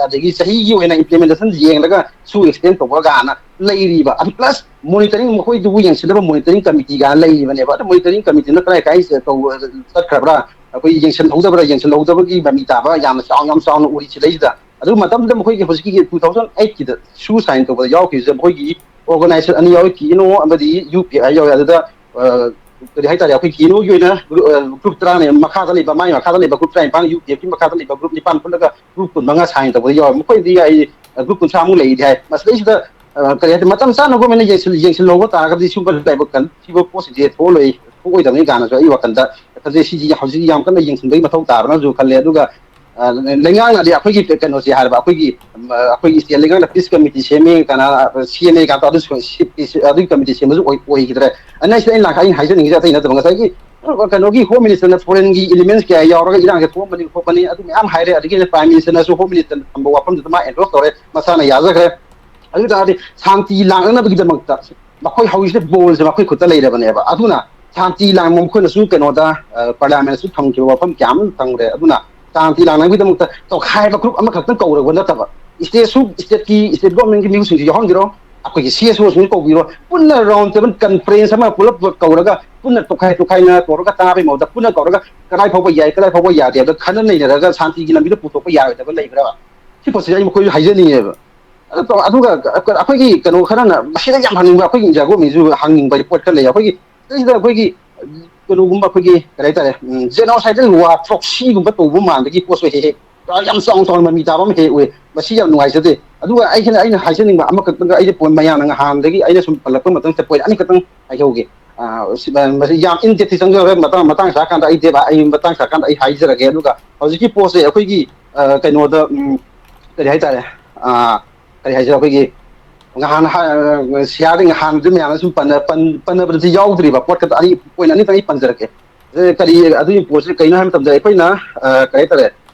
ꯑꯗꯒꯤ ꯆꯍꯤꯒꯤ ꯑꯣꯏꯅ implementation ꯌꯦꯡꯂꯒ ꯁꯨ extend ꯇꯧꯕ ꯀꯥꯏꯅ ꯂꯩꯔꯤꯕ꯫ ꯑꯗꯨ plus monitoring, ꯃꯈꯣꯏꯗꯨꯕꯨ ꯌꯦꯡꯁꯤꯟꯅꯕ monitoring committee ꯀꯥꯏꯅ ꯂꯩꯔꯤꯕꯅꯦꯕ꯫ ꯑꯗꯨ monitoring committee ꯅ ꯀꯗꯥꯏ ꯀꯗꯥꯏ ꯇꯧ-, ꯆꯠꯈ꯭ꯔꯕ꯭ꯔꯥ? ꯑꯩꯈꯣꯏ ꯌꯦꯡꯁꯤꯟꯍꯧꯗꯕ꯭ꯔꯥ? ꯌꯦꯡꯁꯤꯟꯍꯧꯗꯕꯒꯤ ꯃꯃꯤ ꯇꯥꯕ ꯌꯥꯝꯅ ꯆꯥꯎ-, ꯌꯥꯝ ꯆꯥꯎꯅ ꯎꯔꯤ ꯁꯤꯗꯩꯁꯤꯗ꯫ ꯑꯗꯨ ꯃꯇꯝꯗꯨꯗ ꯃꯈꯣꯏꯒꯤ ꯍꯧꯖꯤꯛꯀꯤ two thousand eight ꯀꯤꯗ ꯁꯨ sign ꯇꯧꯕꯗ ꯌꯥꯎꯈꯤꯕꯁꯦ ꯃꯈꯣꯏꯒꯤ organization ꯑꯅꯤ ꯌꯥꯎꯏ, ꯀꯤꯅꯣ ꯑꯃꯗꯤ ꯌꯨ ꯄꯤ ꯑꯥꯏ ꯌꯥꯎꯏ꯫ ꯑꯗꯨꯗ, ꯑ, ꯀꯔꯤ ꯍꯥꯏꯇꯥꯔꯦ, ꯑꯩꯈꯣꯏ ꯀꯤꯅꯣꯒꯤ ꯑꯣꯏꯅ group, ꯑ, group ꯇꯔꯥꯅꯦ ꯃꯈꯥꯗ ꯂꯩꯕ, ꯃꯥꯒꯤ ꯃꯈꯥꯗ ꯂꯩꯕ group ꯇꯔꯥꯅꯤꯄꯥꯟ, ꯌꯨ ꯄꯤ ꯑꯦꯐꯀꯤ ꯃꯈꯥꯗ ꯂꯩꯕ group ꯅꯤꯄꯥꯟ ꯄꯨꯜꯂꯒ group ꯀꯨꯟꯃꯉꯥ sign ꯇꯧꯕꯗ ꯌꯥꯎꯏ꯫ ꯃꯈꯣꯏꯗꯤ ꯑꯩ, ꯑ, group ꯀꯨꯟꯊ꯭ꯔꯥꯃꯨꯛ ꯂꯩꯗꯤ ꯍꯥꯏ꯫ ꯃꯁꯤꯗꯩꯁꯤꯗ, ꯑ, ꯀꯔꯤ ꯍꯥꯏꯇꯥꯔꯦ, ꯃꯇꯝ ꯆꯥꯅ government ꯅ ꯌꯦꯡꯁꯤꯜ-, ꯌꯦꯡꯁꯤꯜꯍꯧꯕ ꯇꯥꯔꯒꯗꯤ ꯁꯤꯒꯨꯝꯕ ꯂꯥꯏꯕꯛ ꯀꯟ-, ꯁꯤꯕ ꯄꯣꯠꯁꯤꯗꯤ ꯊꯣꯛꯑꯣꯏ, ꯊꯣꯛꯑꯣꯏꯗꯕꯅꯤ ꯀꯥꯏꯅꯁꯨ ꯑꯩ ꯋꯥꯈꯜꯗ ꯈꯟꯖꯩ꯫ ꯁꯤꯁꯤ ꯍꯧꯖꯤꯛ ꯌꯥꯝ ꯀꯟꯅ ꯌꯦꯡꯁꯤꯟꯕꯒꯤ ꯃꯊꯧ ꯇꯥꯕꯅꯁꯨ ꯈꯜꯂꯦ꯫ ꯑꯗꯨꯒ ꯑ, ꯂꯩꯉꯥꯛꯅꯗꯤ ꯑꯩꯈꯣꯏꯒꯤ ꯀꯩꯅꯣꯁꯦ ꯍꯥꯏꯔꯕ, ꯑꯩꯈꯣꯏꯒꯤ, ꯑ, ꯑꯩꯈꯣꯏꯒꯤ state ꯂꯩꯉꯥꯛꯅ peace committee ꯁꯦꯝꯃꯦ ꯀꯥꯏꯅ, ꯑ, ꯁꯦꯝꯃꯦ ꯀꯥꯏꯅ ꯑꯗꯨꯁꯨ ꯁꯤ-, ꯑꯗꯨꯒꯤ committee ꯁꯦꯝꯕꯁꯨ ꯑꯣꯏ-, ꯑꯣꯏꯈꯤꯗ꯭ꯔꯦ꯫ ꯑꯩꯅ ꯁꯤꯗ ꯑꯩꯅ ꯂꯥꯛ-, ꯑꯩꯅ ꯍꯥꯏꯖꯅꯤꯡꯉꯤꯁꯦ ꯑꯇꯩ ꯅꯠꯇꯕ, ꯉꯁꯥꯏꯒꯤ, ꯑ, ꯀꯩꯅꯣꯒꯤ home minister ꯅ foreign ꯒꯤ elements ꯀꯌꯥ ꯌꯥꯎꯔꯒ ꯏꯔꯥꯡꯁꯦ ꯊꯣꯛꯑꯝꯕꯅꯤ ꯈꯣꯠꯄꯅꯤ, ꯑꯗꯨ ꯃꯌꯥꯝ ꯍꯥꯏꯔꯦ꯫ ꯑꯗꯒꯤ prime minister ꯅꯁꯨ home minister ꯅ ꯊꯝꯕ ꯋꯥꯐꯝꯗꯨꯗ ꯃꯥ endorse ꯇꯧꯔꯦ, ꯃꯁꯥꯅ ꯌꯥꯖꯈ꯭ꯔꯦ꯫ ꯑꯗꯨ ꯇꯥꯔꯗꯤ ꯁꯥꯟꯇꯤ ꯂꯥꯛꯅꯅꯕꯒꯤꯗꯃꯛꯇ ꯃꯈꯣꯏ ꯍꯧꯖꯤꯛꯁꯦ ball ꯁꯦ ꯃꯈꯣꯏ ꯈꯨꯠꯇ ꯂꯩꯔꯕꯅꯦꯕ꯫ ꯑꯗꯨꯅ ꯁꯥꯟꯇꯤ ꯂꯥꯡꯕ ꯃꯈꯣꯏꯅꯁꯨ ꯀꯩꯅꯣꯗ, ꯑ, parliament ꯁꯨ ꯊꯝꯈꯤꯕ ꯋꯥꯐꯝ ꯀꯌꯥ ꯑꯃ ꯐꯪꯈ꯭ꯔꯦ꯫ ꯑꯗꯨꯅ ꯁꯥꯟꯇꯤ ꯂꯥꯡꯅꯕꯒꯤꯗꯃꯛꯇ ꯇꯧꯈꯥꯏꯕ group ꯑꯃꯈꯛꯇꯪ ꯀꯧꯔꯒ ꯅꯠꯇꯕ, state ꯁꯨ, state ꯀꯤ, state government ꯀꯤ ꯃꯤꯑꯣꯏꯁꯤꯡꯁꯨ ꯌꯥꯎꯍꯟꯕꯤꯔꯣ, ꯑꯩꯈꯣꯏꯒꯤ C S O ꯁꯤꯡꯁꯨ ꯀꯧꯕꯤꯔꯣ, ꯄꯨꯟꯅ round table conference ꯑꯃ ꯄꯨꯂꯞ ꯀꯧꯔꯒ ꯄꯨꯟꯅ ꯇꯣꯈꯥꯏ ꯇꯣꯈꯥꯏꯅ ꯇꯧꯔꯒ ꯇꯥꯕꯒꯤ ꯃꯍꯨꯠꯇ ꯄꯨꯟꯅ ꯀꯧꯔꯒ ꯀꯗꯥꯏ ꯐꯥꯎꯕ ꯌꯥꯏ, ꯀꯗꯥꯏ ꯐꯥꯎꯕ ꯌꯥꯗꯦ ꯍꯥꯏꯕꯗ ꯈꯟꯅ ꯅꯩꯅꯔꯒ ꯁꯥꯟꯇꯤꯒꯤ ꯂꯝꯕꯤꯗ ꯄꯨꯊꯣꯛꯄ ꯌꯥꯔꯣꯏꯗꯕ ꯂꯩꯕ꯭ꯔꯥ? ꯁꯤ ꯄꯣꯠꯁꯤꯗꯤ ꯑꯩ ꯃꯈꯣꯏꯁꯨ ꯍꯥꯏꯖꯅꯤꯡꯉꯦꯕ꯫ ꯑꯗꯣ, ꯑꯗꯨꯒ ꯑꯩꯈꯣꯏꯒꯤ ꯀꯩꯅꯣ ꯈꯔꯅ ꯃꯁꯤꯗ ꯌꯥꯝ ꯍꯪꯅꯤꯡꯕ, ꯑꯩꯈꯣꯏꯒꯤ ꯏꯟꯗꯤꯌꯥ ꯒꯣꯔꯃꯦꯟꯁꯨ ꯍꯪꯅꯤꯡꯕ ꯄꯣꯠ ꯈꯔ ꯂꯩ꯫ ꯑꯩꯈꯣꯏꯒꯤ ꯁꯤꯗꯩꯁꯤꯗ ꯑꯩꯈꯣꯏꯒꯤ ꯀꯩꯅꯣꯒꯨꯝꯕ, ꯑꯩꯈꯣꯏꯒꯤ ꯀꯔꯤ ꯍꯥꯏꯇꯥꯔꯦ, ꯎꯝ, genocidal war, proxy ꯒꯨꯝꯕ ꯇꯧꯕ ꯃꯥꯟꯕꯒꯤ ꯄꯣꯠꯁꯨ ꯍꯦꯛ ꯍꯦꯛ ꯌꯥꯝ ꯆꯥꯎꯅ ꯆꯥꯎꯅ ꯃꯃꯤ ꯇꯥꯕ ꯑꯃ ꯍꯦꯛ ꯎꯏ꯫ ꯃꯁꯤ ꯌꯥꯝ ꯅꯨꯡꯉꯥꯏꯖꯗꯦ꯫ ꯑꯗꯨꯒ ꯑꯩꯒꯤꯅ, ꯑꯩꯅ ꯍꯥꯏꯖꯅꯤꯡꯕ ꯑꯃꯈꯛꯇꯪꯒ, ꯑꯩꯁꯦ ꯄꯣꯏꯟ ꯃꯌꯥꯝꯅ ꯉꯍꯥꯟꯗꯒꯤ ꯑꯩꯅ ꯁꯨꯝ ꯄꯜꯂꯛꯄ ꯃꯇꯝꯗ ꯄꯣꯏꯟ ꯑꯅꯤꯈꯛꯇꯪ ꯍꯥꯏꯍꯧꯒꯦ꯫ ꯑ, ꯁꯤ, ꯃ-, ꯃꯁꯤ ꯌꯥꯝ in depth ꯇꯤ ꯆꯪꯖꯔꯣꯏ, ꯃꯇꯥꯡ, ꯃꯇꯥꯡ ꯆꯥꯀꯥꯟꯗ ꯑꯩ ꯗꯦꯕ, ꯑꯩ ꯃꯇꯥꯡ ꯆꯥꯀꯥꯟꯗ ꯑꯩ ꯍꯥꯏꯖꯔꯒꯦ꯫ ꯑꯗꯨꯒ ꯍꯧꯖꯤꯛꯀꯤ ꯄꯣꯠꯁꯦ ꯑꯩꯈꯣꯏꯒꯤ, ꯑ, ꯀꯩꯅꯣꯗ, ꯎꯝ, ꯀꯔꯤ ꯍꯥꯏꯇꯥꯔꯦ, ꯑ, ꯀꯔꯤ ꯍꯥꯏꯁꯤꯔ, ꯑꯩꯈꯣꯏꯒꯤ ꯉꯍꯥꯟ ꯍꯥ-, ꯁꯤꯌꯥꯔꯗꯤ ꯉꯍꯥꯟꯁꯨ ꯃꯌꯥꯝꯅ ꯁꯨꯝ ꯄꯟꯅ-, ꯄꯟ-, ꯄꯟꯅꯕꯗꯗꯤ ꯌꯥꯎꯗ꯭ꯔꯤꯕ ꯄꯣꯠ ꯈꯛꯇ ꯑꯅꯤ, ꯄꯣꯏꯟ ꯑꯅꯤꯇꯪ ꯑꯩ ꯄꯟꯖꯔꯛꯀꯦ꯫ ꯑ, ꯀꯔꯤ, ꯑꯗꯨꯒꯤ ꯄꯣꯠꯁꯦ ꯀꯩꯅꯣ ꯍꯥꯏꯕ ꯃꯇꯝꯗ ꯑꯩꯈꯣꯏꯅ, ꯑ, ꯀꯔꯤ ꯍꯥꯏꯇꯥꯔꯦ,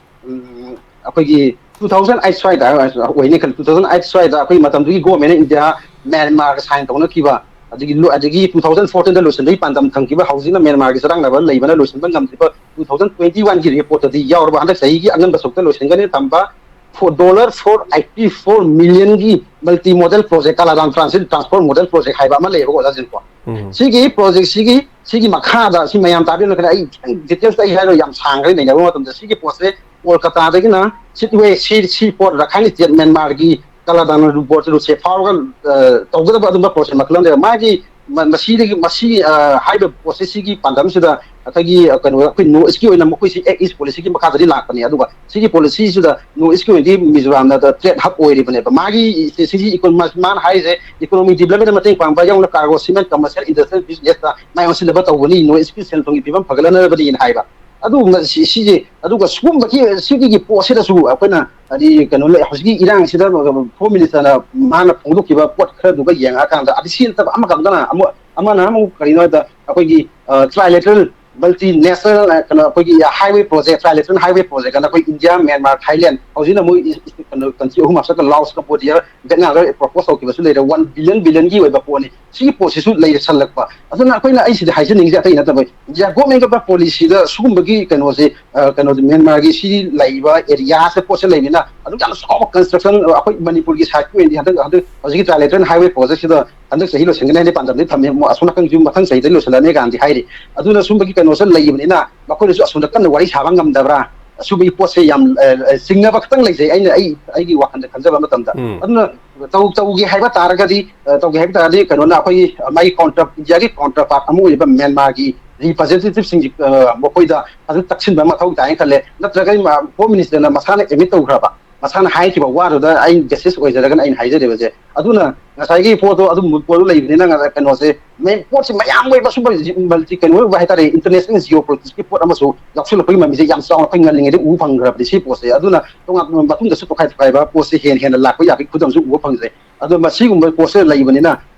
ꯎꯝ, ꯑꯩꯈꯣꯏꯒꯤ ꯇꯨ ꯊꯥꯎꯖꯟ ꯑꯩꯠ ꯁ꯭ꯋꯥꯏꯗ ꯑꯣꯏꯅꯤ ꯈꯜꯂꯤ꯫ ꯇꯨ ꯊꯥꯎꯖꯟ ꯑꯩꯠ ꯁ꯭ꯋꯥꯏꯗ ꯑꯩꯈꯣꯏ ꯃꯇꯝꯗꯨꯒꯤ ꯒꯣꯔꯃꯦꯟꯅ ꯏꯟꯗꯤꯌꯥ ꯃ꯭ꯌꯥꯟꯃꯥꯔꯒ ꯁꯥꯏꯟ ꯇꯧꯅꯈꯤꯕ, ꯑꯗꯒꯤ ꯂꯣ-, ꯑꯗꯒꯤ ꯇꯨ ꯊꯥꯎꯖꯟ ꯐꯣꯔꯇꯤꯟꯗ ꯂꯣꯏꯁꯤꯟꯕꯒꯤ ꯄꯥꯟꯗꯝ ꯊꯝꯈꯤꯕ, ꯍꯧꯖꯤꯛꯅ ꯃ꯭ꯌꯥꯟꯃꯥꯔꯒꯤ ꯆꯔꯥꯡꯅꯕ ꯂꯩꯕꯅ ꯂꯣꯏꯁꯤꯟꯕ ꯉꯝꯗ꯭ꯔꯤꯕ ꯇꯨ ꯊꯥꯎꯖꯟ ꯇ꯭ꯋꯦꯟꯇꯤ ꯋꯥꯟꯒꯤ ꯔꯤꯄꯣꯔꯠꯇꯗꯤ ꯌꯥꯎꯔꯕ, ꯍꯟꯗꯛ ꯆꯍꯤꯒꯤ ꯑꯉꯟꯕ ꯁꯔꯨꯛꯇ ꯂꯣꯏꯁꯤꯟꯒꯅꯤ ꯊꯝꯕ four, dollar four eighty four ꯃꯤꯂꯤꯌꯟꯒꯤ multi modal project, Kaladan transit transport modal project ꯍꯥꯏꯕ ꯑꯃ ꯂꯩꯌꯦꯕꯀꯣ, ꯑꯣꯖꯥ ꯖꯤꯟꯀꯣ꯫ ꯎꯝ꯫ ꯁꯤꯒꯤ ꯄ꯭ꯔꯣꯖꯦꯛꯁꯤꯒꯤ, ꯁꯤꯒꯤ ꯃꯈꯥꯗ, ꯁꯤ ꯃꯌꯥꯝ ꯇꯥꯕꯤꯔꯝꯂꯒꯅꯤ, ꯑꯩ ꯈꯤꯇꯪ ꯗꯤꯇꯦꯜꯁꯇ ꯑꯩ ꯍꯥꯏꯔꯣꯏ, ꯌꯥꯝ ꯁꯥꯡꯈ꯭ꯔꯦ ꯅꯩꯅꯕ ꯃꯇꯝꯗ꯫ ꯁꯤꯒꯤ ꯄꯣꯠꯁꯦ ꯀꯣꯜꯀꯇꯥꯗꯒꯤꯅ ꯁꯤꯠꯋꯦ ꯁꯤ, ꯁꯤ ꯄꯣꯔꯠ, ꯔꯈꯥꯏꯟ ꯁ꯭ꯇꯦꯠ ꯃ꯭ꯌꯥꯟꯃꯥꯔꯒꯤ ꯀꯥꯂꯥꯗꯥꯟ ꯄꯣꯔꯠꯁꯦ ꯐꯥꯎꯔꯒ, ꯑ, ꯇꯧꯒꯗꯕ ꯑꯗꯨꯝꯕ ꯄ꯭ꯔꯣꯁꯦꯁ ꯃꯈꯜ ꯑꯃꯅꯦꯕ꯫ ꯃꯥꯒꯤ ꯃ-, ꯃꯁꯤꯗꯒꯤ, ꯃꯁꯤ, ꯑ, ꯍꯥꯏꯔꯤꯕ ꯄꯣꯠꯁꯦ, ꯁꯤꯒꯤ ꯄꯥꯟꯗꯝꯁꯤꯗ ꯑꯩꯈꯣꯏꯒꯤ, ꯑ, ꯀꯩꯅꯣ, ꯑꯩꯈꯣꯏ ꯅꯣꯔꯠ ꯏꯁꯀꯤ ꯑꯣꯏꯅ ꯃꯈꯣꯏꯁꯤ Act East ꯄꯣꯂꯤꯁꯤꯒꯤ ꯃꯈꯥꯗꯗꯤ ꯂꯥꯛꯄꯅꯦ꯫ ꯑꯗꯨꯒ ꯁꯤꯒꯤ ꯄꯣꯂꯤꯁꯤꯁꯤꯗ ꯅꯣꯔꯠ ꯏꯁꯀꯤ ꯑꯣꯏꯅꯗꯤ ꯃꯤꯖꯣꯔꯥꯝꯅ ꯇ꯭ꯔꯦꯗ ꯍꯕ ꯑꯣꯏꯔꯤꯕꯅꯦꯕ꯫ ꯃꯥꯒꯤ ꯁꯤꯒꯤ ꯏꯀꯣ-, ꯃꯥ-, ꯃꯥꯅ ꯍꯥꯏꯔꯤꯁꯦ ꯏꯀꯣꯅꯣꯃꯤ ꯗꯤꯕꯂꯞꯃꯦꯟꯗ ꯃꯇꯦꯡ ꯄꯥꯡꯕ ꯌꯥꯎꯅ ꯀꯥꯔꯒꯣ, ꯁꯤꯃꯦꯟ, ꯀꯃꯔꯁꯤꯌꯦꯜ, ꯏꯟꯗꯁꯇ꯭ꯔꯤꯌꯦꯜ ꯕꯤꯖꯤꯅꯦꯁꯇ ꯃꯥꯏ ꯑꯣꯟꯁꯤꯟꯅꯕ ꯇꯧꯒꯅꯤ, ꯅꯣꯔꯠ ꯏꯁꯀꯤ ꯁꯦꯟ ꯊꯨꯝꯒꯤ ꯐꯤꯕꯝ ꯐꯒꯠꯍꯟꯅꯕꯅꯤꯅ ꯍꯥꯏꯕ꯫ ꯑꯗꯨꯒꯨꯝꯕ ꯁꯤ-, ꯁꯤꯁꯦ, ꯑꯗꯨꯒ ꯁꯤꯒꯨꯝꯕꯒꯤ, ꯁꯤꯒꯤ ꯄꯣꯠꯁꯤꯗꯁꯨ ꯑꯩꯈꯣꯏꯅ ꯍꯥꯏꯗꯤ ꯀꯩꯅꯣ ꯂꯩ, ꯍꯧꯖꯤꯛꯀꯤ ꯏꯔꯥꯡꯁꯤꯗ ꯍꯣꯝ ꯃꯤꯅꯤꯁꯇꯔꯅ ꯃꯥꯅ ꯐꯣꯡꯗꯣꯛꯈꯤꯕ ꯄꯣꯠ ꯈꯔꯗꯨꯒ ꯌꯦꯡꯉꯛꯑꯀꯥꯟꯗ, ꯑꯗꯤ ꯁꯤ ꯅꯠꯇꯕ ꯑꯃꯈꯛꯇꯅ ꯑꯃꯨꯛ, ꯑꯃꯅ ꯑꯃꯨꯛ ꯀꯔꯤꯅꯣ ꯍꯥꯏꯕꯗ ꯑꯩꯈꯣꯏꯒꯤ, ꯑ, trilateral multinational, ꯑ, ꯀꯩꯅꯣ, ꯑꯩꯈꯣꯏꯒꯤ highway project, trilateral highway project ꯑꯅ ꯑꯩꯈꯣꯏ ꯏꯟꯗꯤꯌꯥ, ꯃ꯭ꯌꯥꯟꯃꯥꯔ, ꯊꯥꯏꯂꯦꯟ, ꯍꯧꯖꯤꯛꯅ ꯃꯣꯏ ꯏꯁ-, ꯏꯁ-, ꯀꯩꯅꯣ, country ꯑꯍꯨꯝ ꯍꯥꯞꯆꯜꯂꯒ ꯂꯥꯑꯣꯁ, ꯀꯝꯕꯣꯗꯤꯌꯥ, ꯚꯦꯠꯅꯥꯝꯗ ꯄ꯭ꯔꯣꯄꯣꯁ ꯇꯧꯈꯤꯕꯁꯨ ꯂꯩꯔꯦ꯫ ꯋꯥꯟ ꯕꯤꯂꯤꯌꯟ, ꯕꯤꯂꯤꯌꯟꯒꯤ ꯑꯣꯏꯕ ꯄꯣꯠꯅꯤ꯫ ꯁꯤꯒꯤ ꯄꯣꯠꯁꯤꯁꯨ ꯂꯩꯁꯜꯂꯛꯄ꯫ ꯑꯗꯨꯅ ꯑꯩꯈꯣꯏꯅ, ꯑꯩ ꯁꯤꯗ ꯍꯥꯏꯖꯅꯤꯡꯉꯤꯁꯦ ꯑꯇꯩ ꯅꯠꯇꯕ, ꯏꯟꯗꯤꯌꯥ ꯒꯣꯔꯃꯦꯟꯒꯤ ꯑꯣꯏꯕ ꯄꯣꯂꯤꯁꯤꯗ ꯁꯤꯒꯨꯝꯕꯒꯤ ꯀꯩꯅꯣꯁꯦ, ꯑ, ꯀꯩꯅꯣꯁꯦ, ꯃ꯭ꯌꯥꯟꯃꯥꯔꯒꯤ ꯁꯤ ꯂꯩꯔꯤꯕ ꯑꯦꯔꯤꯌꯥꯁꯤꯗ ꯄꯣꯠꯁꯦ ꯂꯩꯕꯅꯤꯅ ꯑꯗꯨꯛ ꯌꯥꯝꯅ ꯆꯥꯎꯕ ꯀꯟꯁꯇ꯭ꯔꯛꯁꯟ, ꯑꯩꯈꯣꯏ ꯃꯅꯤꯄꯨꯔꯒꯤ ꯁꯥꯏꯠꯀꯤ ꯑꯣꯏꯅꯗꯤ ꯍꯟꯗꯛ, ꯍꯟꯗꯛ ꯍꯧꯖꯤꯛꯀꯤ trilateral highway projectꯁꯤꯗ ꯍꯟꯗꯛ ꯆꯍꯤ ꯂꯣꯏꯁꯤꯟꯒꯅꯤ ꯍꯥꯏꯅ ꯄꯥꯟꯗꯝꯗꯤ ꯊꯝꯃꯤ, ꯑꯃꯨꯛ ꯑꯁꯣꯝ ꯅꯥꯀꯟꯒꯤ ꯃꯊꯪ ꯆꯍꯤꯗ ꯂꯣꯏꯁꯤꯜꯂꯅꯤ ꯀꯥꯟꯗꯤ ꯍꯥꯏꯔꯤ꯫ ꯑꯗꯨꯅ ꯁꯨꯝꯕꯒꯤ ꯀꯩꯅꯣꯁꯦ ꯂꯩꯕꯅꯤꯅ ꯃꯈꯣꯏꯅꯁꯨ ꯑꯁꯣꯝꯗ ꯀꯟꯅ ꯋꯥꯔꯤ ꯁꯥꯕ ꯉꯝꯗꯕ꯭ꯔꯥ? ꯑꯁꯨꯝꯕꯒꯤ ꯄꯣꯠꯁꯦ ꯌꯥꯝ, ꯑ, ꯑ, ꯆꯤꯡꯅꯕ ꯈꯛꯇꯪ ꯂꯩꯖꯩ, ꯑꯩꯅ, ꯑꯩ, ꯑꯩꯒꯤ ꯋꯥꯈꯜꯗ ꯈꯟꯖꯕ ꯃꯇꯝꯗ꯫ ꯎꯝ꯫ ꯑꯗꯨꯅ ꯇꯧ-, ꯇꯧꯒꯦ ꯍꯥꯏꯕ ꯇꯥꯔꯒꯗꯤ, ꯑ, ꯇꯧꯒꯦ ꯍꯥꯏꯕ ꯇꯥꯔꯒꯗꯤ ꯀꯩꯅꯣꯅ ꯑꯩꯈꯣꯏꯒꯤ, ꯑ, ꯃꯥꯒꯤ counter, ꯏꯟꯗꯤꯌꯥꯒꯤ counterpart ꯑꯃ ꯑꯣꯏꯔꯤꯕ ꯃ꯭ꯌꯥꯟꯃꯥꯔꯒꯤ representativeꯁꯤꯡꯁꯤ, ꯑ, ꯃꯈꯣꯏꯗ ꯐꯖꯅ ꯇꯛꯁꯤꯟꯕ ꯑꯃ ꯃꯊꯧ ꯇꯥꯏꯅ ꯈꯜꯂꯦ꯫ ꯅꯠꯇ꯭ꯔꯒ ꯃꯥ-, ꯍꯣꯝ ꯃꯤꯅꯤꯁꯇꯔꯅ ꯃꯁꯥꯅ ꯑꯦꯗꯃꯤꯠ ꯇꯧꯈ꯭ꯔꯕ, ꯃꯁꯥꯅ ꯍꯥꯏꯈꯤꯕ ꯋꯥꯗꯨꯗ ꯑꯩ ꯕꯦꯁꯤꯁ ꯑꯣꯏꯖꯔꯒꯅ ꯑꯩꯅ ꯍꯥꯏꯖꯔꯤꯕꯁꯦ꯫ ꯑꯗꯨꯅ ꯉꯁꯥꯏꯒꯤ ꯄꯣꯠꯇꯣ ꯑꯗꯨꯝꯕ ꯄꯣꯠꯇꯣ ꯂꯩꯕꯅꯤꯅ ꯉꯁꯥꯏ ꯀꯩꯅꯣꯁꯦ ꯃꯦꯟ ꯄꯣꯠꯁꯤ ꯃꯌꯥꯝ ꯑꯣꯏꯕ ꯁꯨꯝꯕ ꯃꯜꯇꯤ ꯀꯩꯅꯣ ꯑꯣꯏꯕ ꯍꯥꯏꯇꯥꯔꯦ, ꯏꯟꯇꯔꯅꯦꯁꯅꯦꯜ ꯖꯤꯑꯣ ꯄꯣꯂꯤꯇꯤꯛꯁꯀꯤ ꯄꯣꯠ ꯑꯃꯁꯨ ꯌꯥꯎꯁꯜꯂꯛꯄꯒꯤ ꯃꯃꯤꯁꯦ ꯌꯥꯝ ꯆꯥꯎꯅ ꯑꯩꯈꯣꯏ ꯉꯜꯂꯤꯉꯩꯗ ꯎꯕ ꯐꯪꯈ꯭ꯔꯕꯅꯤ ꯁꯤ ꯄꯣꯠꯁꯦ꯫ ꯑꯗꯨꯅ ꯇꯣꯉꯥꯟ ꯇꯣꯉꯥꯟꯕ ꯃꯇꯨꯡꯗꯁꯨ ꯇꯣꯈꯥꯏ ꯇꯣꯈꯥꯏꯕ ꯄꯣꯠꯁꯦ ꯍꯦꯟꯅ ꯍꯦꯟꯅ ꯂꯥꯛꯄ ꯌꯥꯕꯒꯤ ꯈꯨꯗꯝꯁꯨ ꯎꯕ ꯐꯪꯖꯩ꯫ ꯑꯗꯣ ꯃꯁꯤꯒꯨꯝꯕ ꯄꯣꯠꯁꯦ ꯂꯩꯕꯅꯤꯅ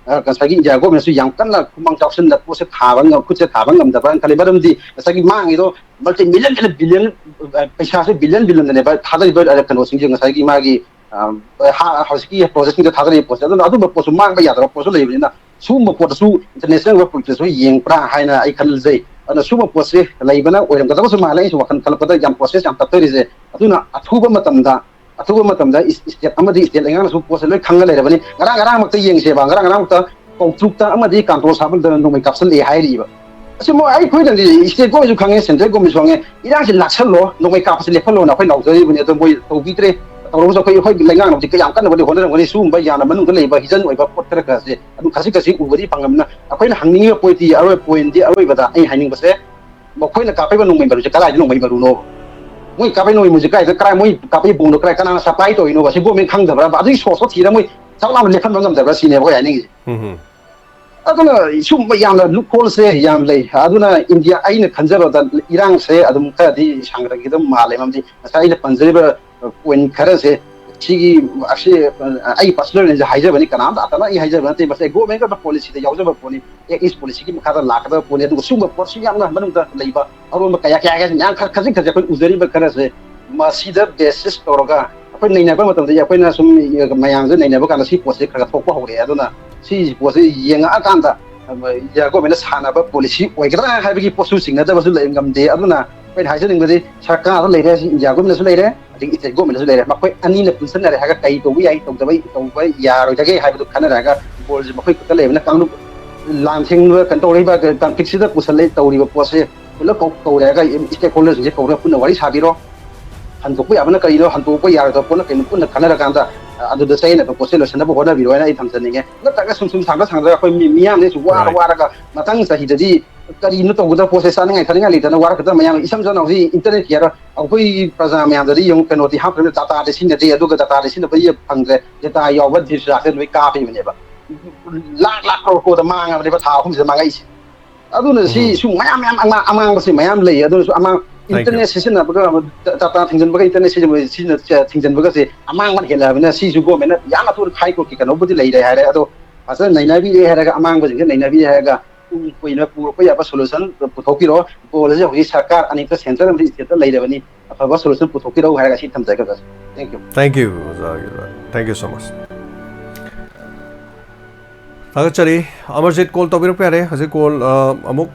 ꯉꯁꯥꯏꯒꯤ ꯏꯟꯗꯤꯌꯥ ꯒꯣꯔꯃꯦꯟꯁꯨ ꯌꯥꯝ ꯀꯟꯅ ꯈꯨꯃꯥꯡ ꯆꯥꯎꯁꯤꯟꯅ ꯄꯣꯠꯁꯦ ꯊꯥꯕ ꯈꯨꯠꯁꯦ ꯊꯥꯕ ꯉꯝꯗꯕ꯭ꯔꯥꯅ ꯈꯜꯂꯤ꯫ ꯃꯔꯝꯗꯤ ꯉꯁꯥꯏꯒꯤ ꯃꯥꯡꯉꯤꯗꯣ ꯃꯜꯇꯤ ꯃꯤꯂꯤꯌꯟ ꯕꯤꯂꯤꯌꯟ ꯄꯩꯁꯥꯁꯦ ꯕꯤꯂꯤꯌꯟ ꯕꯤꯂꯤꯌꯟꯗꯅꯦꯕ ꯊꯥꯗꯔꯤꯕ ꯀꯩꯅꯣꯁꯤꯡꯁꯦ ꯉꯁꯥꯏꯒꯤ ꯃꯥꯒꯤ ꯍꯧꯖꯤꯛꯀꯤ ꯄ꯭ꯔꯣꯖꯦꯛꯁꯤꯡꯗ ꯊꯥꯗꯔꯤꯕ ꯄꯣꯠꯁꯦ꯫ ꯑꯗꯨꯅ ꯑꯗꯨꯝꯕ ꯄꯣꯠꯁꯨ ꯃꯥꯡꯕ ꯌꯥꯗꯕ ꯄꯣꯠꯁꯨ ꯂꯩꯕꯅꯤꯅ ꯁꯤꯒꯨꯝꯕ ꯄꯣꯠꯇꯁꯨ ꯏꯟꯇꯔꯅꯦꯁꯅꯦꯜ ꯑꯣꯏꯕ ꯄꯣꯂꯤꯇꯤꯛꯁꯁꯨ ꯌꯦꯡꯕ꯭ꯔꯥ ꯍꯥꯏꯅ ꯑꯩ ꯈꯜꯖꯩ꯫ ꯑꯗꯨꯅ ꯁꯤꯒꯨꯝꯕ ꯄꯣꯠꯁꯦ ꯂꯩꯕꯅ ꯑꯣꯏꯔꯝꯒꯗꯕꯁꯨ ꯃꯥꯜꯂꯦ꯫ ꯑꯩꯁꯨ ꯋꯥꯈꯜ ꯈꯜꯂꯛꯄꯗ ꯌꯥꯝ ꯄ꯭ꯔꯣꯁꯦꯁ ꯌꯥꯝ ꯇꯞꯊꯔꯤꯁꯦ꯫ ꯑꯗꯨꯅ ꯑꯊꯨꯕ ꯃꯇꯝꯗ ꯑꯊꯨꯕ ꯃꯇꯝꯗ ꯏꯁꯇꯦꯠ ꯑꯃꯗꯤ ꯏꯁꯇꯦꯠ ꯂꯩꯉꯥꯛꯅꯁꯨ ꯄꯣꯠꯁꯦ ꯂꯣꯏ ꯈꯪꯉ ꯂꯩꯔꯕꯅꯤ꯫ ꯉꯔꯥꯡ ꯉꯔꯥꯡꯃꯛꯇ ꯌꯦꯡꯁꯦꯕ, ꯉꯔꯥꯡ ꯉꯔꯥꯡꯃꯛꯇ ꯀꯧꯇ꯭ꯔꯨꯛꯇ ꯑꯃꯗꯤ ꯀꯥꯟꯇꯣ ꯁꯥꯕꯗ ꯅꯣꯡꯃꯩ ꯀꯥꯞꯁꯤꯜꯂꯛꯑꯦ ꯍꯥꯏꯔꯤꯕ꯫ ꯑꯁꯤ ꯃꯣꯏ ꯑꯩꯈꯣꯏꯅꯗꯤ ꯏꯁꯇꯦꯠ ꯒꯣꯔꯃꯦꯟꯁꯨ ꯈꯪꯉꯦ, ꯁꯦꯟꯇ꯭ꯔꯦꯜ ꯒꯣꯔꯃꯦꯟꯁꯨ ꯈꯪꯉꯦ, ꯏꯔꯥꯡꯁꯤ ꯂꯥꯛꯁꯜꯂꯣ, ꯅꯣꯡꯃꯩ ꯀꯥꯞꯄꯁꯤ ꯂꯦꯞꯍꯜꯂꯣꯅ ꯑꯩꯈꯣꯏ ꯂꯥꯎꯖꯔꯤꯕꯅꯤ꯫ ꯑꯗꯣ ꯃꯣꯏ ꯇꯧꯕꯤꯗ꯭ꯔꯦ꯫ ꯇꯧꯔꯒꯁꯨ ꯑꯩꯈꯣꯏ ꯑꯩꯈꯣꯏ ꯂꯩꯉꯥꯛꯅꯕꯗꯤ ꯀꯌꯥꯝ ꯀꯟꯅꯕꯨꯗꯤ ꯍꯣꯠꯅꯔꯝꯒꯅꯤ꯫ ꯁꯤꯒꯨꯝꯕ ꯌꯥꯝꯅ ꯃꯅꯨꯡꯗ ꯂꯩꯕ ꯍꯤꯖꯟ ꯑꯣꯏꯕ ꯄꯣꯠ ꯈꯔ ꯈꯔꯁꯦ ꯑꯗꯨꯝ ꯈꯖꯤꯛ ꯈꯖꯤꯛ ꯎꯕꯗꯤ ꯐꯪꯉꯝꯅ ꯑꯩꯈꯣꯏꯅ ꯍꯪꯅꯤꯡꯉꯤꯕ ꯄꯣꯏꯟꯇꯤ ꯑꯔꯣꯏꯕ ꯄꯣꯏꯟꯇꯤ ꯑꯔꯣꯏꯕꯗ ꯑꯩ ꯍꯥꯏꯅꯤꯡꯕꯁꯦ ꯃꯈꯣꯏꯅ ꯀꯥꯞꯄꯤꯕ ꯅꯣꯡꯃꯩ ꯃꯔꯨꯁꯦ ꯀꯗꯥꯏꯗ ꯅꯣꯡꯃꯩ ꯃꯔꯨꯅꯣ? ꯃꯣꯏ ꯀꯥꯞꯄꯩ ꯅꯣꯡꯃꯩ ꯃꯔꯨꯁꯦ ꯀꯥꯏꯗ ꯀꯔꯥꯏ ꯃꯣꯏ ꯀꯥꯞꯄꯩ ꯕꯣꯝꯗꯣ ꯀꯔꯥꯏ ꯀꯅꯥꯅ ꯁꯄ꯭ꯂꯥꯏ ꯇꯧꯔꯤꯅꯣꯕ? ꯁꯤ ꯒꯣꯔꯃꯦꯟ ꯈꯪꯗꯕ꯭ꯔꯥ? ꯑꯗꯨꯒꯤ ꯁꯣꯔꯁꯇꯣ ꯊꯤꯔ ꯃꯣꯏ ꯆꯥꯛ ꯂꯥꯎꯅ ꯂꯦꯞꯍꯟꯕ ꯉꯝꯗꯕ꯭ꯔꯥ ꯁꯤꯅꯦꯕ ꯑꯩꯈꯣꯏ ꯍꯥꯏꯅꯤꯡꯉꯤꯁꯦ꯫ ꯎꯝ ꯑꯗꯨꯅ ꯁꯨꯝꯕ ꯌꯥꯝꯅ ꯂꯨꯞ ꯍꯣꯜꯁꯦ ꯌꯥꯝ ꯂꯩ꯫ ꯑꯗꯨꯅ ꯏꯟꯗꯤꯌꯥ ꯑꯩꯅ ꯈꯟꯖꯕꯗ ꯏꯔꯥꯡꯁꯦ ꯑꯗꯨꯝ ꯈꯔꯗꯤ ꯁꯥꯡꯒꯠꯂꯛꯈꯤꯗꯧ ꯃꯥꯜꯂꯦ꯫ ꯃꯔꯝꯗꯤ ꯉꯁꯥꯏ ꯑꯩꯅ ꯄꯟꯖꯔꯤꯕ ꯄꯣꯏꯟ ꯈꯔꯁꯦ ꯁꯤꯒꯤ ꯑꯁꯤ ꯑꯩ ꯄꯥꯔꯁꯅꯦꯜ ꯑꯣꯏꯅꯁꯨ ꯍꯥꯏꯖꯕꯅꯤ, ꯀꯅꯥꯝꯇ ꯑꯇꯅ ꯑꯩ ꯍꯥꯏꯖꯕ ꯅꯠꯇꯦ꯫ ꯃꯁꯤ ꯒꯣꯔꯃꯦꯟꯒꯤ ꯑꯣꯏꯕ ꯄꯣꯂꯤꯁꯤꯗ ꯌꯥꯎꯖꯕ ꯄꯣꯠꯅꯤ, ꯑꯦꯛ ꯏꯁ ꯄꯣꯂꯤꯁꯤꯒꯤ ꯃꯈꯥꯗ ꯂꯥꯛꯀꯗꯕ ꯄꯣꯠꯅꯤ꯫ ꯑꯗꯨꯒ ꯁꯤꯒꯨꯝꯕ ꯄꯣꯠꯁꯤ ꯌꯥꯝꯅ ꯃꯅꯨꯡꯗ ꯂꯩꯕ ꯑꯔꯣꯟꯕ ꯀꯌꯥ ꯀꯌꯥ ꯀꯌꯥ ꯃꯌꯥꯝ ꯈꯔ ꯈꯖꯤꯛ ꯈꯖꯤꯛ ꯑꯩꯈꯣꯏ ꯎꯖꯔꯤꯕ ꯈꯔꯁꯦ ꯃꯁꯤꯗ ꯕꯦꯁꯤꯁ ꯇꯧꯔꯒ ꯑꯩꯈꯣꯏ ꯅꯩꯅꯕ ꯃꯇꯝꯗ ꯑꯩꯈꯣꯏꯅ ꯁꯨꯝ ꯃꯌꯥꯝꯁꯦ ꯅꯩꯅꯕ ꯀꯥꯟꯗ ꯁꯤ ꯄꯣꯠꯁꯦ ꯈꯔ ꯈꯔ ꯊꯣꯛꯄ ꯍꯧꯔꯛꯑꯦ꯫ ꯑꯗꯨꯅ ꯁꯤ ꯄꯣꯠꯁꯦ ꯌꯦꯡꯉꯛꯑꯀꯥꯟꯗ ꯒꯣꯔꯃꯦꯟꯅ ꯁꯥꯟꯅꯕ ꯄꯣꯂꯤꯁꯤ ꯑꯣꯏꯒꯗ꯭ꯔꯥ ꯍꯥꯏꯕꯒꯤ ꯄꯣꯠꯁꯨ ꯆꯤꯡꯅꯗꯕꯁꯨ ꯂꯩ ꯉꯝꯗꯦ꯫ ꯑꯗꯨꯅ ꯑꯩꯈꯣꯏꯅ ꯍꯥꯏꯖꯅꯤꯡꯕꯗꯤ ꯁꯔꯀꯥꯔꯗ ꯂꯩꯔꯦ, ꯏꯟꯗꯤꯌꯥ ꯒꯣꯔꯃꯦꯟꯗꯁꯨ ꯂꯩꯔꯦ, ꯑꯗꯒꯤ ꯏꯁꯇꯦꯠ ꯒꯣꯔꯃꯦꯟꯗꯁꯨ ꯂꯩꯔꯦ, ꯃꯈꯣꯏ ꯑꯅꯤꯅ ꯄꯨꯟꯁꯤꯟꯅꯔꯦ ꯍꯥꯏꯔꯒ ꯀꯔꯤ ꯇꯧꯕ ꯌꯥꯏ, ꯇꯧꯗꯕ ꯇꯧꯕ ꯌꯥꯔꯣꯏꯗꯒꯦ ꯍꯥꯏꯕꯗꯨ ꯈꯟꯅꯔꯒ ꯕꯣꯜꯁꯦ ꯃꯈꯣꯏ ꯈꯨꯠꯇ ꯂꯩꯕꯅ ꯀꯥꯡꯂꯨꯞ ꯂꯥꯟ ꯊꯦꯡꯅꯕ ꯀꯩꯅꯣ ꯇꯧꯔꯛꯏꯕ ꯀꯟꯐ꯭ꯂꯤꯛꯁꯤꯗ ꯄꯨꯁꯜꯂꯛꯏ ꯇꯧꯔꯤꯕ ꯄꯣꯠꯁꯦ ꯄꯨꯂꯞ ꯀꯧ- ꯀꯧꯔꯦ ꯍꯥꯏꯔꯒ ꯏꯁꯇꯦꯛ ꯍꯣꯜꯗꯔꯁꯤꯡꯁꯦ ꯀꯧꯔꯒ ꯄꯨꯟꯅ ꯋꯥꯔꯤ ꯁꯥꯕꯤꯔꯣ꯫ ꯍꯟꯗꯣꯛꯄ ꯌꯥꯕꯅ ꯀꯔꯤꯅꯣ, ꯍꯟꯗꯣꯛꯄ ꯌꯥꯔꯣꯏꯗꯕ ꯄꯣꯠꯅ ꯀꯩꯅꯣ ꯄꯨꯟꯅ ꯈꯟꯅꯔꯀꯥꯟꯗ ꯑ, ꯑꯗꯨꯗ ꯆꯌꯦꯠꯅꯕ ꯄꯣꯠꯁꯦ ꯂꯣꯏꯁꯤꯟꯅꯕ ꯍꯣꯠꯅꯕꯤꯔꯣ ꯍꯥꯏꯅ ꯑꯩ ꯊꯝꯖꯅꯤꯡꯉꯦ꯫ ꯅꯠꯇ꯭ꯔꯒ ꯁꯨꯝ ꯁꯨꯝ ꯁꯥꯡꯗ ꯁꯥꯡꯗ ꯑꯩꯈꯣꯏ ꯃꯤ- ꯃꯤꯌꯥꯝꯅꯁꯨ ꯋꯥꯔ Right. ꯋꯥꯔꯒ ꯃꯊꯪ ꯆꯍꯤꯗꯗꯤ ꯀꯔꯤꯅꯣ ꯇꯧꯒꯗꯕ ꯄꯣꯠꯁꯦ ꯆꯥꯅꯤꯡꯉꯥꯏ ꯊꯛꯅꯤꯡꯉꯥꯏ ꯂꯩꯇꯅ ꯋꯥꯔꯛꯀꯗꯕ ꯃꯌꯥꯝ, ꯏꯁꯝ ꯁꯝꯅ ꯍꯧꯖꯤꯛ ꯏꯟꯇꯔꯅꯦꯠꯀꯤ ꯍꯥꯏꯔꯣ, ꯑꯩꯈꯣꯏ ꯄ꯭ꯔꯖꯥ ꯃꯌꯥꯝꯗꯗꯤ ꯌꯦꯡꯉꯨ, ꯀꯩꯅꯣꯗꯤ ꯍꯥꯞꯈ꯭ꯔꯕꯅꯤꯅ, ꯗꯥꯇꯥꯗꯤ ꯁꯤꯖꯤꯟꯅꯗꯦ, ꯑꯗꯨꯒ ꯗꯥꯇꯥꯗꯤ ꯁꯤꯖꯤꯟꯅꯕ ꯐꯪꯗ꯭ꯔꯦ, ꯗꯥꯇꯥ ꯌꯥꯎꯕ ꯗꯤꯁ ꯂꯥꯛꯁꯦ ꯂꯣꯏ ꯀꯥꯞꯄꯤꯕꯅꯦꯕ꯫ ꯂꯥꯛ ꯂꯥꯛ ꯀ꯭ꯔꯣꯔ ꯀ꯭ꯔꯣꯔꯗ ꯃꯥꯡꯉꯕꯅꯦꯕ ꯊꯥ ꯑꯍꯨꯝꯁꯤꯗ ꯃꯥꯡꯉꯛꯏꯁꯦ꯫ ꯑꯗꯨꯅ ꯁꯤ ꯎꯝ꯫ ꯁꯨꯝ ꯃꯌꯥꯝ ꯃꯌꯥꯝ ꯑꯃꯥꯡ-, ꯑꯃꯥꯡꯕꯁꯦ ꯃꯌꯥꯝ ꯂꯩ꯫ ꯑꯗꯨꯅꯁꯨ ꯑꯃꯥꯡ-, Thank you. ꯏꯟꯇꯔꯅꯦꯠ ꯁꯤꯖꯤꯟꯅꯕꯒ, ꯗꯥꯇꯥ ꯊꯤꯡꯖꯤꯟꯕꯒ ꯏꯟꯇꯔꯅꯦꯠ ꯁꯤꯖꯤꯟꯅꯕ-, ꯁꯤꯖꯤꯟꯅ-, ꯊꯤꯡꯖꯤꯟꯕꯒꯁꯦ ꯑꯃꯥꯡꯕꯅ ꯍꯦꯜꯂꯕꯅꯤꯅ, ꯁꯤꯁꯨ ꯒꯣꯔꯃꯦꯟꯅ ꯌꯥꯝꯅ ꯊꯨꯅ ꯍꯥꯏ ꯀꯣꯔꯠꯀꯤ ꯀꯩꯅꯣꯕꯨꯗꯤ ꯂꯩꯔꯦ ꯍꯥꯏꯔꯦ, ꯑꯗꯣ ꯐꯖꯅ ꯅꯩꯅꯕꯤꯔꯦ ꯍꯥꯏꯔꯒ, ꯑꯃꯥꯡꯕꯁꯤꯡꯁꯦ ꯅꯩꯅꯕꯤꯔꯦ ꯍꯥꯏꯔꯒ, ꯇꯨꯡ ꯀꯣꯏꯅ ꯄꯨꯔꯛꯄ ꯌꯥꯕ ꯁꯣꯂꯨꯁꯟ ꯄꯨꯊꯣꯛꯄꯤꯔꯛꯑꯣ꯫ ꯀꯣꯜ ꯑꯁꯤ ꯍꯧꯖꯤꯛ ꯁꯔꯀꯥꯔ ꯑꯅꯤꯃꯛꯇ, ꯁꯦꯟꯇ꯭ꯔ ꯑꯃꯗꯤ ꯁ꯭ꯇꯦꯠꯇ ꯂꯩꯔꯕꯅꯤ, ꯑꯐꯕ ꯁꯣꯂꯨꯁꯟ ꯄꯨꯊꯣꯛꯄꯤꯔꯛꯎ ꯍꯥꯏꯔꯒ ꯁꯤ ꯊꯝꯖꯒꯗ꯭ꯔꯥ? Thank you꯫ Thank you, ꯑꯣꯖꯥ ꯒꯤꯜꯕꯔꯠ꯫ Thank you so much꯫ ꯊꯥꯒꯠꯆꯔꯤ꯫ ꯑꯃꯔꯖꯤꯠ, ꯀꯣꯜ ꯇꯧꯕꯤꯔꯛꯄ ꯌꯥꯔꯦ꯫ ꯍꯧꯖꯤꯛ ꯀꯣꯜ, ꯑ, ꯑꯃꯨꯛ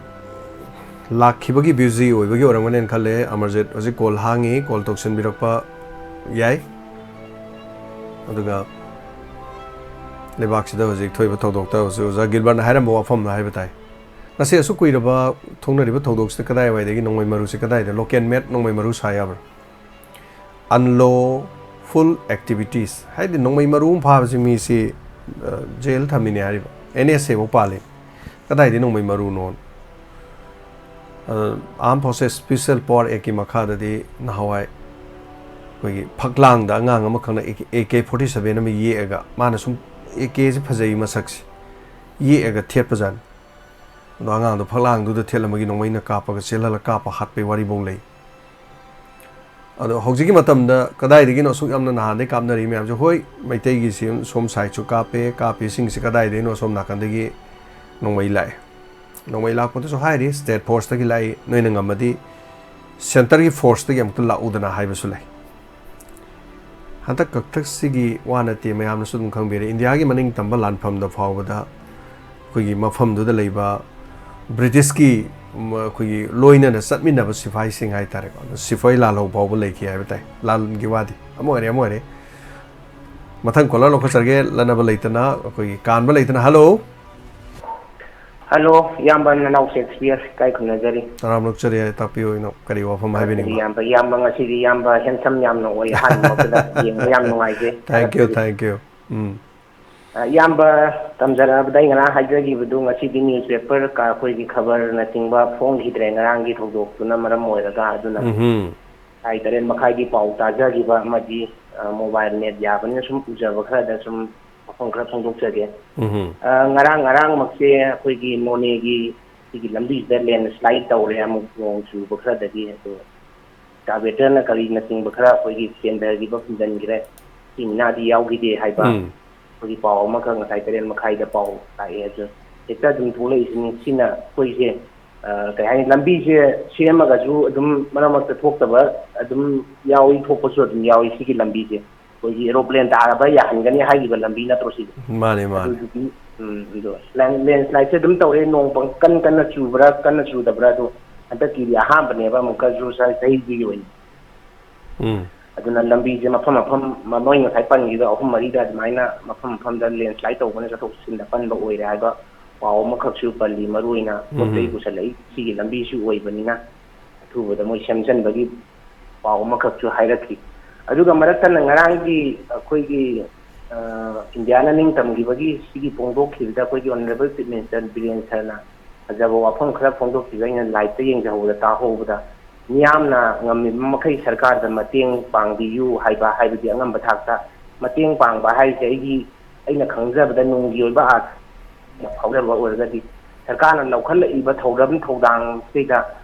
ꯂꯥꯛꯈꯤꯕꯒꯤ ꯕ꯭ꯌꯨꯖꯤ ꯑꯣꯏꯕꯒꯤ ꯑꯣꯏꯔꯝꯒꯅꯦꯅ ꯈꯜꯂꯦ꯫ ꯑꯃꯔꯖꯤꯠ, ꯍꯧꯖꯤꯛ ꯀꯣꯜ ꯍꯥꯡꯉꯤ, ꯀꯣꯜ ꯇꯧꯁꯤꯟꯕꯤꯔꯛꯄ ꯌꯥꯏ꯫ ꯑꯗꯨꯒ ꯂꯩꯕꯥꯛꯁꯤꯗ ꯍꯧꯖꯤꯛ ꯊꯣꯛꯏꯕ ꯊꯧꯗꯣꯛꯇ ꯍꯧꯖꯤꯛ ꯑꯣꯖꯥ ꯒꯤꯜꯕꯔꯠꯅ ꯍꯥꯏꯔꯝꯕ ꯋꯥꯐꯝꯗ ꯍꯥꯏꯕ ꯇꯥꯏ꯫ ꯉꯁꯤ ꯑꯁꯨꯛ ꯀꯨꯏꯔꯕ ꯊꯣꯛꯅꯔꯤꯕ ꯊꯧꯗꯣꯛꯁꯤꯗ ꯀꯗꯥꯏꯋꯥꯏꯗꯒꯤ ꯅꯣꯡꯃꯩ ꯃꯔꯨꯁꯤ ꯀꯗꯥꯏꯗ local made ꯅꯣꯡꯃꯩ ꯃꯔꯨ ꯁꯥ ꯌꯥꯕ꯭ꯔꯥ? Unlawful activities ꯍꯥꯏꯗꯤ ꯅꯣꯡꯃꯩ ꯃꯔꯨ ꯑꯃ ꯐꯥꯕꯁꯤ ꯃꯤꯁꯤ, ꯑ, ꯖꯦꯜ ꯊꯝꯃꯤꯅꯦ ꯍꯥꯏꯔꯤꯕ꯫ ꯑꯦꯟ ꯑꯦꯁ ꯑꯦ ꯐꯥꯎ ꯄꯥꯜꯂꯤ꯫ ꯀꯗꯥꯏꯗꯒꯤ ꯅꯣꯡꯃꯩ ꯃꯔꯨꯅꯣ? ꯑ, Armed Forces Special Power Act ꯀꯤ ꯃꯈꯥꯗꯗꯤ ꯅꯍꯥꯟꯋꯥꯏ ꯑꯩꯈꯣꯏꯒꯤ ꯐꯛꯂꯥꯡꯗ ꯑꯉꯥꯡ ꯑꯃꯈꯛꯅ ꯑꯦ ꯀꯦ forty seven ꯑꯃ ꯌꯦꯛꯑꯒ, ꯃꯥꯅ ꯁꯨꯝ ꯑꯦ ꯀꯦꯁꯤ ꯐꯖꯩ ꯃꯁꯛꯁꯤ, ꯌꯦꯛꯑꯒ ꯊꯦꯠꯄꯖꯥꯠꯅꯤ꯫ ꯑꯗꯣ ꯑꯉꯥꯡꯗꯣ ꯐꯛꯂꯥꯡꯗꯨꯗ ꯊꯦꯠꯂꯝꯕꯒꯤ ꯅꯣꯡꯃꯩꯅ ꯀꯥꯞꯄꯒ ꯆꯦꯜꯍꯜꯂ ꯀꯥꯞꯄ ꯍꯥꯠꯄꯩ ꯋꯥꯔꯤꯐꯧ ꯂꯩ꯫ ꯑꯗꯣ ꯍꯧꯖꯤꯛꯀꯤ ꯃꯇꯝꯗ ꯀꯗꯥꯏꯗꯒꯤꯅꯣ ꯑꯁꯨꯛ ꯌꯥꯝꯅ ꯅꯍꯥꯟꯗꯩ ꯀꯥꯞꯅꯔꯤ ꯃꯌꯥꯝꯁꯦ? ꯍꯣꯏ, ꯃꯩꯇꯩꯒꯤꯁꯤ ꯁꯣꯝ ꯁꯥꯏꯠꯁꯨ ꯀꯥꯞꯄꯦ, ꯀꯥꯞꯄꯤꯁꯤꯡꯁꯤ ꯀꯗꯥꯏꯗꯒꯤꯅꯣ ꯑꯁꯣꯝ ꯅꯥꯀꯟꯗꯒꯤ ꯅꯣꯡꯃꯩ ꯂꯥꯛꯑꯦ꯫ ꯅꯣꯡꯃꯩ ꯂꯥꯛꯄꯗꯨꯁꯨ ꯍꯥꯏꯔꯤ, state force ꯇꯒꯤ ꯂꯥꯛꯏ, ꯅꯣꯏꯅ ꯉꯝꯃꯗꯤ centre ꯒꯤ force ꯇꯒꯤ ꯑꯃꯨꯛꯇ ꯂꯥꯛꯎꯗꯅ ꯍꯥꯏꯕꯁꯨ ꯂꯩ꯫ ꯍꯟꯗꯛ ꯈꯛꯇꯁꯤꯒꯤ ꯋꯥ ꯅꯠꯇꯦ, ꯃꯌꯥꯝꯅꯁꯨ ꯑꯗꯨꯝ ꯈꯪꯕꯤꯔꯦ, ꯏꯟꯗꯤꯌꯥꯒꯤ ꯃꯅꯤꯡ ꯇꯝꯕ ꯂꯥꯟꯐꯝꯗ ꯐꯥꯎꯕꯗ ꯑꯩꯈꯣꯏꯒꯤ ꯃꯐꯝꯗꯨꯗ ꯂꯩꯕ ꯕ꯭ꯔꯤꯇꯤꯁꯀꯤ, ꯎꯝ, ꯑꯩꯈꯣꯏꯒꯤ ꯂꯣꯏꯅꯅ ꯆꯠꯃꯤꯟꯅꯕ ꯁꯤꯐꯥꯏꯁꯤꯡ ꯍꯥꯏꯇꯥꯔꯦꯀꯣ, ꯑꯗꯨ ꯁꯤꯐꯥꯏ ꯂꯥꯜꯍꯧ ꯐꯥꯎꯕ ꯂꯩꯈꯤ ꯍꯥꯏꯕ ꯇꯥꯏ꯫ ꯂꯥꯟꯒꯤ ꯋꯥꯗꯤ ꯑꯃ ꯑꯣꯏꯔꯦ, ꯑꯃ ꯑꯣꯏꯔꯦ꯫ ꯃꯊꯪ caller ꯂꯧꯈꯠꯆꯔꯒꯦ꯫ ꯂꯠꯅꯕ ꯂꯩꯇꯅ, ꯑꯩꯈꯣꯏꯒꯤ ꯀꯥꯟꯕ ꯂꯩꯇꯅ꯫ Hello꯫ Hello, ꯏꯌꯥꯝꯕ ꯅꯅꯥꯎ ꯁꯦꯛꯁꯄꯤꯌꯔ ꯏꯀꯥꯏ ꯈꯨꯝꯅꯖꯔꯤ꯫ ꯇꯔꯥꯝ ꯂꯣꯛꯆꯔꯤ, ꯇꯥꯛꯄꯤꯌꯨ, ꯏꯅꯥꯎ, ꯀꯔꯤ ꯋꯥꯐꯝ ꯍꯥꯏꯕꯤꯅꯤꯡꯕ? ꯏꯌꯥꯝꯕ, ꯏꯌꯥꯝꯕ ꯉꯁꯤꯗꯤ ꯏꯌꯥꯝꯕ handsome ꯌꯥꯝꯅ ꯑꯣꯏ, ꯑꯍꯥꯟꯕ ꯃꯛꯇꯗ ꯌꯦꯡꯕ ꯌꯥꯝ ꯅꯨꯡꯉꯥꯏꯖꯩ꯫ Thank you, ꯊꯥꯒꯠꯆꯔꯤ꯫ Thank you꯫ ꯎꯝ꯫ ꯑ, ꯏꯌꯥꯝꯕ ꯇꯝꯖꯔꯛꯑꯕꯗ ꯑꯩ ꯉꯔꯥꯡ ꯍꯥꯏꯖꯈꯤꯕꯗꯨ, ꯉꯁꯤꯗꯤ newspaper ꯀ-, ꯑꯩꯈꯣꯏꯒꯤ ꯈꯕꯔꯅꯆꯤꯡꯕ ꯐꯣꯡꯈꯤꯗ꯭ꯔꯦ ꯉꯔꯥꯡꯒꯤ ꯊꯧꯗꯣꯛꯇꯨꯅ ꯃꯔꯝ ꯑꯣꯏꯔꯒ꯫ ꯑꯗꯨꯅ ꯎꯝꯍꯨꯝ꯫ ꯄꯨꯡꯈꯥꯏ ꯇꯔꯦꯠ ꯃꯈꯥꯏꯒꯤ ꯄꯥꯎ ꯇꯥꯖꯈꯤꯕ ꯑꯃꯗꯤ, ꯑ, mobile net ꯌꯥꯕꯅꯤꯅ ꯁꯨꯝ ꯎꯖꯕ ꯈꯔꯗ ꯁꯨꯝ ꯋꯥꯐꯝ ꯈꯔ ꯐꯣꯡꯗꯣꯛꯆꯒꯦ꯫ ꯎꯝꯍꯨꯝ꯫ ꯑ, ꯉꯔꯥꯡ, ꯉꯔꯥꯡꯃꯛꯁꯦ ꯑꯩꯈꯣꯏꯒꯤ ꯅꯣꯅꯦꯒꯤ ꯁꯤꯒꯤ ꯂꯝꯕꯤꯁꯤꯗ landslide ꯇꯧꯔꯦ, ꯑꯃꯨꯛ ꯅꯣꯡ ꯆꯨꯕ ꯈꯔꯗꯒꯤ꯫ ꯑꯗꯣ excavators ꯅ ꯀꯔꯤꯅꯆꯤꯡꯕ ꯈꯔ ꯑꯩꯈꯣꯏꯒꯤ ꯆꯦꯟꯊꯈꯤꯕ, ꯐꯨꯝꯖꯤꯟꯈ꯭ꯔꯦ, ꯁꯤ ꯃꯤꯅꯥꯗꯤ ꯌꯥꯎꯈꯤꯗꯦ ꯍꯥꯏꯕ ꯎꯝ꯫ ꯑꯩꯈꯣꯏꯒꯤ ꯄꯥꯎ ꯑꯃꯈꯛ ꯉꯁꯥꯏ ꯇꯔꯦꯠ ꯃꯈꯥꯏꯗ ꯄꯥꯎ ꯂꯥꯛꯑꯦ꯫ ꯑꯗꯨ ꯍꯦꯛꯇ ꯑꯗꯨꯝ ꯊꯣꯛꯂꯛꯏꯁꯤꯅꯤ꯫ ꯁꯤꯅ ꯑꯩꯈꯣꯏꯁꯦ, ꯑ, ꯀꯩ ꯍꯥꯏꯅꯤ, ꯂꯝꯕꯤꯁꯦ ꯁꯦꯝꯃꯒꯁꯨ ꯑꯗꯨꯝ ꯃꯔꯛ ꯃꯔꯛꯇ ꯊꯣꯛꯇꯕ ꯑꯗꯨꯝ ꯌꯥꯎꯏ, ꯊꯣꯛꯄꯁꯨ ꯑꯗꯨꯝ ꯌꯥꯎꯏ꯫ ꯁꯤꯒꯤ ꯂꯝꯕꯤꯁꯦ ꯑꯩꯈꯣꯏꯒꯤ aeroplane ꯇꯥꯔꯕ ꯌꯥꯍꯟꯒꯅꯤ ꯍꯥꯏꯈꯤꯕ ꯂꯝꯕꯤ ꯅꯠꯇ꯭ꯔꯣ ꯁꯤꯁꯦ? ꯃꯥꯅꯦ, ꯃꯥꯅꯦ꯫ ꯑꯗꯨꯗꯨꯒꯤ, ꯎꯝ, ꯑꯗꯣ land-, landslide ꯁꯦ ꯑꯗꯨꯝ ꯇꯧꯔꯦ, ꯅꯣꯡ ꯄꯪ-, ꯀꯟ ꯀꯟꯅ ꯆꯨꯕ꯭ꯔꯥ, ꯀꯟꯅ ꯆꯨꯗꯕ꯭ꯔꯥ, ꯑꯗꯣ ꯍꯟꯗꯛꯀꯤꯗꯤ ꯑꯍꯥꯟꯕꯅꯦꯕ ꯑꯃꯨꯛꯀꯁꯨ ꯆꯍꯤꯗꯨꯒꯤ ꯑꯣꯏꯅ꯫ ꯎꯝ꯫ ꯑꯗꯨꯅ ꯂꯝꯕꯤꯁꯦ ꯃꯐꯝ ꯃꯐꯝ, ꯃ-, ꯅꯣꯏ ꯉꯁꯥꯏ ꯄꯟꯈꯤꯕ ꯑꯍꯨꯝ ꯃꯔꯤꯗ ꯑꯗꯨꯃꯥꯏꯅ ꯃꯐꯝ ꯃꯐꯝꯗ landslide ꯇꯧꯕꯅ ꯆꯠꯊꯣꯛ ꯆꯠꯁꯤꯟꯗ ꯑꯄꯟꯕ ꯑꯣꯏꯔꯦ ꯍꯥꯏꯕ ꯄꯥꯎ ꯑꯃꯈꯛꯁꯨ ꯄꯜꯂꯤ꯫ ꯃꯔꯨ ꯑꯣꯏꯅ ꯄꯣꯠ ꯆꯩ ꯎꯝ꯫ ꯄꯨꯁꯜꯂꯛꯏ ꯁꯤꯒꯤ ꯂꯝꯕꯤꯁꯨ ꯑꯣꯏꯕꯅꯤꯅ ꯑꯊꯨꯕꯗ ꯃꯣꯏ ꯁꯦꯝꯖꯤꯟꯕꯒꯤ ꯄꯥꯎ ꯑꯃꯈꯛꯁꯨ ꯍꯥꯏꯔꯛꯈꯤ꯫ ꯑꯗꯨꯒ ꯃꯔꯛ ꯊꯠꯅ ꯉꯔꯥꯡꯒꯤ ꯑꯩꯈꯣꯏꯒꯤ, ꯑ, ꯏꯟꯗꯤꯌꯥꯅ ꯅꯤꯡꯇꯝꯈꯤꯕꯒꯤ ꯁꯤꯒꯤ ꯐꯣꯡꯗꯣꯛꯈꯤꯕꯗ ꯑꯩꯈꯣꯏꯒꯤ honourable chief minister ꯕꯤꯔꯦꯟ ꯁꯔꯅ ꯐꯖꯕ ꯋꯥꯐꯝ ꯈꯔ ꯐꯣꯡꯗꯣꯛꯈꯤꯕ ꯑꯩꯅ live ꯇ ꯌꯦꯡꯖꯍꯧꯕꯗ, ꯇꯥꯍꯧꯕꯗ, ꯃꯤꯌꯥꯝꯅ ꯉꯝꯃꯤꯕ ꯃꯈꯩ ꯁꯔꯀꯥꯔꯗ ꯃꯇꯦꯡ ꯄꯥꯡꯕꯤꯌꯨ ꯍꯥꯏꯕ, ꯍꯥꯏꯕꯗꯤ ꯑꯉꯝꯕ ꯊꯥꯛꯇ ꯃꯇꯦꯡ ꯄꯥꯡꯕ ꯍꯥꯏꯁꯦ ꯑꯩꯒꯤ, ꯑꯩꯅ ꯈꯪꯖꯕꯗ ꯅꯨꯡꯒꯤ ꯑꯣꯏꯕ ꯑꯥꯔꯊ ꯐꯥꯎꯖꯕ ꯑꯣꯏꯔꯒꯗꯤ ꯁꯔꯀꯥꯔꯅ ꯂꯧꯈꯠꯂꯛꯏꯕ ꯊꯧꯔꯝ ꯊꯧꯗꯥꯡꯁꯤꯗ,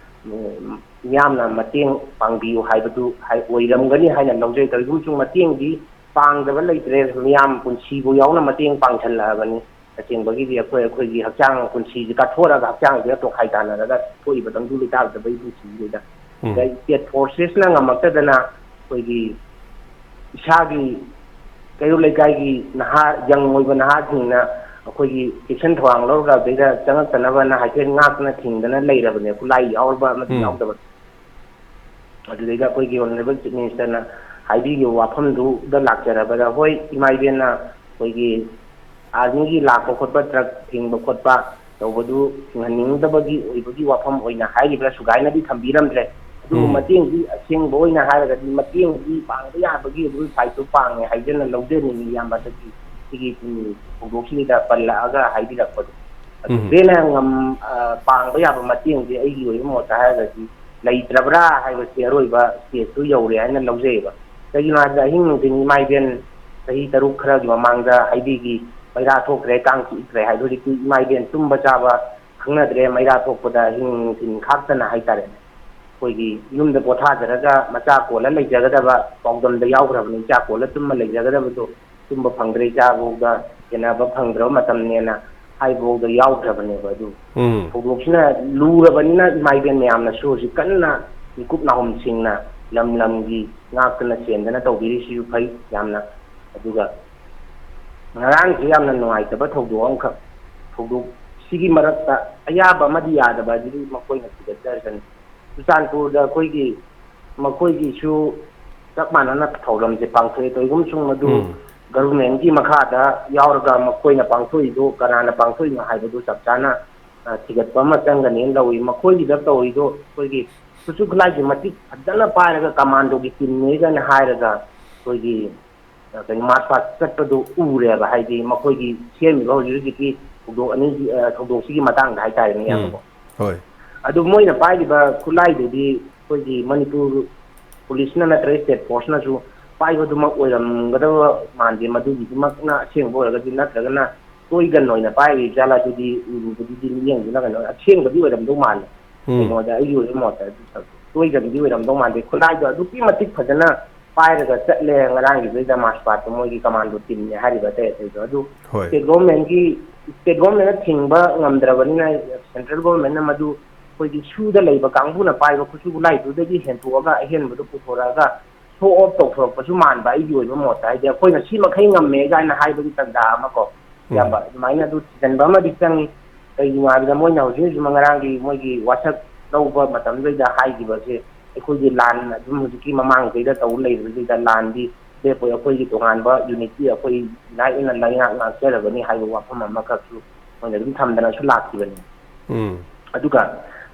ꯎꯝ, ꯃꯤꯌꯥꯝꯅ ꯃꯇꯦꯡ ꯄꯥꯡꯕꯤꯌꯨ ꯍꯥꯏꯕꯗꯨ ꯍꯥꯏ-, ꯑꯣꯏꯔꯝꯒꯅꯤ ꯍꯥꯏꯅ ꯂꯧꯖꯩ꯫ ꯀꯔꯤꯒꯨꯝꯕ ꯁꯨꯝ ꯃꯇꯦꯡꯗꯤ ꯄꯥꯡꯗꯕ ꯂꯩꯇ꯭ꯔꯦ, ꯃꯤꯌꯥꯝ ꯄꯨꯟꯁꯤꯕꯨ ꯌꯥꯎꯅ ꯃꯇꯦꯡ ꯄꯥꯡꯁꯤꯜꯂꯛꯑꯕꯅꯤ꯫ ꯇꯁꯦꯡꯕꯒꯤꯗꯤ ꯑꯩꯈꯣꯏ, ꯑꯩꯈꯣꯏꯒꯤ ꯍꯛꯆꯥꯡ ꯄꯨꯟꯁꯤꯁꯦ ꯀꯠꯊꯣꯛꯑꯒ ꯍꯛꯆꯥꯡꯁꯤꯒ ꯇꯣꯈꯥꯏ ꯇꯥꯟꯅꯔꯒ ꯊꯣꯛꯏꯕ ꯇꯪꯗꯨ ꯂꯩꯇꯥꯗꯕꯒꯤ ꯄꯨꯟꯁꯤꯁꯤꯗꯩꯗ꯫ ꯎꯝ꯫ ꯑꯗꯩ state forces ꯅ ꯉꯝꯃꯛꯇꯗꯅ ꯑꯩꯈꯣꯏꯒꯤ ꯏꯁꯥꯒꯤ ꯀꯩꯔꯣꯜ ꯂꯩꯀꯥꯏꯒꯤ ꯅꯍꯥ, young ꯑꯣꯏꯕ ꯅꯍꯥꯁꯤꯡꯅ ꯑꯩꯈꯣꯏꯒꯤ ꯆꯦꯛꯁꯤꯟ ꯊꯧꯔꯥꯡ ꯂꯧꯔꯒ ꯑꯗꯩꯗ ꯆꯪꯉꯛꯇꯅꯕꯅ ꯍꯥꯏꯐꯦꯠ ꯉꯥꯛꯇꯅ ꯊꯤꯡꯗꯅ ꯂꯩꯔꯕꯅꯦ, ꯈꯨꯠꯂꯥꯏ ꯌꯥꯎꯔꯕ ꯑꯃꯗꯤ ꯎꯝ꯫ ꯌꯥꯎꯗꯕ꯫ ꯑꯗꯨꯗꯩꯗ ꯑꯩꯈꯣꯏꯒꯤ honourable chief minister ꯅ ꯍꯥꯏꯕꯤꯈꯤꯕ ꯋꯥꯐꯝꯗꯨꯗ ꯂꯥꯛꯆꯔꯕꯗ, ꯍꯣꯏ, ꯏꯃꯥ ꯏꯕꯦꯟꯅ ꯑꯩꯈꯣꯏꯒꯤ army ꯒꯤ ꯂꯥꯛꯄ ꯈꯣꯠꯄ, truck ꯊꯤꯡꯕ ꯈꯣꯠꯄ ꯇꯧꯕꯗꯨ ꯊꯤꯡꯍꯟꯅꯤꯡꯗꯕꯒꯤ ꯑꯣꯏꯕꯒꯤ ꯋꯥꯐꯝ ꯑꯣꯏꯅ ꯍꯥꯏꯔꯤꯕ꯭ꯔꯥ ꯁꯨꯒꯥꯏꯅꯗꯤ ꯊꯝꯕꯤꯔꯝꯗ꯭ꯔꯦ꯫ ꯑꯗꯨꯕꯨ ꯎꯝ꯫ ꯃꯇꯦꯡꯗꯤ ꯑꯁꯦꯡꯕ ꯑꯣꯏꯅ ꯍꯥꯏꯔꯒꯗꯤ ꯃꯇꯦꯡꯗꯤ ꯄꯥꯡꯕ ꯌꯥꯕꯒꯤ ꯑꯗꯨꯝ side ꯇꯨ ꯄꯥꯡꯉꯦ ꯍꯥꯏꯖꯅ ꯂꯧꯖꯅꯤꯡꯉꯤ ꯏꯌꯥꯝꯕꯗꯒꯤ꯫ ꯁꯤꯒꯤ, ꯎꯝ, ꯊꯧꯗꯣꯛꯁꯤꯗ ꯄꯜꯂꯛꯑꯒ ꯍꯥꯏꯕꯤꯔꯛꯄꯗꯣ꯫ ꯑꯗꯨ ꯎꯝ꯫ ꯕꯦꯟꯅ ꯉꯝ-, ꯑ, ꯄꯥꯡꯕ ꯌꯥꯕ ꯃꯇꯦꯡꯁꯦ ꯑꯩꯒꯤ ꯑꯣꯏꯕ ꯃꯣꯠꯇ ꯍꯥꯏꯔꯒꯗꯤ ꯂꯩꯇ꯭ꯔꯕ꯭ꯔꯥ ꯍꯥꯏꯕꯁꯤ ꯑꯔꯣꯏꯕ stage ꯇꯨ ꯌꯧꯔꯦ ꯍꯥꯏꯅ ꯂꯧꯖꯩꯑꯕ꯫ ꯀꯩꯒꯤꯅꯣ ꯍꯥꯏꯕꯗ ꯑꯍꯤꯡ ꯅꯨꯡꯊꯤꯟ ꯏꯃꯥ ꯏꯕꯦꯟ ꯆꯍꯤ ꯇꯔꯨꯛ ꯈꯔꯒꯤ ꯃꯃꯥꯡꯗ ꯍꯥꯏꯕꯤꯈꯤ, ꯃꯩꯔꯥ ꯊꯣꯛꯈ꯭ꯔꯦ, ꯀꯥꯡ ꯆꯤꯛꯈ꯭ꯔꯦ ꯍꯥꯏꯗꯣ ꯍꯧꯖꯤꯛꯇꯤ ꯏꯃꯥ ꯏꯕꯦꯟ ꯇꯨꯝꯕ ꯆꯥꯕ ꯈꯪꯅꯗ꯭ꯔꯦ, ꯃꯩꯔꯥ ꯊꯣꯛꯄꯗ ꯑꯍꯤꯡ ꯅꯨꯡꯊꯤꯟ ꯈꯥꯛꯇꯅ ꯍꯥꯏꯇꯥꯔꯦꯅꯦ꯫ ꯑꯩꯈꯣꯏꯒꯤ ꯌꯨꯝꯗ ꯄꯣꯊꯥꯖꯔꯒ ꯃꯆꯥ ꯀꯣꯜꯂ ꯂꯩꯖꯒꯗꯕ ꯄꯥꯎꯗꯝꯗ ꯌꯥꯎꯈ꯭ꯔꯕꯅꯤ, ꯏꯆꯥ ꯀꯣꯜꯂ ꯇꯨꯝꯃ ꯂꯩꯖꯒꯗꯕꯗꯣ ꯇꯨꯝꯕ ꯐꯪꯗ꯭ꯔꯦ, ꯏꯆꯥꯐꯧꯗ ꯁꯦꯟꯅꯕ ꯐꯪꯗ꯭ꯔꯕ ꯃꯇꯝꯅꯦꯅ ꯍꯥꯏꯕꯐꯥꯎꯗ ꯌꯥꯎꯈ꯭ꯔꯕꯅꯦꯕ꯫ ꯑꯗꯨ ꯎꯝ꯫ ꯊꯧꯗꯣꯛꯁꯤꯅ ꯂꯨꯔꯕꯅꯤꯅ ꯏꯃꯥ ꯏꯕꯦꯟ ꯃꯌꯥꯝꯅꯁꯨ ꯍꯧꯖꯤꯛ ꯀꯟꯅ ꯃꯤꯀꯨꯞ ꯅꯥꯍꯨꯝꯁꯤꯡꯅ ꯂꯝ ꯂꯝꯒꯤ ꯉꯥꯛꯇꯅ ꯆꯦꯟꯗꯅ ꯇꯧꯕꯤꯔꯤꯁꯤꯁꯨ ꯐꯩ ꯌꯥꯝꯅ꯫ ꯑꯗꯨꯒ ꯉꯔꯥꯡꯁꯨ ꯌꯥꯝꯅ ꯅꯨꯡꯉꯥꯏꯇꯕ ꯊꯧꯗꯣꯛ ꯑꯃꯈꯛ, ꯊꯧꯗꯣꯛꯁꯤꯒꯤ ꯃꯔꯛꯇ ꯑꯌꯥꯕ ꯑꯃꯗꯤ ꯌꯥꯗꯕ ꯑꯗꯨꯗꯤ ꯃꯈꯣꯏꯅ ꯊꯤꯒꯠꯆꯔꯁꯅꯤ꯫ ꯆꯨꯔꯆꯥꯟꯄꯨꯔꯗ ꯑꯩꯈꯣꯏꯒꯤ, ꯃꯈꯣꯏꯒꯤꯁꯨ ꯆꯞ ꯃꯥꯟꯅꯅ ꯊꯧꯔꯝꯁꯦ ꯄꯥꯡꯊꯣꯛꯑꯦ꯫ ꯇꯧꯏꯒꯨꯝꯁꯨꯡ ꯃꯗꯨ ꯎꯝ꯫ Government ꯀꯤ ꯃꯈꯥꯗ ꯌꯥꯎꯔꯒ ꯃꯈꯣꯏꯅ ꯄꯥꯡꯊꯣꯛꯏꯗꯨ ꯀꯅꯥꯅ ꯄꯥꯡꯊꯣꯛꯏꯅꯣ ꯍꯥꯏꯕꯗꯨ ꯆꯞ ꯆꯥꯅ, ꯑ, ꯊꯤꯒꯠꯄ ꯑꯃ ꯆꯪꯒꯅꯤꯅ ꯂꯧꯏ꯫ ꯃꯈꯣꯏꯒꯤꯗ ꯇꯧꯔꯤꯗꯣ ꯑꯩꯈꯣꯏꯒꯤ ꯈꯨꯠꯁꯨ ꯈꯨꯠꯂꯥꯏꯁꯦ ꯃꯇꯤꯛ ꯐꯖꯅ ꯄꯥꯏꯔꯒ commando ꯒꯤ team ꯅꯦ ꯀꯥꯏꯅ ꯍꯥꯏꯔꯒ ꯑꯩꯈꯣꯏꯒꯤ, ꯑ, ꯀꯩꯅꯣ, march past ꯆꯠꯄꯗꯨ ꯎꯔꯦꯕ꯫ ꯍꯥꯏꯗꯤ ꯃꯈꯣꯏꯒꯤ ꯁꯦꯝꯃꯤꯕ ꯍꯧꯖꯤꯛ ꯍꯧꯖꯤꯛꯀꯤ ꯊꯧꯗꯣꯛ ꯑꯅꯤꯒꯤ, ꯑ, ꯊꯧꯗꯣꯛꯁꯤꯒꯤ ꯃꯇꯥꯡꯗ ꯍꯥꯏꯇꯥꯔꯦꯅꯦ, ꯎꯝ꯫ ꯏꯌꯥꯝꯕꯀꯣ꯫ ꯍꯣꯏ꯫ ꯑꯗꯨ ꯃꯣꯏꯅ ꯄꯥꯏꯔꯤꯕ ꯈꯨꯠꯂꯥꯏꯗꯨꯗꯤ ꯑꯩꯈꯣꯏꯒꯤ ꯃꯅꯤꯄꯨꯔ police ꯅ ꯅꯠꯇ꯭ꯔꯒ state force ꯅꯁꯨ ꯄꯥꯏꯕꯗꯨꯃꯛ ꯑꯣꯏꯔꯝꯒꯗꯕ ꯃꯥꯟꯗꯦ꯫ ꯃꯗꯨꯒꯤꯗꯨꯃꯛꯅ ꯑꯁꯦꯡꯕ ꯑꯣꯏꯔꯒꯗꯤ, ꯅꯠꯇ꯭ꯔꯒꯅ toy gun ꯑꯣꯏꯅ ꯄꯥꯏꯔꯤꯕ ꯖꯥꯠꯂ, ꯑꯗꯨꯗꯤ ꯎꯔꯨꯕꯗꯨꯗꯤ ꯃꯤꯠꯌꯦꯡꯗꯨꯅ ꯀꯩꯅꯣ ꯑꯁꯦꯡꯕꯗꯤ ꯑꯣꯏꯔꯝꯗꯧ ꯃꯥꯜꯂꯦ꯫ ꯎꯝ꯫ ꯑꯩꯉꯣꯟꯗ, ꯑꯩꯒꯤ ꯑꯣꯏꯕ ꯃꯣꯠꯇ toy gun ꯗꯤ ꯑꯣꯏꯔꯝꯗꯧ ꯃꯥꯟꯗꯦ꯫ ꯈꯨꯠꯂꯥꯏꯗꯣ ꯑꯗꯨꯛꯀꯤ ꯃꯇꯤꯛ ꯐꯖꯅ ꯄꯥꯏꯔꯒ ꯆꯠꯂꯦ ꯉꯔꯥꯡꯒꯤꯗꯨꯗ, march past ꯇꯣ ꯃꯣꯏꯒꯤ commando team ꯅꯦ ꯍꯥꯏꯔꯤꯕ ꯑꯇꯩ ꯑꯇꯩꯗꯣ꯫ ꯑꯗꯨ ꯍꯣꯏ꯫ State government ꯀꯤ, state government ꯅ ꯊꯤꯡꯕ ꯉꯝꯗ꯭ꯔꯕꯅꯤꯅ, central government ꯅ ꯃꯗꯨ ꯑꯩꯈꯣꯏꯒꯤ ꯁꯨꯗ ꯂꯩꯕ ꯀꯥꯡꯕꯨꯅ ꯄꯥꯏꯕ ꯈꯨꯠꯁꯨ ꯈꯨꯠꯂꯥꯏꯗꯨꯗꯒꯤ ꯍꯦꯟꯗꯣꯛꯑꯒ ꯑꯍꯦꯟꯕꯗꯨ ꯄꯨꯊꯣꯔꯛꯑꯒ show off ꯇꯧꯊꯣꯔꯛꯄꯁꯨ ꯃꯥꯟꯕ, ꯑꯩꯒꯤ ꯑꯣꯏꯕ ꯃꯣꯠꯇ꯫ ꯍꯥꯏꯗꯤ ꯑꯩꯈꯣꯏꯅ ꯁꯤ ꯃꯈꯩ ꯉꯝꯃꯦ ꯀꯥꯏꯅ ꯍꯥꯏꯕꯒꯤ ꯇꯟꯖꯥ ꯑꯃ ꯀꯣ, ꯎꯝ꯫ ꯏꯌꯥꯝꯕ, ꯑꯗꯨꯃꯥꯏꯅ ꯑꯗꯨ ꯊꯤꯖꯤꯟꯕ ꯑꯃꯗꯤ ꯆꯪꯉꯤ꯫ ꯀꯩꯒꯤꯅꯣ ꯍꯥꯏꯕꯗ ꯃꯣꯏꯅ ꯍꯧꯖꯤꯛ ꯍꯧꯖꯤꯛ ꯉꯔꯥꯡꯒꯤ ꯃꯣꯏꯒꯤ ꯋꯥꯁꯛ ꯂꯧꯕ ꯃꯇꯝꯗꯨꯗ ꯍꯥꯏꯈꯤꯕꯁꯦ, ꯑꯩꯈꯣꯏꯒꯤ ꯂꯥꯟ ꯑꯗꯨꯝ ꯍꯧꯖꯤꯛꯀꯤ ꯃꯃꯥꯡ ꯆꯍꯤꯗ ꯇꯧ ꯂꯩꯕꯁꯤꯗ ꯂꯥꯟꯗꯤ ꯂꯦꯞꯄꯣꯏ, ꯑꯩꯈꯣꯏꯒꯤ ꯇꯣꯉꯥꯟꯕ unity ꯑꯩꯈꯣꯏ ꯂꯥꯏꯠꯅ ꯂꯩꯉꯥꯛ ꯉꯥꯛꯆꯔꯕꯅꯤ ꯍꯥꯏꯕ ꯋꯥꯐꯝ ꯑꯃꯈꯛꯁꯨ ꯃꯣꯏꯅ ꯑꯗꯨꯝ ꯊꯝꯗꯅꯁꯨ ꯂꯥꯛꯈꯤꯕꯅꯤ꯫ ꯎꯝ꯫ ꯑꯗꯨꯒ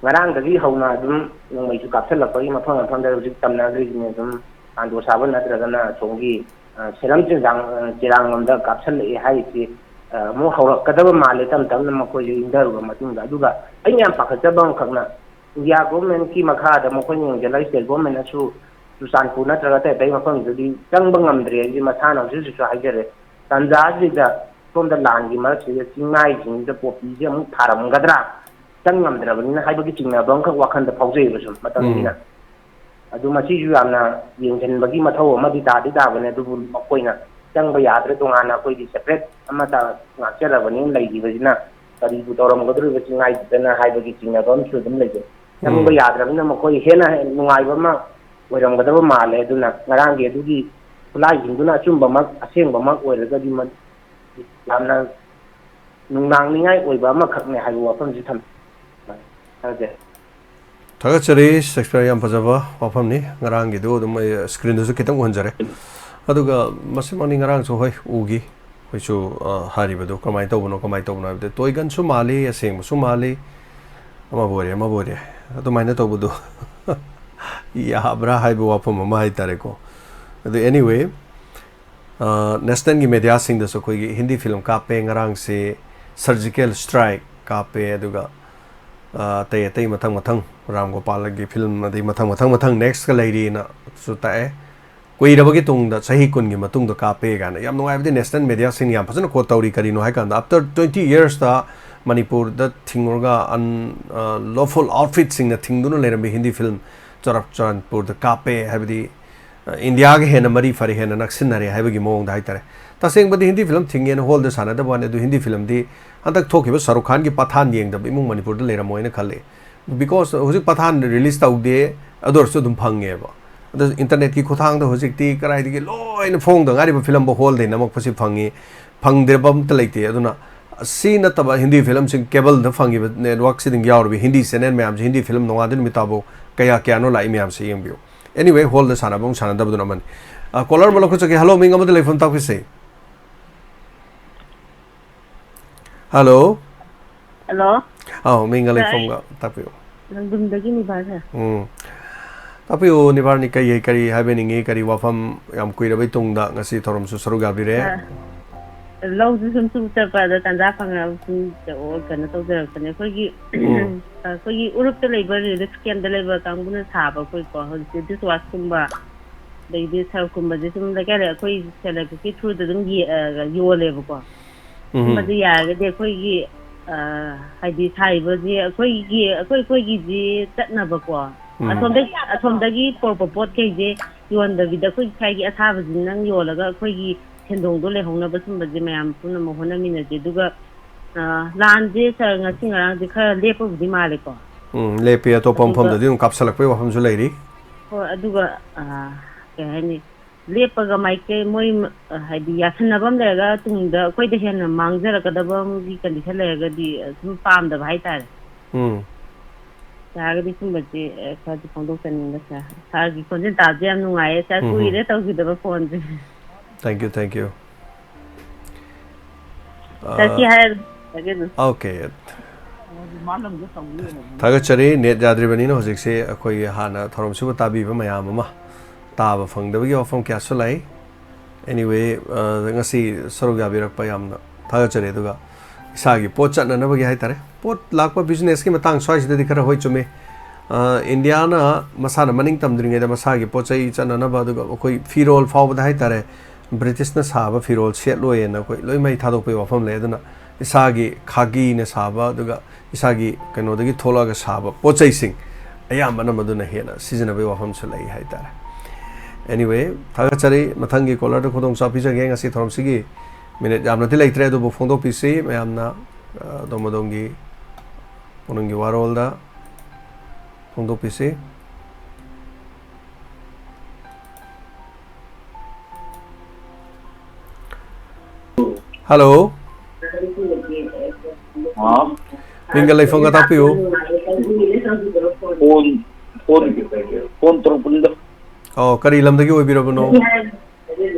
ꯉꯔꯥꯡꯗꯒꯤ ꯍꯧꯅ ꯑꯗꯨꯝ ꯅꯣꯡꯃꯩꯁꯨ ꯀꯥꯞꯁꯤꯜꯂꯛꯄꯒꯤ ꯃꯐꯝ ꯃꯐꯝꯗ ꯍꯧꯖꯤꯛ ꯇꯝꯅꯈ꯭ꯔꯤꯁꯤꯅꯦ꯫ ꯑꯗꯨꯝ ꯀꯥꯟꯗꯣ ꯁꯥꯕ ꯅꯠꯇ꯭ꯔꯒꯅ ꯑꯁꯣꯝꯒꯤ ꯑ, ꯁꯦꯔꯝ ꯆꯤꯟꯖꯥꯡ, ꯑ, ꯆꯤꯔꯥꯡꯂꯣꯝꯗ ꯀꯥꯞꯁꯜꯂꯛꯑꯦ ꯍꯥꯏꯔꯤꯁꯤ, ꯑ, ꯑꯃꯨꯛ ꯍꯧꯔꯛꯀꯗꯕ ꯃꯥꯜꯂꯦ, ꯇꯞ ꯇꯞꯅ ꯃꯈꯣꯏꯁꯨ ꯏꯪꯊꯔꯨꯕ ꯃꯇꯨꯡꯗ꯫ ꯑꯗꯨꯒ ꯑꯩꯅ ꯌꯥꯝ ꯄꯥꯈꯠꯆꯕ ꯑꯃꯈꯛꯅ, ꯏꯟꯗꯤꯌꯥ ꯒꯣꯔꯃꯦꯟꯀꯤ ꯃꯈꯥꯗ ꯃꯈꯣꯏꯅ ꯌꯦꯡꯁꯤꯜꯂꯒ ꯁ꯭ꯇꯦꯠ ꯒꯣꯔꯃꯦꯟꯅꯁꯨ ꯆꯨꯔꯆꯥꯟꯄꯨꯔ ꯅꯠꯇ꯭ꯔꯒ ꯑꯇꯩ ꯑꯇꯩ ꯃꯐꯝꯗꯨꯗꯤ ꯆꯪꯕ ꯉꯝꯗ꯭ꯔꯦ ꯍꯥꯏꯕꯁꯤ ꯃꯁꯥꯅ ꯍꯧꯖꯤꯛ ꯍꯧꯖꯤꯛꯁꯨ ꯍꯥꯏꯖꯔꯦ꯫ ꯇꯥꯟꯖꯥꯁꯤꯗ ꯁꯣꯝꯗ ꯂꯥꯟꯒꯤ ꯃꯔꯛꯁꯤꯗ ꯆꯤꯡꯃꯥꯏꯁꯤꯡꯁꯤꯗ ꯄꯣꯄꯤꯁꯦ ꯑꯃꯨꯛ ꯊꯥꯔꯝꯒꯗ꯭ꯔꯥ, ꯆꯪ ꯉꯝꯗ꯭ꯔꯕꯅꯤꯅ ꯍꯥꯏꯕꯒꯤ ꯆꯤꯡꯅꯕ ꯑꯃꯈꯛ ꯋꯥꯈꯜꯗ ꯐꯥꯎꯖꯩꯕ ꯁꯨꯝ ꯃꯇꯝꯁꯤꯅ꯫ ꯎꯝ꯫ ꯑꯗꯨ ꯃꯁꯤꯁꯨ ꯌꯥꯝꯅ ꯌꯦꯡꯁꯤꯟꯕꯒꯤ ꯃꯊꯧ ꯑꯃꯗꯤ ꯇꯥꯗꯤ ꯇꯥꯕꯅꯦ, ꯑꯗꯨꯕꯨ ꯃꯈꯣꯏꯅ ꯆꯪꯕ ꯌꯥꯗ꯭ꯔꯦ, ꯇꯣꯉꯥꯟꯅ ꯑꯩꯈꯣꯏꯒꯤ ꯁꯦꯄꯔꯦꯠ ꯑꯃꯠꯇ ꯉꯥꯛꯆꯔꯕꯅꯤꯅ ꯂꯩꯈꯤꯕꯁꯤꯅ ꯀꯔꯤꯕꯨ ꯇꯧꯔꯝꯒꯗꯧꯔꯤꯕ ꯆꯤꯡꯃꯥꯏꯗꯨꯗꯅ ꯍꯥꯏꯕꯒꯤ ꯆꯤꯡꯅꯕ ꯑꯃꯁꯨ ꯑꯗꯨꯝ ꯂꯩꯖꯩ꯫ ꯆꯪꯕ ꯎꯝ꯫ ꯌꯥꯗ꯭ꯔꯕꯅꯤꯅ ꯃꯈꯣꯏ ꯍꯦꯟꯅ ꯅꯨꯡꯉꯥꯏꯕ ꯑꯃ ꯑꯣꯏꯔꯝꯒꯗꯕ ꯃꯥꯜꯂꯦ꯫ ꯑꯗꯨꯅ ꯉꯔꯥꯡꯒꯤ ꯑꯗꯨꯒꯤ ꯈꯨꯠꯂꯥꯏꯁꯤꯡꯗꯨꯅ ꯑꯆꯨꯝꯕꯃꯛ, ꯑꯁꯦꯡꯕꯃꯛ ꯑꯣꯏꯔꯒꯗꯤ ꯃ-, ꯌꯥꯝꯅ ꯅꯨꯡꯅꯥꯡꯅꯤꯡꯉꯥꯏ ꯑꯣꯏꯕ ꯑꯃꯈꯛꯅꯦ ꯍꯥꯏꯕ ꯋꯥꯐꯝꯁꯤ ꯊꯝꯖꯒꯦ꯫ ꯊꯥꯒꯠꯆꯔꯤ ꯁꯦꯛꯁꯄꯤꯌꯔ, ꯌꯥꯝ ꯐꯖꯕ ꯋꯥꯐꯝꯅꯤ꯫ ꯉꯔꯥꯡꯒꯤꯗꯨ ꯑꯗꯨꯝ ꯑꯩ ꯁ꯭ꯀ꯭ꯔꯤꯟꯗꯁꯨ ꯈꯤꯇꯪ ꯎꯍꯟꯖꯔꯦ꯫ ꯑꯗꯨꯒ ꯃꯁꯤꯃꯛꯅꯤ ꯉꯔꯥꯡꯁꯨ, ꯍꯣꯏ, ꯎꯈꯤ꯫ ꯑꯩꯈꯣꯏꯁꯨ, ꯑ, ꯍꯥꯏꯔꯤꯕꯗꯨ ꯀꯃꯥꯏꯅ ꯇꯧꯕꯅꯣ, ꯀꯃꯥꯏꯅ ꯇꯧꯕꯅꯣ ꯍꯥꯏꯕꯗꯤ ꯇꯣꯏꯒꯟꯁꯨ ꯃꯥꯜꯂꯤ, ꯑꯁꯦꯡꯕꯁꯨ ꯃꯥꯜꯂꯤ, ꯑꯃꯕꯨ ꯑꯣꯏꯔꯦ, ꯑꯃꯕꯨ ꯑꯣꯏꯔꯦ, ꯑꯗꯨꯃꯥꯏꯅ ꯇꯧꯕꯗꯨ ꯌꯥꯕ꯭ꯔꯥ ꯍꯥꯏꯕ ꯋꯥꯐꯝ ꯑꯃ ꯍꯥꯏꯇꯥꯔꯦꯀꯣ꯫ ꯑꯗꯨ anyway, ꯑ, ꯅꯦꯁꯅꯦꯜꯒꯤ ꯃꯦꯗꯤꯌꯥꯁꯤꯡꯗꯁꯨ ꯑꯩꯈꯣꯏꯒꯤ ꯍꯤꯟꯗꯤ ꯐꯤꯂꯝ ꯀꯥꯞꯄꯦ, ꯉꯔꯥꯡꯁꯦ ꯁꯔꯖꯤꯀꯦꯜ ꯁ꯭ꯇ꯭ꯔꯥꯏꯛ ꯀꯥꯞꯄꯦ, ꯑꯗꯨꯒ, ꯑ, ꯑꯇꯩ ꯑꯇꯩ ꯃꯊꯪ ꯃꯊꯪ ꯔꯥꯝ ꯒꯣꯄꯥꯜꯒꯤ ꯐꯤꯂꯝ, ꯑꯗꯩ ꯃꯊꯪ ꯃꯊꯪ ꯃꯊꯪ ꯅꯦꯛꯁꯀ ꯂꯩꯔꯤꯅꯁꯨ ꯇꯥꯛꯑꯦ꯫ ꯀꯨꯏꯔꯕꯒꯤ ꯇꯨꯡꯗ, ꯆꯍꯤ ꯀꯨꯟꯒꯤ ꯃꯇꯨꯡꯗ ꯀꯥꯞꯄꯦ ꯀꯥꯏꯅ ꯌꯥꯝ ꯅꯨꯡꯉꯥꯏꯕꯗꯤ ꯅꯦꯁꯅꯦꯜ ꯃꯦꯗꯤꯌꯥꯁꯤꯡꯅ ꯌꯥꯝ ꯐꯖꯅ ꯀꯣꯠ ꯇꯧꯔꯤ꯫ ꯀꯔꯤꯅꯣ ꯍꯥꯏꯀꯥꯟꯗ, after twenty yearsꯇ ꯃꯅꯤꯄꯨꯔꯗ ꯊꯤꯡꯉꯨꯔꯒ ꯑꯟ-, ꯑ, lawful outfitꯁꯤꯡꯅ ꯊꯤꯡꯗꯨꯅ ꯂꯩꯔꯝꯕ ꯍꯤꯟꯗꯤ ꯐꯤꯂꯝ ꯆꯨꯔꯆꯥꯟꯄꯨꯔꯗ ꯀꯥꯞꯄꯦ ꯍꯥꯏꯕꯗꯤ, ꯑ, ꯏꯟꯗꯤꯌꯥꯒ ꯍꯦꯟꯅ ꯃꯔꯤ ꯐꯔꯦ, ꯍꯦꯟꯅ ꯅꯛꯁꯤꯟꯅꯔꯦ ꯍꯥꯏꯕꯒꯤ ꯃꯑꯣꯡꯗ ꯍꯥꯏꯇꯥꯔꯦ꯫ ꯇꯁꯦꯡꯕꯗꯤ ꯍꯤꯟꯗꯤ ꯐꯤꯂꯝ ꯊꯤꯡꯉꯦꯅ ꯍꯣꯜꯗ ꯁꯥꯟꯅꯗꯕ ꯋꯥꯅꯤ, ꯑꯗꯨ ꯍꯤꯟꯗꯤ ꯐꯤꯂꯝꯗꯤ ꯍꯟꯗꯛ ꯊꯣꯛꯈꯤꯕ ꯁꯥꯔꯨꯛ ꯈꯥꯟꯒꯤ ꯄꯊꯥꯟ ꯌꯦꯡꯗꯕ ꯏꯃꯨꯡ ꯃꯅꯤꯄꯨꯔꯗ ꯂꯩꯔꯝꯃꯣꯏꯅ ꯈꯜꯂꯤ꯫ Because ꯍꯧꯖꯤꯛ ꯄꯊꯥꯟ release ꯇꯧꯗꯦ, ꯑꯗꯨ ꯑꯣꯏꯔꯁꯨ ꯑꯗꯨꯝ ꯐꯪꯉꯦꯕ꯫ ꯑꯗ internetꯀꯤ ꯈꯨꯠꯊꯥꯡꯗ ꯍꯧꯖꯤꯛꯇꯤ ꯀꯗꯥꯏꯗꯒꯤ ꯂꯣꯏꯅ ꯐꯣꯡꯗ ꯉꯥꯏꯔꯤꯕ ꯐꯤꯂꯝꯕꯨ ꯍꯣꯜꯗꯩ ꯅꯝꯃꯛꯄꯁꯤ ꯐꯪꯉꯤ, ꯐꯪꯗ꯭ꯔꯕ ꯑꯝꯇ ꯂꯩꯇꯦ꯫ ꯑꯗꯨꯅ ꯁꯤ ꯅꯠꯇꯕ ꯍꯤꯟꯗꯤ ꯐꯤꯂꯝꯁꯤꯡ cableꯗ ꯐꯪꯉꯤꯕ networkꯁꯤꯗ ꯌꯥꯎꯔꯤꯕ ꯍꯤꯟꯗꯤ channel ꯃꯌꯥꯝꯁꯤ ꯍꯤꯟꯗꯤ ꯐꯤꯂꯝ ꯅꯣꯡꯉꯥꯟꯗꯩ ꯅꯨꯃꯤꯠ ꯇꯥꯕꯧ ꯀꯌꯥ ꯀꯌꯥꯅꯣ ꯂꯥꯛꯏ ꯃꯌꯥꯝꯁꯤ ꯌꯦꯡꯕꯤꯌꯨ꯫ Anyway, ꯍꯣꯜꯗ ꯁꯥꯟꯅꯕ ꯑꯃꯨꯛ ꯁꯥꯟꯅꯗꯕꯗꯨꯅ ꯑꯃꯅꯤ꯫ ꯑ, caller ꯑꯃ ꯂꯧꯈꯠꯆꯒꯦ꯫ Hello, ꯃꯤꯡ ꯑꯃꯗ ꯂꯩꯐꯝ ꯇꯥꯛꯄꯤꯁꯦ꯫ Hello꯫ Hello꯫ ꯑꯧ, ꯃꯤꯡꯒ ꯁꯥꯔ, ꯂꯩꯐꯝꯒ ꯇꯥꯛꯄꯤꯌꯨ꯫ ꯂꯪꯗꯨꯝꯗꯒꯤꯅꯤ ꯚꯥꯏ, ꯁꯥꯔ꯫ ꯎꯝ꯫ ꯇꯥꯛꯄꯤꯌꯨ, ꯅꯤꯕꯥꯔꯅꯤ, ꯀꯩ ꯀꯔꯤ ꯍꯥꯏꯕꯤꯅꯤꯡꯉꯤ? ꯀꯔꯤ ꯋꯥꯐꯝ? ꯌꯥꯝ ꯀꯨꯏꯔꯕꯩ ꯇꯨꯡꯗ ꯉꯁꯤ ꯊꯧꯔꯝꯁꯨ ꯁꯔꯨꯛ ꯌꯥꯕꯤꯔꯦ꯫ ꯑ, ꯂꯧꯁꯨ ꯁꯨꯝ ꯁꯨꯝ ꯆꯠꯄ, ꯑꯗ ꯇꯥꯟꯖꯥ ꯐꯪꯉꯒ ꯁꯨꯝ ꯀꯩꯅꯣ ꯀꯩꯅꯣ ꯇꯧꯖꯔꯛꯄꯅꯦ꯫ ꯑꯩꯈꯣꯏꯒꯤ ꯎꯝ꯫ ꯑꯩꯈꯣꯏꯒꯤ ꯎꯔꯨꯞꯇ ꯂꯩꯕ, ꯔꯤꯂꯤꯐ ꯀꯦꯝꯞꯇ ꯂꯩꯕ ꯀꯥꯡꯕꯨꯅ ꯁꯥꯕ, ꯑꯩꯈꯣꯏꯀꯣ, ꯍꯧꯖꯤꯛꯇꯤ ꯗꯤꯁ ꯋꯥꯁꯀꯨꯝꯕ, ꯑꯗꯩꯗꯤ ꯁꯔꯞꯀꯨꯝꯕꯁꯦ ꯁꯨꯝ ꯂꯩꯀꯥꯏ ꯂꯩ-, ꯑꯩꯈꯣꯏ ꯁꯦꯜꯐ ꯍꯦꯜꯞ ꯒ꯭ꯔꯨꯞꯀꯤ ꯊ꯭ꯔꯨꯗ ꯑꯗꯨꯝ ꯌꯦ-, ꯑ, ꯌꯣꯜꯂꯦꯕꯀꯣ꯫ ꯎꯝ꯫ ꯁꯨꯝꯕꯁꯦ ꯌꯥꯔꯒꯗꯤ ꯑꯩꯈꯣꯏꯒꯤ, ꯑ, ꯍꯥꯏꯗꯤ ꯁꯥꯔꯤꯕꯁꯦ ꯑꯩꯈꯣꯏꯒꯤ, ꯑꯩꯈꯣꯏ, ꯑꯩꯈꯣꯏꯒꯤꯗꯤ ꯆꯠꯅꯕꯀꯣ, ꯎꯝ꯫ ꯑꯁꯣꯝꯗꯒꯤ, ꯑꯁꯣꯝꯗꯒꯤ ꯄꯨꯔꯛꯄ ꯄꯣꯠꯈꯩꯁꯦ ꯌꯣꯟꯗꯕꯤꯗ ꯑꯩꯈꯣꯏ ꯁ꯭ꯋꯥꯏꯒꯤ ꯑꯁꯥꯕꯁꯤꯅ ꯅꯪ ꯌꯣꯜꯂꯒ ꯑꯩꯈꯣꯏꯒꯤ ꯁꯦꯟꯗꯣꯡꯗꯣ ꯂꯩꯍꯧꯅꯕ, ꯁꯨꯝꯕꯁꯦ ꯃꯌꯥꯝ ꯄꯨꯝꯅꯃꯛ ꯍꯣꯠꯅꯃꯤꯟꯅꯁꯦ꯫ ꯑꯗꯨꯒ, ꯑ, ꯂꯥꯟꯁꯦ ꯁꯥꯔ, ꯉꯁꯤ ꯉꯔꯥꯡꯁꯦ ꯈꯔ ꯂꯦꯞꯄꯕꯨꯗꯤ ꯃꯥꯜꯂꯦꯀꯣ꯫ ꯎꯝ, ꯂꯦꯞꯄꯤ꯫ ꯑꯇꯣꯞꯄ ꯑꯗꯨꯒ ꯃꯐꯝꯗꯗꯤ ꯑꯗꯨꯝ ꯀꯥꯞꯁꯜꯂꯛꯄꯒꯤ ꯋꯥꯐꯝꯁꯨ ꯂꯩꯔꯤ꯫ ꯍꯣꯏ, ꯑꯗꯨꯒ, ꯑ, ꯀꯩ ꯍꯥꯏꯅꯤ, ꯂꯦꯞꯄꯒ ꯃꯥꯏꯀꯩ ꯃꯣꯏ, ꯑ, ꯍꯥꯏꯗꯤ ꯌꯥꯁꯟꯅꯕ ꯑꯃ ꯂꯩꯔꯒ ꯇꯨꯡꯗ ꯑꯩꯈꯣꯏꯗ ꯍꯦꯟꯅ ꯃꯥꯡꯖꯔꯛꯀꯗꯕꯒꯤ ꯀꯟꯗꯤꯁꯟ ꯂꯩꯔꯒꯗꯤ, ꯑ, ꯁꯨꯝ ꯄꯥꯝꯗꯕ ꯍꯥꯏꯇꯥꯔꯦ꯫ ꯎꯝ꯫ ꯌꯥꯔꯒꯗꯤ ꯁꯨꯝꯕꯁꯦ, ꯑ, ꯈꯔꯗꯤ ꯐꯣꯡꯗꯣꯛꯆꯅꯤꯡꯕ, ꯁꯥꯔ꯫ ꯁꯥꯔꯒꯤ ꯈꯣꯟꯖꯦꯜ ꯇꯥꯕꯁꯦ ꯌꯥꯝ ꯅꯨꯡꯉꯥꯏꯌꯦ, ꯁꯥꯔ꯫ ꯎꯝ, ꯎꯝ꯫ ꯀꯨꯏꯔꯦ ꯇꯧꯈꯤꯗꯕ ꯐꯣꯟꯁꯦ꯫ Thank you, thank you. ꯁꯥꯔ, ꯁꯤ ꯍꯥꯏꯔꯒꯦ ꯑꯗꯨꯝ꯫ Okay. ꯊꯥꯒꯠꯆꯔꯤ꯫ ꯅꯦꯠ ꯌꯥꯗ꯭ꯔꯤꯕꯅꯤꯅ ꯍꯧꯖꯤꯛꯁꯦ ꯑꯩꯈꯣꯏꯒꯤ ꯍꯥꯟꯅ ꯊꯧꯔꯝꯁꯤꯕꯨ ꯇꯥꯕꯤꯕ ꯃꯌꯥꯝ ꯑꯃ ꯇꯥꯕ ꯐꯪꯗꯕꯒꯤ ꯋꯥꯐꯝ ꯀꯌꯥꯁꯨ ꯂꯩ꯫ Anyway, ꯑ, ꯉꯁꯤ ꯁꯔꯨꯛ ꯌꯥꯕꯤꯔꯛꯄ ꯌꯥꯝꯅ ꯊꯥꯒꯠꯆꯔꯤ꯫ ꯑꯗꯨꯒ ꯏꯁꯥꯒꯤ ꯄꯣꯠ ꯆꯠꯅꯅꯕꯒꯤ ꯍꯥꯏꯇꯥꯔꯦ, ꯄꯣꯠ ꯂꯥꯛꯄ, ꯕꯤꯖꯤꯅꯦꯁꯀꯤ ꯃꯇꯥꯡ ꯁ꯭ꯋꯥꯏꯁꯤꯗꯗꯤ ꯈꯔ ꯍꯣꯏ, ꯆꯨꯝꯃꯤ꯫ ꯑ, ꯏꯟꯗꯤꯌꯥꯅ ꯃꯁꯥꯅ ꯃꯅꯤꯡ ꯇꯝꯗ꯭ꯔꯤꯉꯩꯗ ꯃꯁꯥꯒꯤ ꯄꯣꯠ ꯆꯩ ꯆꯠꯅꯅꯕ, ꯑꯗꯨꯒ ꯑꯩꯈꯣꯏ ꯐꯤꯔꯣꯜ ꯐꯥꯎꯕꯗ ꯍꯥꯏꯇꯥꯔꯦ, ꯕ꯭ꯔꯤꯇꯤꯁꯅ ꯁꯥꯕ ꯐꯤꯔꯣꯜ ꯁꯦꯠꯂꯣꯏꯅ ꯑꯩꯈꯣꯏ ꯂꯣꯏ ꯃꯩ ꯊꯥꯗꯣꯛꯄꯒꯤ ꯋꯥꯐꯝ ꯂꯩ꯫ ꯑꯗꯨꯅ ꯏꯁꯥꯒꯤ ꯈꯥꯒꯤꯅ ꯁꯥꯕ, ꯑꯗꯨꯒ ꯏꯁꯥꯒꯤ ꯀꯩꯅꯣꯗꯒꯤ ꯊꯣꯛꯂꯛꯑꯒ ꯁꯥꯕ ꯄꯣꯠ ꯆꯩꯁꯤꯡ ꯑꯌꯥꯝꯕꯅ ꯃꯗꯨꯅ ꯍꯦꯟꯅ ꯁꯤꯖꯤꯟꯅꯕꯒꯤ ꯋꯥꯐꯝꯁꯨ ꯂꯩ ꯍꯥꯏꯇꯥꯔꯦ꯫ Anyway, ꯊꯥꯒꯠꯆꯔꯤ꯫ ꯃꯊꯪꯒꯤ ꯀꯣꯂꯔꯗ ꯈꯨꯗꯣꯡꯆꯥꯕꯤꯖꯒꯦ꯫ ꯉꯁꯤ ꯊꯧꯔꯝꯁꯤꯒꯤ ꯃꯤꯅꯤꯠ ꯌꯥꯝꯅꯗꯤ ꯂꯩꯇ꯭ꯔꯦ, ꯑꯗꯨꯕꯨ ꯐꯣꯡꯗꯣꯛꯄꯤꯁꯤ ꯃꯌꯥꯝꯅ, ꯑ, ꯑꯗꯣꯝ ꯑꯗꯣꯝꯒꯤ ꯄꯨꯛꯅꯤꯡꯒꯤ ꯋꯥꯔꯣꯜꯗ ꯐꯣꯡꯗꯣꯛꯄꯤꯁꯤ꯫ ꯍꯜꯂꯣ꯫ ꯍꯥꯎ꯫ ꯃꯤꯡꯒ ꯂꯩꯐꯝꯒ ꯇꯥꯛꯄꯤꯌꯨ꯫ ꯐꯣꯟ, ꯐꯣꯟ, ꯐꯣꯟ ꯇꯧꯔꯛꯄꯅꯤꯗ꯫ ꯑꯣ, ꯀꯔꯤ ꯂꯝꯗꯒꯤ ꯑꯣꯏꯕꯤꯔꯕꯅꯣ?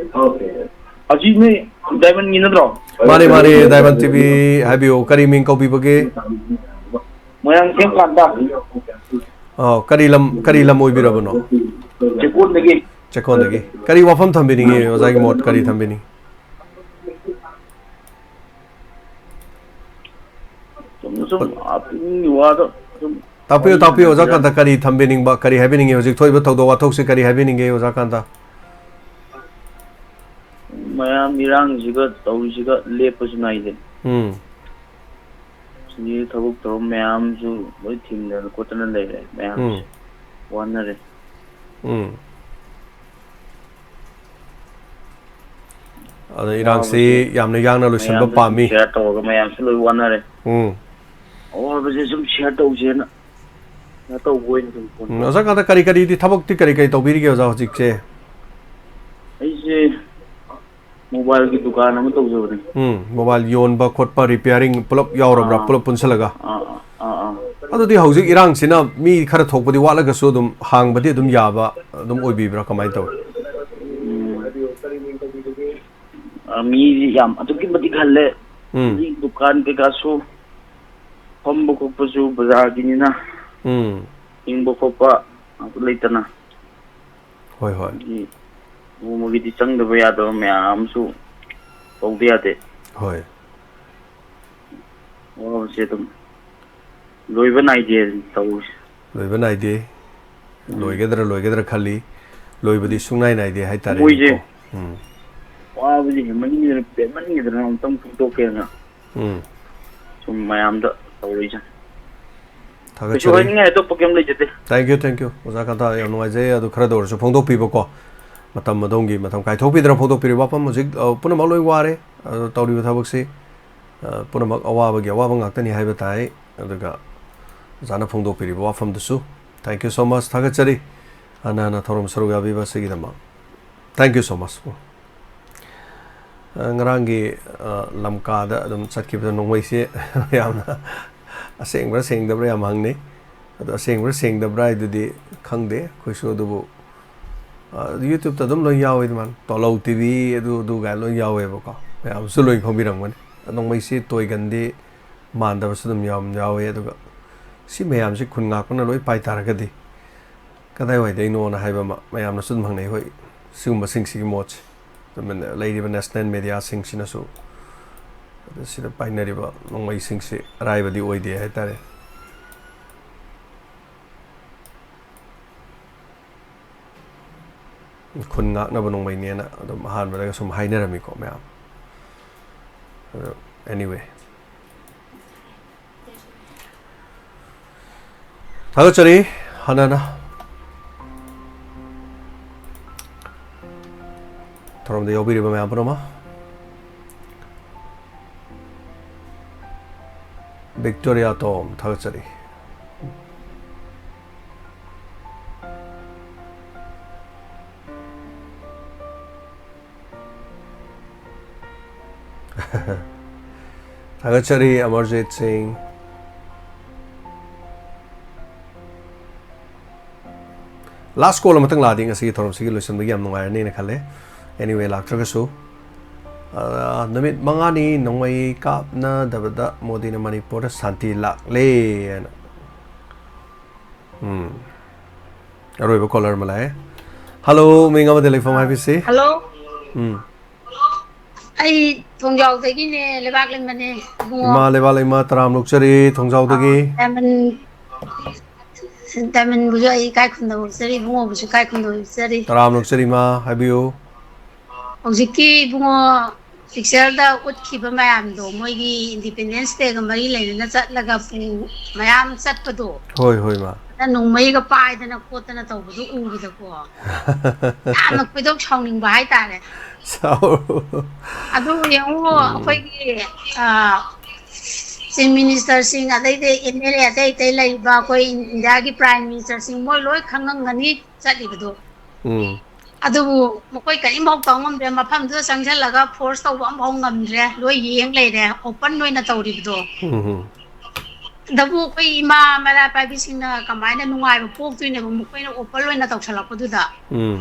ꯑꯁꯤ ꯅꯣꯏ ꯗꯥꯏꯃꯟꯒꯤ ꯅꯠꯇ꯭ꯔꯣ? ꯃꯥꯅꯦ, ꯃꯥꯅꯦ, ꯗꯥꯏꯃꯟ ꯇꯤꯚꯤ꯫ ꯍꯥꯏꯕꯤꯌꯨ, ꯀꯔꯤ ꯃꯤꯡ ꯀꯧꯕꯤꯕꯒꯦ? ꯃꯣꯏꯔꯥꯡꯊꯦꯝ ꯀꯥꯟꯇ꯫ ꯑꯣ, ꯀꯔꯤ ꯂꯝ, ꯀꯔꯤ ꯂꯝ ꯑꯣꯏꯕꯤꯔꯕꯅꯣ? ꯆꯦꯛꯀꯣꯟꯗꯒꯤ꯫ ꯆꯦꯛꯀꯣꯟꯗꯒꯤ꯫ ꯀꯔꯤ ꯋꯥꯐꯝ ꯊꯝꯕꯤꯅꯤꯡꯉꯤ? ꯑꯣꯖꯥꯒꯤ ꯃꯣꯠ ꯀꯔꯤ ꯊꯝꯕꯤꯅꯤꯡꯉꯤ? ꯁꯨꯝ, ꯁꯨꯝ, ꯑ, ꯄꯨꯛꯅꯤꯡꯒꯤ ꯋꯥꯗꯣ ꯁꯨꯝ ꯇꯥꯛꯄꯤꯌꯨ, ꯋꯥꯔꯤ ꯇꯥꯛꯄꯤꯌꯨ, ꯑꯣꯖꯥ ꯁꯥꯟꯅꯁꯤꯔꯥ? ꯀꯥꯟꯇ, ꯀꯔꯤ ꯊꯝꯕꯤꯅꯤꯡꯕ, ꯀꯔꯤ ꯍꯥꯏꯕꯤꯅꯤꯡꯉꯤ? ꯍꯧꯖꯤꯛ ꯊꯣꯛꯏꯕ ꯊꯧꯗꯣꯛ ꯋꯥꯊꯣꯛꯁꯤ ꯀꯔꯤ ꯍꯥꯏꯕꯤꯅꯤꯡꯒꯦ, ꯑꯣꯖꯥ ꯀꯥꯟꯇ? ꯃꯌꯥꯝ ꯏꯔꯥꯡꯁꯤꯒ ꯇꯧꯔꯤꯁꯤꯒ ꯂꯦꯞꯄꯁꯨ ꯅꯥꯏꯗꯦ꯫ ꯎꯝ꯫ ꯁꯤꯒꯤ ꯊꯕꯛ ꯇꯧꯔ ꯃꯌꯥꯝꯁꯨ ꯂꯣꯏ ꯊꯤꯡꯗꯅ ꯈꯣꯠꯇꯅ ꯂꯩꯔꯦ ꯃꯌꯥꯝꯁꯦ꯫ ꯎꯝ꯫ ꯋꯥꯅꯔꯦ꯫ ꯎꯝ꯫ ꯑꯗ ꯏꯔꯥꯡꯁꯤ ꯋꯥꯕꯁꯦ ꯌꯥꯝꯅ ꯌꯥꯡꯅ ꯂꯣꯏꯁꯤꯟꯕ ꯃꯌꯥꯝꯗ ꯁꯨꯝ ꯄꯥꯝꯃꯤ꯫ Share ꯇꯧꯔꯒ ꯃꯌꯥꯝꯁꯨ ꯂꯣꯏ ꯋꯥꯅꯔꯦ꯫ ꯎꯝ꯫ ꯑꯋꯥꯕꯁꯦ ꯁꯨꯝ share ꯇꯧꯁꯦꯅ꯫ ꯀꯩꯅꯣ ꯇꯧꯕ ꯑꯣꯏꯅ ꯑꯗꯨꯝ ꯐꯣꯟ ꯎꯝ, ꯇꯧ-, ꯑꯣꯖꯥ ꯀꯥꯟꯇ, ꯀꯔꯤ ꯀꯔꯤꯗꯤ, ꯊꯕꯛꯇꯤ ꯀꯔꯤ ꯀꯔꯤ ꯇꯧꯕꯤꯔꯤꯒꯦ, ꯑꯣꯖꯥ, ꯍꯧꯖꯤꯛꯁꯦ? ꯑꯩꯁꯦ mobileꯒꯤ ꯗꯨꯀꯥꯟ ꯑꯃ ꯇꯧꯖꯕꯅꯦ꯫ ꯎꯝ, mobile ꯌꯣꯟꯕ ꯈꯣꯠꯄ, repairing ꯄꯨꯂꯞ ꯌꯥꯎꯔꯕ꯭ꯔꯥ? ꯑꯥ꯫ ꯄꯨꯂꯞ ꯄꯨꯟꯁꯤꯜꯂꯒ? ꯑꯥ, ꯑꯥ, ꯑꯥ, ꯑꯥ꯫ ꯑꯗꯨꯗꯤ ꯍꯧꯖꯤꯛ ꯏꯔꯥꯡꯁꯤꯅ ꯃꯤ ꯈꯔ ꯊꯣꯛꯄꯗꯤ ꯋꯥꯠꯂꯒꯁꯨ ꯑꯗꯨꯝ ꯍꯥꯡꯕꯗꯤ ꯑꯗꯨꯝ ꯌꯥꯕ ꯑꯗꯨꯝ ꯑꯣꯏꯕꯤꯕ꯭ꯔꯥ? ꯀꯃꯥꯏꯅ ꯇꯧꯏ? ꯎꯝ꯫ ꯑ, ꯃꯤꯗꯤ ꯌꯥꯝ ꯑꯗꯨꯛꯀꯤ ꯃꯇꯤꯛ ꯍꯜꯂꯦ꯫ ꯎꯝ꯫ ꯍꯧꯖꯤꯛ ꯗꯨꯀꯥꯟ ꯀꯩꯀꯥꯁꯨ ꯐꯝꯕ ꯈꯣꯠꯄꯁꯨ ꯕꯖꯥꯔꯒꯤꯅꯤꯅ ꯎꯝ꯫ ꯍꯤꯡꯕ ꯈꯣꯠꯄ ꯉꯥꯛꯇ ꯂꯩꯇꯅ꯫ ꯍꯣꯏ, ꯍꯣꯏ꯫ ꯑꯗꯒꯤ ꯅꯣꯡꯃꯒꯤꯗꯤ ꯆꯪꯗꯕ ꯌꯥꯗꯕ ꯃꯌꯥꯝ ꯑꯃꯁꯨ ꯇꯧꯗ ꯌꯥꯗꯦ꯫ ꯍꯣꯏ꯫ ꯋꯥꯕꯁꯦ ꯑꯗꯨꯝ ꯂꯣꯏꯕ ꯅꯥꯏꯗꯦ ꯇꯧꯔꯤꯁꯦ꯫ ꯂꯣꯏꯕ ꯅꯥꯏꯗꯦ꯫ ꯎꯝ꯫ ꯂꯣꯏꯒꯗ꯭ꯔꯥ, ꯂꯣꯏꯒꯗ꯭ꯔꯥ ꯈꯜꯂꯤ꯫ ꯂꯣꯏꯕꯗꯤ ꯎꯝ꯫ ꯁꯨꯡꯅꯥꯏ ꯅꯥꯏꯗꯦ ꯃꯣꯏꯁꯦ ꯍꯥꯏꯇꯥꯔꯦꯅꯦꯀꯣ꯫ ꯎꯝ꯫ ꯋꯥꯕꯁꯦ ꯍꯦꯟꯃꯟꯈꯤꯗꯅ, ꯄꯦꯟꯃꯟꯈꯤꯗꯅ ꯑꯃꯨꯛꯇꯪ ꯐꯣꯡꯗꯣꯛꯀꯦꯅ ꯎꯝ꯫ ꯁꯨꯝ ꯃꯌꯥꯝꯗ ꯇꯧꯔꯛꯏꯁꯦ꯫ ꯊꯥꯒꯠꯆꯔꯤ꯫ ꯀꯩꯁꯨ ꯍꯥꯏꯅꯤꯡꯉꯥꯏ ꯑꯇꯣꯞꯄ ꯀꯩꯝ ꯂꯩꯖꯗꯦ꯫ Thank you, thank you꯫ ꯑꯣꯖꯥ ꯀꯥꯟꯇ, ꯌꯥꯝ ꯅꯨꯡꯉꯥꯏꯖꯩ꯫ ꯑꯗꯨ ꯈꯔꯗ ꯑꯣꯏꯔꯁꯨ ꯐꯣꯡꯗꯣꯛꯄꯤꯕꯀꯣ꯫ ꯃꯇꯝ ꯑꯗꯣꯝꯒꯤ ꯃꯇꯝ ꯀꯥꯏꯊꯣꯛꯄꯤꯗꯅ ꯐꯣꯡꯗꯣꯛꯄꯤꯔꯤꯕ ꯋꯥꯐꯝ ꯍꯧꯖꯤꯛ, ꯑ, ꯄꯨꯝꯅꯃꯛ ꯂꯣꯏ ꯋꯥꯔꯦ꯫ ꯑꯗꯨ ꯇꯧꯔꯤꯕ ꯊꯕꯛꯁꯤ, ꯑ, ꯄꯨꯝꯅꯃꯛ ꯑꯋꯥꯕꯒꯤ ꯑꯋꯥꯕ ꯉꯥꯛꯇꯅꯤ ꯍꯥꯏꯕ ꯇꯥꯏ꯫ ꯑꯗꯨꯒ ꯑꯣꯖꯥꯅ ꯐꯣꯡꯗꯣꯛꯄꯤꯔꯤꯕ ꯋꯥꯐꯝꯗꯨꯁꯨ thank you so much, ꯊꯥꯒꯠꯆꯔꯤ꯫ ꯍꯟꯅ ꯍꯟꯅ ꯊꯧꯔꯝ ꯁꯔꯨꯛ ꯌꯥꯕꯤꯕ ꯑꯁꯤꯒꯤꯗꯃꯛ thank you so much꯫ ꯑ, ꯉꯔꯥꯡꯒꯤ, ꯑ, ꯂꯝꯀꯥꯗ ꯑꯗꯨꯝ ꯆꯠꯈꯤꯕꯗ ꯅꯣꯡꯃꯩꯁꯦ ꯌꯥꯝꯅ ꯑꯁꯦꯡꯕ꯭ꯔꯥ ꯁꯦꯡꯗꯕ꯭ꯔꯥ ꯌꯥꯝ ꯍꯪꯅꯩ꯫ ꯑꯗꯣ ꯑꯁꯦꯡꯕ꯭ꯔꯥ ꯁꯦꯡꯗꯕ꯭ꯔꯥ ꯍꯥꯏꯗꯨꯗꯤ ꯈꯪꯗꯦ ꯑꯩꯈꯣꯏꯁꯨ, ꯑꯗꯨꯕꯨ, ꯑ, YouTubeꯇ ꯑꯗꯨꯝ ꯂꯣꯏ ꯌꯥꯎꯋꯦ ꯑꯗꯨꯃꯥꯏꯅ, ꯇꯣꯂꯧ TV ꯑꯗꯨ ꯑꯗꯨ ꯀꯥꯏꯅ ꯂꯣꯏ ꯌꯥꯎꯋꯦꯕꯀꯣ, ꯃꯌꯥꯝꯁꯨ ꯂꯣꯏ ꯈꯪꯕꯤꯔꯝꯒꯅꯤ꯫ ꯅꯣꯡꯃꯩꯁꯤ ꯇꯣꯏꯒꯟꯗꯦ ꯃꯥꯟꯗꯕꯁꯨ ꯑꯗꯨꯝ ꯌꯥꯝ ꯌꯥꯎꯋꯦ꯫ ꯑꯗꯨꯒ ꯁꯤ ꯃꯌꯥꯝꯁꯤ ꯈꯨꯟ ꯉꯥꯛꯄꯅ ꯂꯣꯏ ꯄꯥꯏ ꯇꯥꯔꯒꯗꯤ ꯀꯗꯥꯏꯋꯥꯏꯗꯩꯅꯣꯅ ꯍꯥꯏꯕ ꯑꯃ ꯃꯌꯥꯝꯅꯁꯨ ꯑꯗꯨꯝ ꯍꯪꯅꯩ꯫ ꯍꯣꯏ, ꯁꯤꯒꯨꯝꯕꯁꯤꯡꯁꯤꯒꯤ ꯃꯣꯠꯁꯦ ꯑꯗꯨꯝ ꯂꯩꯔꯤꯕ ꯅꯦꯁꯅꯦꯜ ꯃꯦꯗꯤꯌꯥꯁꯤꯡꯁꯤꯅꯁꯨ ꯑꯗ ꯁꯤꯗ ꯄꯥꯏꯅꯔꯤꯕ ꯅꯣꯡꯃꯩꯁꯤꯡꯁꯤ ꯑꯔꯥꯏꯕꯗꯤ ꯑꯣꯏꯗꯦ ꯍꯥꯏꯇꯥꯔꯦ꯫ ꯈꯨꯟ ꯉꯥꯛꯅꯕ ꯅꯣꯡꯃꯩꯅꯦꯅ ꯑꯗꯨꯝ ꯑꯍꯥꯟꯕꯗꯒ ꯁꯨꯝ ꯍꯥꯏꯅꯔꯝꯃꯤꯀꯣ ꯃꯌꯥꯝ꯫ ꯑꯗꯣ anyway, ꯊꯥꯒꯠꯆꯔꯤ ꯍꯟꯅ ꯍꯟꯅ ꯊꯧꯔꯝꯗ ꯌꯥꯎꯕꯤꯔꯤꯕ ꯃꯌꯥꯝ ꯄꯨꯝꯅꯃꯛ꯫ ꯕꯤꯛꯇꯣꯔꯤꯌꯥ ꯇꯣꯝ, ꯊꯥꯒꯠꯆꯔꯤ꯫ ꯊꯥꯒꯠꯆꯔꯤ ꯑꯃꯔꯖꯤꯠ ꯁꯤꯡ꯫ Last call ꯑꯃꯇꯪ ꯂꯥꯛꯑꯗꯤ ꯉꯁꯤꯒꯤ ꯊꯧꯔꯝꯁꯤꯒꯤ ꯂꯣꯏꯁꯤꯟꯕꯒꯤ ꯌꯥꯝ ꯅꯨꯡꯉꯥꯏꯔꯅꯤꯅ ꯈꯜꯂꯦ꯫ Anyway, ꯂꯥꯛꯇ꯭ꯔꯒꯁꯨ, ꯑ, ꯅꯨꯃꯤꯠ ꯃꯉꯥꯅꯤ ꯅꯣꯡꯃꯩ ꯀꯥꯞꯅꯗꯕꯗ ꯃꯣꯗꯤꯅ ꯃꯅꯤꯄꯨꯔꯗ ꯁꯥꯟꯇꯤ ꯂꯥꯛꯂꯦ ꯍꯥꯏꯅ꯫ ꯎꯝ꯫ ꯑꯔꯣꯏꯕ caller ꯑꯃ ꯂꯥꯛꯑꯦ꯫ Hello, ꯃꯤꯡ ꯑꯃꯗ ꯂꯩꯐꯝ ꯍꯥꯏꯕꯤꯁꯤ꯫ Hello꯫ ꯎꯝ꯫ ꯑꯩ ꯊꯣꯡꯖꯥꯎꯗꯒꯤꯅꯦ, ꯂꯩꯕꯥꯛ ꯂꯩꯃꯅꯦ, ꯏꯕꯨꯡꯉꯣ꯫ ꯏꯃꯥ ꯂꯩꯕꯥꯛ ꯂꯩꯃ, ꯇꯔꯥꯝ ꯂꯣꯛꯆꯔꯤ ꯊꯣꯡꯖꯥꯎꯗꯒꯤ꯫ ꯑꯥ, ꯗꯥꯏꯃꯟ, ꯗꯥꯏꯃꯟꯕꯨꯁꯨ ꯑꯩ ꯏꯀꯥꯏ ꯈꯨꯝꯅꯕ ꯎꯠꯆꯔꯤ, ꯏꯕꯨꯡꯉꯣꯕꯨꯁꯨ ꯏꯀꯥꯏ ꯈꯨꯝꯅꯕ ꯎꯠꯆꯔꯤ꯫ ꯇꯔꯥꯝ ꯂꯣꯛꯆꯔꯤ ꯏꯃꯥ, ꯍꯥꯏꯕꯤꯌꯨ꯫ ꯍꯧꯖꯤꯛꯀꯤ ꯏꯕꯨꯡꯉꯣ pictureꯗ ꯎꯠꯈꯤꯕ ꯃꯌꯥꯝꯗꯣ, ꯃꯣꯏꯒꯤ Independence Dayꯒ ꯃꯔꯤ ꯂꯩꯅꯅ ꯆꯠꯂꯒ ꯄꯨ-, ꯃꯌꯥꯝ ꯆꯠꯄꯗꯣ, ꯍꯣꯏ, ꯍꯣꯏ, ꯏꯃꯥ꯫ ꯑꯗ ꯅꯣꯡꯃꯩꯒ ꯄꯥꯏꯗꯅ ꯈꯣꯠꯇꯅ ꯇꯧꯕꯗꯣ ꯎꯕꯗꯀꯣ, ꯌꯥꯝꯅ ꯈꯣꯏꯗꯧ ꯁꯥꯎꯅꯤꯡꯕ ꯍꯥꯏꯇꯥꯔꯦ꯫ ꯁꯥꯎ-, ꯑꯗꯨ ꯌꯦꯡꯉꯨ, ꯎꯝ꯫ ꯑꯩꯈꯣꯏꯒꯤ, ꯑ, Chief Ministerꯁꯤꯡ, ꯑꯗꯩꯗꯤ MLA ꯑꯇꯩ ꯑꯇꯩ ꯂꯩꯔꯤꯕ ꯑꯩꯈꯣꯏ ꯏꯟꯗꯤꯌꯥꯒꯤ Prime Ministerꯁꯤꯡ, ꯃꯣꯏ ꯂꯣꯏ ꯈꯪꯉꯝꯒꯅꯤ ꯆꯠꯂꯤꯕꯗꯣ꯫ ꯎꯝ꯫ ꯑꯗꯨꯕꯨ ꯃꯈꯣꯏ ꯀꯔꯤꯝꯐꯥꯎ ꯇꯧ ꯉꯝꯗ꯭ꯔꯦ, ꯃꯐꯝꯗꯨꯗ ꯆꯪꯁꯤꯜꯂꯒ force ꯇꯧꯕ ꯑꯃꯐꯥꯎ ꯉꯝꯗ꯭ꯔꯦ, ꯂꯣꯏ ꯌꯦꯡ ꯂꯩꯔꯦ, open ꯑꯣꯏꯅ ꯇꯧꯔꯤꯕꯗꯣ꯫ ꯎꯝ, ꯎꯝ꯫ ꯑꯗꯨꯕꯨ ꯑꯩꯈꯣꯏ ꯏꯃꯥ ꯃꯩꯔꯥ ꯄꯥꯏꯕꯤꯁꯤꯡꯅ ꯀꯃꯥꯏꯅ ꯅꯨꯡꯉꯥꯏꯕ ꯄꯣꯛꯇꯣꯏꯅꯣꯕ, ꯃꯈꯣꯏꯅ open ꯑꯣꯏꯅ ꯇꯧꯁꯜꯂꯛꯄꯗꯨꯗ? ꯎꯝ꯫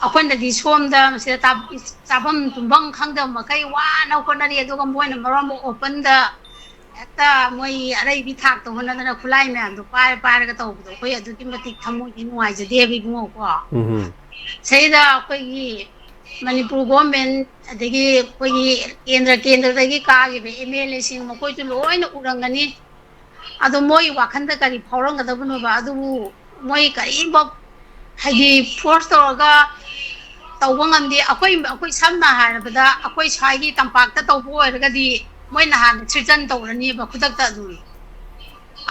ꯑꯩꯈꯣꯏꯅꯗꯤ ꯁꯣꯝꯗ ꯃꯁꯤꯗ ꯇꯥ-, ꯆꯥꯐꯝ ꯇꯨꯝꯐꯝ ꯈꯪꯗꯕ ꯃꯈꯩ ꯋꯥꯅ ꯍꯣꯠꯅꯔꯤ, ꯑꯗꯨꯒ ꯃꯣꯏꯅ ꯃꯔꯣꯟ ꯑꯃ openꯗ ꯍꯦꯛꯇ ꯃꯣꯏ ꯑꯔꯩꯕꯤ ꯊꯥꯛꯇ ꯍꯣꯠꯅꯗꯅ ꯈꯨꯠꯂꯥꯏ ꯃꯌꯥꯝꯗꯣ ꯄꯥꯏꯔ ꯄꯥꯏꯔꯒ ꯇꯧꯕꯗꯣ ꯑꯩꯈꯣꯏ ꯑꯗꯨꯛꯀꯤ ꯃꯇꯤꯛ ꯊꯃꯣꯏꯗꯤ ꯅꯨꯡꯉꯥꯏꯖꯗꯦꯕ ꯏꯕꯨꯡꯉꯣꯀꯣ꯫ ꯎꯝ꯫ ꯁꯤꯗꯩꯗ ꯑꯩꯈꯣꯏꯒꯤ ꯃꯅꯤꯄꯨꯔ ꯒꯣꯔꯃꯦꯟ, ꯑꯗꯒꯤ ꯑꯩꯈꯣꯏꯒꯤ ꯀꯦꯟꯗ꯭ꯔ ꯀꯦꯟꯗ꯭ꯔꯗꯒꯤ ꯀꯥꯈꯤꯕ ꯑꯦꯝ ꯑꯦꯜ ꯑꯦꯁꯤꯡ ꯃꯈꯣꯏꯁꯨ ꯂꯣꯏꯅ ꯎꯔꯝꯒꯅꯤ꯫ ꯑꯗꯣ ꯃꯣꯏ ꯋꯥꯈꯜꯗ ꯀꯔꯤ ꯐꯥꯎꯔꯝꯒꯗꯕꯅꯣꯕ? ꯑꯗꯨꯕꯨ ꯃꯣꯏ ꯀꯔꯤꯝꯐꯥꯎ ꯍꯥꯏꯗꯤ ꯐꯣꯔꯁ ꯇꯧꯔꯒ ꯇꯧꯕ ꯉꯝꯗꯦ꯫ ꯑꯩꯈꯣꯏ ꯑꯩꯈꯣꯏ ꯁꯝꯅ ꯍꯥꯏꯔꯕꯗ ꯑꯩꯈꯣꯏ ꯁ꯭ꯋꯥꯏꯒꯤ ꯇꯝꯄꯥꯛꯇ ꯇꯧꯕ ꯑꯣꯏꯔꯒꯗꯤ ꯃꯣꯏ ꯅꯍꯥꯟ ꯊ꯭ꯔꯤꯇꯟ ꯇꯧꯔꯅꯤꯕ ꯈꯨꯗꯛꯇ ꯑꯗꯨꯝ꯫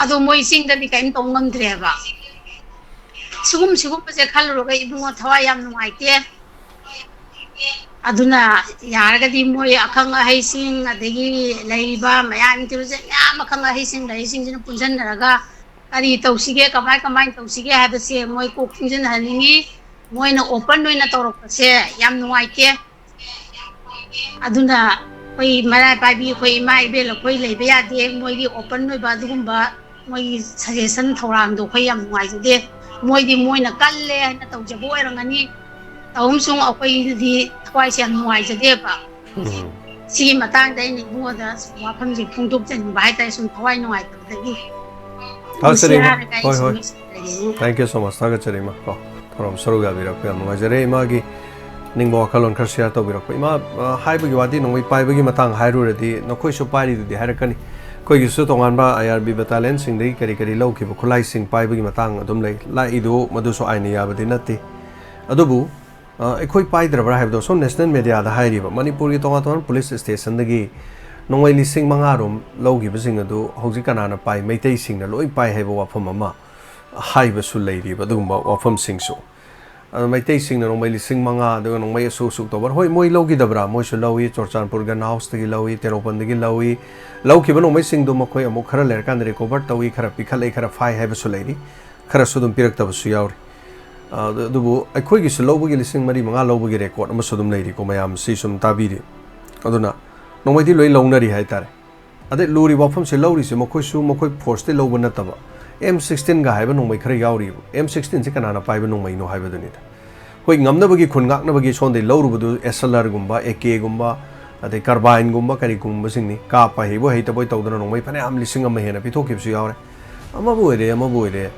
ꯑꯗꯣ ꯃꯣꯏ ꯆꯤꯡꯗꯗꯤ ꯀꯔꯤꯝ ꯇꯧ ꯉꯝꯗ꯭ꯔꯦꯕ꯫ ꯁꯤꯒꯨꯝ ꯁꯤꯒꯨꯝꯕꯁꯦ ꯈꯜꯂꯨꯔꯒ ꯏꯕꯨꯡꯉꯣ ꯊꯋꯥꯏ ꯌꯥꯝ ꯅꯨꯡꯉꯥꯏꯇꯦ꯫ ꯑꯗꯨꯅ ꯌꯥꯔꯒꯗꯤ ꯃꯣꯏ ꯑꯈꯪ ꯑꯍꯩꯁꯤꯡ ꯑꯗꯒꯤ ꯂꯩꯔꯤꯕ ꯃꯌꯥꯝ ꯏꯟꯇꯦꯂꯤꯖꯦꯟ ꯃꯌꯥꯝ ꯑꯈꯪ ꯑꯍꯩꯁꯤꯡ ꯂꯩꯔꯤꯁꯤꯡꯁꯤꯅ ꯄꯨꯟꯁꯤꯟꯅꯔꯒ ꯀꯔꯤ ꯇꯧꯁꯤꯒꯦ, ꯀꯃꯥꯏ ꯀꯃꯥꯏꯅ ꯇꯧꯁꯤꯒꯦ ꯍꯥꯏꯕꯁꯦ ꯃꯣꯏ ꯀꯣꯛ ꯊꯤꯡꯖꯤꯟꯍꯟꯅꯤꯡꯉꯤ꯫ ꯃꯣꯏꯅ ꯑꯣꯄꯟ ꯑꯣꯏꯅ ꯇꯧꯔꯛꯄꯁꯦ ꯌꯥꯝ ꯅꯨꯡꯉꯥꯏꯇꯦ꯫ ꯑꯗꯨꯅ ꯑꯩꯈꯣꯏ ꯃꯔꯥ ꯄꯥꯏꯕꯤ, ꯑꯩꯈꯣꯏ ꯏꯃꯥ ꯏꯕꯦꯜ ꯑꯩꯈꯣꯏ ꯂꯩꯕ ꯌꯥꯗꯦ꯫ ꯃꯣꯏꯒꯤ ꯑꯣꯄꯟ ꯑꯣꯏꯕ ꯑꯗꯨꯒꯨꯝꯕ ꯃꯣꯏꯒꯤ ꯁꯖꯦꯁꯟ ꯊꯧꯔꯥꯡꯗꯣ ꯑꯩꯈꯣꯏ ꯌꯥꯝ ꯅꯨꯡꯉꯥꯏꯖꯗꯦ꯫ ꯃꯣꯏꯗꯤ ꯃꯣꯏꯅ ꯀꯜꯂꯦ ꯍꯥꯏꯅ ꯇꯧꯖꯕ ꯑꯣꯏꯔꯝꯒꯅꯤ꯫ ꯇꯧꯝꯁꯨꯡ ꯑꯩꯈꯣꯏꯗꯤ ꯊꯋꯥꯏꯁꯦ ꯌꯥꯝ ꯅꯨꯡꯉꯥꯏꯖꯗꯦꯕ꯫ ꯎꯝ꯫ ꯁꯤꯒꯤ ꯃꯇꯥꯡꯗ ꯑꯩꯅ ꯏꯕꯨꯡꯉꯣꯗ ꯋꯥꯐꯝꯁꯦ ꯐꯣꯡꯗꯣꯛꯆꯅꯤꯡꯕ ꯍꯥꯏꯇꯥꯔꯦ, ꯁꯨꯝ ꯊꯋꯥꯏ ꯅꯨꯡꯉꯥꯏꯇꯕꯗꯒꯤ꯫ ꯍꯣꯏ, ꯁꯤ ꯀꯔꯤꯝ-, ꯍꯥꯏꯔꯒ ꯑꯩ ꯍꯣꯏ, ꯁꯨꯝ ꯍꯣꯏ꯫ ꯂꯣꯏꯁꯤꯟꯖꯔꯒꯦ꯫ Thank you so much. ꯊꯥꯒꯠꯆꯔꯤ, ꯏꯃꯥ꯫ ꯀꯣ, ꯊꯧꯔꯝ ꯁꯔꯨꯛ ꯌꯥꯕꯤꯔꯛꯄ ꯌꯥꯝ ꯅꯨꯡꯉꯥꯏꯖꯔꯦ꯫ ꯏꯃꯥꯒꯤ ꯅꯤꯡꯕ ꯋꯥꯈꯜꯂꯣꯟ ꯈꯔ share ꯇꯧꯕꯤꯔꯛꯄ꯫ ꯏꯃꯥ, ꯑ, ꯍꯥꯏꯕꯒꯤ ꯋꯥꯗꯤ ꯅꯣꯡꯃꯩ ꯄꯥꯏꯕꯒꯤ ꯃꯇꯥꯡ ꯍꯥꯏꯔꯨꯔꯗꯤ ꯅꯈꯣꯏꯁꯨ ꯄꯥꯏꯔꯤꯗꯨꯗꯤ ꯍꯥꯏꯔꯛꯀꯅꯤ꯫ ꯑꯩꯈꯣꯏꯒꯤꯁꯨ ꯇꯣꯉꯥꯟꯕ I R B battalionꯁꯤꯡꯗꯒꯤ ꯀꯔꯤ ꯀꯔꯤ ꯂꯧꯈꯤꯕ ꯈꯨꯠꯂꯥꯏꯁꯤꯡ ꯄꯥꯏꯕꯒꯤ ꯃꯇꯥꯡ ꯑꯗꯨꯝ ꯂꯩ꯫ ꯂꯥꯛꯏꯗꯨ ꯃꯗꯨꯁꯨ ꯑꯥꯏꯟꯅ ꯌꯥꯕꯗꯤ ꯅꯠꯇꯦ꯫ ꯑꯗꯨꯕꯨ, ꯑ, ꯑꯩꯈꯣꯏ ꯄꯥꯏꯗ꯭ꯔꯕ꯭ꯔꯥ ꯍꯥꯏꯕꯗꯣ ꯁꯣꯝ national mediaꯗ ꯍꯥꯏꯔꯤꯕ ꯃꯅꯤꯄꯨꯔꯒꯤ ꯇꯣꯉꯥꯟ ꯇꯣꯉꯥꯟꯕ police stationꯗꯒꯤ ꯅꯣꯡꯃꯩ ꯂꯤꯁꯤꯡ ꯃꯉꯥ ꯔꯣꯝ ꯂꯧꯈꯤꯕꯁꯤꯡ ꯑꯗꯨ ꯍꯧꯖꯤꯛ ꯀꯅꯥꯅ ꯄꯥꯏ? ꯃꯩꯇꯩꯁꯤꯡꯅ ꯂꯣꯏ ꯄꯥꯏ ꯍꯥꯏꯕ ꯋꯥꯐꯝ ꯑꯃ ꯍꯥꯏꯕꯁꯨ ꯂꯩꯔꯤꯕ, ꯑꯗꯨꯒꯨꯝꯕ ꯋꯥꯐꯝꯁꯤꯡꯁꯨ꯫ ꯑꯗꯣ ꯃꯩꯇꯩꯁꯤꯡꯅ ꯅꯣꯡꯃꯩ ꯂꯤꯁꯤꯡ ꯃꯉꯥ, ꯑꯗꯨꯒ ꯅꯣꯡꯃꯩ ꯑꯁꯨꯛ ꯑꯁꯨꯛ ꯇꯧꯕ, ꯍꯣꯏ, ꯃꯣꯏ ꯂꯧꯈꯤꯗꯕ꯭ꯔꯥ? ꯃꯣꯏꯁꯨ ꯂꯧꯏ, ꯆꯨꯔꯆꯥꯟꯄꯨꯔ gun houseꯇꯒꯤ ꯂꯧꯏ, ꯇꯦꯔꯣꯄꯟꯗꯒꯤ ꯂꯧꯏ꯫ ꯂꯧꯈꯤꯕ ꯅꯣꯡꯃꯩꯁꯤꯡꯗꯣ ꯃꯈꯣꯏ ꯑꯃꯨꯛ ꯈꯔ ꯂꯩꯔꯀꯥꯟꯗ recover ꯇꯧꯏ, ꯈꯔ ꯄꯤꯈꯠꯂꯛꯏ, ꯈꯔ ꯐꯥꯏ ꯍꯥꯏꯕꯁꯨ ꯂꯩꯔꯤ, ꯈꯔꯁꯨ ꯑꯗꯨꯝ ꯄꯤꯔꯛꯇꯕꯁꯨ ꯌꯥꯎꯔꯤ꯫ ꯑ, ꯑꯗꯨ-, ꯑꯗꯨꯕꯨ ꯑꯩꯈꯣꯏꯒꯤꯁꯨ ꯂꯧꯕꯒꯤ ꯂꯤꯁꯤꯡ ꯃꯔꯤ ꯃꯉꯥ ꯂꯧꯕꯒꯤ record ꯑꯃꯁꯨ ꯑꯗꯨꯝ ꯂꯩꯔꯤꯀꯣ, ꯃꯌꯥꯝ ꯁꯤ ꯁꯨꯝ ꯇꯥꯕꯤꯔꯤ꯫ ꯑꯗꯨꯅ ꯅꯣꯡꯃꯩꯗꯤ ꯂꯣꯏ ꯂꯧꯅꯔꯤ ꯍꯥꯏꯇꯥꯔꯦ꯫ ꯑꯗꯩ ꯂꯨꯔꯤꯕ ꯋꯥꯐꯝꯁꯦ, ꯂꯧꯔꯤꯁꯦ ꯃꯈꯣꯏꯁꯨ ꯃꯈꯣꯏ forceꯇꯩ ꯂꯧꯕ ꯅꯠꯇꯕ, M sixteenꯒ ꯍꯥꯏꯕ ꯅꯣꯡꯃꯩ ꯈꯔ ꯌꯥꯎꯔꯤꯕ꯫ M sixteenꯁꯦ ꯀꯅꯥꯅ ꯄꯥꯏꯕ ꯅꯣꯡꯃꯩꯅꯣ ꯍꯥꯏꯕꯗꯨꯅꯤꯗ꯫ ꯍꯣꯏ, ꯉꯝꯅꯕꯒꯤ ꯈꯨꯟ ꯉꯥꯛꯅꯕꯒꯤ ꯁꯣꯝꯗꯩ ꯂꯧꯔꯨꯕꯗꯨ SLRꯒꯨꯝꯕ, AKꯒꯨꯝꯕ, ꯑꯗꯩ carbine ꯒꯨꯝꯕ ꯀꯔꯤꯒꯨꯝꯕꯁꯤꯡꯅꯤ꯫ ꯀꯥꯞꯄ ꯍꯩꯕꯣꯏ ꯍꯩꯇꯕꯣꯏ ꯇꯧꯗꯅ ꯅꯣꯡꯃꯩ ꯐꯅꯌꯥꯝ ꯂꯤꯁꯤꯡ ꯑꯃ ꯍꯦꯟꯅ ꯄꯤꯊꯣꯛꯈꯤꯕꯁꯨ ꯌꯥꯎꯔꯦ꯫ ꯑꯃꯕꯨ ꯑꯣꯏꯔꯦ, ꯑꯃꯕꯨ ꯑꯣꯏꯔꯦ,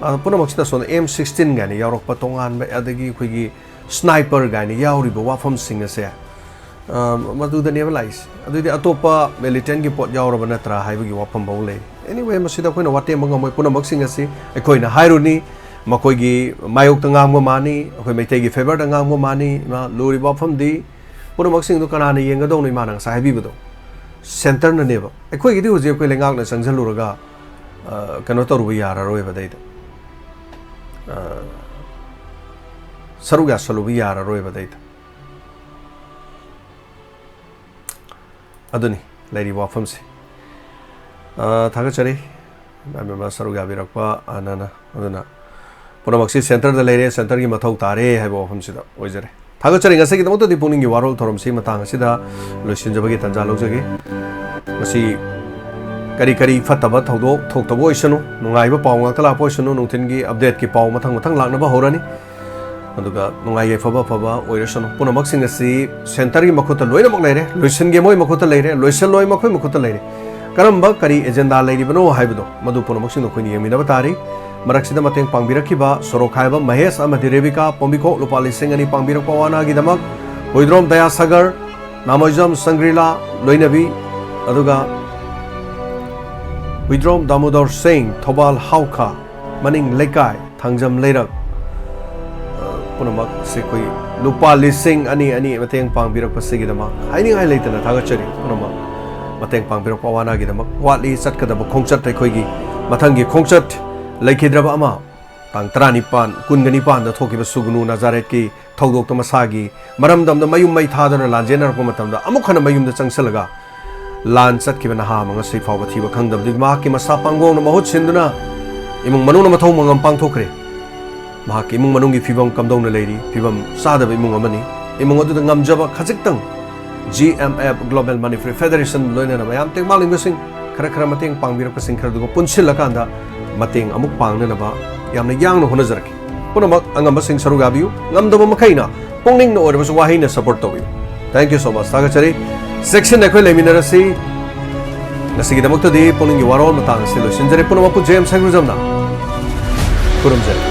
ꯑ, ꯄꯨꯝꯅꯃꯛꯁꯤꯗ ꯁꯣꯝꯗ M sixteen ꯀꯥꯏꯅ ꯌꯥꯎꯔꯛꯄ ꯇꯣꯉꯥꯟꯕ, ꯑꯗꯒꯤ ꯑꯩꯈꯣꯏꯒꯤ sniper ꯀꯥꯏꯅ ꯌꯥꯎꯔꯤꯕ ꯋꯥꯐꯝꯁꯤꯡ ꯑꯁꯦ, ꯑ, ꯃꯗꯨꯗꯅꯦꯕ ꯂꯥꯛꯏꯁꯦ꯫ ꯑꯗꯨꯗꯤ ꯑꯇꯣꯞꯄ militantꯒꯤ ꯄꯣꯠ ꯌꯥꯎꯔꯕ ꯅꯠꯇ꯭ꯔꯥ ꯍꯥꯏꯕꯒꯤ ꯋꯥꯐꯝ ꯐꯥꯎ ꯂꯩ꯫ Anyway, ꯃꯁꯤꯗ ꯑꯩꯈꯣꯏꯅ ꯋꯥꯇꯦꯝꯕ ꯉꯝꯃꯣꯏ꯫ ꯄꯨꯝꯅꯃꯛꯁꯤꯡ ꯑꯁꯤ ꯑꯩꯈꯣꯏꯅ ꯍꯥꯏꯔꯨꯅꯤ, ꯃꯈꯣꯏꯒꯤ ꯃꯥꯌꯣꯛꯇ ꯉꯥꯡꯕ ꯃꯥꯅꯤ, ꯑꯩꯈꯣꯏ ꯃꯩꯇꯩꯒꯤ favourꯗ ꯉꯥꯡꯕ ꯃꯥꯅꯤ꯫ ꯏꯃꯥ, ꯂꯨꯔꯤꯕ ꯋꯥꯐꯝꯗꯤ ꯄꯨꯝꯅꯃꯛꯁꯤꯡꯗꯨ ꯀꯅꯥꯅ ꯌꯦꯡꯒꯗꯧꯅꯣ? ꯏꯃꯥꯅ ꯉꯁꯥꯏ ꯍꯥꯏꯕꯤꯕꯗꯣ, centreꯅꯅꯦꯕ꯫ ꯑꯩꯈꯣꯏꯒꯤꯗꯤ ꯍꯧꯖꯤꯛ ꯑꯩꯈꯣꯏ ꯂꯩꯉꯥꯛꯅ ꯆꯪꯁꯤꯜꯂꯨꯔꯒ, ꯑ, ꯀꯩꯅꯣ ꯇꯧꯔꯨꯕ ꯌꯥꯔꯔꯣꯏꯕ ꯑꯗꯩꯗ꯫ ꯑ, ꯁꯔꯨꯛ ꯌꯥꯁꯜꯂꯨꯕ ꯌꯥꯔꯔꯣꯏꯕ ꯑꯗꯩꯗ꯫ ꯑꯗꯨꯅꯤ ꯂꯩꯔꯤꯕ ꯋꯥꯐꯝꯁꯦ꯫ ꯑ, ꯊꯥꯒꯠꯆꯔꯤ ꯃꯌꯥꯝ ꯑꯃ ꯁꯔꯨꯛ ꯌꯥꯕꯤꯔꯛꯄ, ꯑ, ꯅꯅ꯫ ꯑꯗꯨꯅ ꯄꯨꯝꯅꯃꯛꯁꯤ centreꯗ ꯂꯩꯔꯦ, centreꯒꯤ ꯃꯊꯧ ꯇꯥꯔꯦ ꯍꯥꯏꯕ ꯋꯥꯐꯝꯁꯤꯗ ꯑꯣꯏꯖꯔꯦ꯫ ꯊꯥꯒꯠꯆꯔꯤ꯫ ꯉꯁꯤꯒꯤꯗꯃꯛꯇꯗꯤ ꯄꯨꯛꯅꯤꯡꯒꯤ ꯋꯥꯔꯣꯜ ꯊꯧꯔꯝꯁꯤ ꯃꯇꯥꯡ ꯑꯁꯤꯗ ꯂꯣꯏꯁꯤꯟꯖꯕꯒꯤ ꯇꯥꯟꯖꯥ ꯂꯧꯖꯒꯦ꯫ ꯃꯁꯤ ꯀꯔꯤ ꯀꯔꯤ ꯐꯠꯇꯕ ꯊꯧꯗꯣꯛ ꯊꯣꯛꯇꯕ ꯑꯣꯏꯁꯅꯨ, ꯅꯨꯡꯉꯥꯏꯕ ꯄꯥꯎ ꯉꯥꯛꯇ ꯂꯥꯛꯄ ꯑꯣꯏꯁꯅꯨ, ꯅꯨꯡꯊꯤꯜꯒꯤ updateꯀꯤ ꯄꯥꯎ ꯃꯊꯪ ꯃꯊꯪ ꯂꯥꯛꯅꯕ ꯍꯧꯔꯅꯤ꯫ ꯑꯗꯨꯒ ꯅꯨꯡꯉꯥꯏ ꯌꯥꯏꯐꯕ ꯑꯐꯕ ꯑꯣꯏꯔꯁꯅꯨ꯫ ꯄꯨꯝꯅꯃꯛꯁꯤꯡ ꯑꯁꯤ centreꯒꯤ ꯃꯈꯨꯠꯇ ꯂꯣꯏꯅꯃꯛ ꯂꯩꯔꯦ, ꯂꯣꯏꯁꯤꯟꯒꯦ ꯃꯣꯏ ꯃꯈꯨꯠꯇ ꯂꯩꯔꯦ, ꯂꯣꯏꯁꯤꯜꯂꯣꯏ ꯃꯈꯣꯏ ꯃꯈꯨꯠꯇ ꯂꯩꯔꯦ꯫ ꯀꯔꯝꯕ ꯀꯔꯤ agenda ꯂꯩꯔꯤꯕꯅꯣ ꯍꯥꯏꯕꯗꯣ, ꯃꯗꯨ ꯄꯨꯝꯅꯃꯛꯁꯤꯡꯗꯣ ꯑꯩꯈꯣꯏꯅ ꯌꯦꯡꯃꯤꯟꯅꯕ ꯇꯥꯔꯤ꯫ ꯃꯔꯛꯁꯤꯗ ꯃꯇꯦꯡ ꯄꯥꯡꯕꯤꯔꯛꯈꯤꯕ ꯁꯣꯔꯣꯛꯈꯥꯏꯕ ꯃꯍꯦꯁ ꯑꯃꯗꯤ ꯔꯦꯕꯤꯀꯥ ꯄꯣꯝꯕꯤꯈꯣꯛ ꯂꯨꯄꯥ ꯂꯤꯁꯤꯡ ꯑꯅꯤ ꯄꯥꯡꯕꯤꯔꯛꯄ ꯑꯋꯥ ꯑꯅꯥꯒꯤꯗꯃꯛ, ꯍꯨꯏꯗ꯭ꯔꯣꯝ ꯗꯌꯥꯁꯥꯒꯔ, ꯅꯥꯃꯣꯏꯖꯝ ꯁꯪꯒ꯭ꯔꯤꯂꯥ ꯂꯣꯏꯅꯕꯤ, ꯑꯗꯨꯒ ꯍꯨꯏꯗ꯭ꯔꯣꯝ ꯗꯥꯃꯣꯗꯣꯔ ꯁꯤꯡ, ꯊꯧꯕꯥꯜ ꯍꯥꯎꯈꯥ, ꯃꯅꯤꯡ ꯂꯩꯀꯥꯏ, ꯊꯥꯡꯖꯝ ꯂꯩꯔꯛ, ꯑ, ꯄꯨꯝꯅꯃꯛꯁꯦ ꯑꯩꯈꯣꯏ ꯂꯨꯄꯥ ꯂꯤꯁꯤꯡ ꯑꯅꯤ ꯑꯅꯤ ꯃꯇꯦꯡ ꯄꯥꯡꯕꯤꯔꯛꯄꯁꯤꯒꯤꯗꯃꯛ ꯍꯥꯏꯅꯤꯡꯉꯥꯏ ꯂꯩꯇꯅ ꯊꯥꯒꯠꯆꯔꯤ꯫ ꯄꯨꯝꯅꯃꯛ ꯃꯇꯦꯡ ꯄꯥꯡꯕꯤꯔꯛꯄ ꯑꯋꯥ ꯑꯅꯥꯒꯤꯗꯃꯛ꯫ ꯋꯥꯠꯂꯤ ꯆꯠꯀꯗꯕ ꯈꯣꯡꯆꯠ ꯑꯩꯈꯣꯏꯒꯤ ꯃꯊꯪꯒꯤ ꯈꯣꯡꯆꯠ ꯂꯩꯈꯤꯗ꯭ꯔꯕ ꯑꯃ, ꯇꯥꯡ ꯇꯔꯥꯅꯤꯄꯥꯟ, ꯀꯨꯟꯒ ꯅꯤꯄꯥꯟꯗ ꯊꯣꯛꯈꯤꯕ ꯁꯨꯒꯅꯨ ꯅꯥꯖꯥꯔꯦꯠꯀꯤ ꯊꯧꯗꯣꯛꯇꯣ ꯃꯁꯥꯒꯤ ꯃꯔꯝꯗꯝꯗ ꯃꯌꯨꯝ ꯃꯩ ꯊꯥꯗꯨꯅ ꯂꯥꯟꯖꯦꯟꯅꯔꯛꯄ ꯃꯇꯝꯗ ꯑꯃꯨꯛ ꯍꯟꯅ ꯃꯌꯨꯝꯗ ꯆꯪꯁꯤꯜꯂꯒ ꯂꯥꯟ ꯆꯠꯈꯤꯕ ꯅꯍꯥ ꯑꯃ ꯉꯁꯤ ꯐꯥꯎꯕ ꯊꯤꯕ ꯈꯪꯗꯕꯗꯨꯒꯤ ꯃꯍꯥꯛꯀꯤ ꯃꯁꯥ ꯄꯥꯡꯒꯣꯡꯅ ꯃꯍꯨꯠ ꯁꯤꯟꯗꯨꯅ ꯏꯃꯨꯡ ꯃꯅꯨꯡꯅ ꯃꯊꯧ ꯃꯉꯝ ꯄꯥꯡꯊꯣꯛꯈ꯭ꯔꯦ꯫ ꯃꯍꯥꯛꯀꯤ ꯏꯃꯨꯡ ꯃꯅꯨꯡꯒꯤ ꯐꯤꯕꯝ ꯀꯝꯗꯧꯅ ꯂꯩꯔꯤ? ꯐꯤꯕꯝ ꯆꯥꯗꯕ ꯏꯃꯨꯡ ꯑꯃꯅꯤ꯫ ꯏꯃꯨꯡ ꯑꯗꯨꯗ ꯉꯝꯖꯕ ꯈꯖꯤꯛꯇꯪ G M F Global Manipuri Federation ꯂꯣꯏꯅꯅ ꯃꯌꯥꯝ ꯇꯦꯡꯕꯥꯡ ꯂꯤꯡꯕꯁꯤꯡ, ꯈꯔ ꯈꯔ ꯃꯇꯦꯡ ꯄꯥꯡꯕꯤꯔꯛꯄꯁꯤꯡ ꯈꯔꯗꯨꯒ ꯄꯨꯟꯁꯤꯜꯂꯀꯥꯟꯗ ꯃꯇꯦꯡ ꯑꯃꯨꯛ ꯄꯥꯡꯅꯅꯕ ꯌꯥꯝꯅ ꯌꯥꯡꯅ ꯍꯣꯠꯅꯖꯔꯛꯀꯦ꯫ ꯄꯨꯝꯅꯃꯛ ꯑꯉꯝꯕꯁꯤꯡ ꯁꯔꯨꯛ ꯌꯥꯕꯤꯌꯨ꯫ ꯉꯝꯗꯕ ꯃꯈꯩꯅ ꯄꯨꯛꯅꯤꯡꯅ ꯑꯣꯏꯔꯕꯁꯨ ꯋꯥꯍꯩꯅ support ꯇꯧꯕꯤꯌꯨ꯫ Thank you so much. ꯊꯥꯒꯠꯆꯔꯤ꯫ ꯆꯦꯛꯁꯤꯟꯅ ꯑꯩꯈꯣꯏ ꯂꯩꯃꯤꯟꯅꯔꯁꯤ꯫ ꯉꯁꯤꯒꯤꯗꯃꯛꯇꯗꯤ ꯄꯨꯛꯅꯤꯡꯒꯤ ꯋꯥꯔꯣꯜ ꯃꯇꯥꯡ ꯑꯁꯤ ꯂꯣꯏꯁꯤꯟꯖꯔꯦ꯫ ꯄꯨꯝꯅꯃꯛꯄꯨ ꯖꯦꯝꯁ ꯁꯪꯒꯨꯖꯝꯅ ꯈꯨꯔꯨꯝꯖꯔꯤ꯫